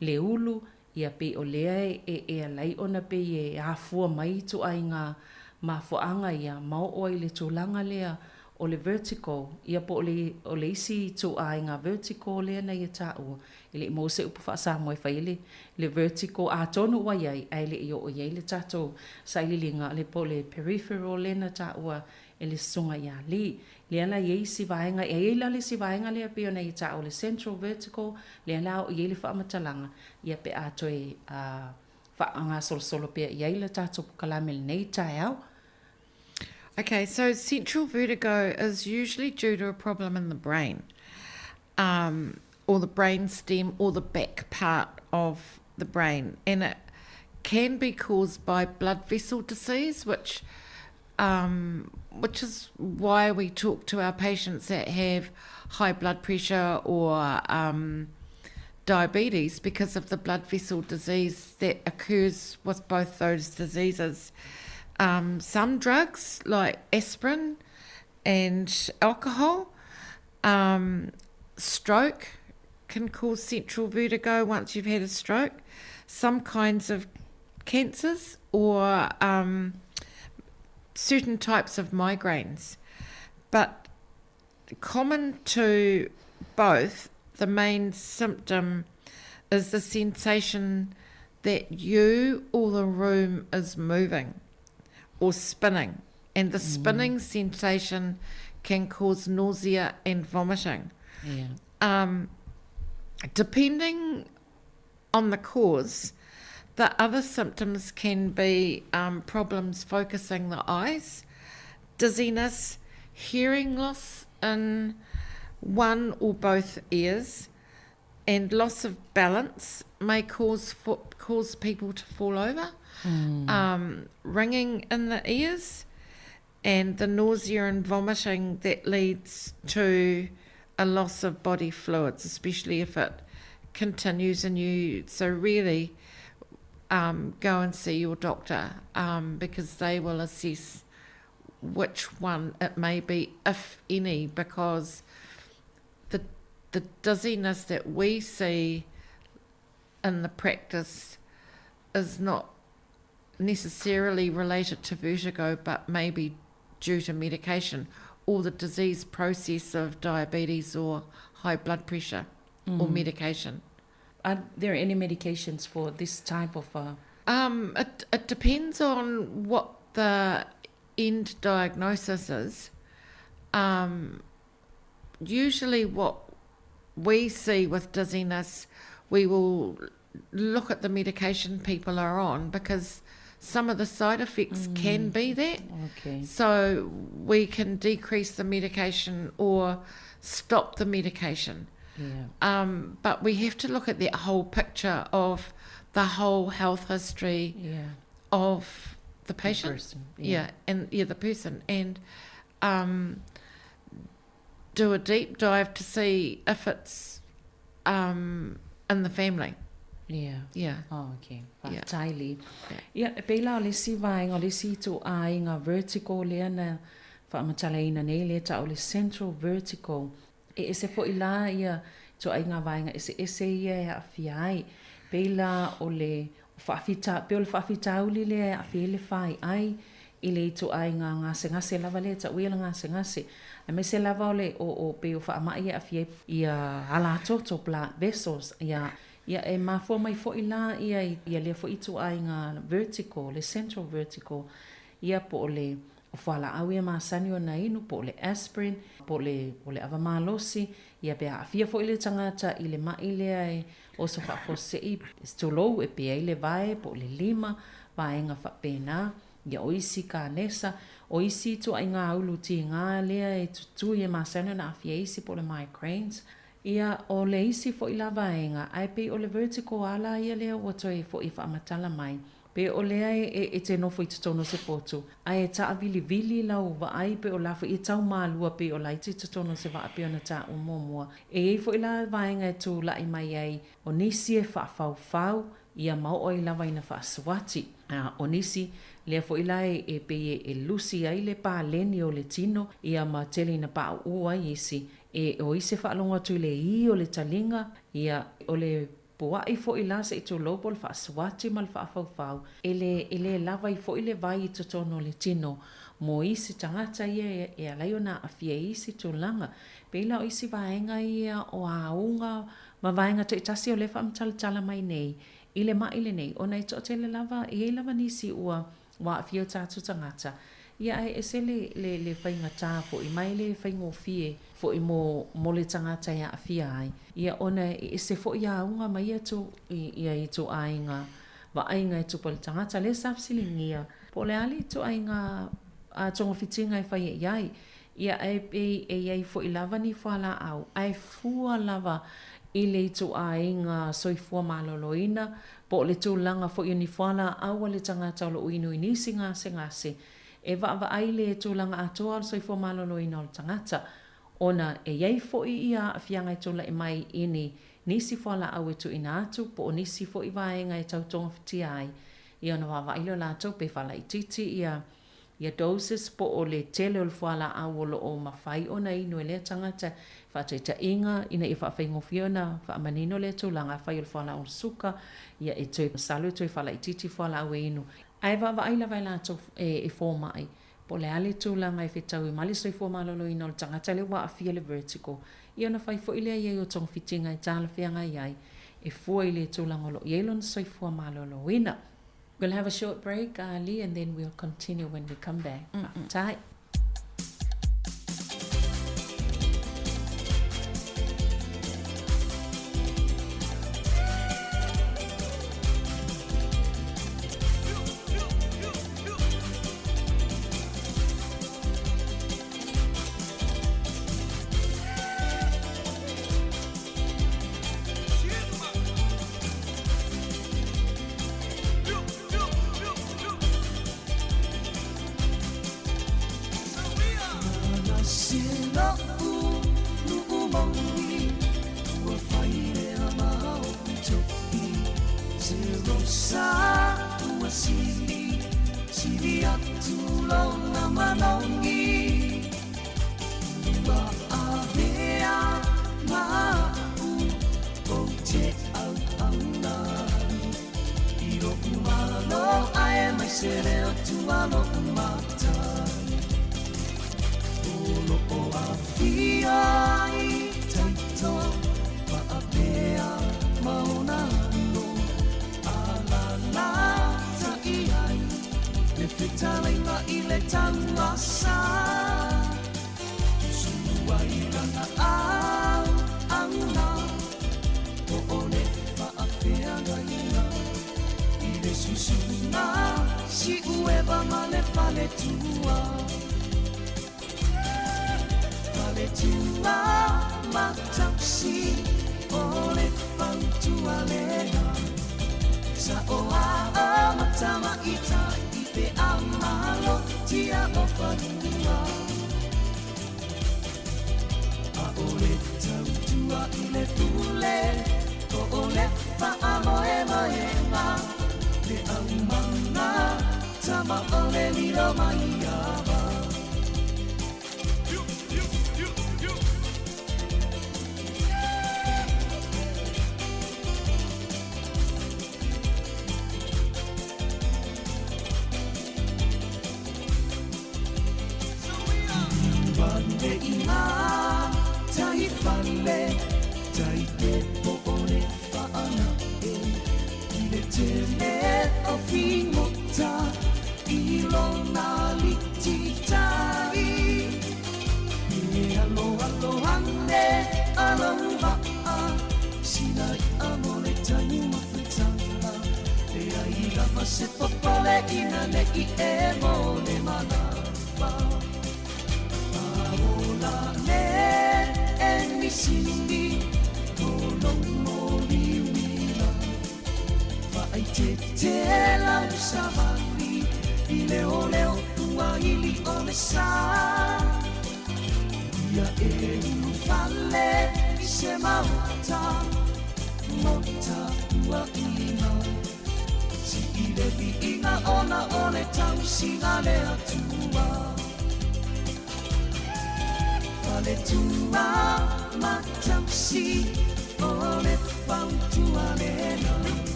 le ulu, ia pei o lea e, e, e ala ai ona pei e afua mai ituaiga mafuaaga ia ma oo ai i le tulaga lea o le vertigo, ia po o le, o le isi ituaiga vertigo lea na ia taua, e le i maua se upu faa-Samoa e fai ai le, le vertigo, atonu ua i ai, ae le i oo i ai le tatou sailiiliga, le po o le peripheral lea na taua e le susuga ia Lee. Lea la e i ai isi vaega, e i ai la le isi vaega lea pei ona ia taua le central vertigo, lea la oo i ai le faamatalaga, ia pe a toe uh, faagasolosolo pea i ai le tatou pokalame i lenei taeao. Okay, so central vertigo is usually due to a problem in the brain, um, or the brain stem, or the back part of the brain. And it can be caused by blood vessel disease, which um, which is why we talk to our patients that have high blood pressure or um, diabetes because of the blood vessel disease that occurs with both those diseases. Um, some drugs like aspirin and alcohol, um, stroke can cause central vertigo once you've had a stroke, some kinds of cancers or um, certain types of migraines. But Common to both, the main symptom is the sensation that you or the room is moving or spinning. And the spinning mm. sensation can cause nausea and vomiting. Yeah. Um, depending on the cause, the other symptoms can be um, problems focusing the eyes, dizziness, hearing loss in one or both ears, and loss of balance may cause fo- cause people to fall over, mm. um, ringing in the ears, and the nausea and vomiting that leads to a loss of body fluids, especially if it continues and you. So really, um, go and see your doctor um, because they will assess which one it may be, if any, because the the dizziness that we see in the practice is not necessarily related to vertigo, but maybe due to medication or the disease process of diabetes or high blood pressure mm. or medication. Are there any medications for this type of? Uh... Um, it, it depends on what the end diagnosis is. Um, usually, what we see with dizziness, we will look at the medication people are on because some of the side effects mm. can be that. Okay. So we can decrease the medication or stop the medication. Yeah. Um, but we have to look at that whole picture of the whole health history yeah. of the patient. The person, yeah. yeah. and yeah, the person, and um, do a deep dive to see if it's um, in the family. Yeah. Yeah. Oh, okay. Faafetai Lee. Ia, e pei la o le isi vaega, o le isi ituaiga vertigo lea na faamatalaina nei lea e tau o le central vertigo. E ese foi la ia ituaiga vaega eseese ia e aafia ai. Pei la o le faafita, pei o le faafitauli lea e aafia ai le faiai i le ituaiga gasegase lava lea e tauia le gasegase. Aemaise lava o le o, o pei o faamai e aafia ai ia alatoto, blood vessels, ia Ia, e mafua mai foi la ia ia lea foi ituaiga vertigo, le central vertigo, ia po o le o fualaau ia masani ona inu, po o le aspirin, po o le, o le ava malosi, ia pe aafia foi le tagata i le ma'i lea e oso faafuasei, tulou, e pe ai le vae, po o le lima, vaega faapena. Ia o isi kanesa, o isi ituaiga ulu tiga lea e tutui e masani ona aafia isi po o le migraines. Ia, o le isi foi la vaega, ae pei o le vertigo a la ia lea ua toe foi faamatala mai. Pei o lea e, e te nofo i totonu o se potu, ae e taavilivili lau vaai pei o la foi e tau malua pei o laiti i totonu o se vaa pei ona taua muamua. E i ai foi la vaega e tulai mai ai, o nisi e faafaufau, ia ma oo ai lava ina faasuati. A o nisi, lea foi la e, e pei e, e lusi ai le paleni o le tino, ia ma tele ina paʻuʻu ai isi, E o i se faalogo atu i le ī o le taliga, ia, o le puaʻi foi la se i tulou po o le faasuati ma le faafaufau, e le, e le lava ai foi le vai i totonu o le tino mo isi tagata ia e ala ai ona aafia i isi tulaga. Pei la o isi vaega ia o auga ma vaega taitasi o lea e faamatalatala mai nei i le maʻi lenei, ona e toatele lava, e i ai lava nisi ua Ua aafia o tatou tagata, ia ae ese le, le, le faigata foi, ma e le faigofie foi mo, mo le tagata e aafia ai, ia ona e ese foi auga ma ia tu, ia ituaiga vaaiga e tupu ai le tagata. Lea sa fesiligia, po o le a le ituaiga a togafitiga e fai i ai, ia ae pei e i ai foi lava ni fualaau, ae fua lava i le ituaiga soifua maloloina, po o le tulaga foi o ni fualaau a le tagata o lo o inu i nisi gasegase, e vaavaai le tulaga atoa o le soifua maloloina o le tagata, ona e i ai foi ia aafiaga e tulai mai i ni nisi fualaau e tuuina atu po o nisi foi vaega e tau togafitia ai, ia ona vaavaai lea o latou pe faalaitiiti ia ia doses po o le tele o le fualaau o lo o mafai ona inu e lea tagata, faataitaiga, ina ia faafaigofie ona faamanino lea tulaga, afai o le fualaau o le suka, ia e toe masalo e toe faalaitiiti fualaau e inu. Ae vaavaai lava e latou e fomai Po o le a le tulaga e fetaui ma le soifua maloloina o le tagata lea ua aafia le vertigo, ia ona fai foi lea i ai o togafitiga e talafeagai ai e fua i le tulaga o lo o i ai lona soifua maloloina. We'll have a short break, Ali, and then we'll continue when we come back. Faafetai.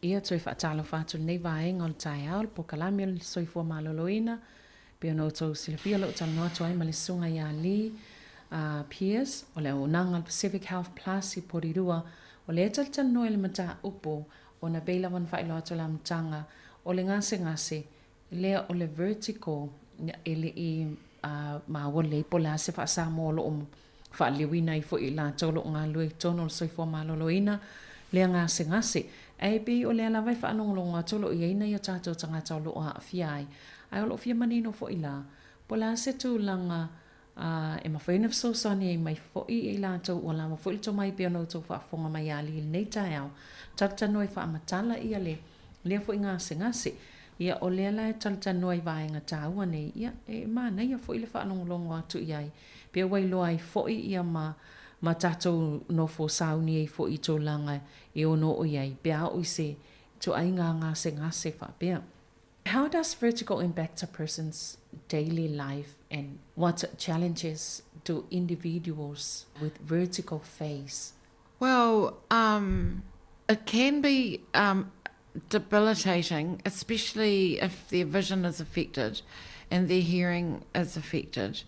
Ia, toe faatalofa atu i lenei vaega o le taeao, le polokalame o le soifua maloloina. Pei ona outou silafia o lo o talanoa atu ai ma le Susuga ia Lee Pearce o le auaunaga a le Pacific Health Plus i Porirua, o lea e talatalanoa i le mataupu ona pei lava ona faailoa atu i le amataga o le gasegase lea o le vertigo e le i maua lelei po o le a se faa-Samoa o lo o faaliliuina ai foi i latou o lo o galulue i totonu o le soifua maloloina lea gasegase. Ae pei o lea lava e faalogologo atu o lo o i ai nai o tatou tagata o lo o aafia ai. Ae o lo o fia manino foi la, po o le a se tulaga e mafai ona fesoasoani ai mai foi i latou ua lava foi le tomai pei ona outou faafofoga mai ia Lee i lenei taeao, talatalanoa e faamatala ia le lea foi gasegase. Ia, o lea la e talatalanoa i vaega taua nei, ia, e manaia foi le faalogologo atu i ai, pe ua iloa ai foi ia ma ma tatou nofo sauni ai foi i tulaga e ono oo i ai, pe a oo i se ituaiga gasegase faapea. How does vertigo impact a person's daily life and what challenges do individuals with vertigo face? Well, um, it can be um, debilitating, especially if their vision is affected and their hearing is affected.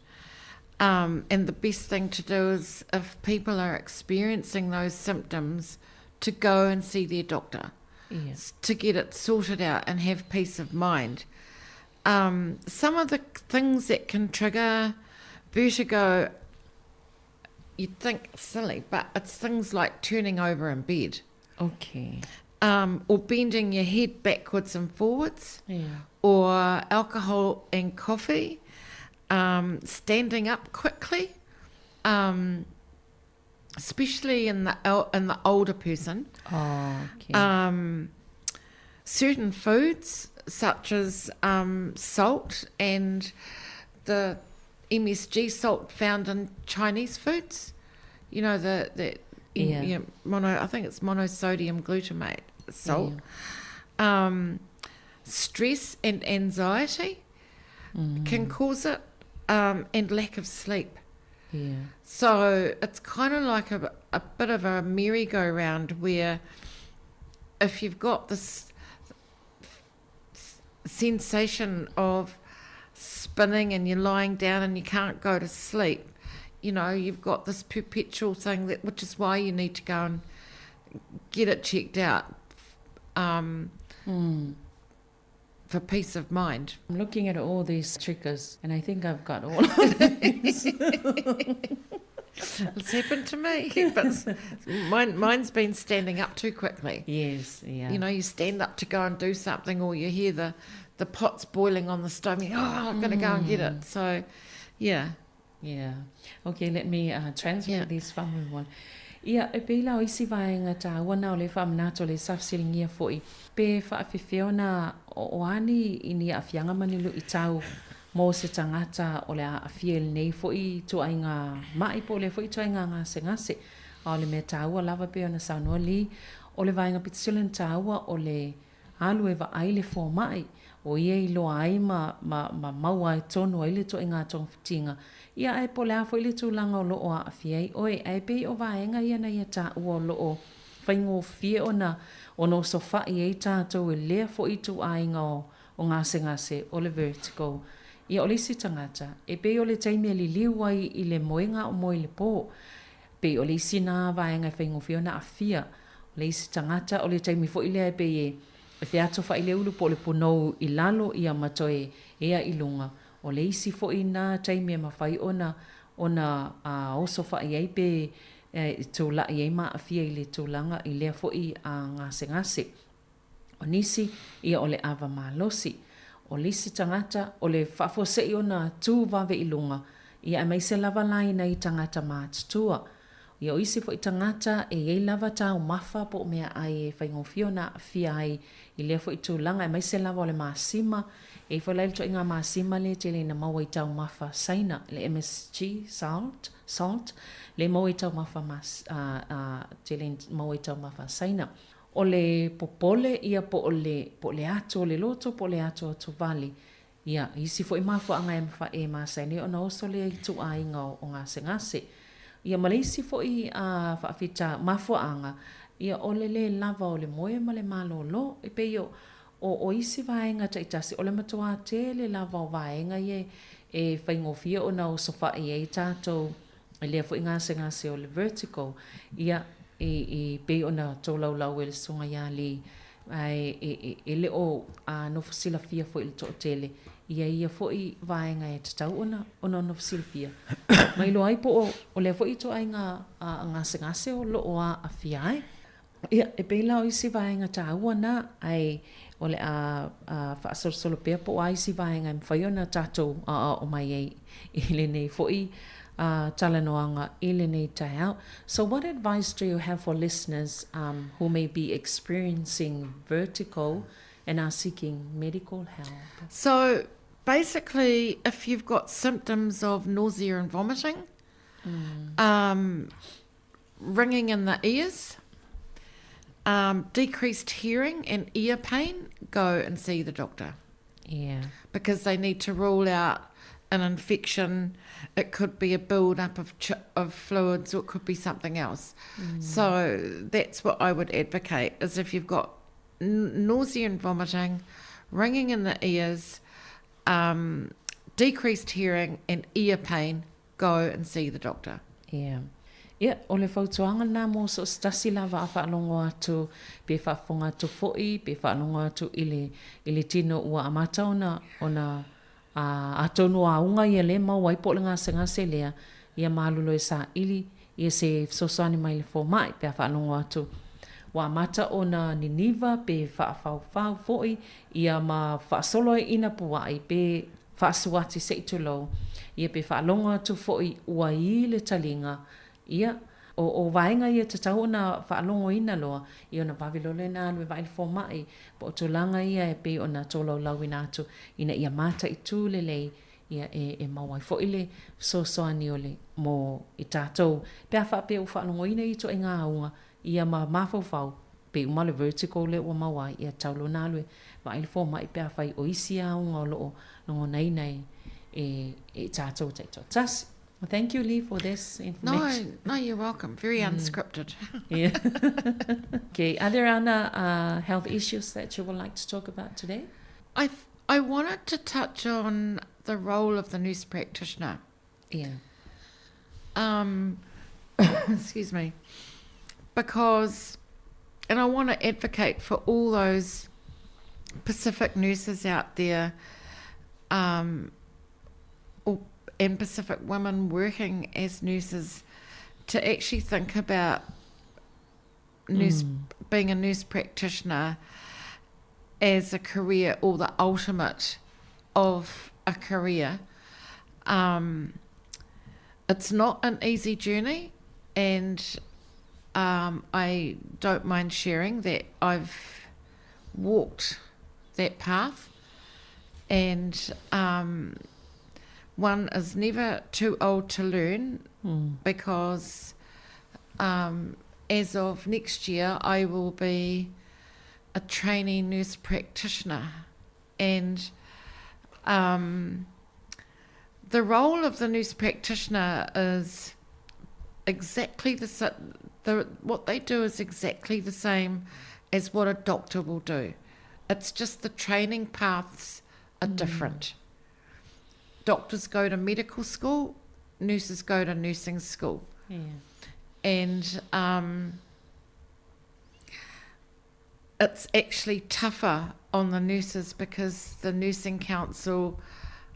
Um, and the best thing to do is if people are experiencing those symptoms, to go and see their doctor yeah. to get it sorted out and have peace of mind. Um, some of the things that can trigger vertigo, you'd think silly, but it's things like turning over in bed. Okay. Um, or bending your head backwards and forwards. Yeah. Or alcohol and coffee. Um, standing up quickly. Um, especially in the in the older person. Oh, okay. Um, certain foods such as um, salt and the MSG salt found in Chinese foods. You know the the yeah. You know, mono I think it's monosodium glutamate salt. Yeah. Um, stress and anxiety mm. can cause it, um, and lack of sleep. Yeah. So it's kind of like a, a bit of a merry-go-round where if you've got this sensation of spinning and you're lying down and you can't go to sleep, you know, you've got this perpetual thing that, which is why you need to go and get it checked out um, mm. for peace of mind. I'm looking at all these triggers and I think I've got all of these. It's happened to me, but mine, mine's been standing up too quickly. Yes, yeah. You know, you stand up to go and do something, or you hear the, the pots boiling on the stove, and you, oh, I'm going to go and get it. Mm. So, yeah. Yeah. Okay, let me uh, translate yeah. this one. Ia, e pei la o isi vaega taua na o le faamanatu o le sa fesiligia foi pe faafefea ona o a ni i ni aafiaga ma ni luitau mo se tagata o le a aafia i lenei foi ituaiga ma'i po o lea foi ituaiga gasegase. A o le mea taua lava pei ona saunoa Lee, o le vaega pito sili ona taua o le alu e vaai le fomai, o ia i iloa ai ma, ma, ma maua ai tonu ai le ituaiga togafitiga, ia ae po o le a foi le tulaga o lo o aafia ai oe. Ae pei o vaega ia na ia taua o lo o faigofie ona, ona osofai ai tatou i lea foi ituaiga o, o gasegase o le vertigo. Ia o le isi tagata, e pei o le taimi e liliu ai i le moega o moe i le po, pei o le isi na vaega e faigofie ona aafia. O le isi tagata, o le taimi foi lea e pei e, e featofai le ulu po o le punou i lalo ia ma toe ea i luga. O le isi foi na taimi e mafai ona, ona a, osofai ai pe e tulai ai ma aafia i le tulaga i lea foi a gasegase. O nisi, ia o le ava malosi. O le isi tagata, o le faafuasei ona tu vave i luga, ia aemaise lava la i nai tagata matutua. Ia o isi foi tagata e i ai lava taumafa po o meaai e faigofie ona aafia ai i lea foi tulaga, aemaise lava o le masima, e i ai foi la le ituaiga masima lea e tele ina maua i taumafa Saina, le MSG salt, salt, lea e maua i taumafa mas, a, a, tele ina maua i taumafa Saina. O le popole ia po o le, po o le ato o le loto po o le ato atovale. Ia, isi foi mafuaaga e e masani ai ona oso lea ituaiga o, o gasegase. Ia ma le isi foi a faafita mafuaaga, ia o le lē lava o le moe ma le malōlō. E pei o, O, o isi vaega taitasi, o le matuā tele lava o vaega ia e faigofie ona osofai ai tatou i lea foi gasegase o le vertigo, ia, i, i pei ona tolaulau e le Susuga ia Lee, ae e, e, e le o a, nofo silafia foi i le toatele ia ia foi vaega e tatau ona, ona nofo silafia. Ma iloa ai po o, o lea foi ituaiga a, gasegase o lo o aafia ai. Ia, e pei la o isi vaega taua na, ae o le a faasolosolo pea po o a isi vaega e mafai ona tatou aoao mai ai i lenei foi talanoaga i lenei taeao. So what advice do you have for listeners um, who may be experiencing vertigo and are seeking medical help? So basically, if you've got symptoms of nausea and vomiting, mm. um, ringing in the ears, um, decreased hearing and ear pain, go and see the doctor. Yeah. Because they need to rule out an infection. It could be a build-up of ch- of fluids, or it could be something else. Mm. So that's what I would advocate: is if you've got n- nausea and vomiting, ringing in the ears, um, decreased hearing, and ear pain, go and see the doctor. Yeah. Ia, o le fautuaga lena mo so o se tasi lava a faalogo atu, pe faafofoga atu foi, pe faalogo atu i le, i le tino ua amata ona, ona, a, atonu o auga ia lea e maua ai po o le gasegase lea, ia malolo e saili ia se fesoasoani mai le fomai pe a faalogo atu ua amata ona niniva pe faafaufau foi ia ma faasolo ai ina pua'i pe faasuati se i tulou, ia pe faalogo atu foi ua i le taliga, ia, o, o vaega ia tatau ona faalogoina loa, ia ona vave loa lea ona alu e vaai le fomai, po o tulaga ia e pei ona tolaulauina atu ina ia mataitū lelei, ia e, e maua ai foi le fesoasoani o le, mo i tatou, pe a faapea ua faalogoina ia ituaiga auga, ia ma mafaufau, pei uma le vertigo lea ua maua ai, ia tatau loa ona alu e vaai le fomai pe afai o isi auga o lo o logonaina e, e, e i tatou taitoatasi. Well, thank you, Lee, for this information. No, no, you're welcome. Very mm. unscripted. yeah. okay. Are there other uh, health issues that you would like to talk about today? I I wanted to touch on the role of the nurse practitioner. Yeah. Um, excuse me. Because, and I want to advocate for all those Pacific nurses out there um, or, and Pacific women working as nurses to actually think about nurse mm. being a nurse practitioner as a career or the ultimate of a career. Um, it's not an easy journey, and um, I don't mind sharing that I've walked that path. And um, one is never too old to learn mm. because um, as of next year, I will be a trainee nurse practitioner. And um, the role of the nurse practitioner is exactly the, the what they do is exactly the same as what a doctor will do. It's just the training paths are mm. different. Doctors go to medical school, nurses go to nursing school. Yeah. And um, it's actually tougher on the nurses because the nursing council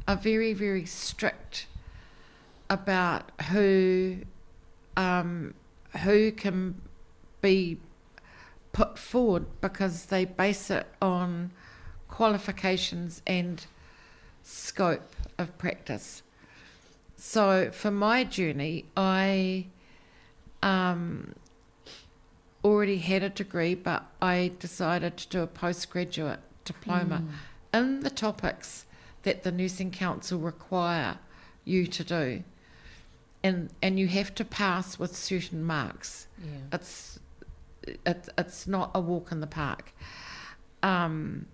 are very, very strict about who um, who can be put forward because they base it on qualifications and scope of practice. So for my journey, I um, already had a degree, but I decided to do a postgraduate diploma mm. in the topics that the Nursing Council require you to do. And, and you have to pass with certain marks. Yeah. It's, it, it's not a walk in the park. Um,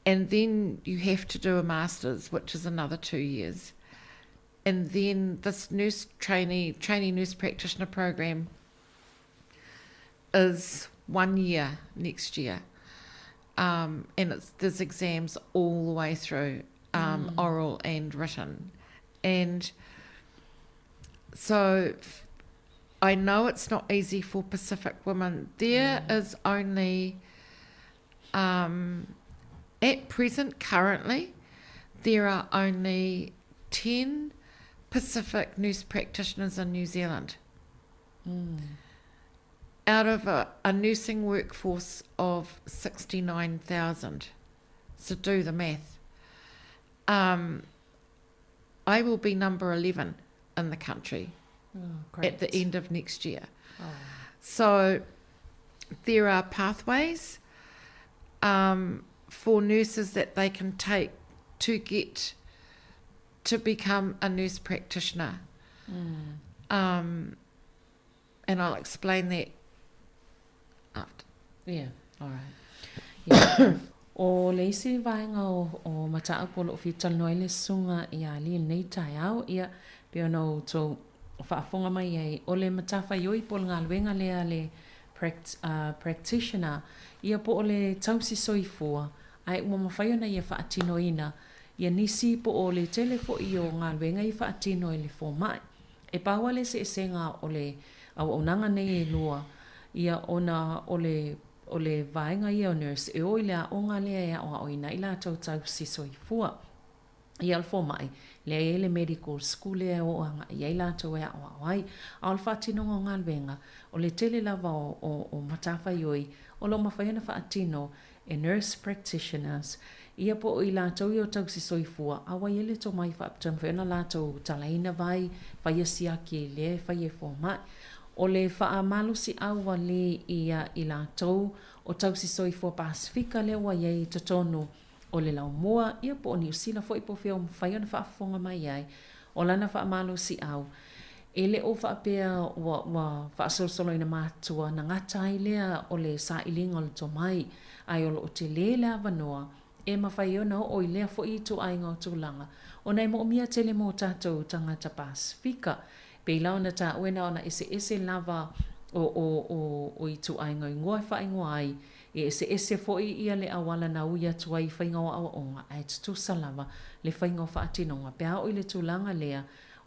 and then you have to do a master's, which is another two years. And then this nurse trainee, trainee nurse practitioner program is one year next year. Um, and it's, there's exams all the way through, um, mm. oral and written. And so I know it's not easy for Pacific women. There mm. is only, um, at present, currently, there are only 10 Pacific nurse practitioners in New Zealand. Mm. Out of a, a nursing workforce of 69,000. So do the math. Um, I will be number 11 in the country oh, at the end of next year. Oh. So there are pathways um, for nurses that they can take to get to become a nurse practitioner. Mm. Um, and I'll explain that after. Yeah, all right. Yeah. ʻO le isi vaega o, o mataupu o loʻo fia talanoa ai le susuga iā Ali i lenei taeao, ia, pei ona outou faafofoga mai ai, o le matafaioi po o le galuega lea a le pract, uh, practitioner, ia po o le tausi soifua, ae ua mafai ona ia faatinoina ia nisi po o le tele foi o galuega i faatino e le fomai. E pau lava le eseesega o le auaunaga nei e lua, ia ona o le o le vaega ia o nurse e o i le aoga lea e aʻoaʻoina ai latou tausi soifua. Ia o le fomai, lea e i ai le medical school lea e o agai ai latou e aʻoaʻo ai. A o le faatinoga o galuega, o le tele lava o, o, o matafaioi o lo o mafai ona faatino e nurse practitioners, ia po o i latou ia o tausi soifua, a ua i ai le tomai faapitoa e mafai ona latou talaina vai, faia siaki lea e fai e fomai. O le faamalosiʻau a le ia i latou o tausi soifua Pasefika lea ua i ai i totonu o le laumua, ia po o Niu Sila foi po o fea o mafai ona faafofoga mai ai, o lana faamalosiʻau, e le o faapea ua, ua faasolosoloina matua ona gata ai lea o le sailiga o le tomai, ae o lo o tele le avanoa e mafai ai ona oo i lea foi ituaiga o tulaga, ona e moomia tele mo tatou tagata Pasefika. Pei la ona taua e na ona eseese lava o, o, o, o ituaiga o igoa e faaigoa ai, E eseese foi ia le auala na ui atu ai i faiga o aoaoga, ae tutusa lava le faiga o faatinoga pe a oo i le tulaga lea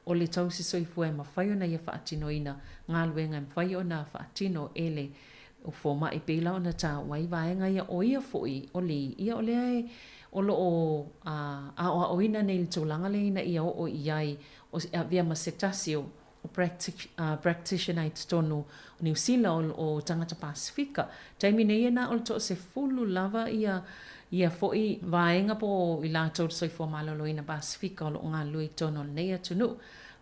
o le tausi soifua e mafai ona ia faatinoina galuega e mafai ona faatino e le fomai pei la ona taua ai vaega ia o ia foi o Lee ia o lea e o lo o aoaoina nei i le tulaga lea ina ia oo i ai o avea ma se tasi o o practitioner i totonu o Niu Sila o tagata Pasefika. Taimi nei e na o le toasefulu lava ia ia foi vaega po o i latou le soifua maloloina Pasefika o lo o galulue i totonu o lenei atunuu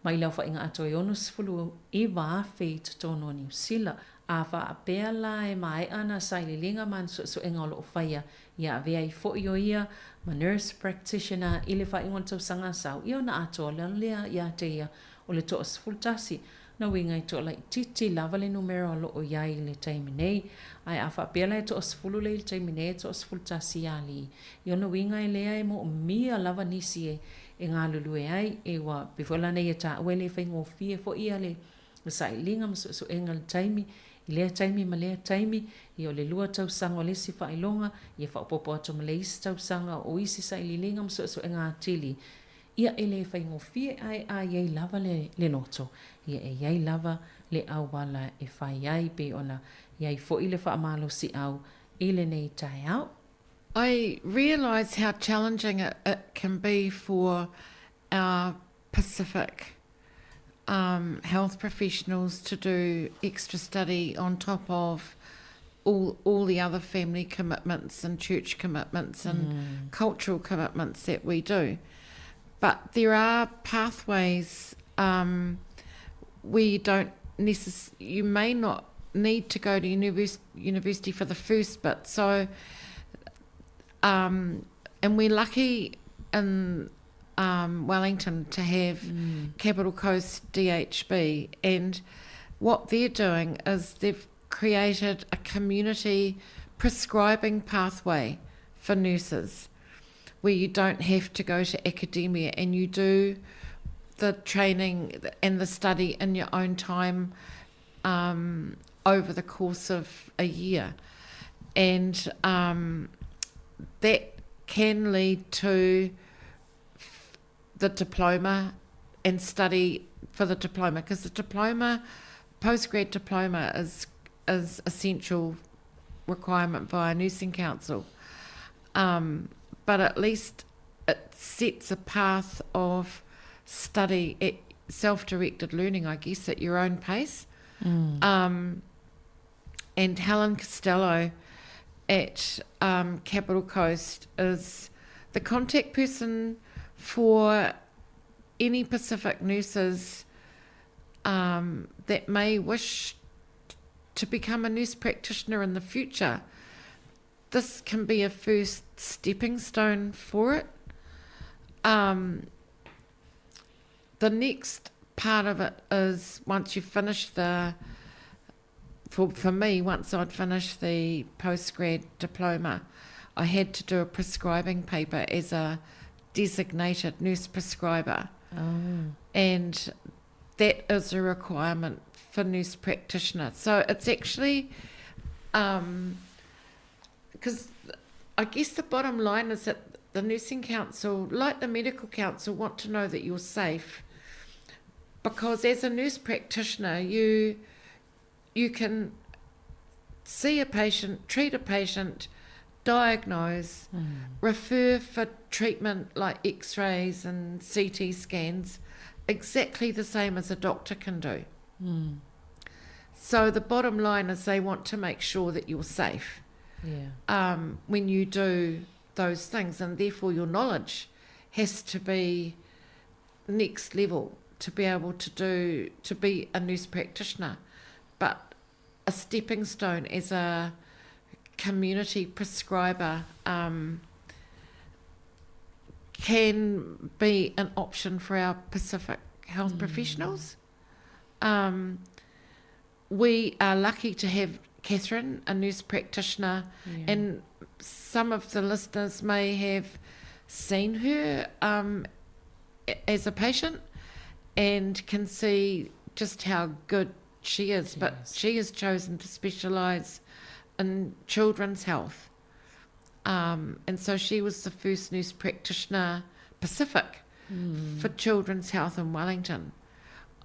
mai le aofaiga atoa e 69,000 i totonu o Niu Sila. A faapea la e maea ana sailiiliga ma ana suesuega o lo o faia ia avea ai foi o ia ma nurse practitioner i le faaiuga o le tausaga a sau, ia ona atoa lea ia te ia O le toa-11, na uiga i toalaitiiti lava le numera o lo o i ai i le taimi nei. Ae a faapea la e toa-10 lea i le taimi nei, e toa-11 ia alii. I ona uiga e lea e moomia lava nisi e e galulue ai, e ua pei foi la nei e taua e le faigofie foi ia le sailiga ma suesuega i le taimi, i lea taimi ma lea taimi, ia o le lua tausaga o le isi faailoga, ia faaopoopo atu ma le isi tausaga o isi sailiiliga ma suesuega atili. Ia e le faigofie ae a i ai lava le, le loto, ia e i ai lava le auala e fai ai pei ona i ai foi le faamalosiʻau i lenei taeao. I realise how challenging it, it can be for our Pacific um, health professionals to do extra study on top of all all the other family commitments and church commitments and mm. cultural commitments that we do. But there are pathways um, where you don't necess- you may not need to go to univers- university for the first bit. So, um, and we're lucky in um, Wellington to have mm. Capital Coast DHB, and what they're doing is they've created a community prescribing pathway for nurses where you don't have to go to academia and you do the training and the study in your own time um, over the course of a year. And um, that can lead to the diploma and study for the diploma because the diploma, postgrad diploma is is essential requirement via nursing council. Um, but at least it sets a path of study at self-directed learning, I guess, at your own pace. Mm. Um, and Helen Costello at um, Capital Coast is the contact person for any Pacific nurses um, that may wish to become a nurse practitioner in the future. This can be a first stepping stone for it. Um, the next part of it is once you finish the for, for me, once I'd finished the postgrad diploma, I had to do a prescribing paper as a designated nurse prescriber. Oh. And that is a requirement for nurse practitioner. So it's actually, because um, I guess the bottom line is that the nursing council, like the medical council, want to know that you're safe. Because as a nurse practitioner, you you can see a patient, treat a patient, diagnose, mm. refer for treatment like x rays and CT scans, exactly the same as a doctor can do. Mm. So the bottom line is they want to make sure that you're safe yeah. um, when you do those things, and therefore your knowledge has to be next level to be able to do to be a nurse practitioner. But a stepping stone as a community prescriber um, can be an option for our Pacific health mm. professionals. Um, we are lucky to have Catherine, a nurse practitioner, yeah. and some of the listeners may have seen her um, as a patient and can see just how good she is. She but is. she has chosen to specialise in children's health. Um, and so she was the first nurse practitioner Pacific mm. for children's health in Wellington.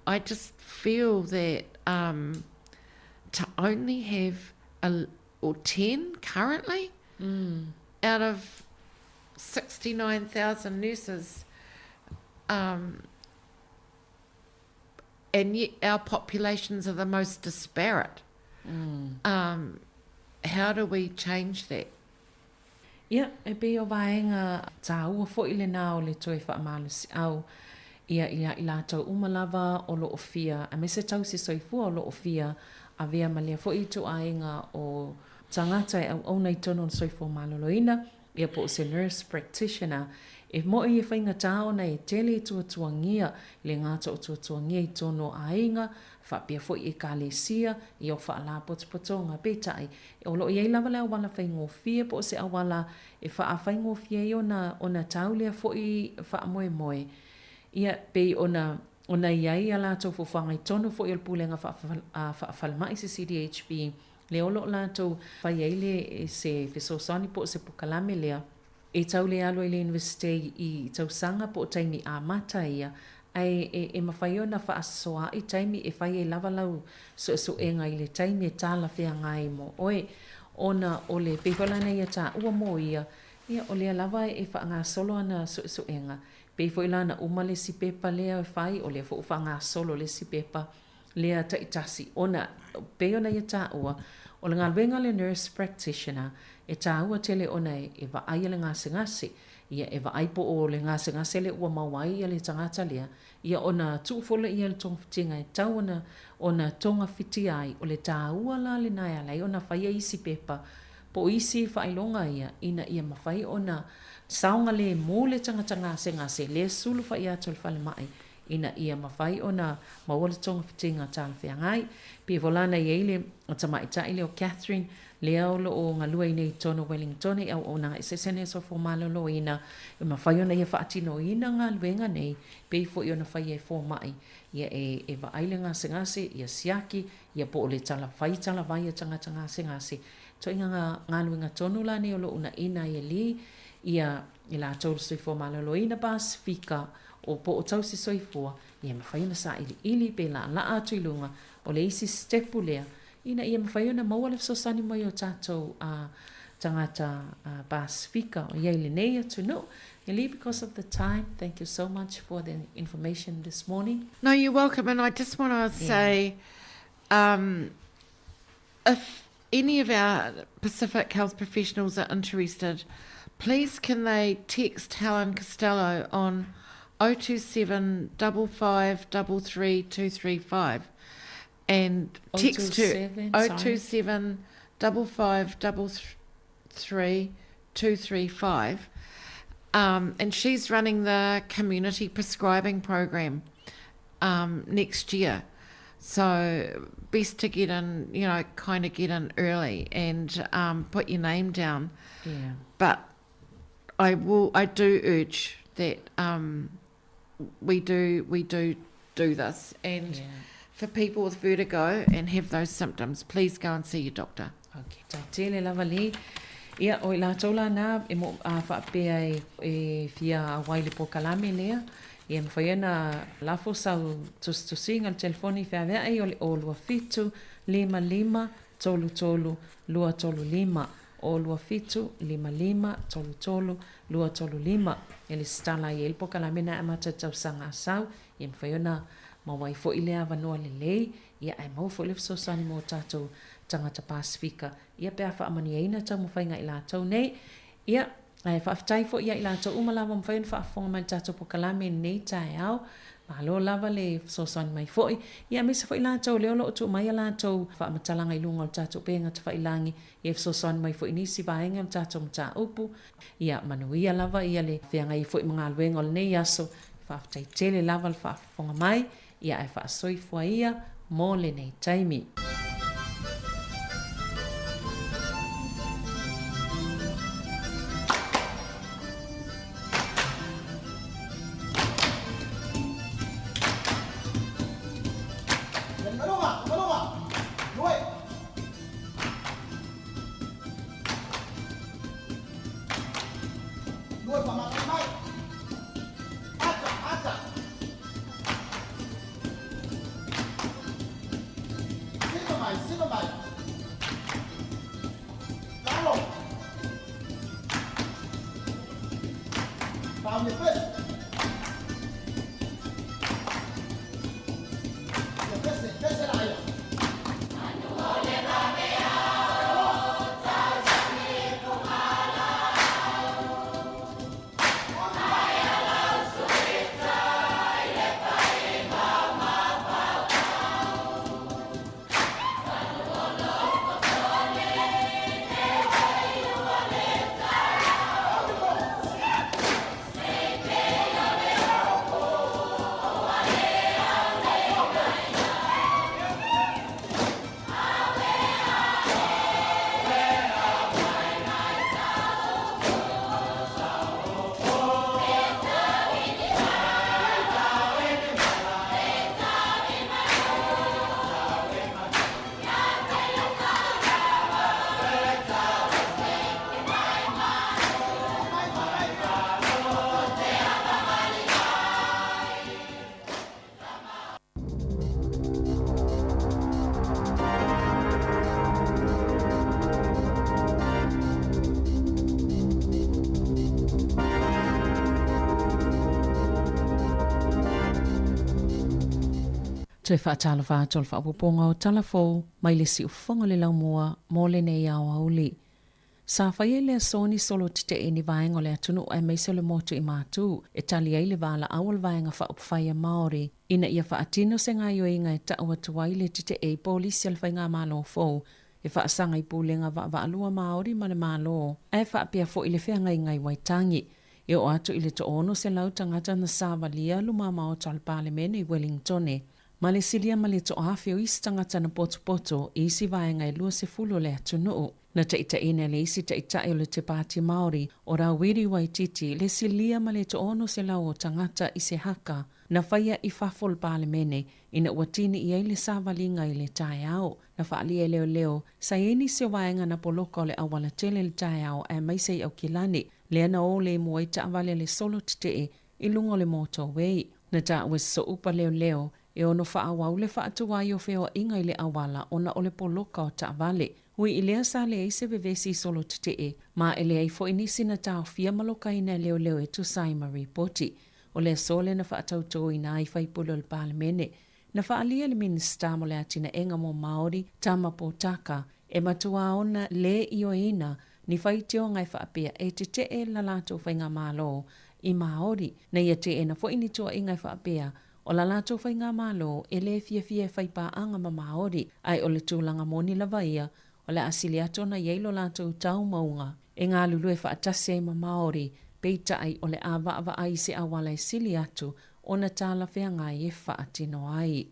I just feel that um, to only have a, or 10 currently mm. out of 69,000 nurses, um, and yet our populations are the most disparate. Mm. Um, how do we change that? Ia, e pei o vaega tāua foi lenā o le toe faamalosiau ia ia i latou uma lava o lo o fia aemaise tausi soifua o lo o fia avea ma lea foi ituaiga o tagata e auauna i totonu o le soifua maloloina, ia po o se nurse practitioner. E moʻi e faigata ona e tele i tuatuagia le gata o tuatuagia i totonu o aiga, faapea foi ekalesia, ia o faalapotopotoga. Peitai, o lo o i ai lava le auala faigofie po o se auala e faafaigofie ai ona ona tau lea foi faamoemoe. Ia, pei ona ona i ai a latou fofoaga i totonu foi o le Pulega Faafalemai, CCDHB, lea o lo o latou fai ai le se fesoasoani po o se pokalame lea e tau le alu ai le Iunivesite i tausaga po o taimi amata ia, ae e, e mafai ona faasoaai taimi e fai ai lava lau suesuega i le taimi e talafeagai mo oe, ona o le pei foi la na ia taua mo ia, ia o lea lava e faagasolo ana suesuega, pei foi la na uma le isi pepa lea e fai, o lea foi ua faagasolo le isi pepa lea taitasi, ona pei ona ia taua, o le galuega a le nurse practitioner, e taua tele ona e vaaia le gasegase, ia e vaai po o le gasegase lea ua maua ai ia le tagata lea, ia ona tuu foi lea i le togafitiga e tatau ona ona togafitia ai, o le taua la lena e ala ai ona faia isi pepa po o isi faailoga ia ina ia mafai ona saogalemu le tagata gasegase lea sulu fai atu i le falemai ina ia mafai ona maua le togafitiga talafeagai. Pei foi la na i ai le tamaitai lea o Catherine, lea o lo o galue ai nei i totonu o Wellington i auaunaga eseese nei a Soifua Maloloina, e mafai ona ia faatinoina galuega nei, pei foi ona faia e fomai, ia e, e vaai le gasegase, ia siaki, ia po o le tala, fai talavai a tagata gasegase. Ituaiga galuega tonu la nei o lo o uunaina ai e Lee ia i latou le soifua maloloina Pasefika o po o tausi soifua, ia mafai ona sailiili pe laalaa atu i luga o le isi sitepu lea ina ia mafai ona maua le fesoasoani mai o tatou tagata Pasefika o i ai i lenei atunuu. Lee, because of the time, thank you so much for the information this morning. No, you're welcome, and I just want to say, if any of our Pacific health professionals are interested, please can they text Helen Costello on 027 55 33 235 and text her 027 55 33 235. And she's running the community prescribing program next year. So best to get in, you know, kind of get in early and put your name down. Yeah. But I will, I do urge that we do, we do do this. And yeah. for people with vertigo and have those symptoms, please go and see your doctor. Okay. Tele lava le Ia, o i latou la na e mo a whaapea e, e fia auai le polokalame lea, ia e mafai ona lafo sau tusitusiga i le telefoni i feaveai o le 0 2 7 5 5 3 3 2 3 5, 0 2 7 5 5 3 3 2 3 5. E lesitala ai ai le polokalame na e amata i le tausaga a sau, ia mafai ona maua ai foi lea avanoa lelei, ia ae maua foi le fesoasoani mo tatou tagata Pasefika, ia pe a faamanuiaina taumafaiga i latou nei. Ia, ae faafetai foi ia i latou uma lava ua mafai ona faafofoga mai i le tatou polokalame i lenei taeao. Malo lava le fesoasoani mai foi. Ia aemaise foi latou lea o lo o tuu mai a latou faamatalaga i luga o le tatou upega tafailagi, ia e fesoasoani mai foi i nisi vaega o le tatou mataupu. Ia manuia lava ia le feagai foi ma galuega o lenei aso. Faafetai tele lava le faafofoga mai. Ia ae faasoifua ia mo lenei taimi. Toe faatalofa atu o le faaopoopoga o Tala Fou mai le siufofoga o le laumua mo lenei aoauli. Sa faia i le aso ni solo tetee i ni vaega o le atunuu aemaise o le motu i Matū e tali ai le valaau a le Vaega Faaupufai a Māori ina ia faatino se gaoioiga e tau atu ai le tetee i polisi a le Faigamalo fou e faasaga i pulega vaavaalua Māori ma le Malo ae faapea foi le feagaiga i Waitangi. E oo atu i le 600 tagata na savalia luma maota o le Palemene i Wellingtone. Ma le silia ma le toaafe o isi tagata na potopoto i isi vaega e 20 o le atunuu. Na taitaiina e le isi taitai o le Te Pāti Māori, o Rawiri Waititi, le silia ma le 600 o tagata i se haka na faia i fafo o le Palemene ina ua tini i ai le savaliga i le taeao. Na faaalia e leoleo, sa i ai nisi o vaega na poloka o le auala tele i le taeao aemaise i Aukilani, lea na o lemu ai taavale a le solo tetee i luga o le motorway. Na taua e se sooupa leoleo e ono faaauau le faatuai o feoaiga i le auala ona o le poloka o taavale. Ui i lea sa leai se vevesi i solo tetee, ma e leai foi nisi na taofia ma lokaina e leoleo e tusa ai ma ripoti. O le aso lea na faatautōina ai faipule o le Palemene. Na faaalia e le Minisita mo le Atinaega mo Māori, Tama Potaka, e matuā ona lē ioeina ni faitioga e faapea e tetee la latou faigamalo i Māori. Na ia teena foi ni tuaiga e faapea o la latou faigamalo e lē fiafia e fai paaga ma Māori, ae o le tulaga moni lava ia o le a sili atu ona i ai lo latou taumauga e galulue faatasi ai ma Māori, peitai o le a vaavaai i se auala e sili atu ona talafeagai e faatino ai.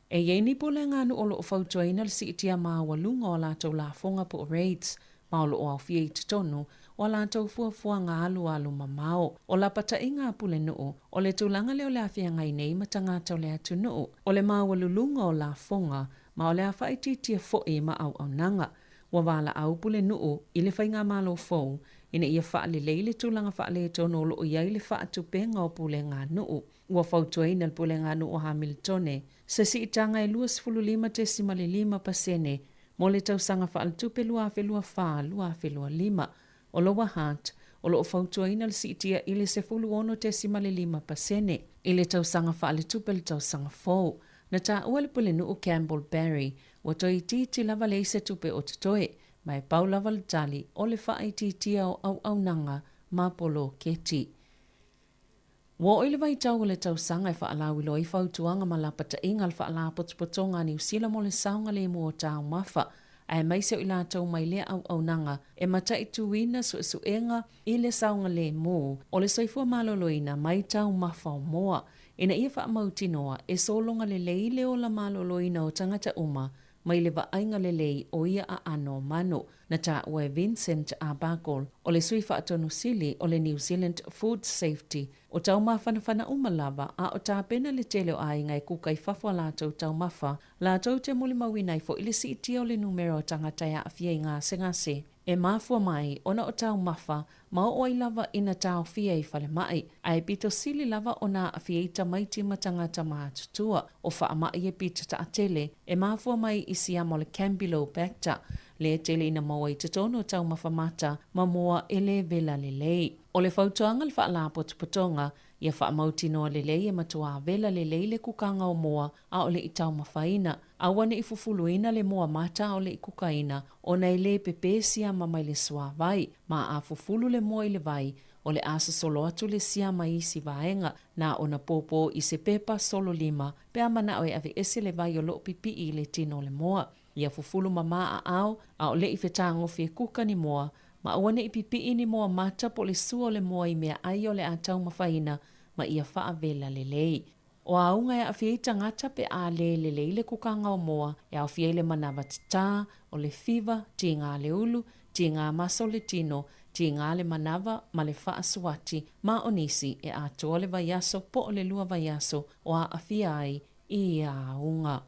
E i ai ni pulega nuu o lo o fautuaina le siitia maualuga o a latou lafoga po o rates, ma o lo o aofia i totonu o a latou fuafuaga alualu mamao. O lapataiga a pulenuu, o le tulaga lea o le a feagai nei ma tagata o le atunuu, o le maualuluga o lafoga ma o le a faaitiitia foi ma auaunaga. Ua valaau pulenuu i le faigamalo fou ina ia faalelei le tulaga faaletonu o lo o i ai le faatupega o puleganuu. Ua fautuaina le puleganuu o Hamiltone se siitaga e 25.5% mo le tausaga faaletupe 2024/2025. O Lower Hutt, o lo o fautuaina le siitia i le 16.5% i le tausaga faaletupe le tausaga fou. Na taua le pulenuu Campbell Barry, ua toeitiiti lava leai se tupe o totoe, ma e pau lava le tali o le faaitiitia o auaunaga ma poloketi. Ua oo i le vaitau o le tausaga e faalauiloa ai fautuaga ma lapataiga a le Faalapotopotoga a Niu Sila mo le saogalemu o taumafa, aemaise o i latou mai lea auaunaga e mataituina suesuega i le saogalemu o le soifua maloloina mai taumafa o moa, ina ia faamautinoa e sologa lelei le ola maloloina o tagata uma mai le vaaiga lelei o ia aano o manu. Na taua e Vincent Arbuckle, o le sui faatonu sili o le New Zealand Food Safety, o taumafanafana uma lava, a o tapena le tele o aiga e kuka i fafo a latou taumafa, latou te molimauina ai foi le siitia o le numera o tagata e aafia i gasegase e mafua mai ona o taumafa ma oo ai lava ina taofia i falemai, ae pito sili lava ona aafia ai tamaiti ma tagata matutua. O faamai e pito taatele e mafua mai i siama o le Campylobacter, lea tele ina maua i totonu o taumafa mata ma moa e le vela lelei. O le fautuaga a le Faalapotopotoga, ia faamautinoa lelei e matuā vela lelei le kukaga o moa ʻaʻole i taumafaina. Aua ne i fufuluina le moa mata ʻaʻole i kukaina, ona e lē pepē siama mai le suāwai. Ma a fufulu le moa i le vai, o le a sosolo atu le siama i isi vaega, na ona pōpō i se pepa solo lima pe a manaʻo e aveese le vai o loʻo pipiʻi i le tino o le moa. Ia fufulu mamā aʻao, ʻaʻole i fetagofie e kuka ni moa, ma aua ne i pipiʻi ni moa mata po o le sua o le moa i meaʻai o le a taumafaina ma ia faawela lelei. O auga e aafia ai tagata pe a lē lelei le kukaga o moa, e aofia ai le manawa tatā, o le fiva, tīgā le ulu, tīgā maso le tino, tīgā le manawa ma le faasuati, ma o nisi e atoa le vaiaso po o le lua vaiaso o aafia ai i ia auga.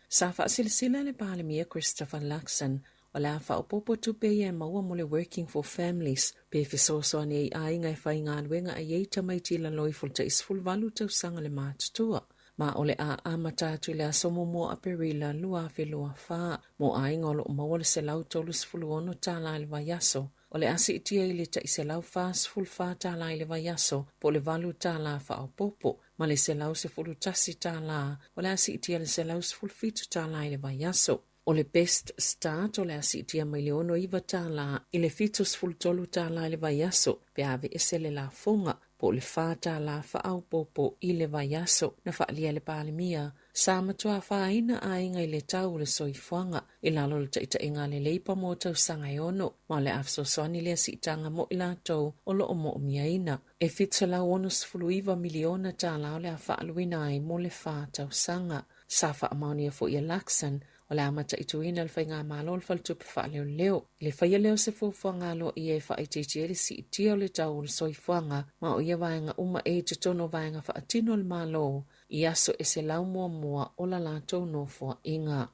Sa faasilasila le Palemia Christopher Luxon O le a faaopoopo tupe ia e maua mo le Working for Families, pe fesoasoani ai i aiga e faigaluega ai ai tamaiti i lalo ifo o le tai 18 tausaga le matutua. Ma o le a amata atu i le aso muamua o Aperila 2024, mo aiga o lo o maua le $136 i le vaiaso, o le a siitia i le tai $144 i le vaiaso po o le $8 faaopoopo, ma le $111 o le a siitia i le $117 i le vaiaso. O le Best Start o le a siitia mai le $69 i le $73 i le vaiaso pe a aveese le lafoga. po o le $4 faaopoopo i le vaiaso. Na faaalia e le Palemia, sa matua afaina aiga i le tau o le soifuaga i lalo o le taitaiga a le Leipa mo tausaga e ono, ma o le a fesoasoani lea siitaga mo i latou o lo o moomiaina. E $769 miliona tala o le a faaaluina ai mo le fa tausaga. Sa faamaonia foi e Luxon o le a mataituina e le Faigamalo le Faletupe Faaleoleo i le faia lea o se fuafuaga aloaia e faaitiitia ai le siitia o le tau o le soifuaga ma o ia vaega uma e i totonu o vaega faatino a le Malo i aso e 100 muamua o la latou nofoaiga.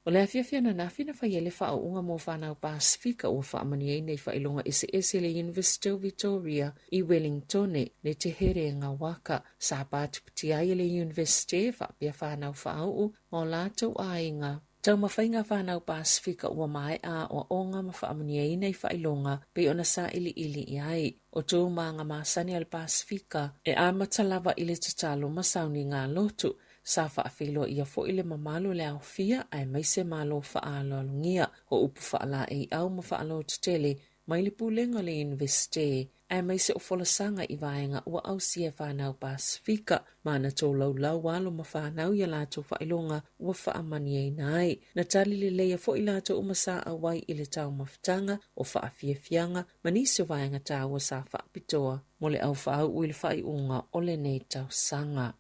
O le afiafi ananafi na fai ai le faauuga mo fanau Pasifika ua faamanuiaina i faailoga eseese i le University o Victoria i Wellingtone le Te Herenga Waka. Sa patipatia ai e le Universite faapea fanau faauu ma o latou aiga. Taumafaiga fanau Pasifika ua maea aoaoga ma faamanuiaina i faailoga pei ona sailiili i ai. O tūmāga masani a le Pasifika e amata lava i le tatalo ma sauniga lotu. Sa faafeiloaia foi le mamalu o le aofia aemaise malo faaaloalogia o upu faalaeiau ma faalototele mai le Pulega o le Iunivesite aemaise o folasaga i vaega ua ausia e fanau Pasifika ma na tolaulau alo ma fanau i a latou faailoga ua faamanuiaina ai. Na tali leleia foi latou uma sa auai i le taumafataga o faafiafiaga ma nisi o vaega taua sa faapitoa mo le aufaau'u i le faaiuga o lenei tausaga.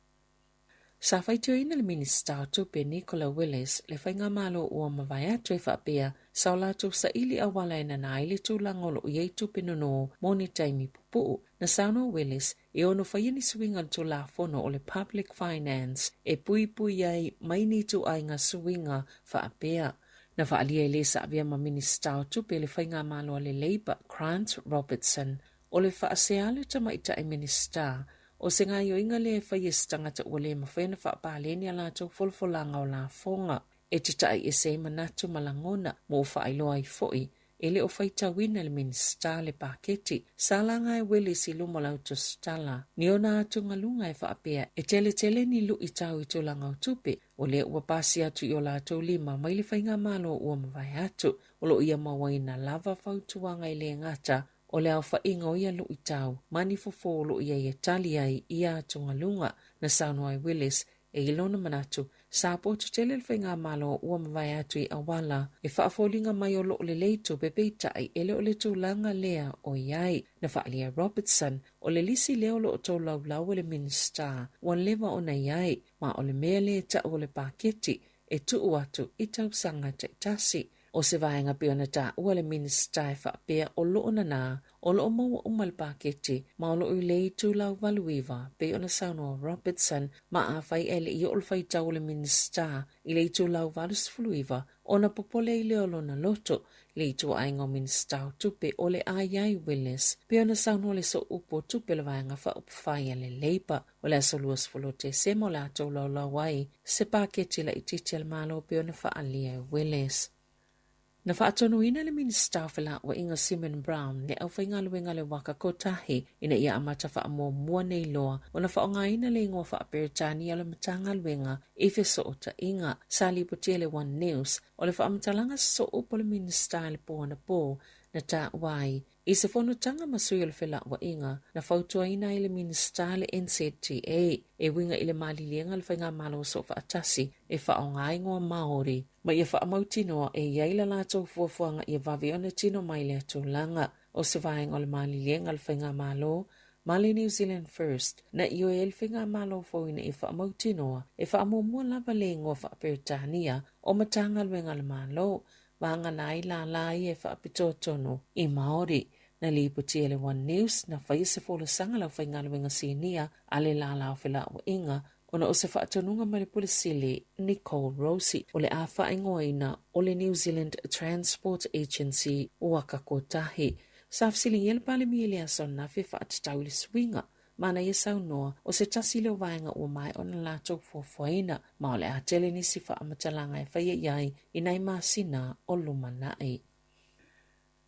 Sa faitioina le Minisita o Tupe Nicola Willis le faigamalo ua mavae atu e faapea sa o latou saili auala e nana ai le tulaga o lo o i ai tupe nono mo ni taimi pupuu. Na saunoa Willis e ono faia ni suiga o le Tulafono o le Public Finance e puipui ai mai ni ituaiga suiga faapea. Na faaalia e le sa avea ma Minisita o Tupe i le faigamalo a le Labour, Grant Robertson, o le faasea a le tamaitai Minisita O se gaoioiga lea e fai e se tagata ua le mafai ona faapaleni a latou folafolaga o lafoga. E tata'i ese ai manatu ma lagona ma ua faailoa ai foi e le o faitauina e le Minisita le paketi. Sa laga e Willis i luma o le autosetala ni ona atugaluga e faapea e teletele ni luʻitau i tulaga o tupe, o lea ua pasi atu i o latou lima mai le faigamalo ua mavae atu. O lo o ia mauaina lava fautuaga e le gata O le aofaiga o ia luʻitau ma ni fofo o lo o i ai e tali ai ia atugaluga, na saunoa ai Willis e i lona manatu, sa poto tele le faigamalo ua mavae atu i auala e faafoliga mai o lo o lelei tupe peitai e le o le tulaga lea o i ai. Na faaalia e Robertson, o le lisi lea o lo o tolaulau e le Minisita ua leva ona i ai, ma o le mea lea e tau o le paketi e tuu atu i tausaga taitasi. O se vaega pei ona taua le Minisita e faapea o lo o nanā, o lo o maua uma le paketi, ma o lo o i le itulau 89, pei ona saunoa Robertson, ma afai ae le i oo le faitau o le Minisita i le itulau 89, ona popole ai lea o lona loto i le ituaiga o Minisita o Tupe o le a i ai Willis, pei ona saunoa le Sooupu o Tupe o le Vaega Faaupufai a le Labour. O le aso 20 o Tesema o le a tolaulau ai se paketi laitiiti a le Malo pei ona faaalia e Willis. Na faatonuina le Minisita o Felauaiga Simon Brown le aufaigaluega a le Waka Kotahi ina ia amata faamuamua nei loa ona faaaogaina le igoa faa-Peretania o le Matagaluega i fesootaiga. Sa lipotia e le One News o le faamatalaga sosoo po le Minisita i le po anapo na taua ai I se fonotaga ma sui o le felauaiga, na fautuaina ai le Minisita le NZTA e uiga i le maliliega a le Faigamalo Soofaatasi e faaaoga ai igoa Māori ma ia faamautinoa e i ai la latou fuafuaga ia vave ona tino mai lea tulaga. O se vaega o le maliliega a le Faigamalo ma le New Zealand First, na ioe ai le Faigamalo fou ina ia faamautinoa e faamuamua lava le igoa faa-Peretania o Matagaluega a le Malo Vagana ai lālā ia e faapitoa tonu i Māori. Na lipoti e le One News, na faia se folasaga a le aufaigaluega sinia a le lālā o felauaiga ona o se faatonuga mai le Pule Sili Nicole Rosie o le a faaigoaina o le New Zealand Transport Agency Waka Kotahi. Sa fesiligia le Palemia i le aso ananafi e faatatau i le suiga Ma na ia saunoa, o se tasi lea o vaega ua maea ona latou fuafuaina, ma o le a tele nisi faamatalaga e faia i ai i nai masina o lumanai.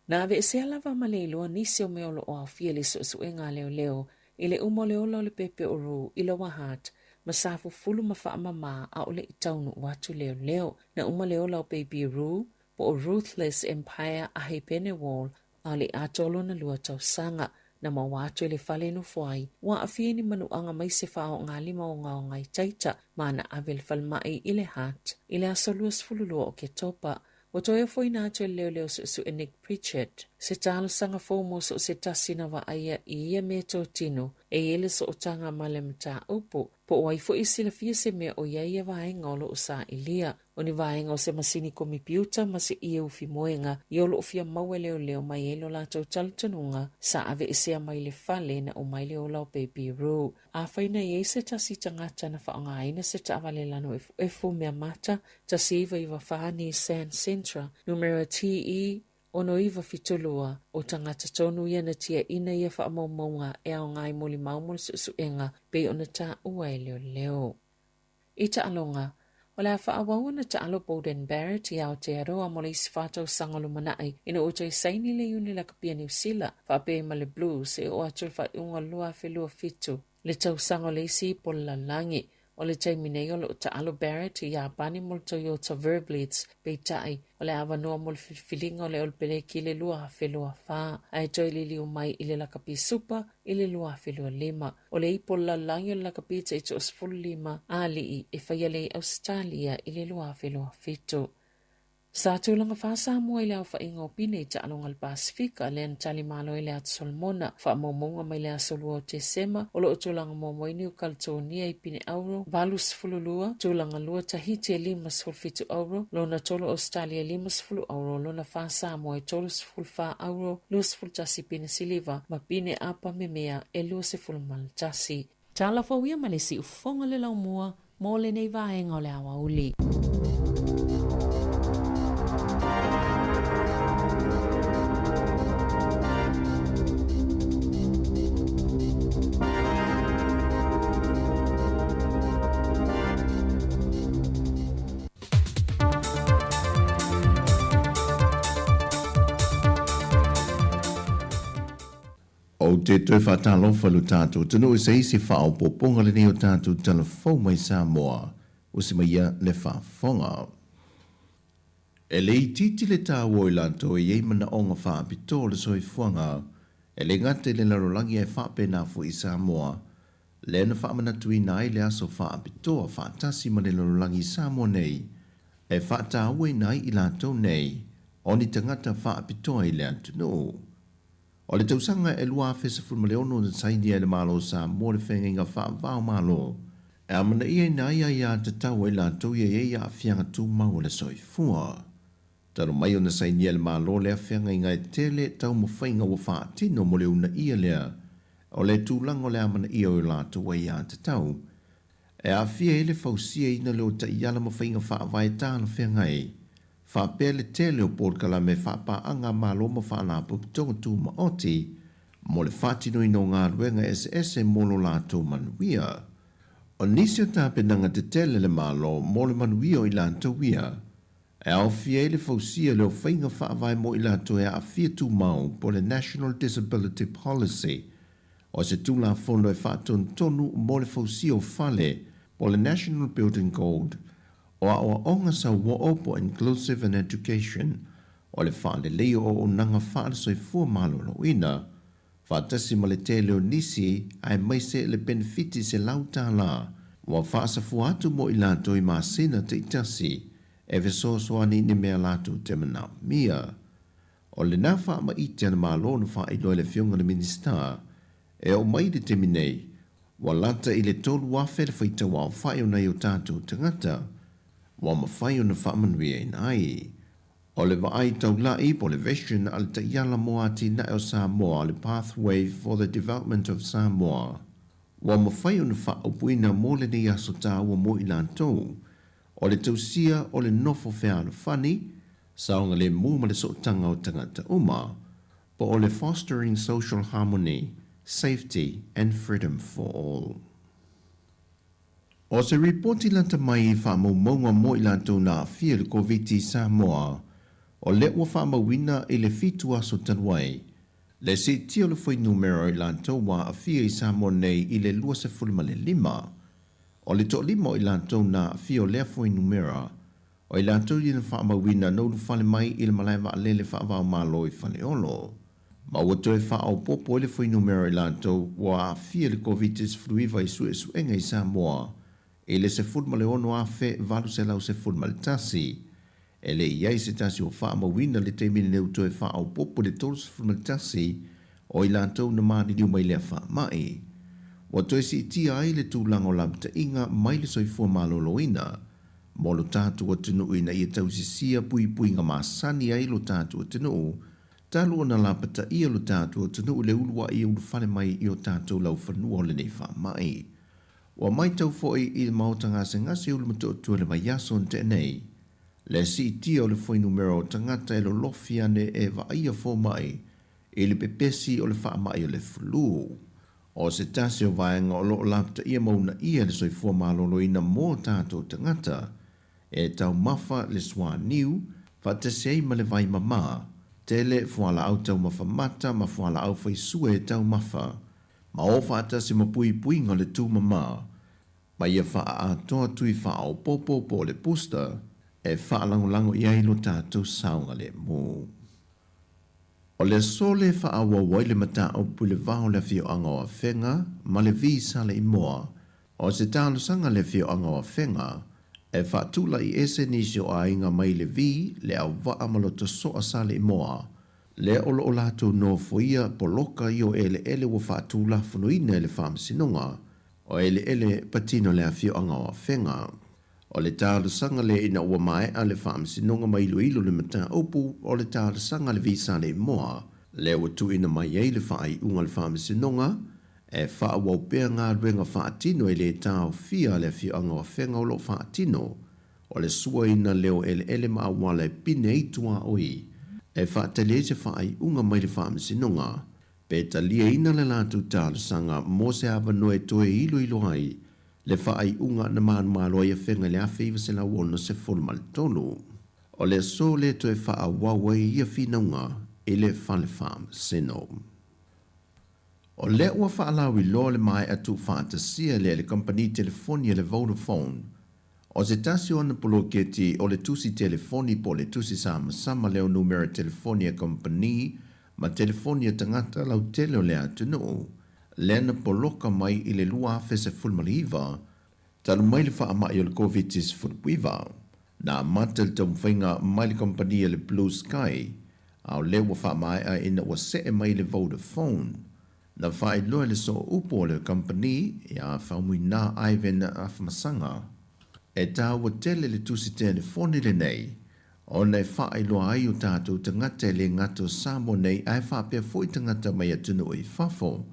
Na aveesea lava ma le iloa nisi o mea o lo o aofia i le suesuega a leoleo i le uma o le ola o le pepe o Rue i Lower Hutt ma sa fufulu ma faamama a o le i taunuu atu leoleo. Na uma le ola o Baby Rue po o Ruthless Empire Ahipenewall a o le i atoa lona lua tausaga. Na maua atu i le fale e nofo ai, ua aafia i ni manuaga mai se faaogalima ogaoga itaita ma na ave i le falemai i le Hutt i le aso 22 o Oketopa. Ua toe ofoina atu e le leoleo suesue Nick Pritchard se talosaga fou mo so o se tasi na vaaia i ia meatotino e i ai le sootaga ma le mataupu, po o ai foi e silafia se mea o i ai ia vaega o lo o sailia. O ni vaega o se masini komipiuta ma se ie ufi moega ia o lo o fia maua e leoleo mai ai lo latou talitonuga sa aveesea mai le fale na uma ai le ola o Baby Roo. Afai na i ai se tasi tagata na faaaogaina se taavale lano efuefu mea mata 1994 Nissan Sentra, numera TE 6972, o tagata tonu ia na tiaina ia faamaumauga e aoga i molimau mo le suesuega pei ona taua e leoleo. I taaloga, o le a faaauau ona taalo Beauden Barrett i Aotearoa mo le isi faatausaga lumanai ina ua toe saini le Iuni Lakapia Niu Sila faapea ai ma le Blues e oo atu i le faaiuga o le 2027, le tausaga o le isi ipu o le lalolagi. O le taimi nei o lo o taalo Barrett i Iapani mo le Toyota Verblitz, peitai, o le avanoa mo le filifiliga o le Olopeleki i le 2024, ae toe liliu mai i le lakapi Supa i le 2025. O le ipu o le lalolagi o le lakapi tai 15 a alii e faia lea i Ausetalia i le 2027. Sa tulaga fā Samoa i le aofaiga o pine i taaloga a le Pasefika, lea na tali malo ai le Atu Solomona. Faamaumauga mai le aso 2 o Tesema, o lo o tulaga muamua ai Niu Kaletonia i pine auro 82, tulaga lua Tahiti e 57 auro, lona tolu Ausetalia e 50 auro, lona fā Samoa e 34 auro, 21 pine siliva ma pine apa memea e 21. Tala fou ia ma le siufofoga le laumua mo lenei vaega o le aoauli. Ou te toe faatalofa i lo tatou atunuu i se isi faaopoopoga lenei o tatou tala fou mai Samoa, usi mai ia le faafofoga. E le itiiti le taua o i latou e i ai manaoga faapitoa o le soifuaga, e le gata i le lalolagi ae faapena foi i Samoa, lea na faamanatuina ai le aso faapitoa faatasi ma le lalolagi i Samoa nei, e faatauaina ai i latou nei o ni tagata faapitoa i le atunuu. O le tausaga e 2016 na sainia e le Malo o Samoa le Feagaiga Faava-o-Malo e amanaiaina ai aiatatau a i latou ia i ai aafiaga tumau o le soifua. Talu mai ona sainia e le Malo lea feagaiga e tele taumafaiga ua faatino mo le uunaia lea o le tulaga o le amanaia o i latou aiatatau e aafia ai le fausiaina lea o taiala ma faiga faavae talafeagai faapea le tele o polokalame faapaaga a Malo ma Faalapotopotoga Tumaoti mo le faatinoina o galuega eseese mo lo latou manuia. O nisi o tapenaga tetele a le Malo mo le manuia o i latou ia, e aofia ai le fausia lea o faiga faavae mo i latou e aafia tumau po o le National Disability Policy, o se Tulafono e faatonutonu mo le fausia o fale po o le National Building Code, o aoaoga sauoo po Inclusive and Education, o le faalelei o auaunaga faale-soifua maloloina, faatasi ma le tele o nisi aemaise le penefiti $100 ua faasafua atu mo i latou i masina taitasi e fesoasoani i ni mea latou te manaomia. O lena faamaite a le Malo na faailoa e le Afioga i le Minisita e oo mai i le taimi nei, ua lata i le 3,000 le faitau aofai o nai o tatou tagata ua mafai ona faamanuiaina ai. O le vaai taulai po o le vision a le taiala mo atinae o Samoa, le Pathway for the Development of Samoa, ua mafai ona faaupuina mo lenei aso taua mo i latou, o le tausia o le nofo fealofani, saogalemu ma le sootaga o tagata uma, po o le Fostering Social Harmony, Safety and Freedom for All. O se ripoti lata mai i faamaumauga mo i latou na aafia i le Koviti i Samoa, o lea ua faamauina i le fitu aso talu ai, le siitia o le fuainumera o i latou ua aafia i Samoa nei i le 25. O le toalima o i latou na aafia o lea fuainumera, o i latou ia na faamauina na ulufale mai i le malae vaalele faava-o-Malo i Faleolo. Ma ua toe faaopoopo ai le fuainumera o i latou ua aafia i le Koviti-19 i suesuega i Samoa i le 16,811. E le i i ai se tasi o faamauina i le taimi lenei ua toe faaopoopo i le 31 o i latou na maliliu mai lea faamai. Ua toe siitia ai le tulaga o lapataiga mai le soifua maloloina mo lo tatou atunuu ina ia tausisia puipuiga masani ai lo tatou atunuu talu ona lapataia lo tatou atunuu i le uluai ulufale mai i o tatou laufanua o lenei faamai. Ua matau foi i le maota gasegase Ulumatootua i le vaiaso na tea nei, le siitia o le fuainumera o tagata e lolofi ane e vaaia fomai i le pepesi o le faamai o le flu. O se tasi o vaega o lo o lapataia ma uunaia le soifua maloloina mo tatou tagata, e taumafa le suaniu faatasi ai ma le vai mama, tele fualaau taumafa mata ma fualaau faisua e taumafa, ma o faatasi ma puipuiga o le tumama, ma ia faaatoa tui faaopoopo po o le booster e faalagolago i ai lo tatou saogalemu. O le aso lea e faaauau ai le mataupu i le va o le afioaga o Afega ma le Vi Saleimoa, o se talosaga a le afioaga o Afega e faatulai ese nisi o aiga mai le Vi, Leauvaa ma Lotosoa Saleimoa, lea o lo o latou nofoia poloka i o eleele ua faatulafonoina e le Faamasinoga o Eleele Patino le afioaga o Afega. O le talosaga lea ina ua maea le Faamasinoga ma iloilo le mataupu o le talosaga a le Visa Leimoa, lea ua tuuina mai ai le faaiuga a le Faamasinoga e faaauau pea galuega faatino e le taofia a le afioaga o Afega o lo o faatino o le suaina lea o eleele ma auala e pine ai tuaoi e faatali ai se faaiuga mai le Faamasinoga pe taliaina le latou talosaga mo se avanoa e toe iloilo ai le faaiuga na manumalo ai Afega i le 1963. O le aso lea toe faaauau ai ia finauga i le Fale Faamasino. O lea ua faalauiloa le maea tuufaatasia lea e le kamupani telefoni a le Vodafone O se tasi o ana poloketi o le tusi telefoni po o le tusi samasama lea o numera telefoni a kamupani ma telefoni a tagata lautele o le atunuu, lea na poloka mai i le 2019, talu mai le faamai o le Koviti-19. Na amata le taumafaiga mai le kamupani a le Blue Sky, a o lea ua faamaea ina ua see mai le Vodafone. Na faailoa e le sooupu o le kamupani ia Faumuina Ivan Afamasaga, e taua tele le tusi telefoni lenei ona e faailoa ai o tatou tagata e le gata o Samoa nei ae faapea foi tagata mai atunuu i fafo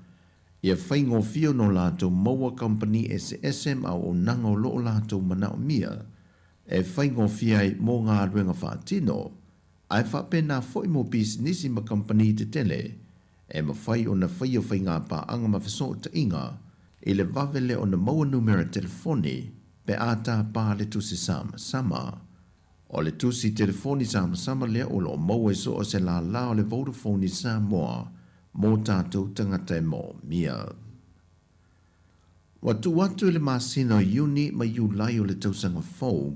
ia faigofie ona o latou maua kamupani eseese ma auaunaga o lo o latou manaomia e faigofie ai mo galuega faatino ae faapena foi mo pisinisi ma kamupani tetele E mafai ona faia faigapaaga ma fesootaiga i le vave lea ona maua numera telefoni pe a tapa le tusi samasama. O le tusi telefoni samasama lea o lo o maua i so o se lālā o le Vodafone i Samoa mō tātou tagata e moomia. Ua tuu atu i le masina o Iuni ma Iulai o le tausaga fou,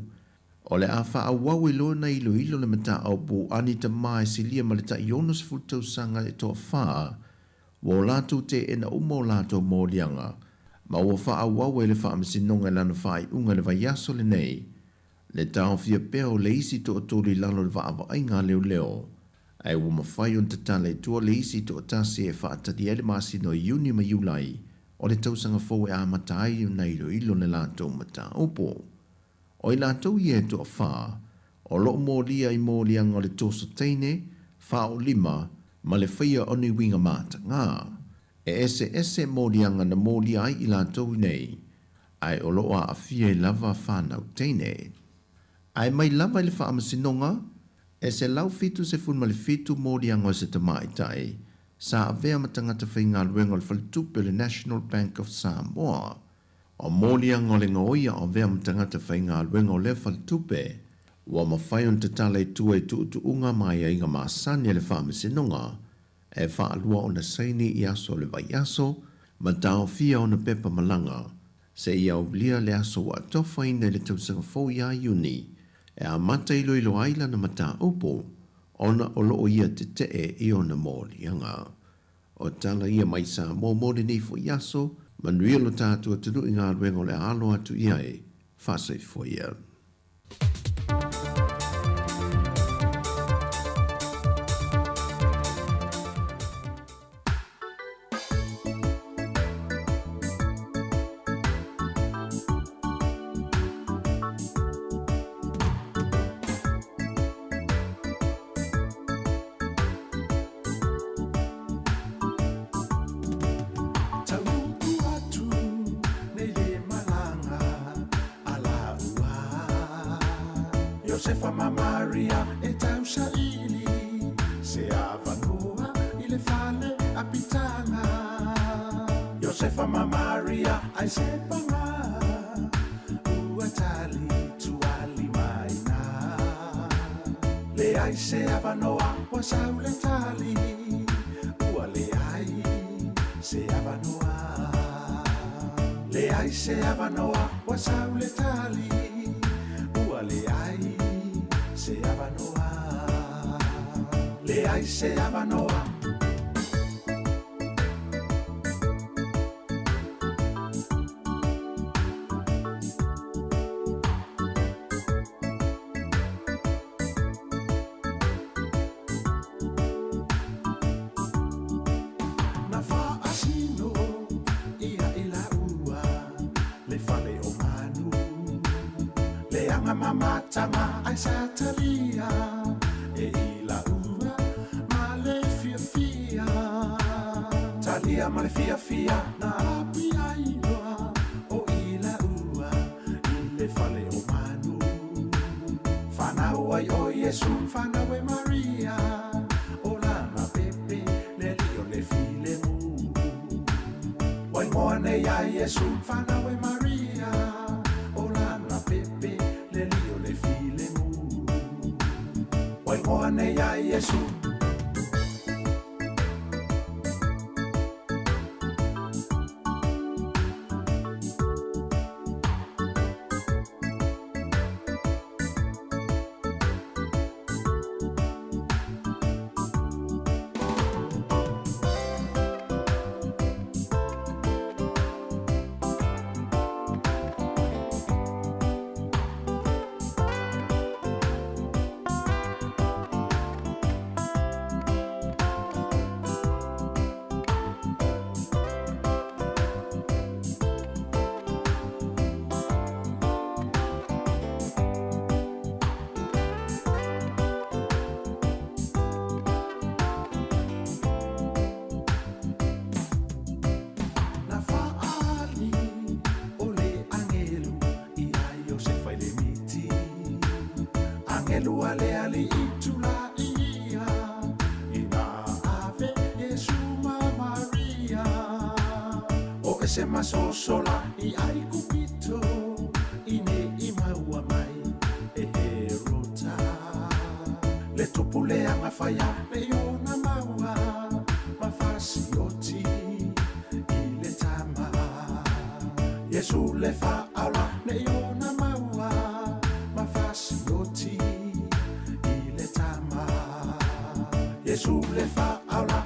o le a faaauau ai loa ona iloilo le mataupu a ni tama e silia ma le tai 60 tausaga e toafa ua o latou teena uma o latou moliaga, ma ua faaauau ai le Faamasinoga i lana faaiuga i le vaiaso lenei, le taofia pea o le isi toatolu i lalo o le vaavaaiga a leoleo, ae ua mafai ona tatala i tua le isi toatasi e faatali ai le masina o Iuni ma Iulai o le tausaga fou e amata ai ona iloilo le latou mataupu. O i latou ia e toafa, o lo o molia i moliaga o le toso teine, faaolima, ma le faia o ni uiga matagā. E eseese moliaga na molia ai i latou nei, ae o lo o aafia ai lava fanau teine. Ae mai lava i le faamasinoga, e 177 moliaga o se tamaitai sa avea ma tagata faigaluega o le faletupe o le National Bank of Samoa. O moliaga o le gaoia o avea ma tagata faigaluega o lea faletupe, ua mafai ona tatala i tua i tuutuuga ma aiaiga masani a le Faamasinoga e faalua ona saini i aso o le vaiaso ma taofia ona pepa malaga seia aulia le aso ua atofaina i le tausaga fou ia Iuni e amata iloilo ai lana mataupu. ona o lo o ia tetee i ona moliaga. O tala ia mai Samoa mo lenei foi aso, manuia lo tatou atunuu i galuega o le a alo atu i ai. Faasoifua ia. Taunuku atu nei le malaga a laua Iosefa ma Maria e tausaili se avanoa i le fale apitaga Iosefa ma Maria ai se paga ua tali tuali mai na Leai se avanoa ua sau le tali ua leai se avanoa Leai se avanoa ua sau le tali ua leai se avanoa Leai se avanoa. Na faasino ia i laua le fale o manu Leaga ma mataga ai sa talia e i laua ma le fiafia Talia ma le fiafia na api ai loa o i laua i le fale o manu Fanau ai o Iesu fanau e Maria o lana pepe le alii o le filemu Ua igoa nei ia Iesu fanau e Maria o lana pepe le alii o le filemu Ua igoa nei ia Iesu. Na faaali o le agelu ia Iosefa i le miti. Agelu a le Alii tulai ia ina ave Iesu ma Maria. O ese ma sosola i Aikupito i ne i maua mai e Herota. Le tupu leaga faia nei ona maua ma fasioti i le tama. Iesu le faaola nei ona maua ma fasioti i le tama. Iesu le faaola.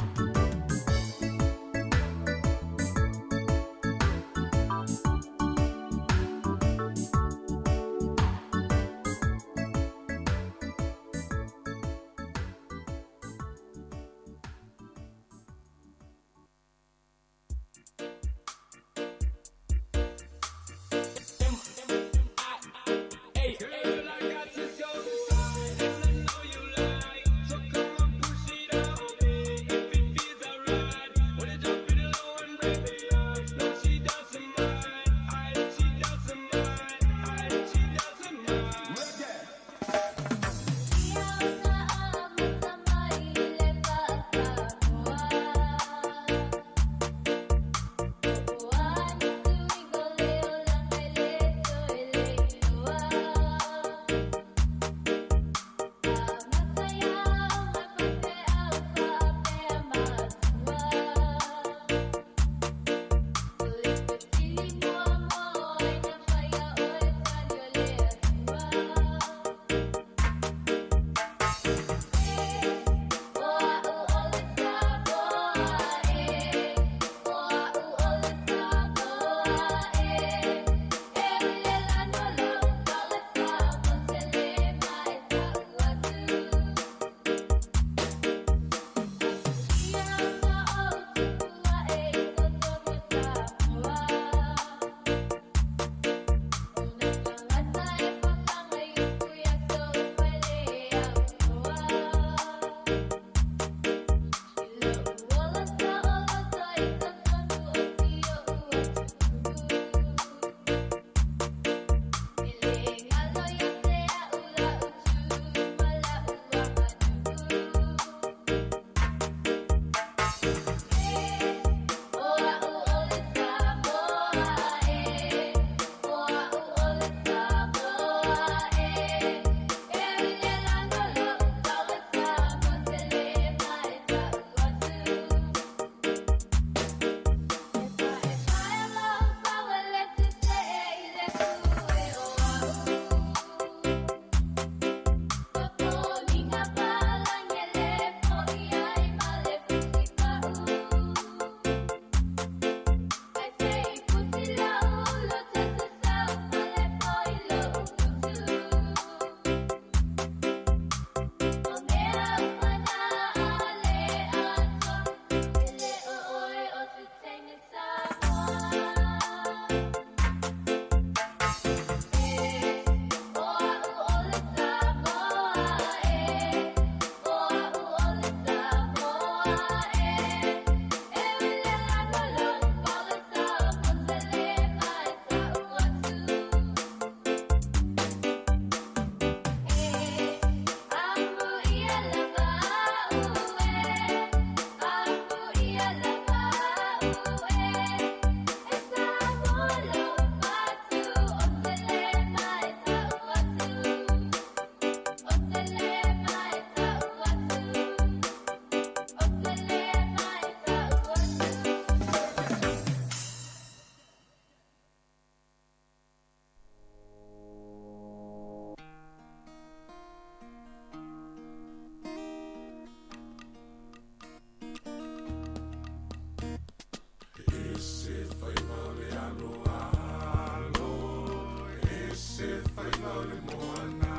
o le moana.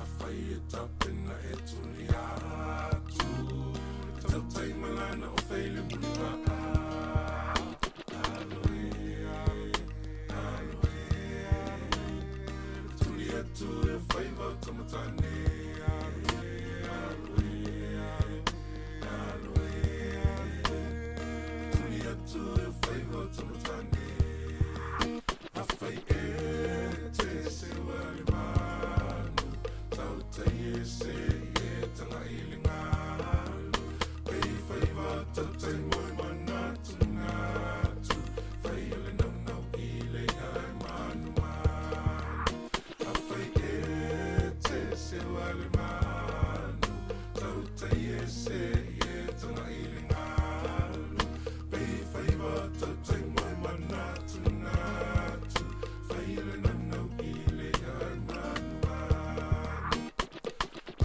Afai e tapena e tuli atu, e tautai malana o feile muliva. Alo e, alo e, tuli atu e faiva o tamatane. Alo e, alo e, alo e, tuli atu e faiva o tamatane. Afai e te sewa le manu, tautai e se e tanga i le ngalu. Pei faiva tautai moe manatu natu, fai o le naunau i le ai manu manu. Afai e te sewa le manu, tautai e se e tanga i le ngalu. Pei faiva tautai moe manatu natu, fai o le naunau i le ai manu manu.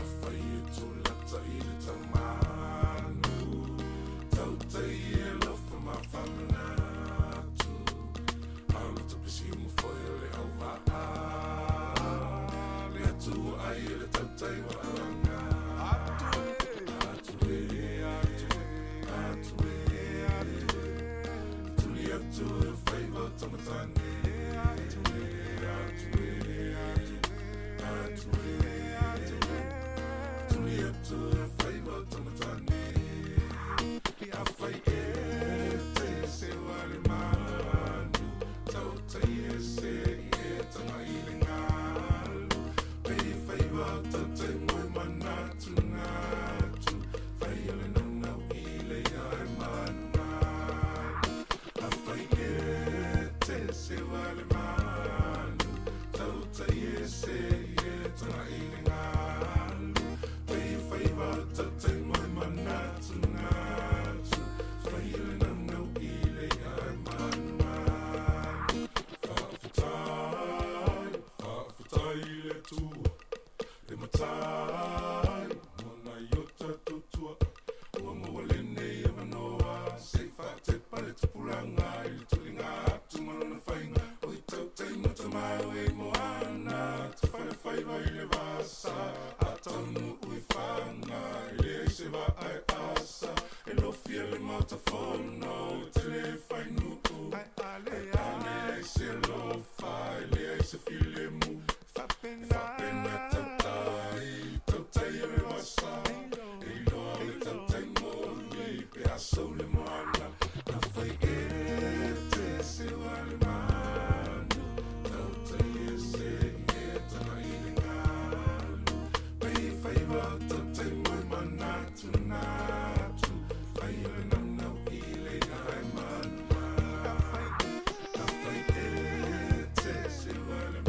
Afai e tulata i le tamanu, tautai e lofa ma whamanatu. Alo tapisi mo foi o le au vaa, le atua ai e le tautai wa alanga. Atu e, atu e, atu e, atu e, tuli atu e faiva o tamatane. Atu e, atu e, atu e, atu e, atu e, tuli atu e faiva o tamatane. Afai e te sewa le manu, tautai e se e tanga i le ngalu. Pei faiva tautai moe manatu natu, fai o le naunau i le ai manu manu. Afai e te sewa le manu, tautai e se e tanga i le ngalu. Pei faiva tautai moe manatu natu, fai o le naunau i le ai manu manu. Faafetai, faafetai i le Atua, le matai mo nai o tatou tua. Ua maua lenei avanoa, se i faatepa le tupulaga i le tuliga atu ma lona faiga. O i tautai ma tamau e i moana, tafalefaiva i le vasa. A taunuu i faga, e leai se vaa e asa. E lofia le Maota Fono, e tele e fainuu. Ae a leai se alofa, e leai se filemu. E faapena tautai, tautai o le vasa. E iloa o le tautai moni, pe a sou le moana. Afai e te sewa le manu, tautai e se e tanga i le ngalu. Pei faiva tautai moe manatu natu, fai o le naunau i le ai manu manu. Afai e te sewa le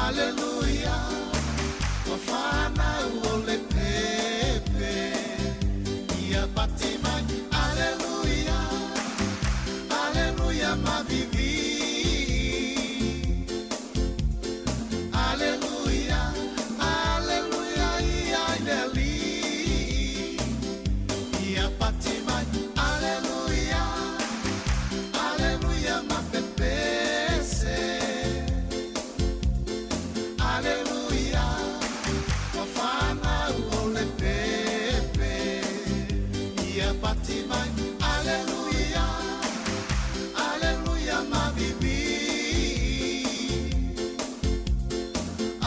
Aleluia, ua fanau o le pepe ia pati mai. Aleluia, aleluia ma vivi. Aleluia, aleluia ia i le alii ia pati mai. Aleluia, aleluia ma pepese. Aleluia, ua fanau o le pepe ia pati mai. Aleluia, aleluia ma vivi.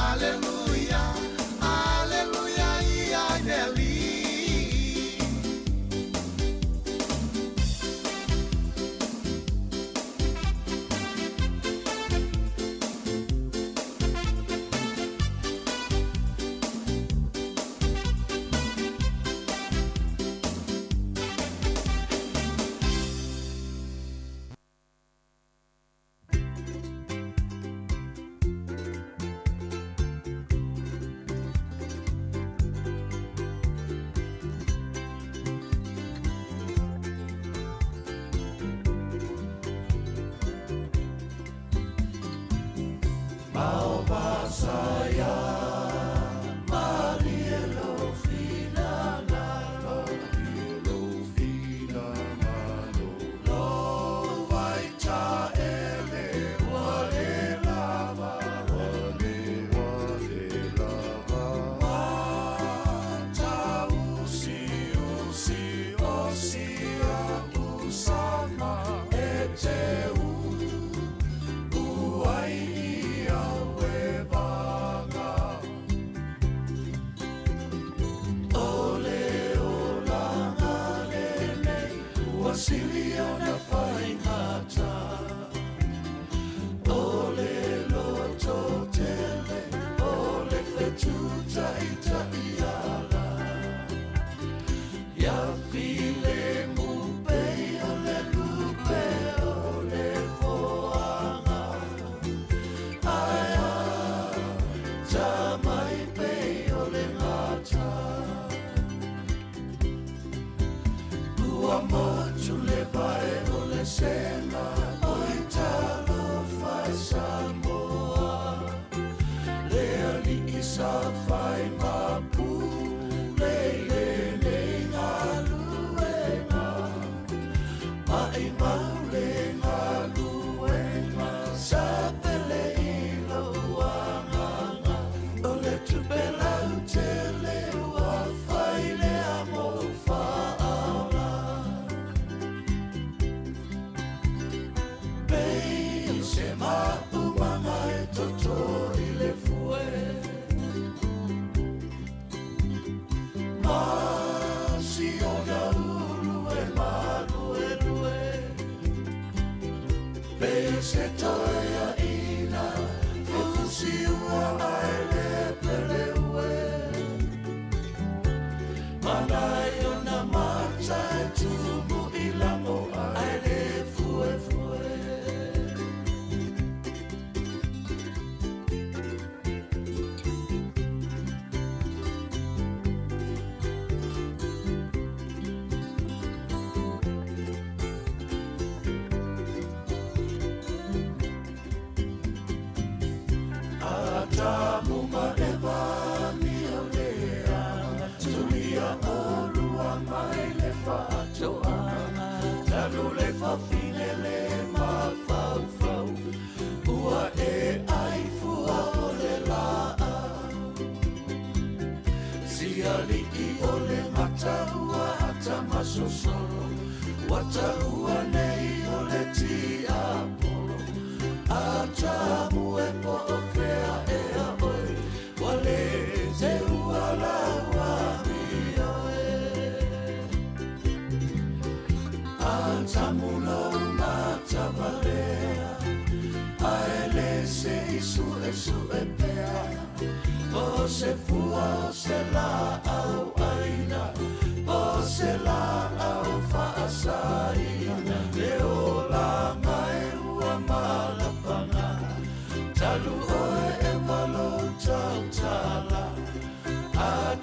Aleluia, aleluia ia i le alii.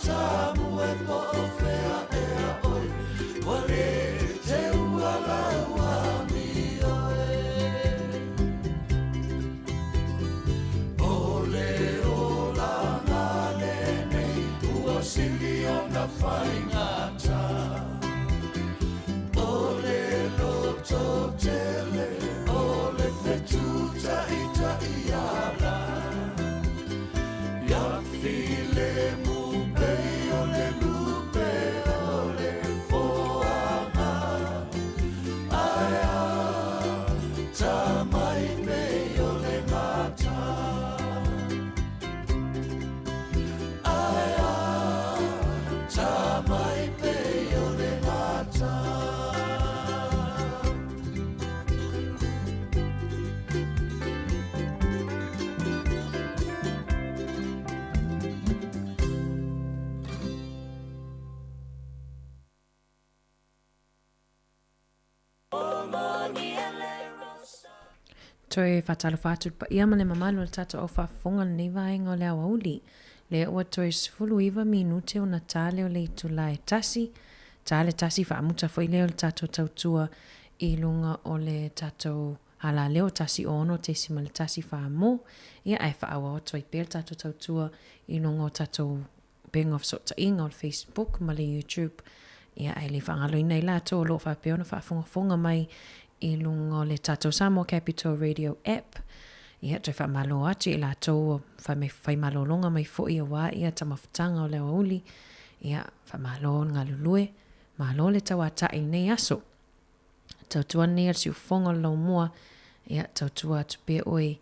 tamu e po o fea ea oe Ua le teua lau amio e O le olaga lenei ua sili ona faigata O le lototele o le fetutaʻitaʻiala Ia filemu pei o le lupe o le foaga Ae a ta mai pei o le gata Ae a ta mai pei o le gata. Toe faatalofa atu i le paia ma le mamalu o le tatou au faafofoga i lenei vaega o le aoauli. Lea ua toe 19 minute ona ta lea o le itula e tasi, ta le tasi faamuta foi lea o le tatou tautua i luga o le tatou alaleo 106.1 fa mo, ia ae faaauau atu ai pea le tatou tautua i luga o tatou upega o fesootaiga o le Facebook ma le YouTube, ia ae le faagaloina ai latou o lo o faapea ona faafogafoga mai i luga o le tatou Samoa Capital Radio app. Ia, toe faamalo atu i latou o fai malologa mai foi aua ia tamafutaga o le aoauli. Ia, faamalo le galulue, malo le tauatai i lenei aso. Tautua nei a le siufofoga o le laumua, ia, tautua atu pea oe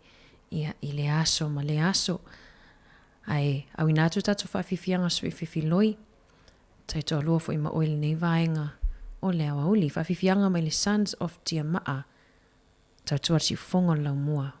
ia, i lea aso ma lea aso. Ae auina atu tatou faafiafiaga sui fefiloi, taitoalua foi ma oe i lenei vaega o le aoauli. Faafiafiaga mai le Sons of Tiamaa, tautua le siufofoga o le laumua.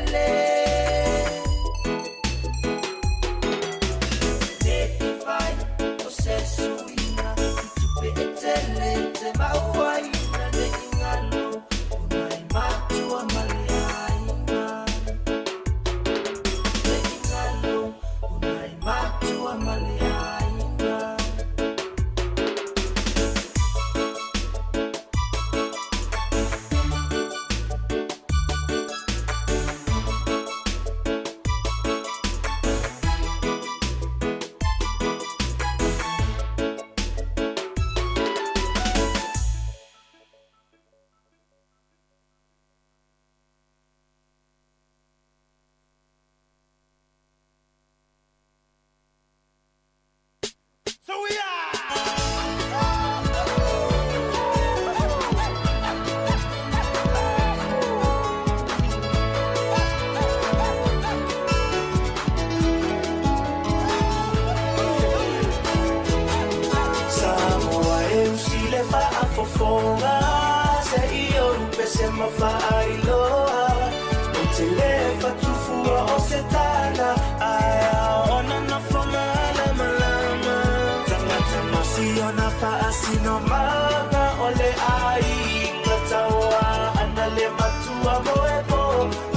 tele. Ne i whai o se suiga i tupe e tele te mauaina ne i ngalo o nai matua ma le aiga. Ne i ngalo o nai matua ma le aiga. So we are! Samoa e usi le faafofoga se i ou pese ma faailoa ou te le fatufua o se tala ae aona nofo malamalama tagata ma siona faasinomaga o le aiga taua ana le matua moepo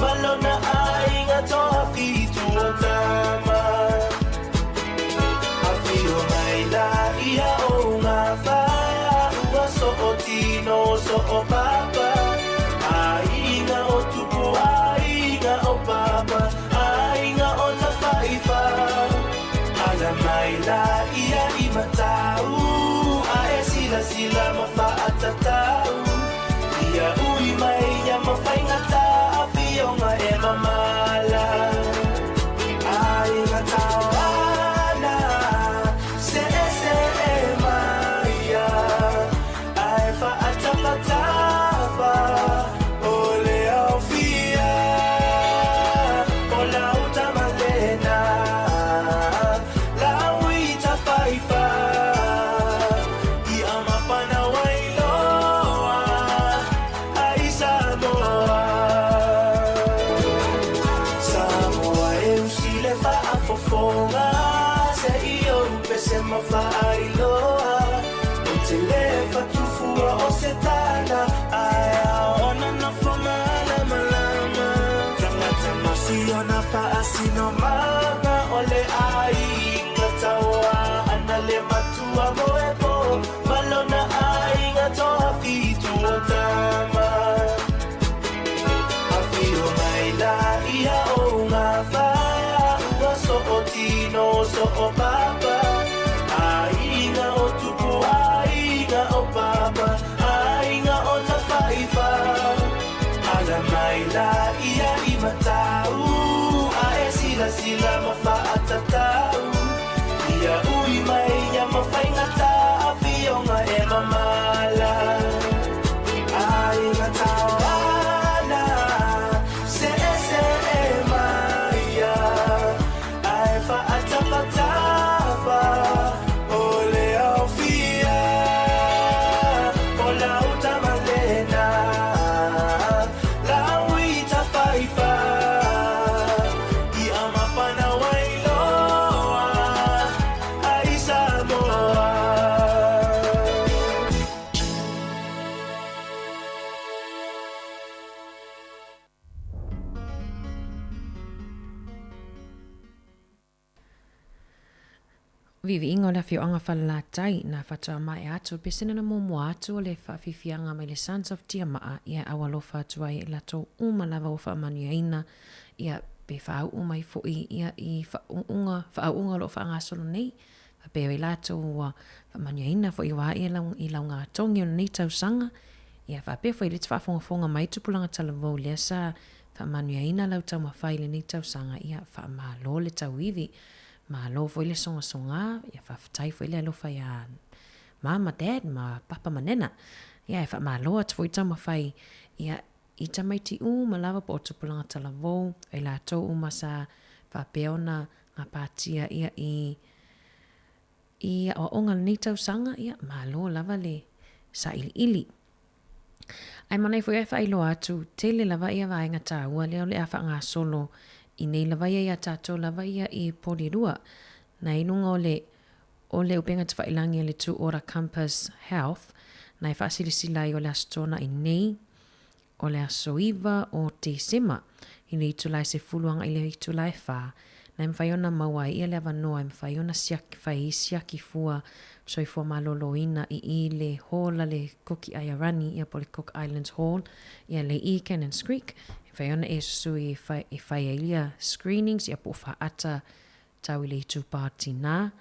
ma lona aiga toafitu o tama. Afio mai la ia o ngā wha ua so o tino so o papa. Aiga o tupu, aiga o papa, aiga o tawhaiwha. Ala mai la ia i matau, a e sila sila ma whaatatau. Ia ui mai ia mawhaingata, a whionga e mamala. Aiga tauana, se e se e maia, ai whaatapatafa, o le au fia, o lau tamalena, lau i tawhaiwha, i amapana wailoa, ai Samoa. Samoa e usi le faafofoga, se i ou pese ma faailoa, o te le fatufua o se tala, ae aona nofo malamalama. Tagata ma siona faasinomaga, o le aiga taua ana le matua moepo, ma lona aiga toafitu o tama. Afio mai la ia o ngā wha ua so o tino so o papa. Aiga o tupu, aiga o papa, aiga o tawhaiwha. Ala mai la ia i matau, a e sila sila ma whaatatau. Ia ui mai ia mawhaingata, a whionga e mamala. Aiga tauana, se e se e maia, ai whaatapatafa, o le au fia, o lau tamalena, lau i tawhaiwha, i amapana wailoa, ai Samoa. Viiviiga o le afioaga Falelatai na faatoa atu le pesene na muamua atu o le faafiafiaga mai le Sons of Tiamaa ia aualofa atu ai i latou uma lava ua faamanuiaina ia pe faauu mai foi ia i faauuga faauuga o loo faagasolo nei faapea ai latou ua faamanuiaina foi aua ia lau i laugatogi o lenei tausaga ia faapea foi le faafogafoga mai tupulaga talavou lea sa faamanuiaina lau taumafai i lenei tausaga ia faamalo le tauivi Malo foi le sogasoga, ia faafetai foi le alofa iā Mama, Dad ma Papa ma Nena. Ia e faamalo atu foi taumafai ia i tamaiti uma lava po o tupulaga talavou, o i latou uma sa faapea ona gapatia ia i i aoaoga o lenei tausaga, ia malo lava le sailiili. Ae manaia foi ae faailoa atu, tele lava ia vaega taua lea o le a faagasolo i nei lava ia iā tatou lava ia i Porirua. Na i luga o le o le upega tafailagi a le Tū Ora Compass Health, na e faasilasila ai o le Aso Toonai nei, o le aso 9 o Tesema, i le itula e 10 agai i le itula e 4, na e mafai ona maua ai ia le avanoa e mafai ona siaki, fai ai siaki fua soifua maloloina i i le hall a le Kuki Aiarani ia po o le Cook Islands Hall ia le i Cannons Creek, e mafai ona e susui e fai, e fai ai ia screenings ia po o faata tau i le itupa o tinā,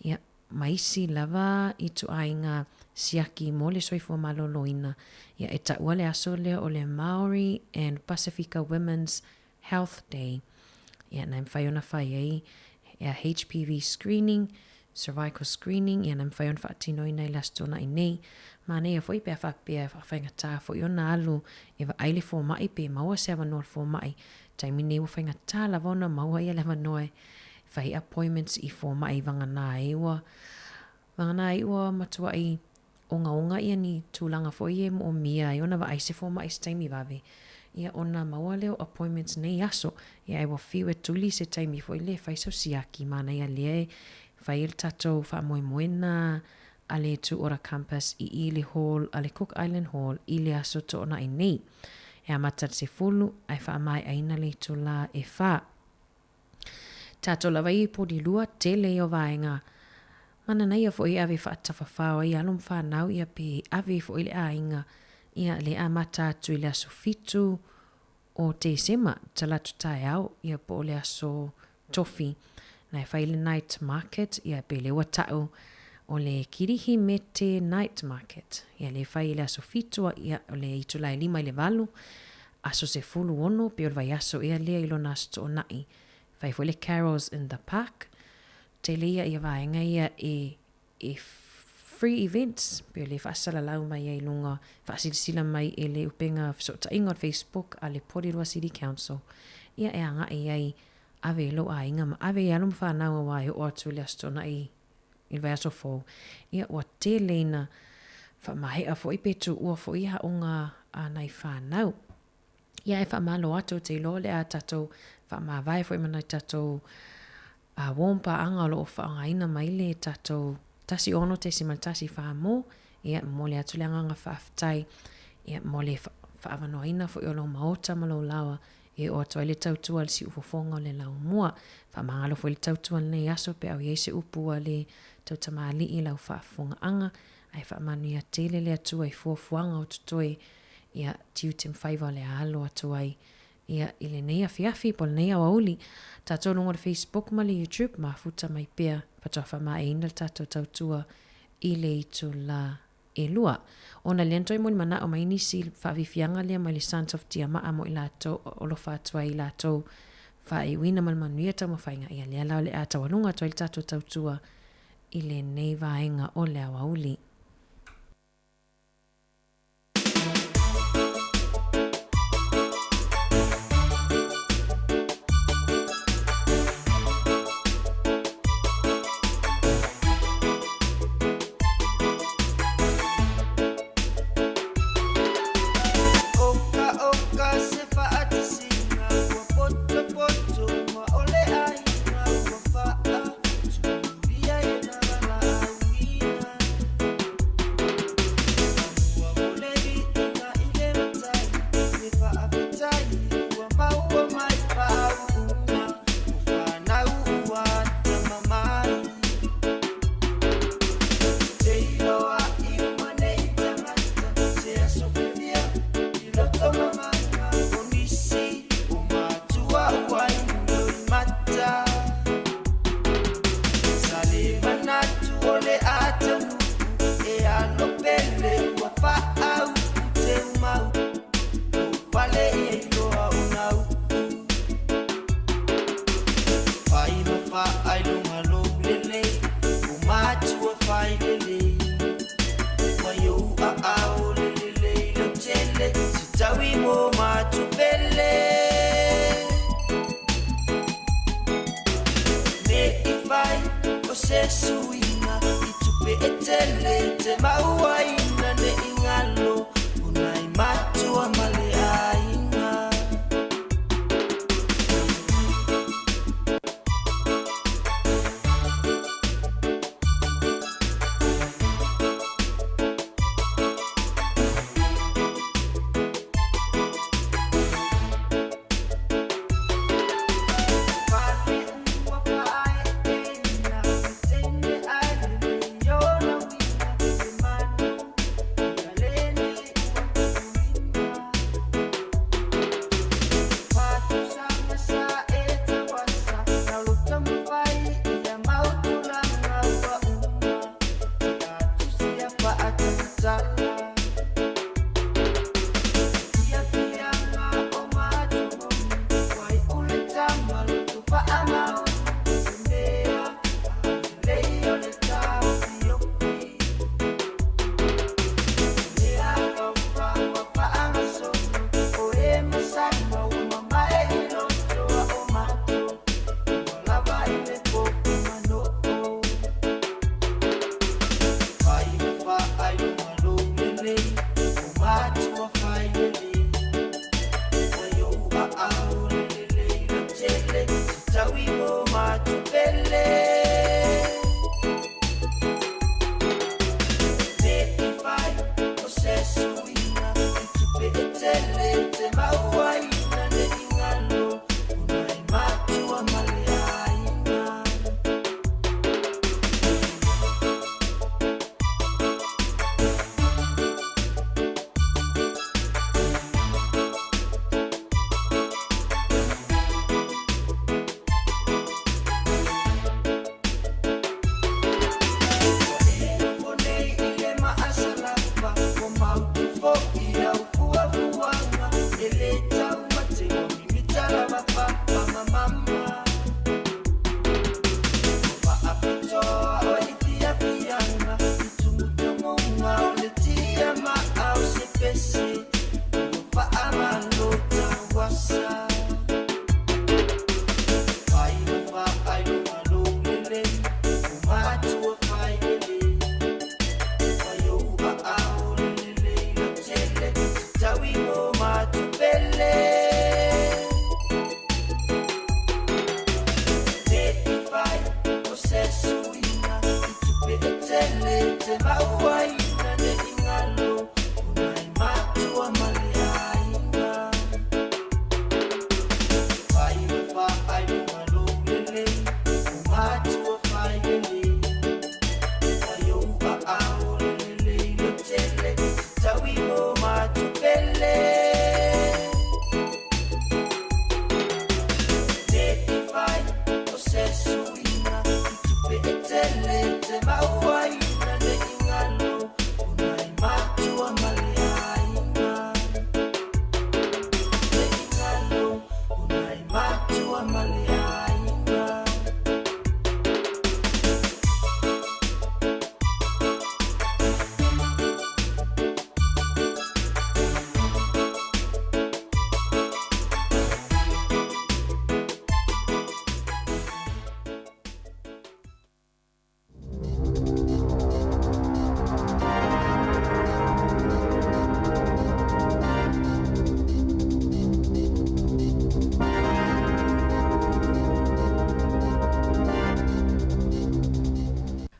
ia, ma isi lava ituaiga siaki mo le soifua maloloina, ia, e taua le aso lea o le Māori and Pasifika Women's Health Day, ia, na e mafai ona fai ai ia HPV screening, cervical screening, ia, na e mafai ona faatinoina i le Aso Toonai nei. Manaia foi pe a faapea e faafaigata foi ona alu e vaai le fomai pe maua se avanoa o le fomai Taimi nei ua faigata lava ona maua ia le avanoa e fai appointments i fomai vagana ai ua vagana ai ua matuai ogaoga ia ni tulaga foi e moomia ai ona vaai se fomai se taimi vave ia ona maua lea o appointments nei aso ia ae ua fiu e tuli se taimi foi lea e fai sau siaki manaia lea e fai ai le tatou faamoemoena a le Tū Ora Campus i i le Hall a le Cook Island Hall i le aso Toonai nei. E amata i le 10 ae faamaeaina le itulā e 4. Tatou lava ia i Porirua, tele ia o vaega mananaia foi e ave faatafafao ai alo ma fanau ia pe ave foi le aiga ia le amata atu i le aso 7 o Tesema, Talatu taeao, ia po o le aso Tofi. Na e fai le night market, ia pe le ua ta'u o le Kirihimete night market. Ia le fai i le aso 7, ia o le itula e 5 i le 8, aso 16, pe o le vaiaso ea lea i lona aso to'ona'i. Fai foi le carols in the park. Tele ia ia vaega ia e e free events pe o le faasalalau mai ai i luga, faasilasila mai e le upega fesootaiga o le Facebook a le Porirua City Council, ia e agai ai ave i lou aiga ma ave i alo ma fanau auā e oo atu i le Aso Toonai i le vaiaso fou, ia ua tele ina faamaea foi pe tuua foi aoga a nai fanau. Ia e faamalo atu, ou te iloa o le a tatou faamavae foi ma nai tatou warm paaga o lo o faaaogaina mai le tatou 16.14 mo, ia momoli atu le agaga faafetai ia mo le faaavanoaina foi o lou maota ma lou laoa e oo atu ai le tautua i le siufofoga o le laumua. Faamagalo foi le tautua i lenei aso pe a o i ai se upu a le tautamalii i lau faafofogaaga ae faamanuia tele le Atua i fuafuaga o totoe ia tiute ma faiva o le a alo atu ai ia i lenei afiafi po o lenei aoauli. Tatou luga o le Facebook ma le YouTube, mafuta mai pea faatoa faamaeaina le tatou tautua i le itula e 2. Ona lea na toe molimanaʻo mai nisi faafiafiaga lea mai le Sons of Tiamaa mo i latou o alofa atu ai i latou faaiuina ma le manuia taumafaiga, ia lea la o le a taualuga atu ai le tatou tautua i lenei vaega o le aoauli.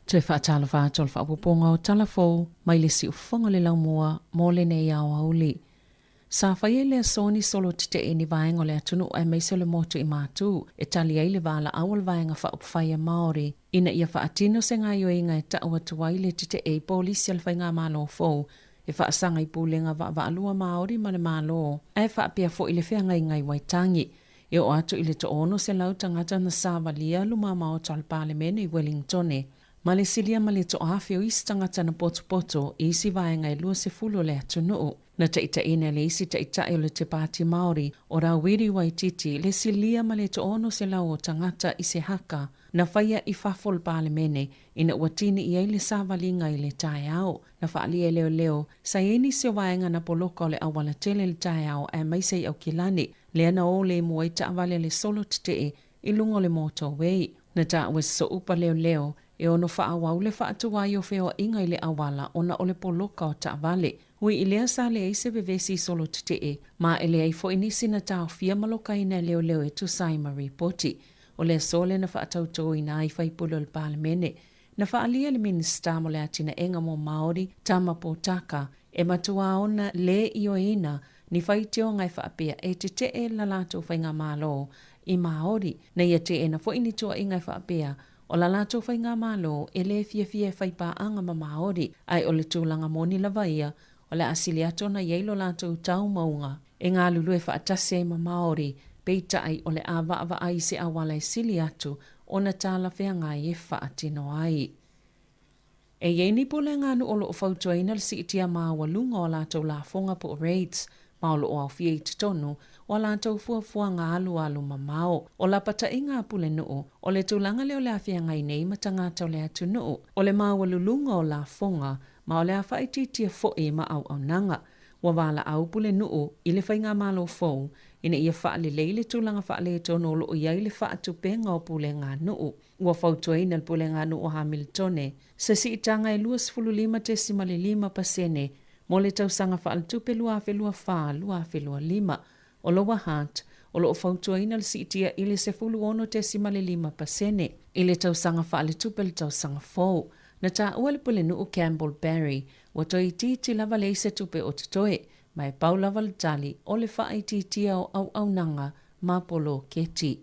Toe faatalofa atu o le faaopoopoga o Tala Fou mai le siufofoga o le laumua mo lenei aoauli. Sa faia i le aso ni solo tetee i ni vaega o le atunuu aemaise o le motu i Matū e tali ai le valaau a le Vaega Faaupufai a Māori ina ia faatino se gaoioiga e tau atu ai le tetee i polisi a le Faigamalo fou e faasaga i pulega vaavaalua Māori ma le Malo ae faapea foi le feagaiga i Waitangi. E oo atu i le 600 tagata na savalia luma maota o le Palemene i Wellingtone ma le silia ma le toaafe o isi tagata na potopoto i isi vaega e 20 o le atunuu. Na taitaiina e le isi taitai o le Te Pāti Māori, o Rawiri Waititi, le silia ma le 600 o tagata i se haka na faia i fafo o le Palemene ina ua tini i ai le savaliga i le taeao. Na faaalia e leoleo, sa i ai nisi o vaega na poloka o le auala tele i le taeao aemaise i Aukilani, lea na o lemu ai taavale a le solo tetee i luga o le motorway. Na taua e se sooupa leoleo e ono faaauau le faatuai o feoaiga i le auala ona o le poloka o taavale. Ui i lea sa leai se vevesi i solo tetee, ma e leai foi nisi na taofia ma lokaina e leoleo e tusa ai ma ripoti. O le aso lea na faatautoina ai faipule o le Palemene. Na faaalia e le Minisita mo le Atinaega mo Māori, Tama Potaka, e matuā ona lē ioeina ni faitioga e faapea e tetee la latou faigamalo i Māori. Na ia teena foi ni tuuaiga e faapea o la latou faigamalo e lē fiafia e fai paaga ma Māori, ae o le tulaga moni lava ia o le a sili atu ona i ai lo latou taumauga e galulue faatasi ai ma Māori, peitai o le a vaavaai i se auala e sili atu ona talafeagai e faatino ai. E i ai ni pulega nuu o lo o fautuaina le siitia maualuga o a latou lafoga po o rates, ma o lo o aofia i totonu o a latou fuafuaga alualu mamao. O lapataiga a pulenuu, o le tulaga lea o le a feagai nei ma tagata o le atunuu, o le maualuluga o lafoga ma o le a faaitiitia foi ma auaunaga. Ua valaau pulenuu i le faigamalo fou ina ia faalelei le tulaga faaletonu o lo o i ai le faatupega o puleganuu. Ua fautuaina le puleganuu o Hamiltone se siitaga e 25.5% mo le tausaga faaletupe 2024/2025. O Lower Hutt, o lo o fautuaina le siitia i le 16.5% i le tausaga faaletupe le tausaga fou. Na taua le pulenuu Campbell Barry, ua toe itiiti lava leai se tupe o totoe, ma e pau lava le tali o le faaitiitia o auaunaga ma poloketi.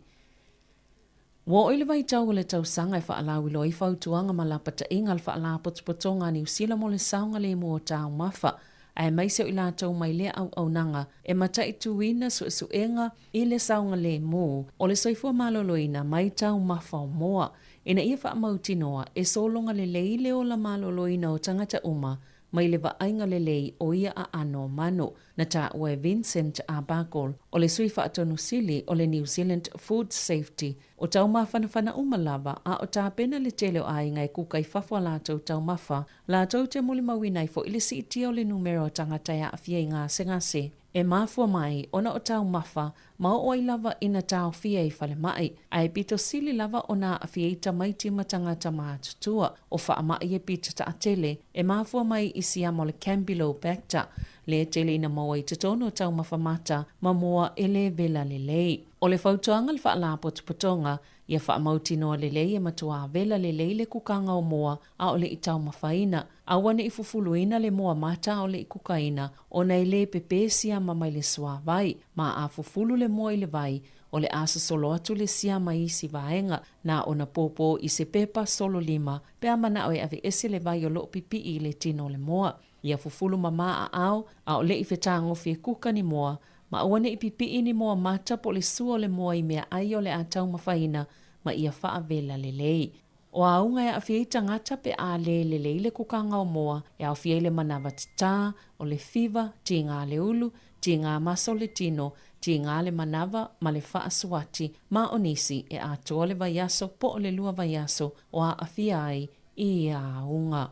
Ua oo i le vaitau o le tausaga e faalauiloa ai fautuaga ma lapataiga a le Faalapotopotoga a Niu Sila mo le saogalemu o taumafa, aemaise o i latou mai lea auaunaga e mataituina suesuega i le saogalemu o le soifua maloloina mai taumafa o moa, ina ia faamautinoa e sologa lelei le ola maloloina o tagata uma mai le vaaiga lelei o ia aano o manu. Na taua e Vincent Arbuckle, o le sui faatonu sili o le New Zealand Food Safety, o taumafanafana uma lava, a o tapena le tele o aiga e kuka i fafo a latou taumafa, latou te molimauina ai foi le siitia o le numera o tagata e aafia i gasegase e mafua mai ona o taumafa ma oo ai lava ina taofia i falemai, ae pito sili lava ona aafia ai tamaiti ma tagata matutua. O faamai e pito taatele e mafua mai i siama o le Campylobacter, lea tele ina maua i totonu o taumafa mata ma moa e le vela lelei. O le fautuaga le Faalapotopotoga, ia faamautinoa lelei e matuā vela lelei le kukaga o moa a o le i taumafaina. Aua ne i fufuluina le moa mata a o le i kukaina, ona e lē pepē siama mai le suāwai. Ma a fufulu le moa i le vai, o le a sosolo atu le siama i isi vaega, na ona pōpō i se pepa solo lima pe a manao e aveese le vai o loo pipii i le tino o le moa. Ia fufulu mamā aao, a o le i fetagofi e kuka ni moa, ma aua ne i pipii ni moa mata po o le sua o le moa i meaai o le a taumafaina ma ia faavela lelei. O auga e aafia ai tagata pe a lē lelei le kukaga o moa, e aofia ai le manava tatā, o le fiva, tigā le ulu, tigā maso le tino, tigā le manava ma le faasuati, ma o nisi e atoa le vaiaso po o le lua vaiaso o aafia ai i ia auga.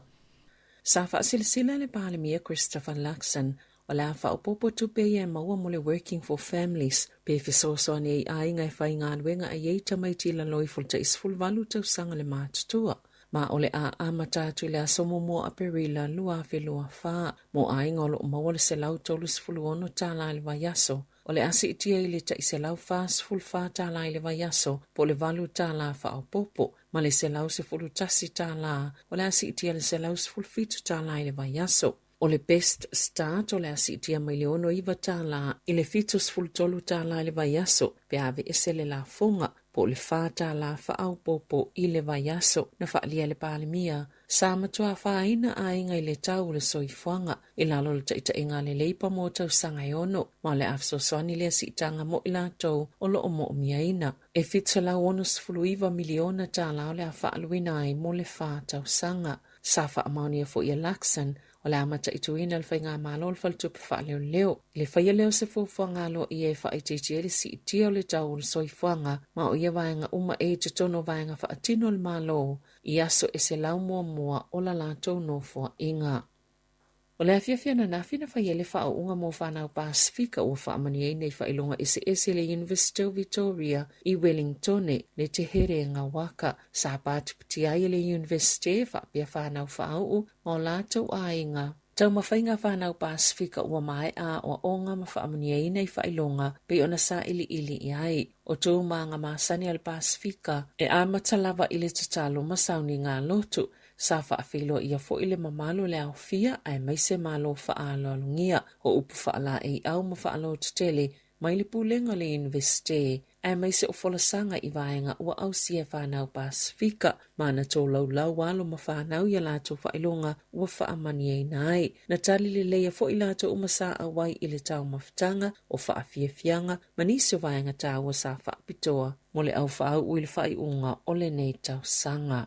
Sa faasilasila le Palemia Christopher Luxon O le a faaopoopo tupe ia e maua mo le Working for Families, pe fesoasoani ai i aiga e faigaluega ai ai tamaiti i lalo ifo o le tai 18 tausaga le matutua. Ma o le a amata atu i le aso muamua o Aperila 2024 mo aiga o lo o maua le $136 i le vaiaso. O le a siitia i le tai $144 i le vaiaso po o le $8 faaopoopo, ma le $111 o le a siitia i le $117 i le vaiaso. O le Best Start o le a siitia mai le $69 i le $73 i le vaiaso pe a aveese le lafoga, po o le $4 faaopoopo i le vaiaso. Na faaalia e le Palemia, sa matua afaina aiga i le tau o le soifuaga i lalo o le taitaiga a le Leipa mo tausaga e ono, ma o le a fesoasoani lea siitaga mo i latou o lo o moomiaina. E $769 miliona tala o le a faaaluina ai mo le fa tausaga. Sa faamaonia foi e Luxon o le a mataituina le Faigamalo o le Faletupe Faaleoleo i le faia lea o se fuafuaga aloaia e faaitiitia ai le siitia o le tau o le soifuaga ma o ia vaega uma e i totonu o vaega faatino a le Malo i aso e 100 muamua o la latou nofoaiga. O le afiafi ananafi na fai ai le faaūūga mo fanau Pasifika ua faamanuiaina i faailoga eseese i le University o Victoria i Wellingtone, le Te Herenga Waka. Sa patipatia ai e le University e faapea fanau faauu ma o latou aiga. Taumafaiga fanau Pasifika ua maea aoaoga ma faamanuiaina i faailoga pei ona sailiili i ai. O tūmāga masani a le Pasifika e amata lava i le tatalo ma sauniga lotu. Sa faafeiloaia foi le mamalu o le aofia aemaise Malo faaaloalogia, o upu faalaeiau ma faalototele mai le Pulega o le Iunivesite, aemaise o folasaga i vaega ua ausia e fanau Pasifika ma ana tolaulau alo ma fanau i a latou faailoga ua faamanuiaina ai. Na tali leleia foi latou uma sa auai i le taumafataga o faafiafiaga ma nisi o vaega taua sa faapitoa mo le au faauu i le faaiuga o lenei tausaga.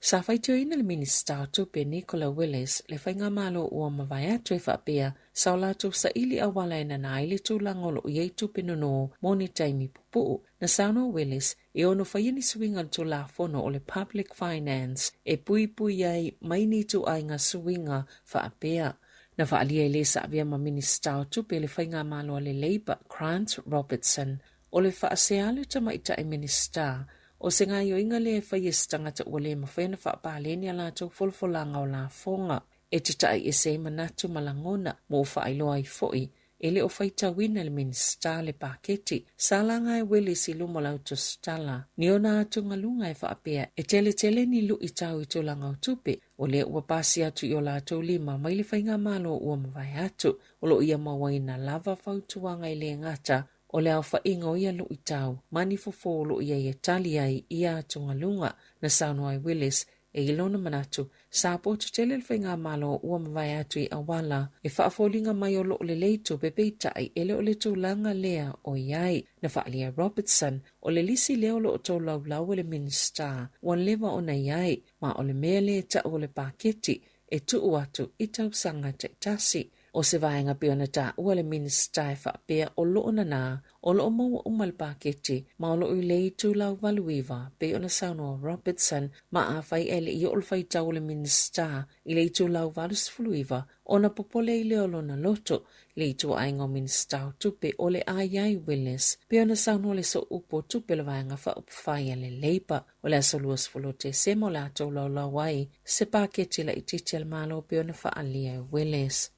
Sa faitioina le Minisita o Tupe Nicola Willis le faigamalo ua mavae atu e faapea sa o latou saili auala e nana ai le tulaga o lo o i ai tupe nono mo ni taimi pupuu. Na saunoa Willis e ono faia ni suiga o le Tulafono o le Public Finance e puipui ai mai ni ituaiga suiga faapea. Na faaalia e le sa avea ma Minisita o Tupe le faigamalo a le Labour Grant Robertson o le faasea le tamaitai Minisita O se gaoioiga lea e fai e se tagata ua le mafai ona faapaleni a latou folafolaga o lafoga. E tata'i ese ai manatu ma lagona ma ua faailoa ai foi e le o faitauina e le Minisita le paketi. Sa laga e Willis i luma o le autosetala ni ona atugaluga e faapea e teletele ni lu'i tau i tulaga o tupe o lea ua pasi atu i o latou lima mai le faigamalo ua mavae atu. O lo o ia mauaina lava fautuaga e le gata O le aofaiga o ia luʻitau ma ni fofo o lo o i ai e tali ai ia atugaluga, na saunoa ai Willis, e i lona manatu, sa poto tele le faigamalo ua mavae atu i auala e faafoliga mai o lo o lelei tupe peitai e le o le tulaga lea o i ai. Na faaalia e Robertson, o le lisi lea o lo o tolaulau e le Minisita ua leva ona i ai, ma o le mea lea e tau o le paketi e tuu atu i tausaga taitasi. O se vaega pei ona taua le Minisita e faapea o lo o nanā, o lo o maua uma le paketi, ma o lo o i le itulau 89, pei ona saunoa Robertson, ma afai ae le i oo le faitau o le Minisita i le itulau 89, ona popole ai lea o lona loto i le ituaiga o Minisita o Tupe o le a i ai Willis, pei ona saunoa le Sooupu o Tupe o le Vaega Faaupufai a le Labour. O le aso 20 o Tesema o le a tolaulau ai se paketi laitiiti a le Malo pei ona faaalia e Willis.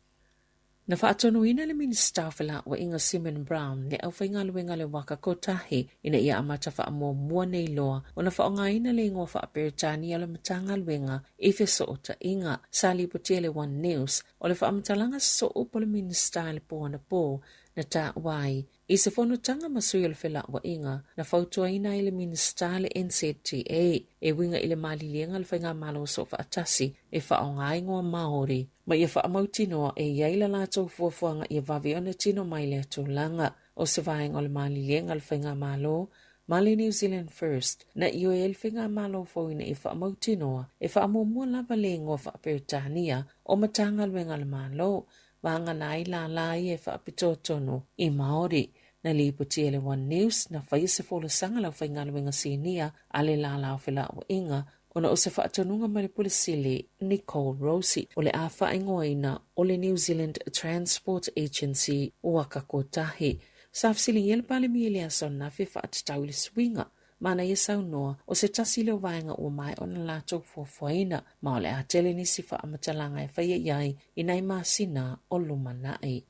Na faatonuina le Minisita o Felauaiga Simon Brown le aufaigaluega a le Waka Kotahi ina ia amata faamuamua nei loa ona faaaogaina le igoa faa-Peretania o le Matagaluega i fesootaiga. Sa lipotia e le One News o le faamatalaga sosoo o le Minisita i le po anapo na taua ai I se fonotaga ma sui o le felauaiga, na fautuaina ai le Minisita le NZTA e uiga i le maliliega a le Faigamalo Soofaatasi e faaaoga igoa Māori ma ia faamautinoa e i ai la latou fuafuaga ia vave ona tino mai lea tulaga. O se vaega o le maliliega a le Faigamalo ma le New Zealand First, na ioe ai le Faigamalo fou ina ia faamautinoa e faamuamua lava le igoa faa-Peretania o Matagaluega a le Malo vagana ai lālā ia e faapitoa tonu i Māori. Na lipoti e le One News, na faia se folasaga a le aufaigaluega sinia a le lālā o felauaiga ona o se faatonuga mai le Pule Sili Nicole Rosie o le a faaigoaina o le New Zealand Transport Agency Waka Kotahi. Sa fesiligia le Palemia i le aso ananafi e faatatau i le suiga Ma ana ia saunoa, o se tasi lea o vaega ua maea ona latou fuafuaina, ma o le a tele nisi faamatalaga e faia i ai i nai masina o lumanai.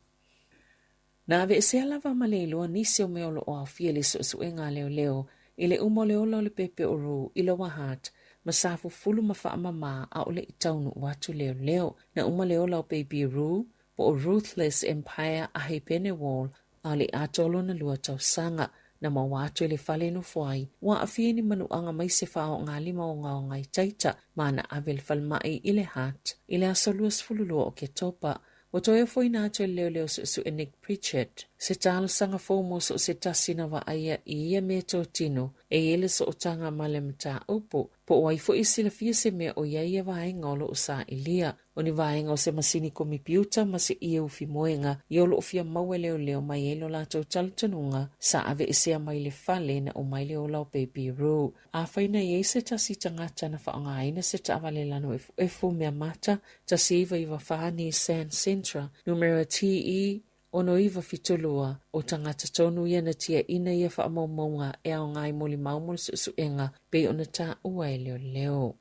Na aveesea lava ma le iloa nisi o mea o lo o aofia i le suesuega a leoleo i le uma o le ola o le pepe o Rue i Lower Hutt ma sa fufulu ma faamama a o le i taunuu atu leoleo. Na uma le ola o Baby Rue po o Ruthless Empire Ahepenewall a o le i atoa lona lua tausaga. Na maua atu i le fale e nofo ai, ua aafia i ni manuaga mai se faaoogalima ogaoga i Taita ma na ave i le falemai i le Hutt i le aso 22 o Oketopa. Ua toe ofoina atu e le leoleo suesue Nick Pritchard se talosaga fou mo so o se tasi na vaaia i ia meatotino e i ai le sootaga ma le mataupu, po o ai foi e silafia se mea o i ai ia vaega o lo o sailia. O ni vaega o se masini komipiuta ma se ie ufi moega ia o lo o fia maua e leoleo mai ai lo latou talitonuga sa aveesea mai le fale na uma ai le ola o Baby Roo. Afai na i ai se tasi tagata na faaaogaina se taavale lano efuefu mea mata 1994 Nissan Sentra, numera TE 6972, o tagata tonu ia na tiaina ia faamaumauga e aoga ai molimau mo le suesuega pei ona taua e leoleo.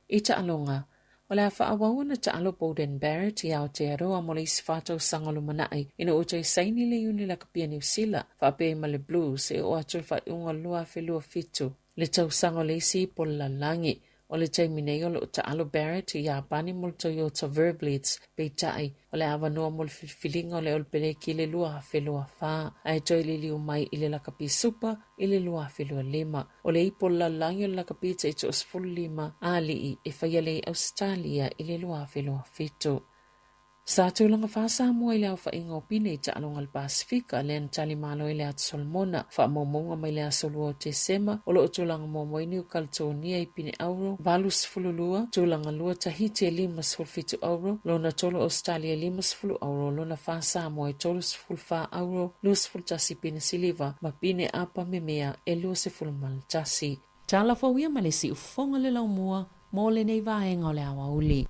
I taaloga, o le a faaauau ona taalo Beauden Barrett i Aotearoa mo le isi faatausaga lumanai ina ua toe saini le Iuni Lakapia Niu Sila faapea ai ma le Blues e oo atu i le faaiuga o le 2027, le tausaga o le isi ipo le lalolagi. O le taimi nei o lo o taalo Barrett i Iapani mo le Toyota Verblitz, peitai, o le avanoa mo le filifiliga o le Olepeleki i le 2024, ae toe liliu mai i le lakapi Supa i le 2025. O le ipo o le lalolagi o le lakapi tai 15 a alii e faia lea i Ausetalia i le 2027. Sa tulaga fā Samoa i le aofaiga o pine i taaloga a le Pasefika, lea na tali malo ai le Atu Solomona. Faamaumauga mai le aso 2 o Tesema, o lo o tulaga muamua ai Niu Kaletonia i pine auro 82, tulaga lua Tahiti e 57 auro, lona tolu Ausetalia e 50 auro, lona fā Samoa e 34 auro, 21 pine siliva ma pine apa memea e 21. Tala fou ia ma le siufofoga le laumua mo lenei vaega o le aoauli.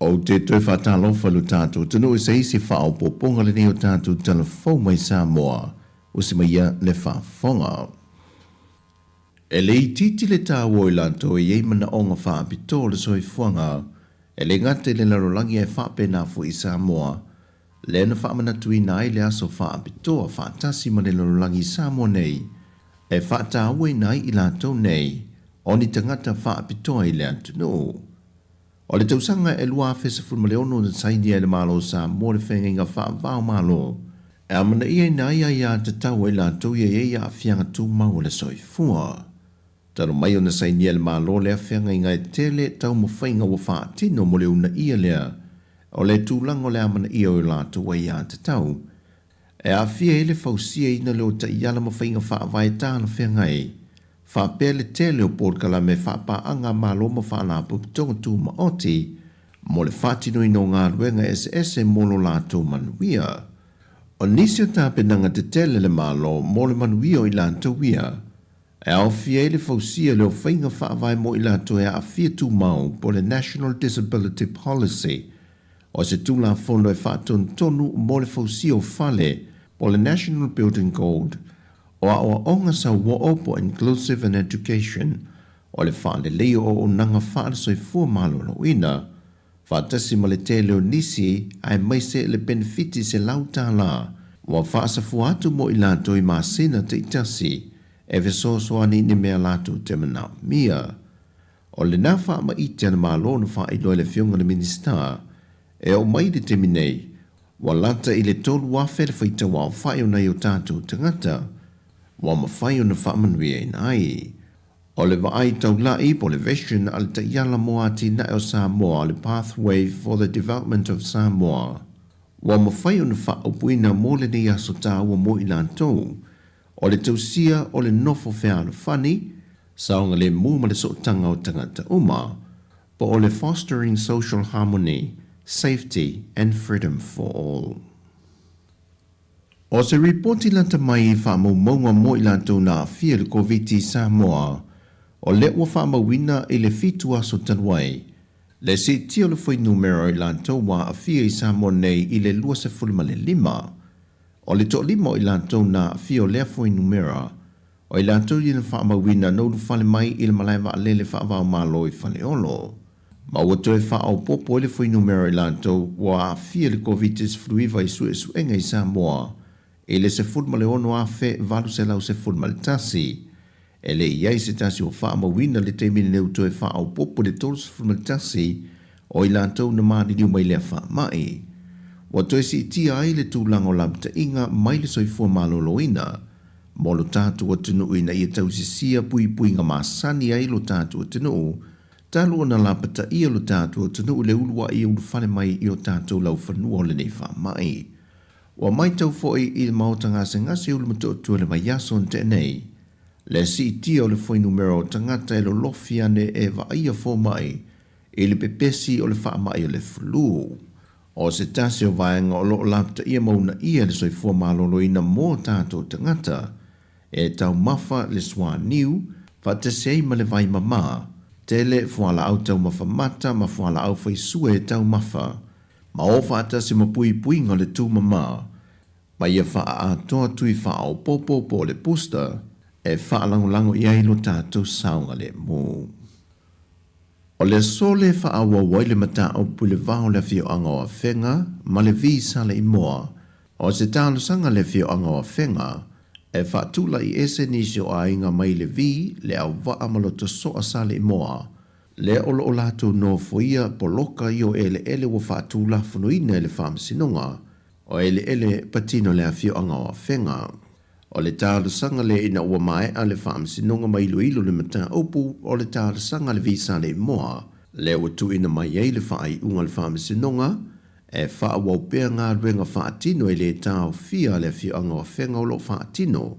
Ou te toe faatalofa i lo tatou atunuu i se isi faaopoopoga lenei o tatou tala fou mai Samoa, usi mai ia le faafofoga. E le itiiti le taua o i latou e i ai manaoga faapitoa o le soifuaga, e le gata i le lalolagi ae faapena foi i Samoa, lea na faamanatuina ai le aso faapitoa faatasi ma le lalolagi i Samoa nei, e faatauaina ai i latou nei o ni tagata faapitoa i le atunuu. O le tausaga e 2016 na sainia e le Malo o Samoa le Feagaiga Faava-o-Malo e amanaiaina ai aiatatau a i latou ia i ai aafiaga tumau o le soifua. Talu mai ona sainia e le Malo lea feagaiga e tele taumafaiga ua faatino mo le uunaia lea o le tulaga o le amanaia o i latou aiatatau e aafia ai le fausiaina lea o taiala ma faiga faavae talafeagai faapea le tele o polokalame faapaaga a Malo ma Faalapotopotoga Tumaoti mo le faatinoina o galuega eseese mo lo latou manuia. O nisi o tapenaga tetele a le Malo mo le manuia o i latou ia, e aofia ai le fausia lea o faiga faavae mo i latou e aafia tumau po o le National Disability Policy, o se Tulafono e faatonutonu mo le fausia o fale po o le National Building Code, O aoaoga sauoo po Inclusive in Education, o le faalelei o auaunaga faale-soifua maloloina, faatasi ma le tele o nisi aemaise le penefiti $100 ua faasafua atu mo i latou i masina taitasi e fesoasoani i ni mea latou te manaomia. O lena faamaite a le Malo na faailoa e le Afioga i le Minisita e oo mai i le taimi nei, Ua lata i le 3,000 le faitau aofai o nai o tatou tagata ua mafai ona faamanuiaina ai. O le vaai taulai po o le vision a le taiala mo atinae o Samoa, le Pathway for the Development of Samoa, ua mafai ona faaupuina mo lenei aso taua mo i latou, o le tausia o le nofo fealofani, saogalemu ma le sootaga o tagata uma, po o le Fostering Social Harmony, Safety and Freedom for All. O se ripoti lata mai i faamaumauga mo i latou na aafia i le Koviti i Samoa, O lea ua faamauina i le fitu aso talu ai le siitia o le fuainumera o i latou ua aafia i Samoa nei i le 25. O le toalima o i latou na aafia o lea fuainumera, o i latou ia na faamauina na ulufale mai i le malae vaalele faava-o-Malo i Faleolo. Ma ua toe faaopoopo ai le fuainumera o i latou ua aafia i le Koviti-19 i suesuega i Samoa i le 16,811. E le i i ai se tasi ua faamauina i le taimi lenei ua toe faaopoopo i le 31 o i latou na maliliu mai lea faamai. Ua toe siitia ai le tulaga o lapataiga mai le soifua maloloina mo lo tatou atunuu ina ia tausisia puipuiga masani ai lo tatou atunuu talu ona lapataia lo tatou atunuu i le uluai ulufale mai i o tatou laufanua o lenei faamai. Ua matau foi i le maota gasegase i Ulumotootua i le vaiaso na tea nei, le siitia o le fuainumera o tagata e lolofi ane e vaaia fomai i le pepesi o le faamai o le flu. O se tasi o vaega o lo o lapataia ma uunaia le soifua maloloina mo tatou tagata, e taumafa le suaniu faatasi ai ma le vai mama, tele fualaau taumafa mata ma fualaau faisua e taumafa, ma o faatasi ma puipuiga o le tumama, ma ia faaatoa tui faaopoopo po o le booster e faalagolago i ai lo tatou saogalemu. O le aso lea e faaauau ai le mataupu i le va o le afioaga o Afega ma le Vi Saleimoa, o se talosaga a le afioaga o Afega e faatulai ese nisi o aiga mai le Vi, Leauvaa ma Lotosoa Saleimoa, lea o lo o latou nofoia poloka i o eleele ua faatulafonoina e le Faamasinoga o Eleele Patino le afioaga o Afega. O le talosaga lea ina ua maea le faamasinoga ma iloilo le mataupu o le talosaga a le Vi Saleimoa, lea ua tuuina mai ai le faaiuga a le faamasinoga e faaauau pea galuega faatino e le taofia a le afioaga o Afega o lo o faatino,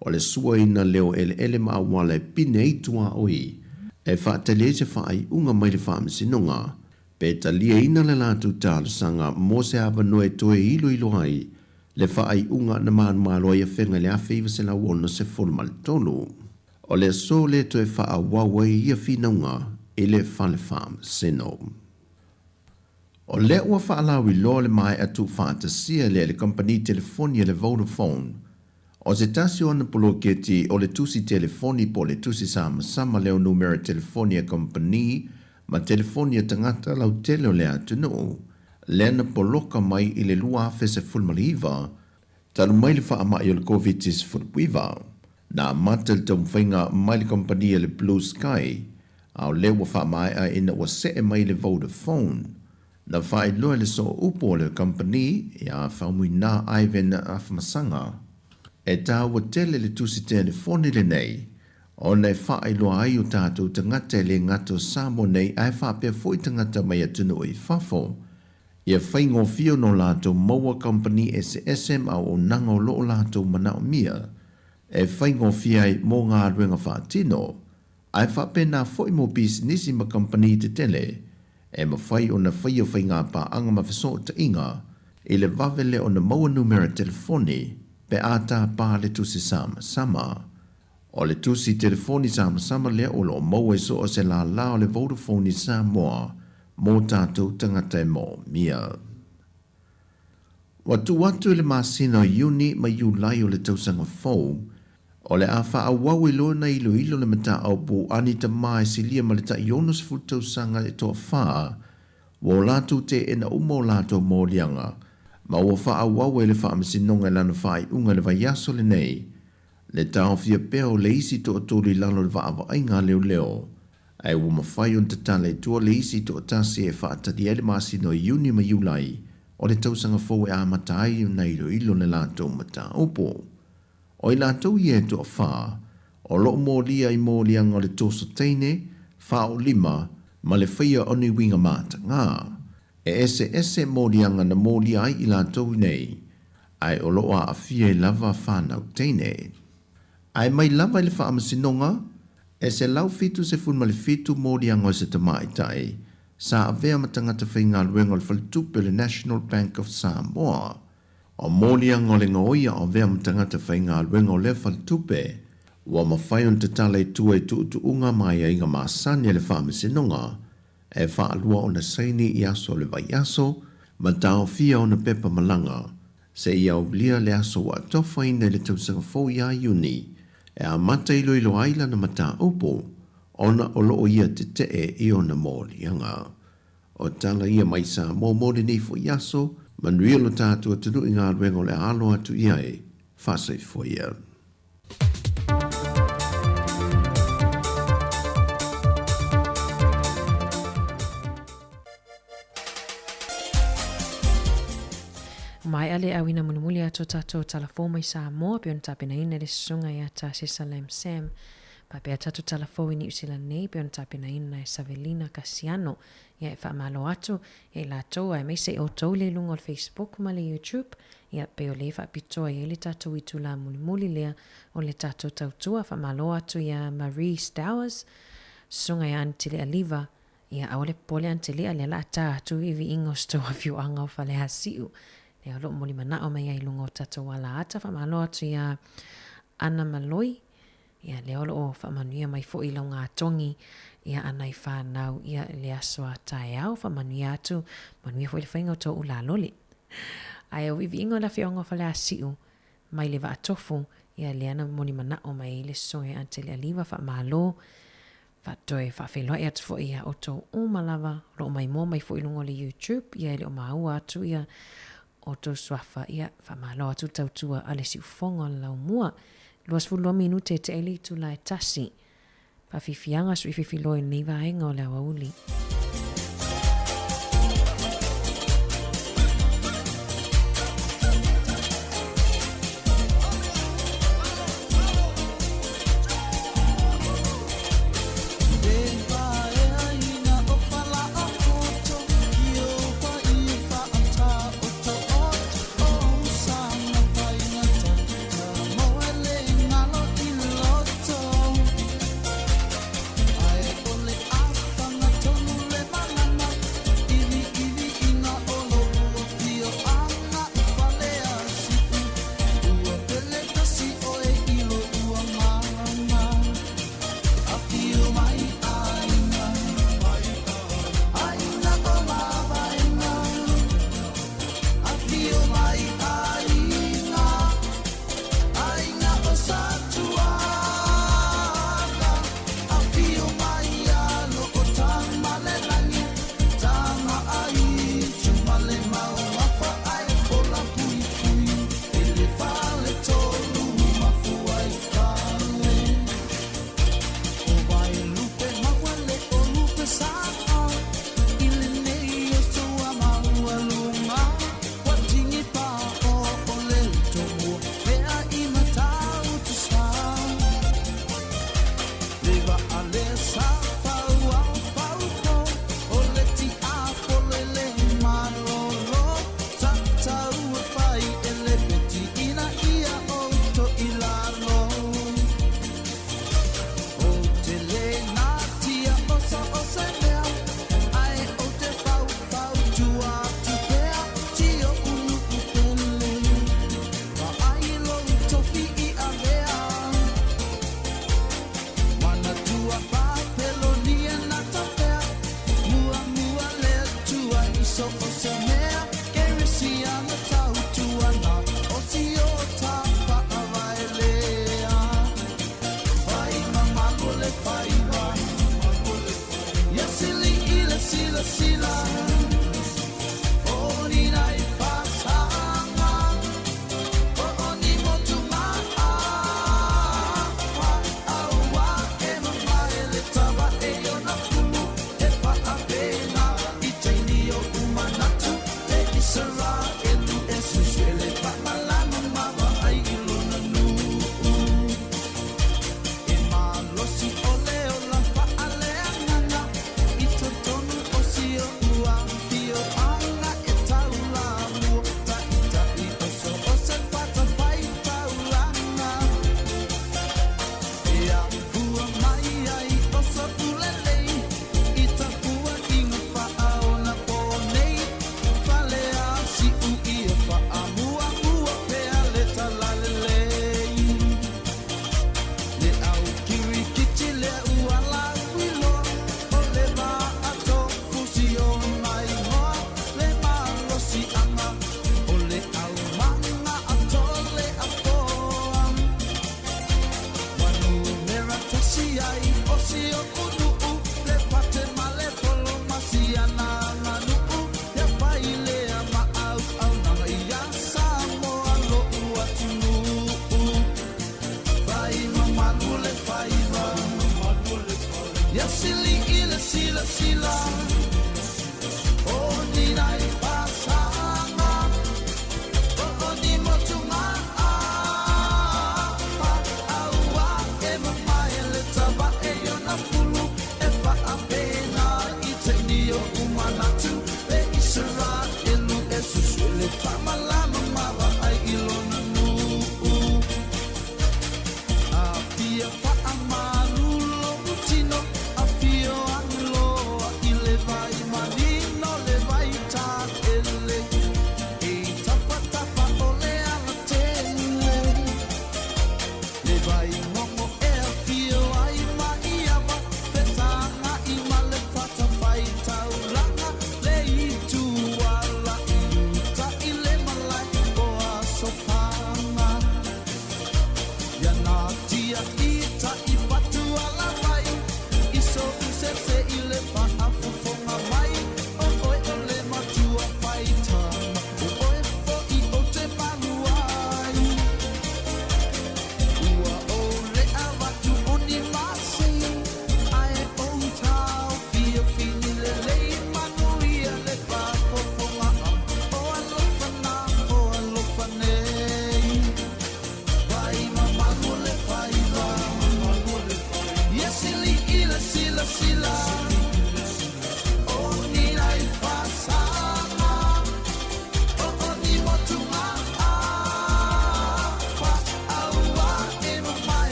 o le suaina leo eleele ma auala e pine ai tuaoi e faatali ai se faaiuga mai le faamasinoga pe taliaina le latou talosaga mo se avanoa e toe iloilo ai le faaiuga na manumalo ai Afega i le 1963. O le aso lea toe faaauau ai ia finauga i le Fale Faamasino. O lea ua faalauiloa le maea tuufaatasia lea e le kamupani telefoni a le Vodafone. O se tasi o ana poloketi o le tusi telefoni po o le tusi samasama lea o numera telefoni a kamupani ma telefoni a tagata lautele o le atunuu, lea na poloka mai i le 2019, talu mai le faamai o le Koviti-19. Na amata le taumafaiga mai le kamupani a le Blue Sky, a o lea ua faamaea ina ua see mai le Vodafone. Na faailoa e le sooupu o le kamupani ia Faumuina Ivan Afamasaga, e taua tele le tusi telefoni lenei ona e faailoa ai o tatou tagata e le gata o Samoa nei ae faapea foi tagata mai atunuu i fafo ia faigofie ona o latou maua kamupani eseese ma auaunaga o lo o latou manaomia e faigofie ai mo galuega faatino ae faapena foi mo pisinisi ma kamupani tetele e mafai ona faia faigapaaga ma fesootaiga i le vave lea ona maua numera telefoni pe a tapa le tusi samasama. O le tusi telefoni samasama lea o lo o maua i so o se lālā o le Vodafone i Samoa mō tātou tagata e moomia. Ua tuu atu i le masina o Iuni ma Iulai o le tausaga fou, o le a faaauau ai loa ona iloilo le mataupu a ni tama e silia ma le tai 60 tausaga e toafa ua o latou teena uma o latou moliaga ma ua faaauau ai le Faamasinoga i lana faaiuga i le vaiaso lenei Le taofia pea o le isi toatolu i lalo o le vaavaaiga a leoleo, ae ua mafai ona tatala i tua le isi toatasi e faatali ai le masina o Iuni ma Iulai o le tausaga fou e amata ai ona iloilo le latou mataupu. O i latou ia e toafa, o lo o molia i moliaga o le toso teine, faaolima, ma le faia o ni uiga mataga. E eseese moliaga na molia ai i latou nei, ae o lo o aafia ai lava fanau teine. Ae mai lava i le faamasinoga, e 177 moliaga o se tamaitai sa avea ma tagata faigaluega o le faletupe o le National Bank of Samoa. O moliaga o le gaoia o avea ma tagata faigaluega o lea faletupe. Ua mafai ona tatala i tua i tuutuuga ma aiaiga masani a le Faamasinoga e faalua ona saini i aso o le vaiaso ma taofia ona pepa malaga seia aulia le aso ua atofaina i le tausaga fou ia Iuni e amata iloilo ai lana mataupu ona o lo o ia tetee i ona moliaga. O tala ia mai Samoa mo lenei foi aso, manuia lo tatou atunuu i galuega o le a alo atu i ai. Faasoifua ia. Maea le auina mulimuli atu o tatou tala fou mai Samoa pei ona tapenaina e le Susuga ia Tasesa Lam Sam. Faapea tatou tala fou i Niu Sila nei pei ona tapenaina e Savelina Kasiano. Ia e faamalo atu ia i latou aemaise i outou le i luga o le Facebook ma le YouTube. Ia pei o lea e faapitoa i ai le tatou itula mulimuli lea o le tatou tautua. Faamalo atu ia Marie Stowers, Susuga ia Antilia Liva, Ia, aua le popole Antilia, lea la a ta atu i viiga o se tou afioaga o Faleasiu. Lea o lo o mulimanao mai ai i luga o tatou alaata. Faamalo atu ia Ana Maloi, ia lea o lo o faamanuia mai foi i lau gatogi ia ana i whanau ia le aso a taeao. Faamanuia atu, manuia foi le faiga o tou ulalole. Ae o viiviiga o le afioaga o Faleasiu mai le Vaatofu, ia lea na mulimanao mai ai le Susuga ia Antilia Liva. Faamalo. Faatoe faafeiloai atu foi ia outou uma lava o lo o maimoa mai foi i luga o le YouTube, ia e le o maua atu ia outou suafa, ia faamalo atu le tautua a le siufofoga o le laumua. 22 minute e tea ai le itula e tasi. Faafiafiaga sui fifiloa i lenei vaega o le aoauli.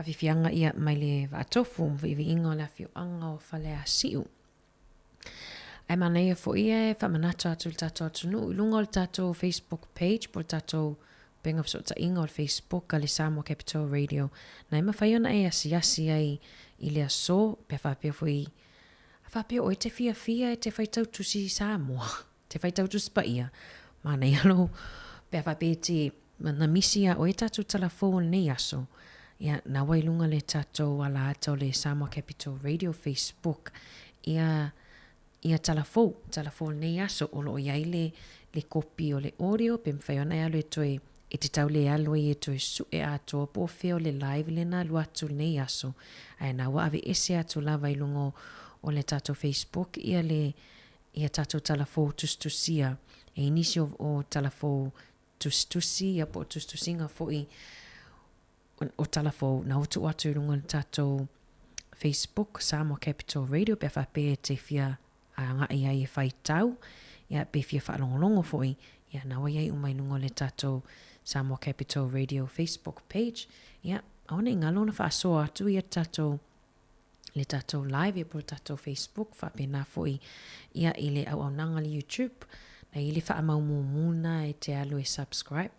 Faafiafiaga ia mai le Vaatofu ma viiviiga o le afioaga o Faleasiu. Ae manaia foi e faamanatu atu i le tatou atunuu i luga o le tatou Facebook page po o le tatou upega fesootaiga o le Facebook a le Samoa Capital Radio na e mafai ona e asiasi ai i le aso pe a faapea foi a faapea oe te fiafia e te faitau tusi Samoa te faitau tusi paia manaia lou pe a faapea e te na misi iā oe tatou tala fou o lenei aso ia na ua i luga le tatou ala ata o le Samoa Capital Radio Facebook ia ia tala fou tala fou o lenei aso o lo o i ai le le kopi o le audio pe mafai ona e alu e toe e te tau le alu ai e toe su'e atoa po o fea o le live lea na alu atu lenei aso ae na ua aveese atu lava i luga o le tatou Facebook ia le ia tatou tala fou tusitusia e i nisi o, o tala fou tusitusi ia po o tusitusiga foi o tala fou na ua tuu atu i luga o le tatou Facebook Samoa Capital Radio pe a faapea e te fia agai ai e faitau ia pe fia faalogologo foi ia na ua i ai uma i luga o le tatou Samoa Capital Radio Facebook page ia aua ne i galo ona faasoa atu ia tatou le tatou live ia po o le tatou Facebook faapena foi ia i le auaunaga le YouTube na i le faamaumumuga e te alu e subscribe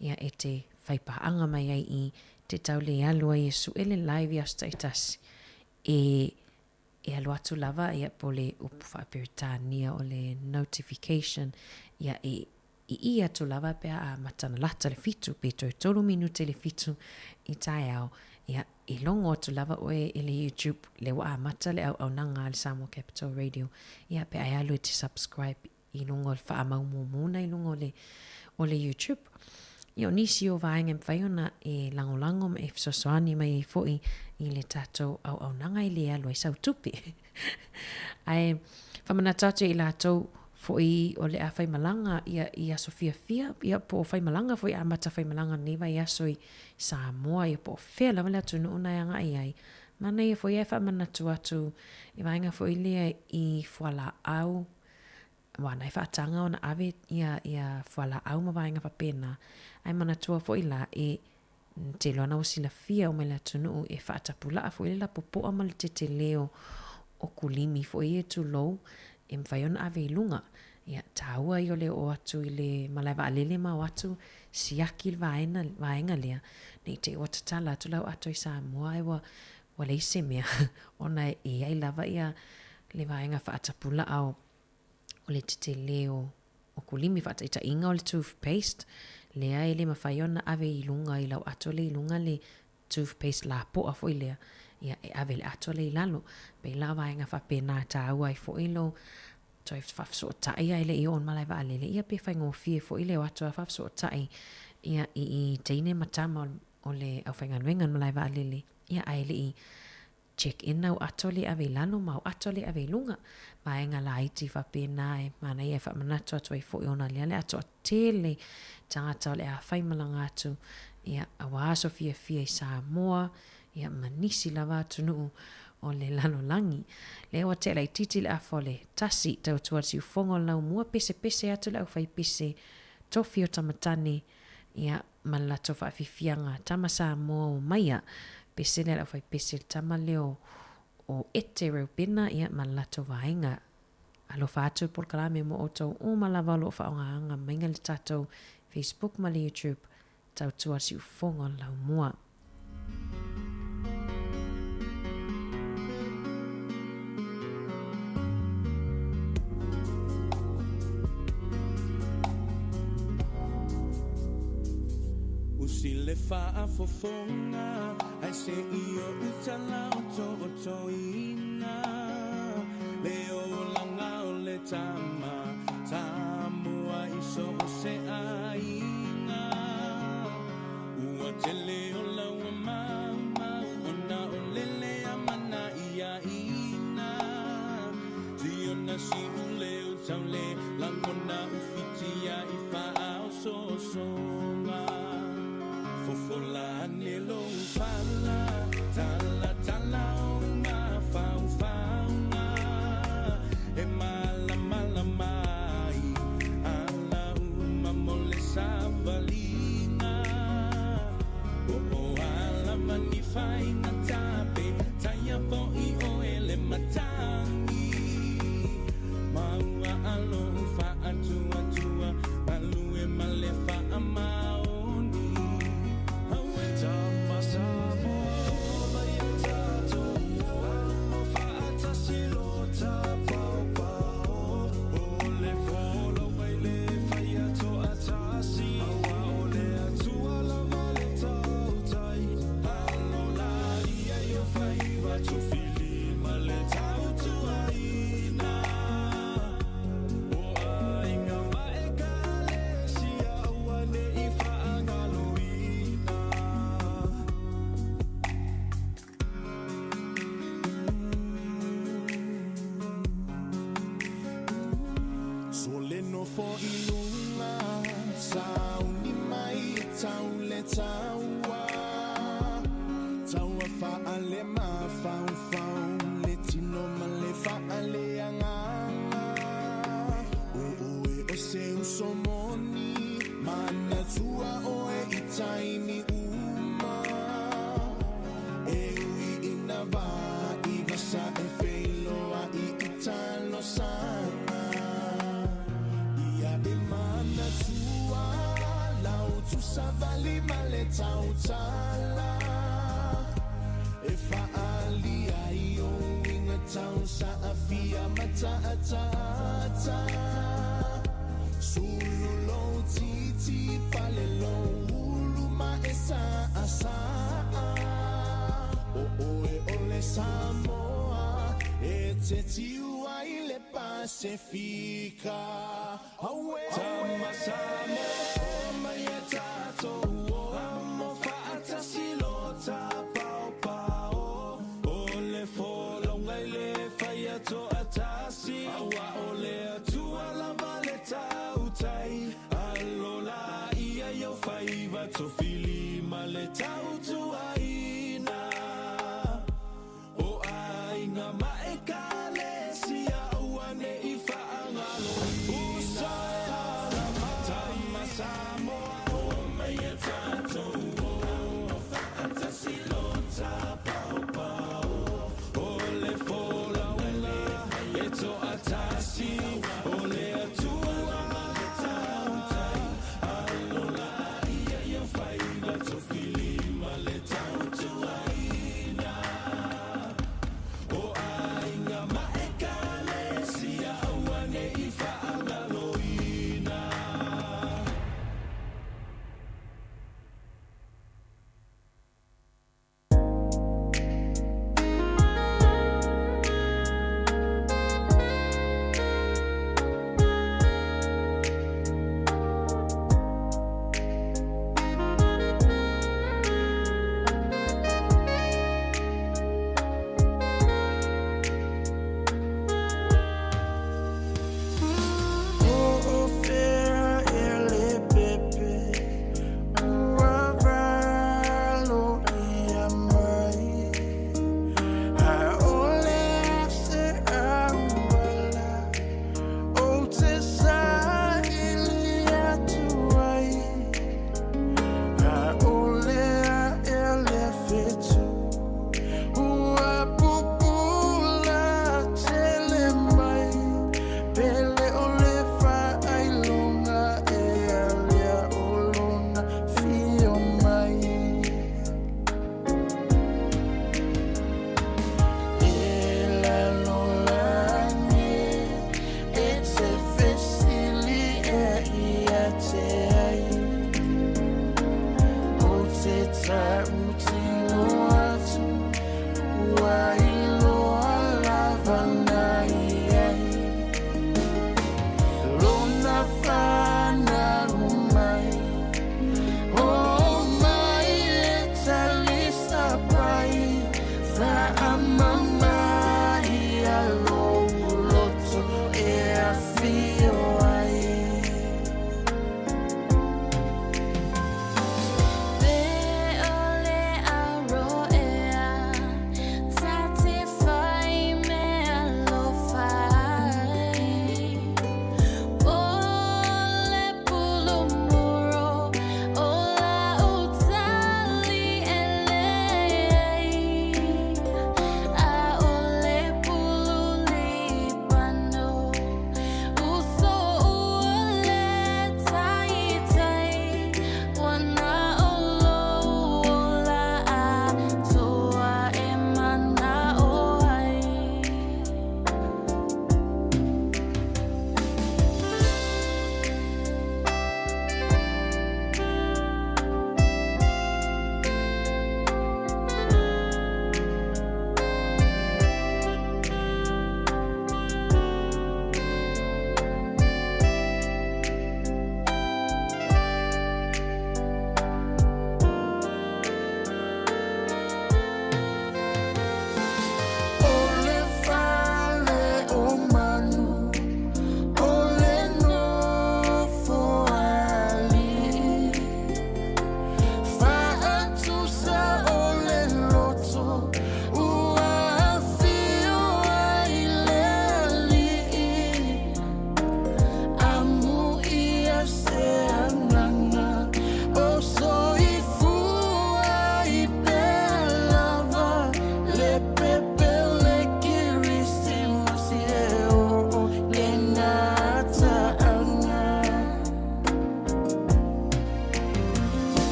ia e te whai pāanga mai ai i te tau le alu ai e suʻe le live i aso taitasi e e alu atu lava ia po o le upu faa-Peretania o le notification ia e I ʻī atu lava pe a amata ona lata le fitu, pe toe tolu minute le fitu i taeao, ia, i logo atu lava ʻoe i le YouTube, lea ua amata le auaunaga a le Samoa Capital Radio, ia, pe a e alu e te subscribe i luga o le faamaumumuga i luga o le, o le YouTube. Ia, o nisi o vaega e mafai ona e lagolago ma e fesoasoani mai ai foi i le tatou auaunaga e le alu ai sau tupe. Ae faamanatu atu i latou foi o le a faimalaga ia i aso fiafia, ia po o faimalaga foi amata faimalaga lenei vaiaso i Samoa, ia po o fea lava le atunuu na e agai ai. Manaia foi ae faamanatu atu i vaega foi lea i fualaau, aua na e faataga ona ave ia ia fualaau ma vaega faapena. Ae manatua foi la e te iloa na ua silafia uma e le atunuu e faatapulaa foi le lapopoa ma le tetele o o kulimi foi ia tulou e mafai ona ave i luga. Ia, taua ia o le oo atu i le malae vaalele ma o atu siaki le vaena, vaega lea, ne i te i ua tatala atu lau ato i Samoa ae ua, ua leai se mea ona e i ai lava ia le vaega faatapulaa o o le tetele o o kulimi faataitaiga o le toothpaste lea e le mafai ona ave i luga i lau ato lea i luga le toothpaste lapoa foi lea ia e ave le ato lea i lalo pei la vaega faapena e taua ai foi lou toe faafesootai ae le i oo i le malae vaalele ia pe faigofie foi le o atu a faafesootai ia i i teine ma tama o le aufaigaluega i le malae vaalele ia ae le i Check in au ato le ave i lalo ma au ato le ave i luga. Vaega laiti faapena e manaia e faamanatu atu ai foi ona lea le atoatele tagata o le a faimalaga atu ia aua aso fiafia i Samoa ia ma nisi lava atunuu o le lalolagi. Lea ua tea laitiiti le afa o le tasi tautua le siufogo o le laumua pesepese atu le aufaipese tofi o tamatane ia ma le latou faafiafiaga tama Samoa o maia, pese lea le aufaipese le tama lea o o Ete Reupena ia ma le latou vaega. Alofa atu le polokalame mo outou uma lava o lo o faaaogaina maiga le tatou Facebook ma le YouTube tautua siufofoga o le laumua. Usi le faafofoga ae se i ou tala otootoina le olaga o le tama Samoa i so o se aiga. Ua tele o laua maumau ona o lele a mana ia ina Siona siu leo taule langona ufitia i faaosoosoga Fofola ane lou fala tala tala o mafaufauga E malamalama. luga Sauni mai e tau le taua Taua faale mafaufau Le tino ma le faale agaga O oe o se uso moni Manatua oe i taimi uma E ui ina vā i vasa e feiloai i talosaga Ia e manatua lau tuusavali ma le tautala E faaalia ai ou uiga tau saafia ma taataata Sulu lou titi pale lou ulu ma e saasaa O oe o le Samoa e te tiu ai le Pasefika Auē Tama Samoa mai e tatou o Amo faatasi lo tapaopao O le folauga i le fai toatasi Aua o le Atua lava le tautai Alo laia i ou faiva tofili ma le tautuaina O aiga ma Ekalesia aua ne i faagaloina. Uso e ala mai. Tama Samoa o mai e tatou o. Faatasi lo tapaopao. O le folauga e toatasi. O le Atua lava le tautai. Alo laia i ou faiva tofili ma le tautuaina. O aiga ma Ekalesia aua ne i faagaloina.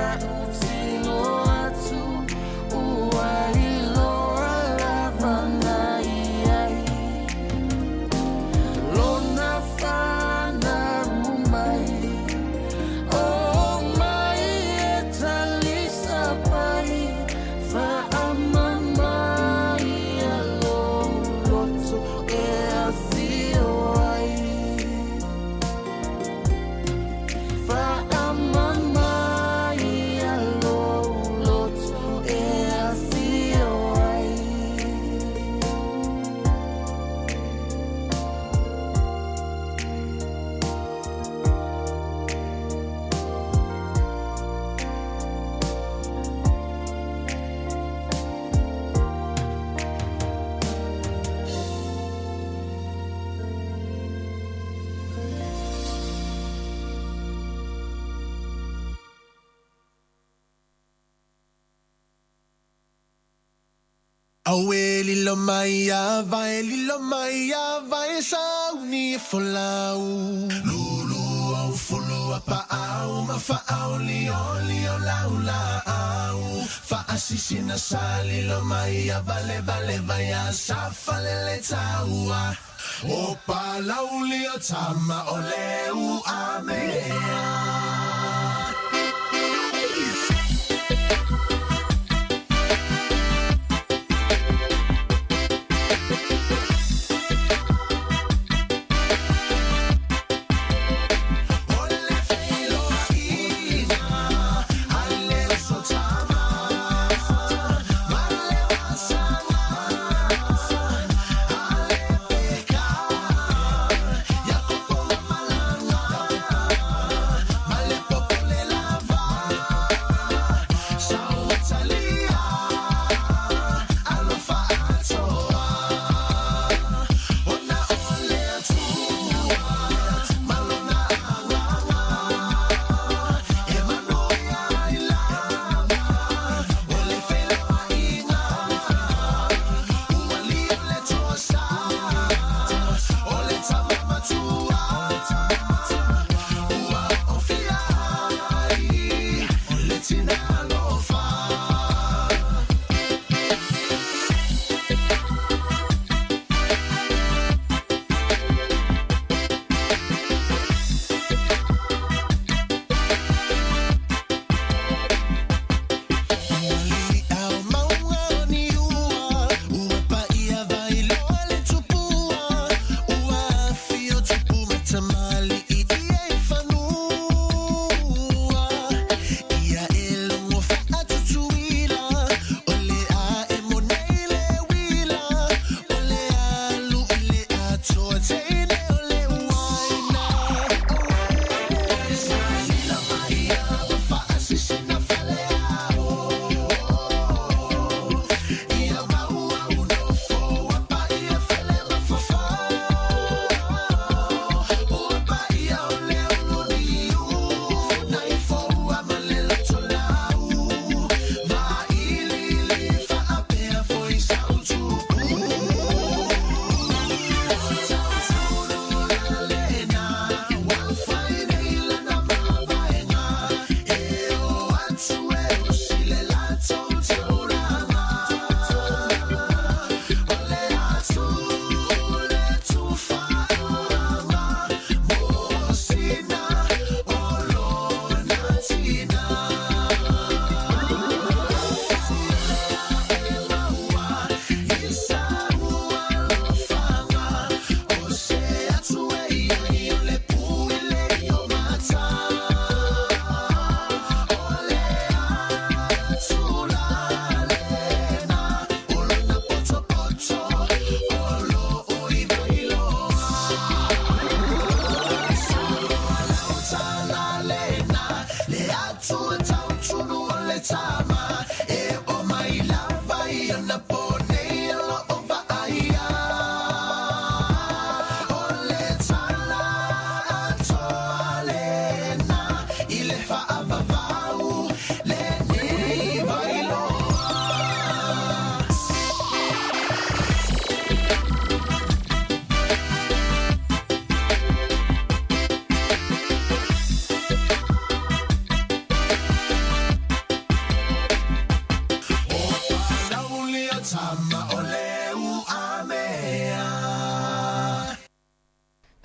Tautino atu ua iloa lava na iai Lona fanau mai O mai e talisapai Faamama ia lou loto e afio ai Faamama ia lou loto e afio ai. Auē lilo mai a vae lilo mai a vae sauni e folau Lulu au fulu a paau ma faau lio lio lau laau Faasisina sa lilo mai a vale vale vai a sa falele taua O palau lio tama o leu a mea.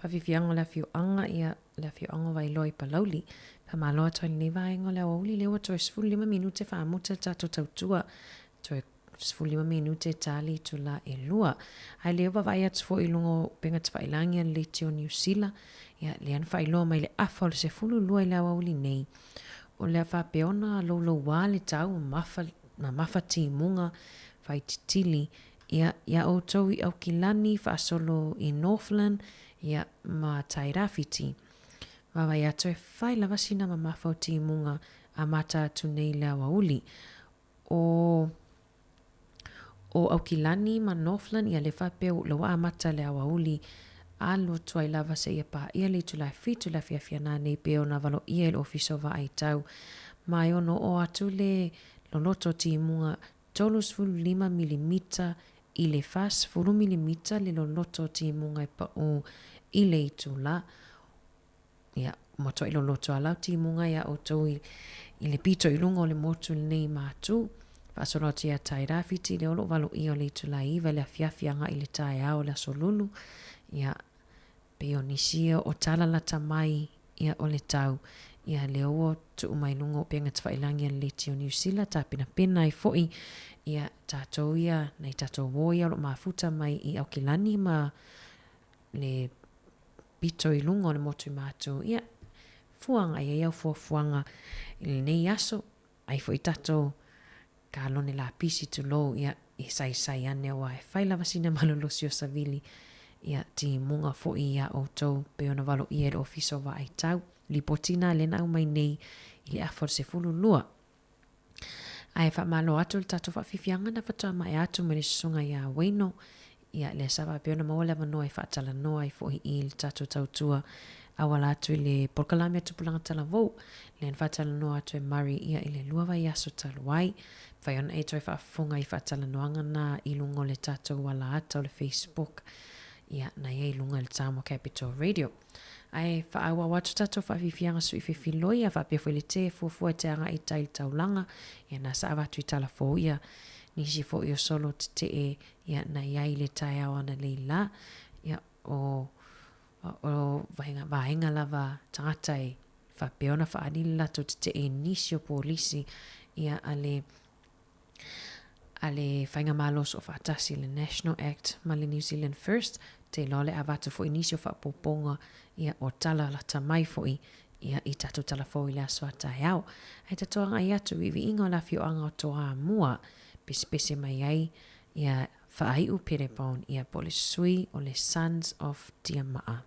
Faafiafiaga o le afioaga, ia, le afioaga o Vailoa i Palauli. Faamalo atu ai i lenei vaega o le aoauli lea ua toe 15 minute faamuta le tatou tautua. Toe 15 minute ta le itula e 2. Ae lea ua vaavaai atu foi i luga o upega tafailagi a le Leitio Niu Sila, ia, lea na faailoa mai le afa o le 12 i le aoauli nei, o le a faapea ona louloua le tau mamafa, mamafa timuga faititili, ia, iā outou i Aukilani faasolo i Northland, ia, ma Tairāwhiti. Vaavaai atu e fai lava sina mamafa o timuga amata atu nei i le aoauli. O o Aukilani ma Northland, ia lea faapea ua ua amata le aoauli alu atu ai lava seia paia le itula e fitu i le afiafi ana nei pei ona valoia i le Ofisa o Vaaitau ma e ono oo atu le loloto o timuga 35 milimita i le 40 milimita le loloto o timuga e paʻū i le itula. Ia, matuai loloto a lau timuga iā outou i, i le pito i luga o le motu lenei i Matu. Faasolo atu ia Tairāwhiti, lea o lo o valoia o le itula e 9 i le afiafi agai i le taeao o le Aso Lulu. Ia, pei o nisi ia o tala lata mai ia o le tau. Ia, lea ua tuu mai luga o upega tafailagi a le Leitio o Niu Sila, tapenapena ai foi ia tatou ia, nai tatou uo ia o lo o mafuta mai i Aukilani ma le pito i luga o le motu i Matu, ia, fua agai ai au fuafuaga i lenei aso, ai foi tatou kalone lapisi tulou, ia, e saisai ane aua e fai lava sina malolosi o savili, ia, timuga foi iā outou pei ona valoia e le Ofisa o Vaaitau. Lipoti na lea na aumai nei i le afa o le 12. Ae faamalo atu le tatou faafiafiaga na faatoa maea atu mai le susuga iā Wayno. Ia, lea sa faapea ona maua le avanoa e faatalanoa ai foi i le tatou tautua auala atu i le polokalame a Tupulaga Talavou, lea na faatalanoa atu e Murray ia i le lua vaiaso talu ai. Mafai ona e toe faafofoga i faatalanoaga na i luga o le tatou alaata o le Facebook, ia, na i ai i luga i le Samoa Capital Radio. Ae faaauau atu tatou faafiafiaga sui fefiloi a faapea foi le tē fuafua e te agai i tai i le taulaga, ia na sa avatu i Talafou ia nisi foi o solo tetee ia na i ai i le taeao ananei la, ia o o vaega vaega lava tagata e faapea ona faaali le latou tetee i nisi o polisi ia a le a le Faigamalo Soofaatasi, le National Act ma le New Zealand First, te iloa le avatu foi nisi o faaopoopoga ia o tala lata mai foi ia i tatou tala fou i le aso a taeao. Ae tatou agai atu i viiga o le afioaga o Toamua, pesepese mai ai ia Faaiu Perebone ia po o le sui o le Sons of Tiamaa.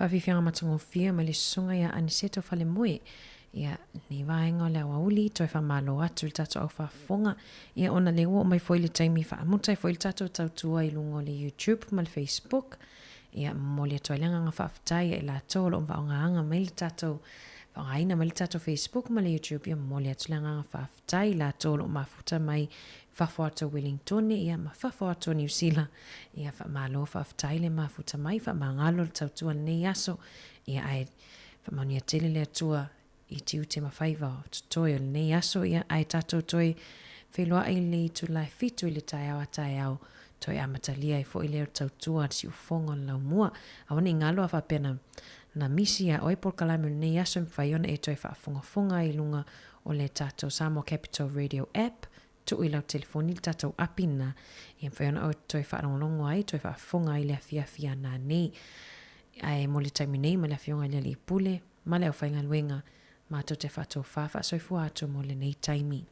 Faafiafiaga matagofie ma le susuga ia Aniseto Falemoe ia lenei vaega o le aoauli toe faamalo atu i le tatou au faafofoga ia ona lea ua oo mai foi le taimi faamuta ai foi le tatou tautua i luga o le YouTube ma le Facebook ia momoli atu ai le agaga faafetai ia i latou o lo o faaaogaaga mai le tatou faaaogaina mai le tatou Facebook ma le YouTube ia momoli atu le agaga faafetai i latou o lo o mafuta mai fafo atu o Wellingtone ia ma fafo atu o Niu Sila ia faamalo faafetai le mafuta mai faamagalo le tautua i lenei aso ia ae faamanuia tele le Atua i tiute ma faiva o totoe o lenei aso, ia, ae tatou toe feiloai i le itula e fitu i le taeao a taeao, toe amatalia ai foi lea o le tautua a le siufofoga o le laumua. Aua ne i galo a faapea na, na misi iā oe polokalame o lenei aso e mafai ona e toe faafogafoga ai i luga o le tatou Samoa Capital Radio App, tuu i lau telefoni le tatou api lena, ia mafai ona oe toe faalogologo ai, toe faafofoga ai i le afiafi a nanei. Ae mo le taimi nei ma le Afioga i le Alii Pule, ma le aufaigaluega, matou te faatofā faasoifua atu mo lenei taimi.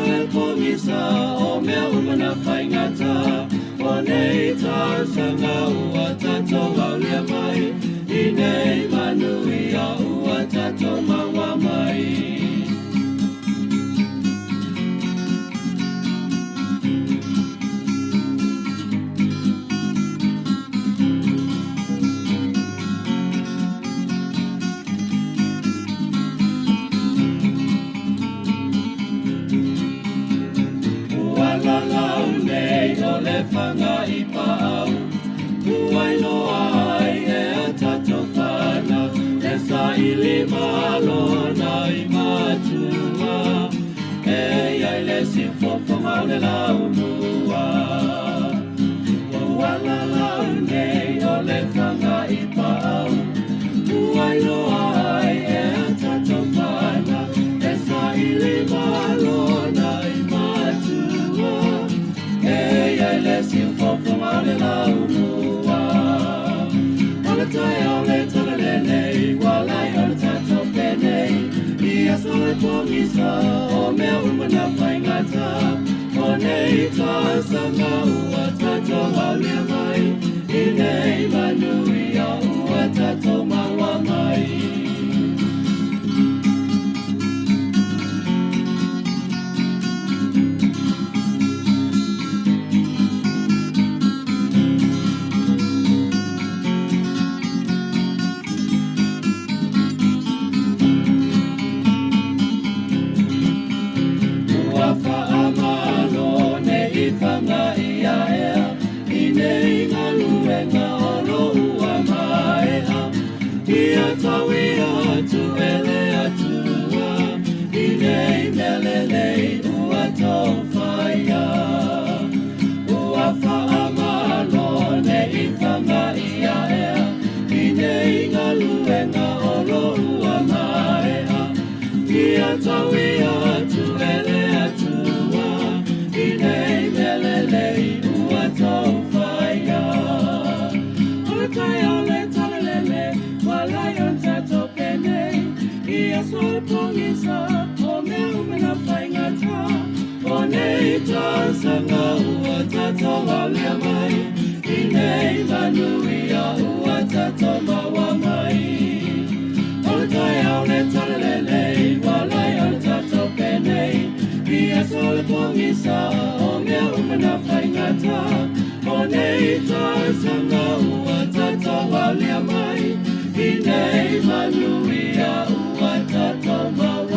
aso e pogisa o mea uma na faigata. O nei tausaga ua tatou aulia mai i nei manuia ua tatou maua mai. Ua lalau nei o le fanga i paau, ua iloa ai e a tatou fanau, le saili malo na i matua, e iai le siufofoga o le laumua. Ua lalau nei o le fanga i paau, ua iloa ai e a tatou fanau, le saili malo na i matua, e iai le siufofoga o le laumua. O le taeao le tala lenei, ua lai o le tatou penei, i aso e pogisa o mea uma na faigata. O nei tausaga ua tatou aulia mai, i nei manuia ua tatou maua mai. Ua faamalo nei fanga ia ea, i nei galuega o lo ua maea. Ia tau ia atu e le Atua, i nei mea lelei ua tou faia. Ua faamalo nei fanga ia ea, i nei galuega o lo ua maea. Ia tau ia atu e le Atua, i nei mea lelei ua tou faia. O le taeao le tala lele, ua lai o le tatou penei, i aso e pogisa o mea uma na faigata. O nei tausaga ua tatou aulia mai, i nei manuia ua tatou maua mai. O le taeao le tala lelei, ua lai o le tatou penei, i aso le pogisa o mea uma na faigata. O nei tausaga ua tatou aulia mai, i nei manuia ua tatou maua.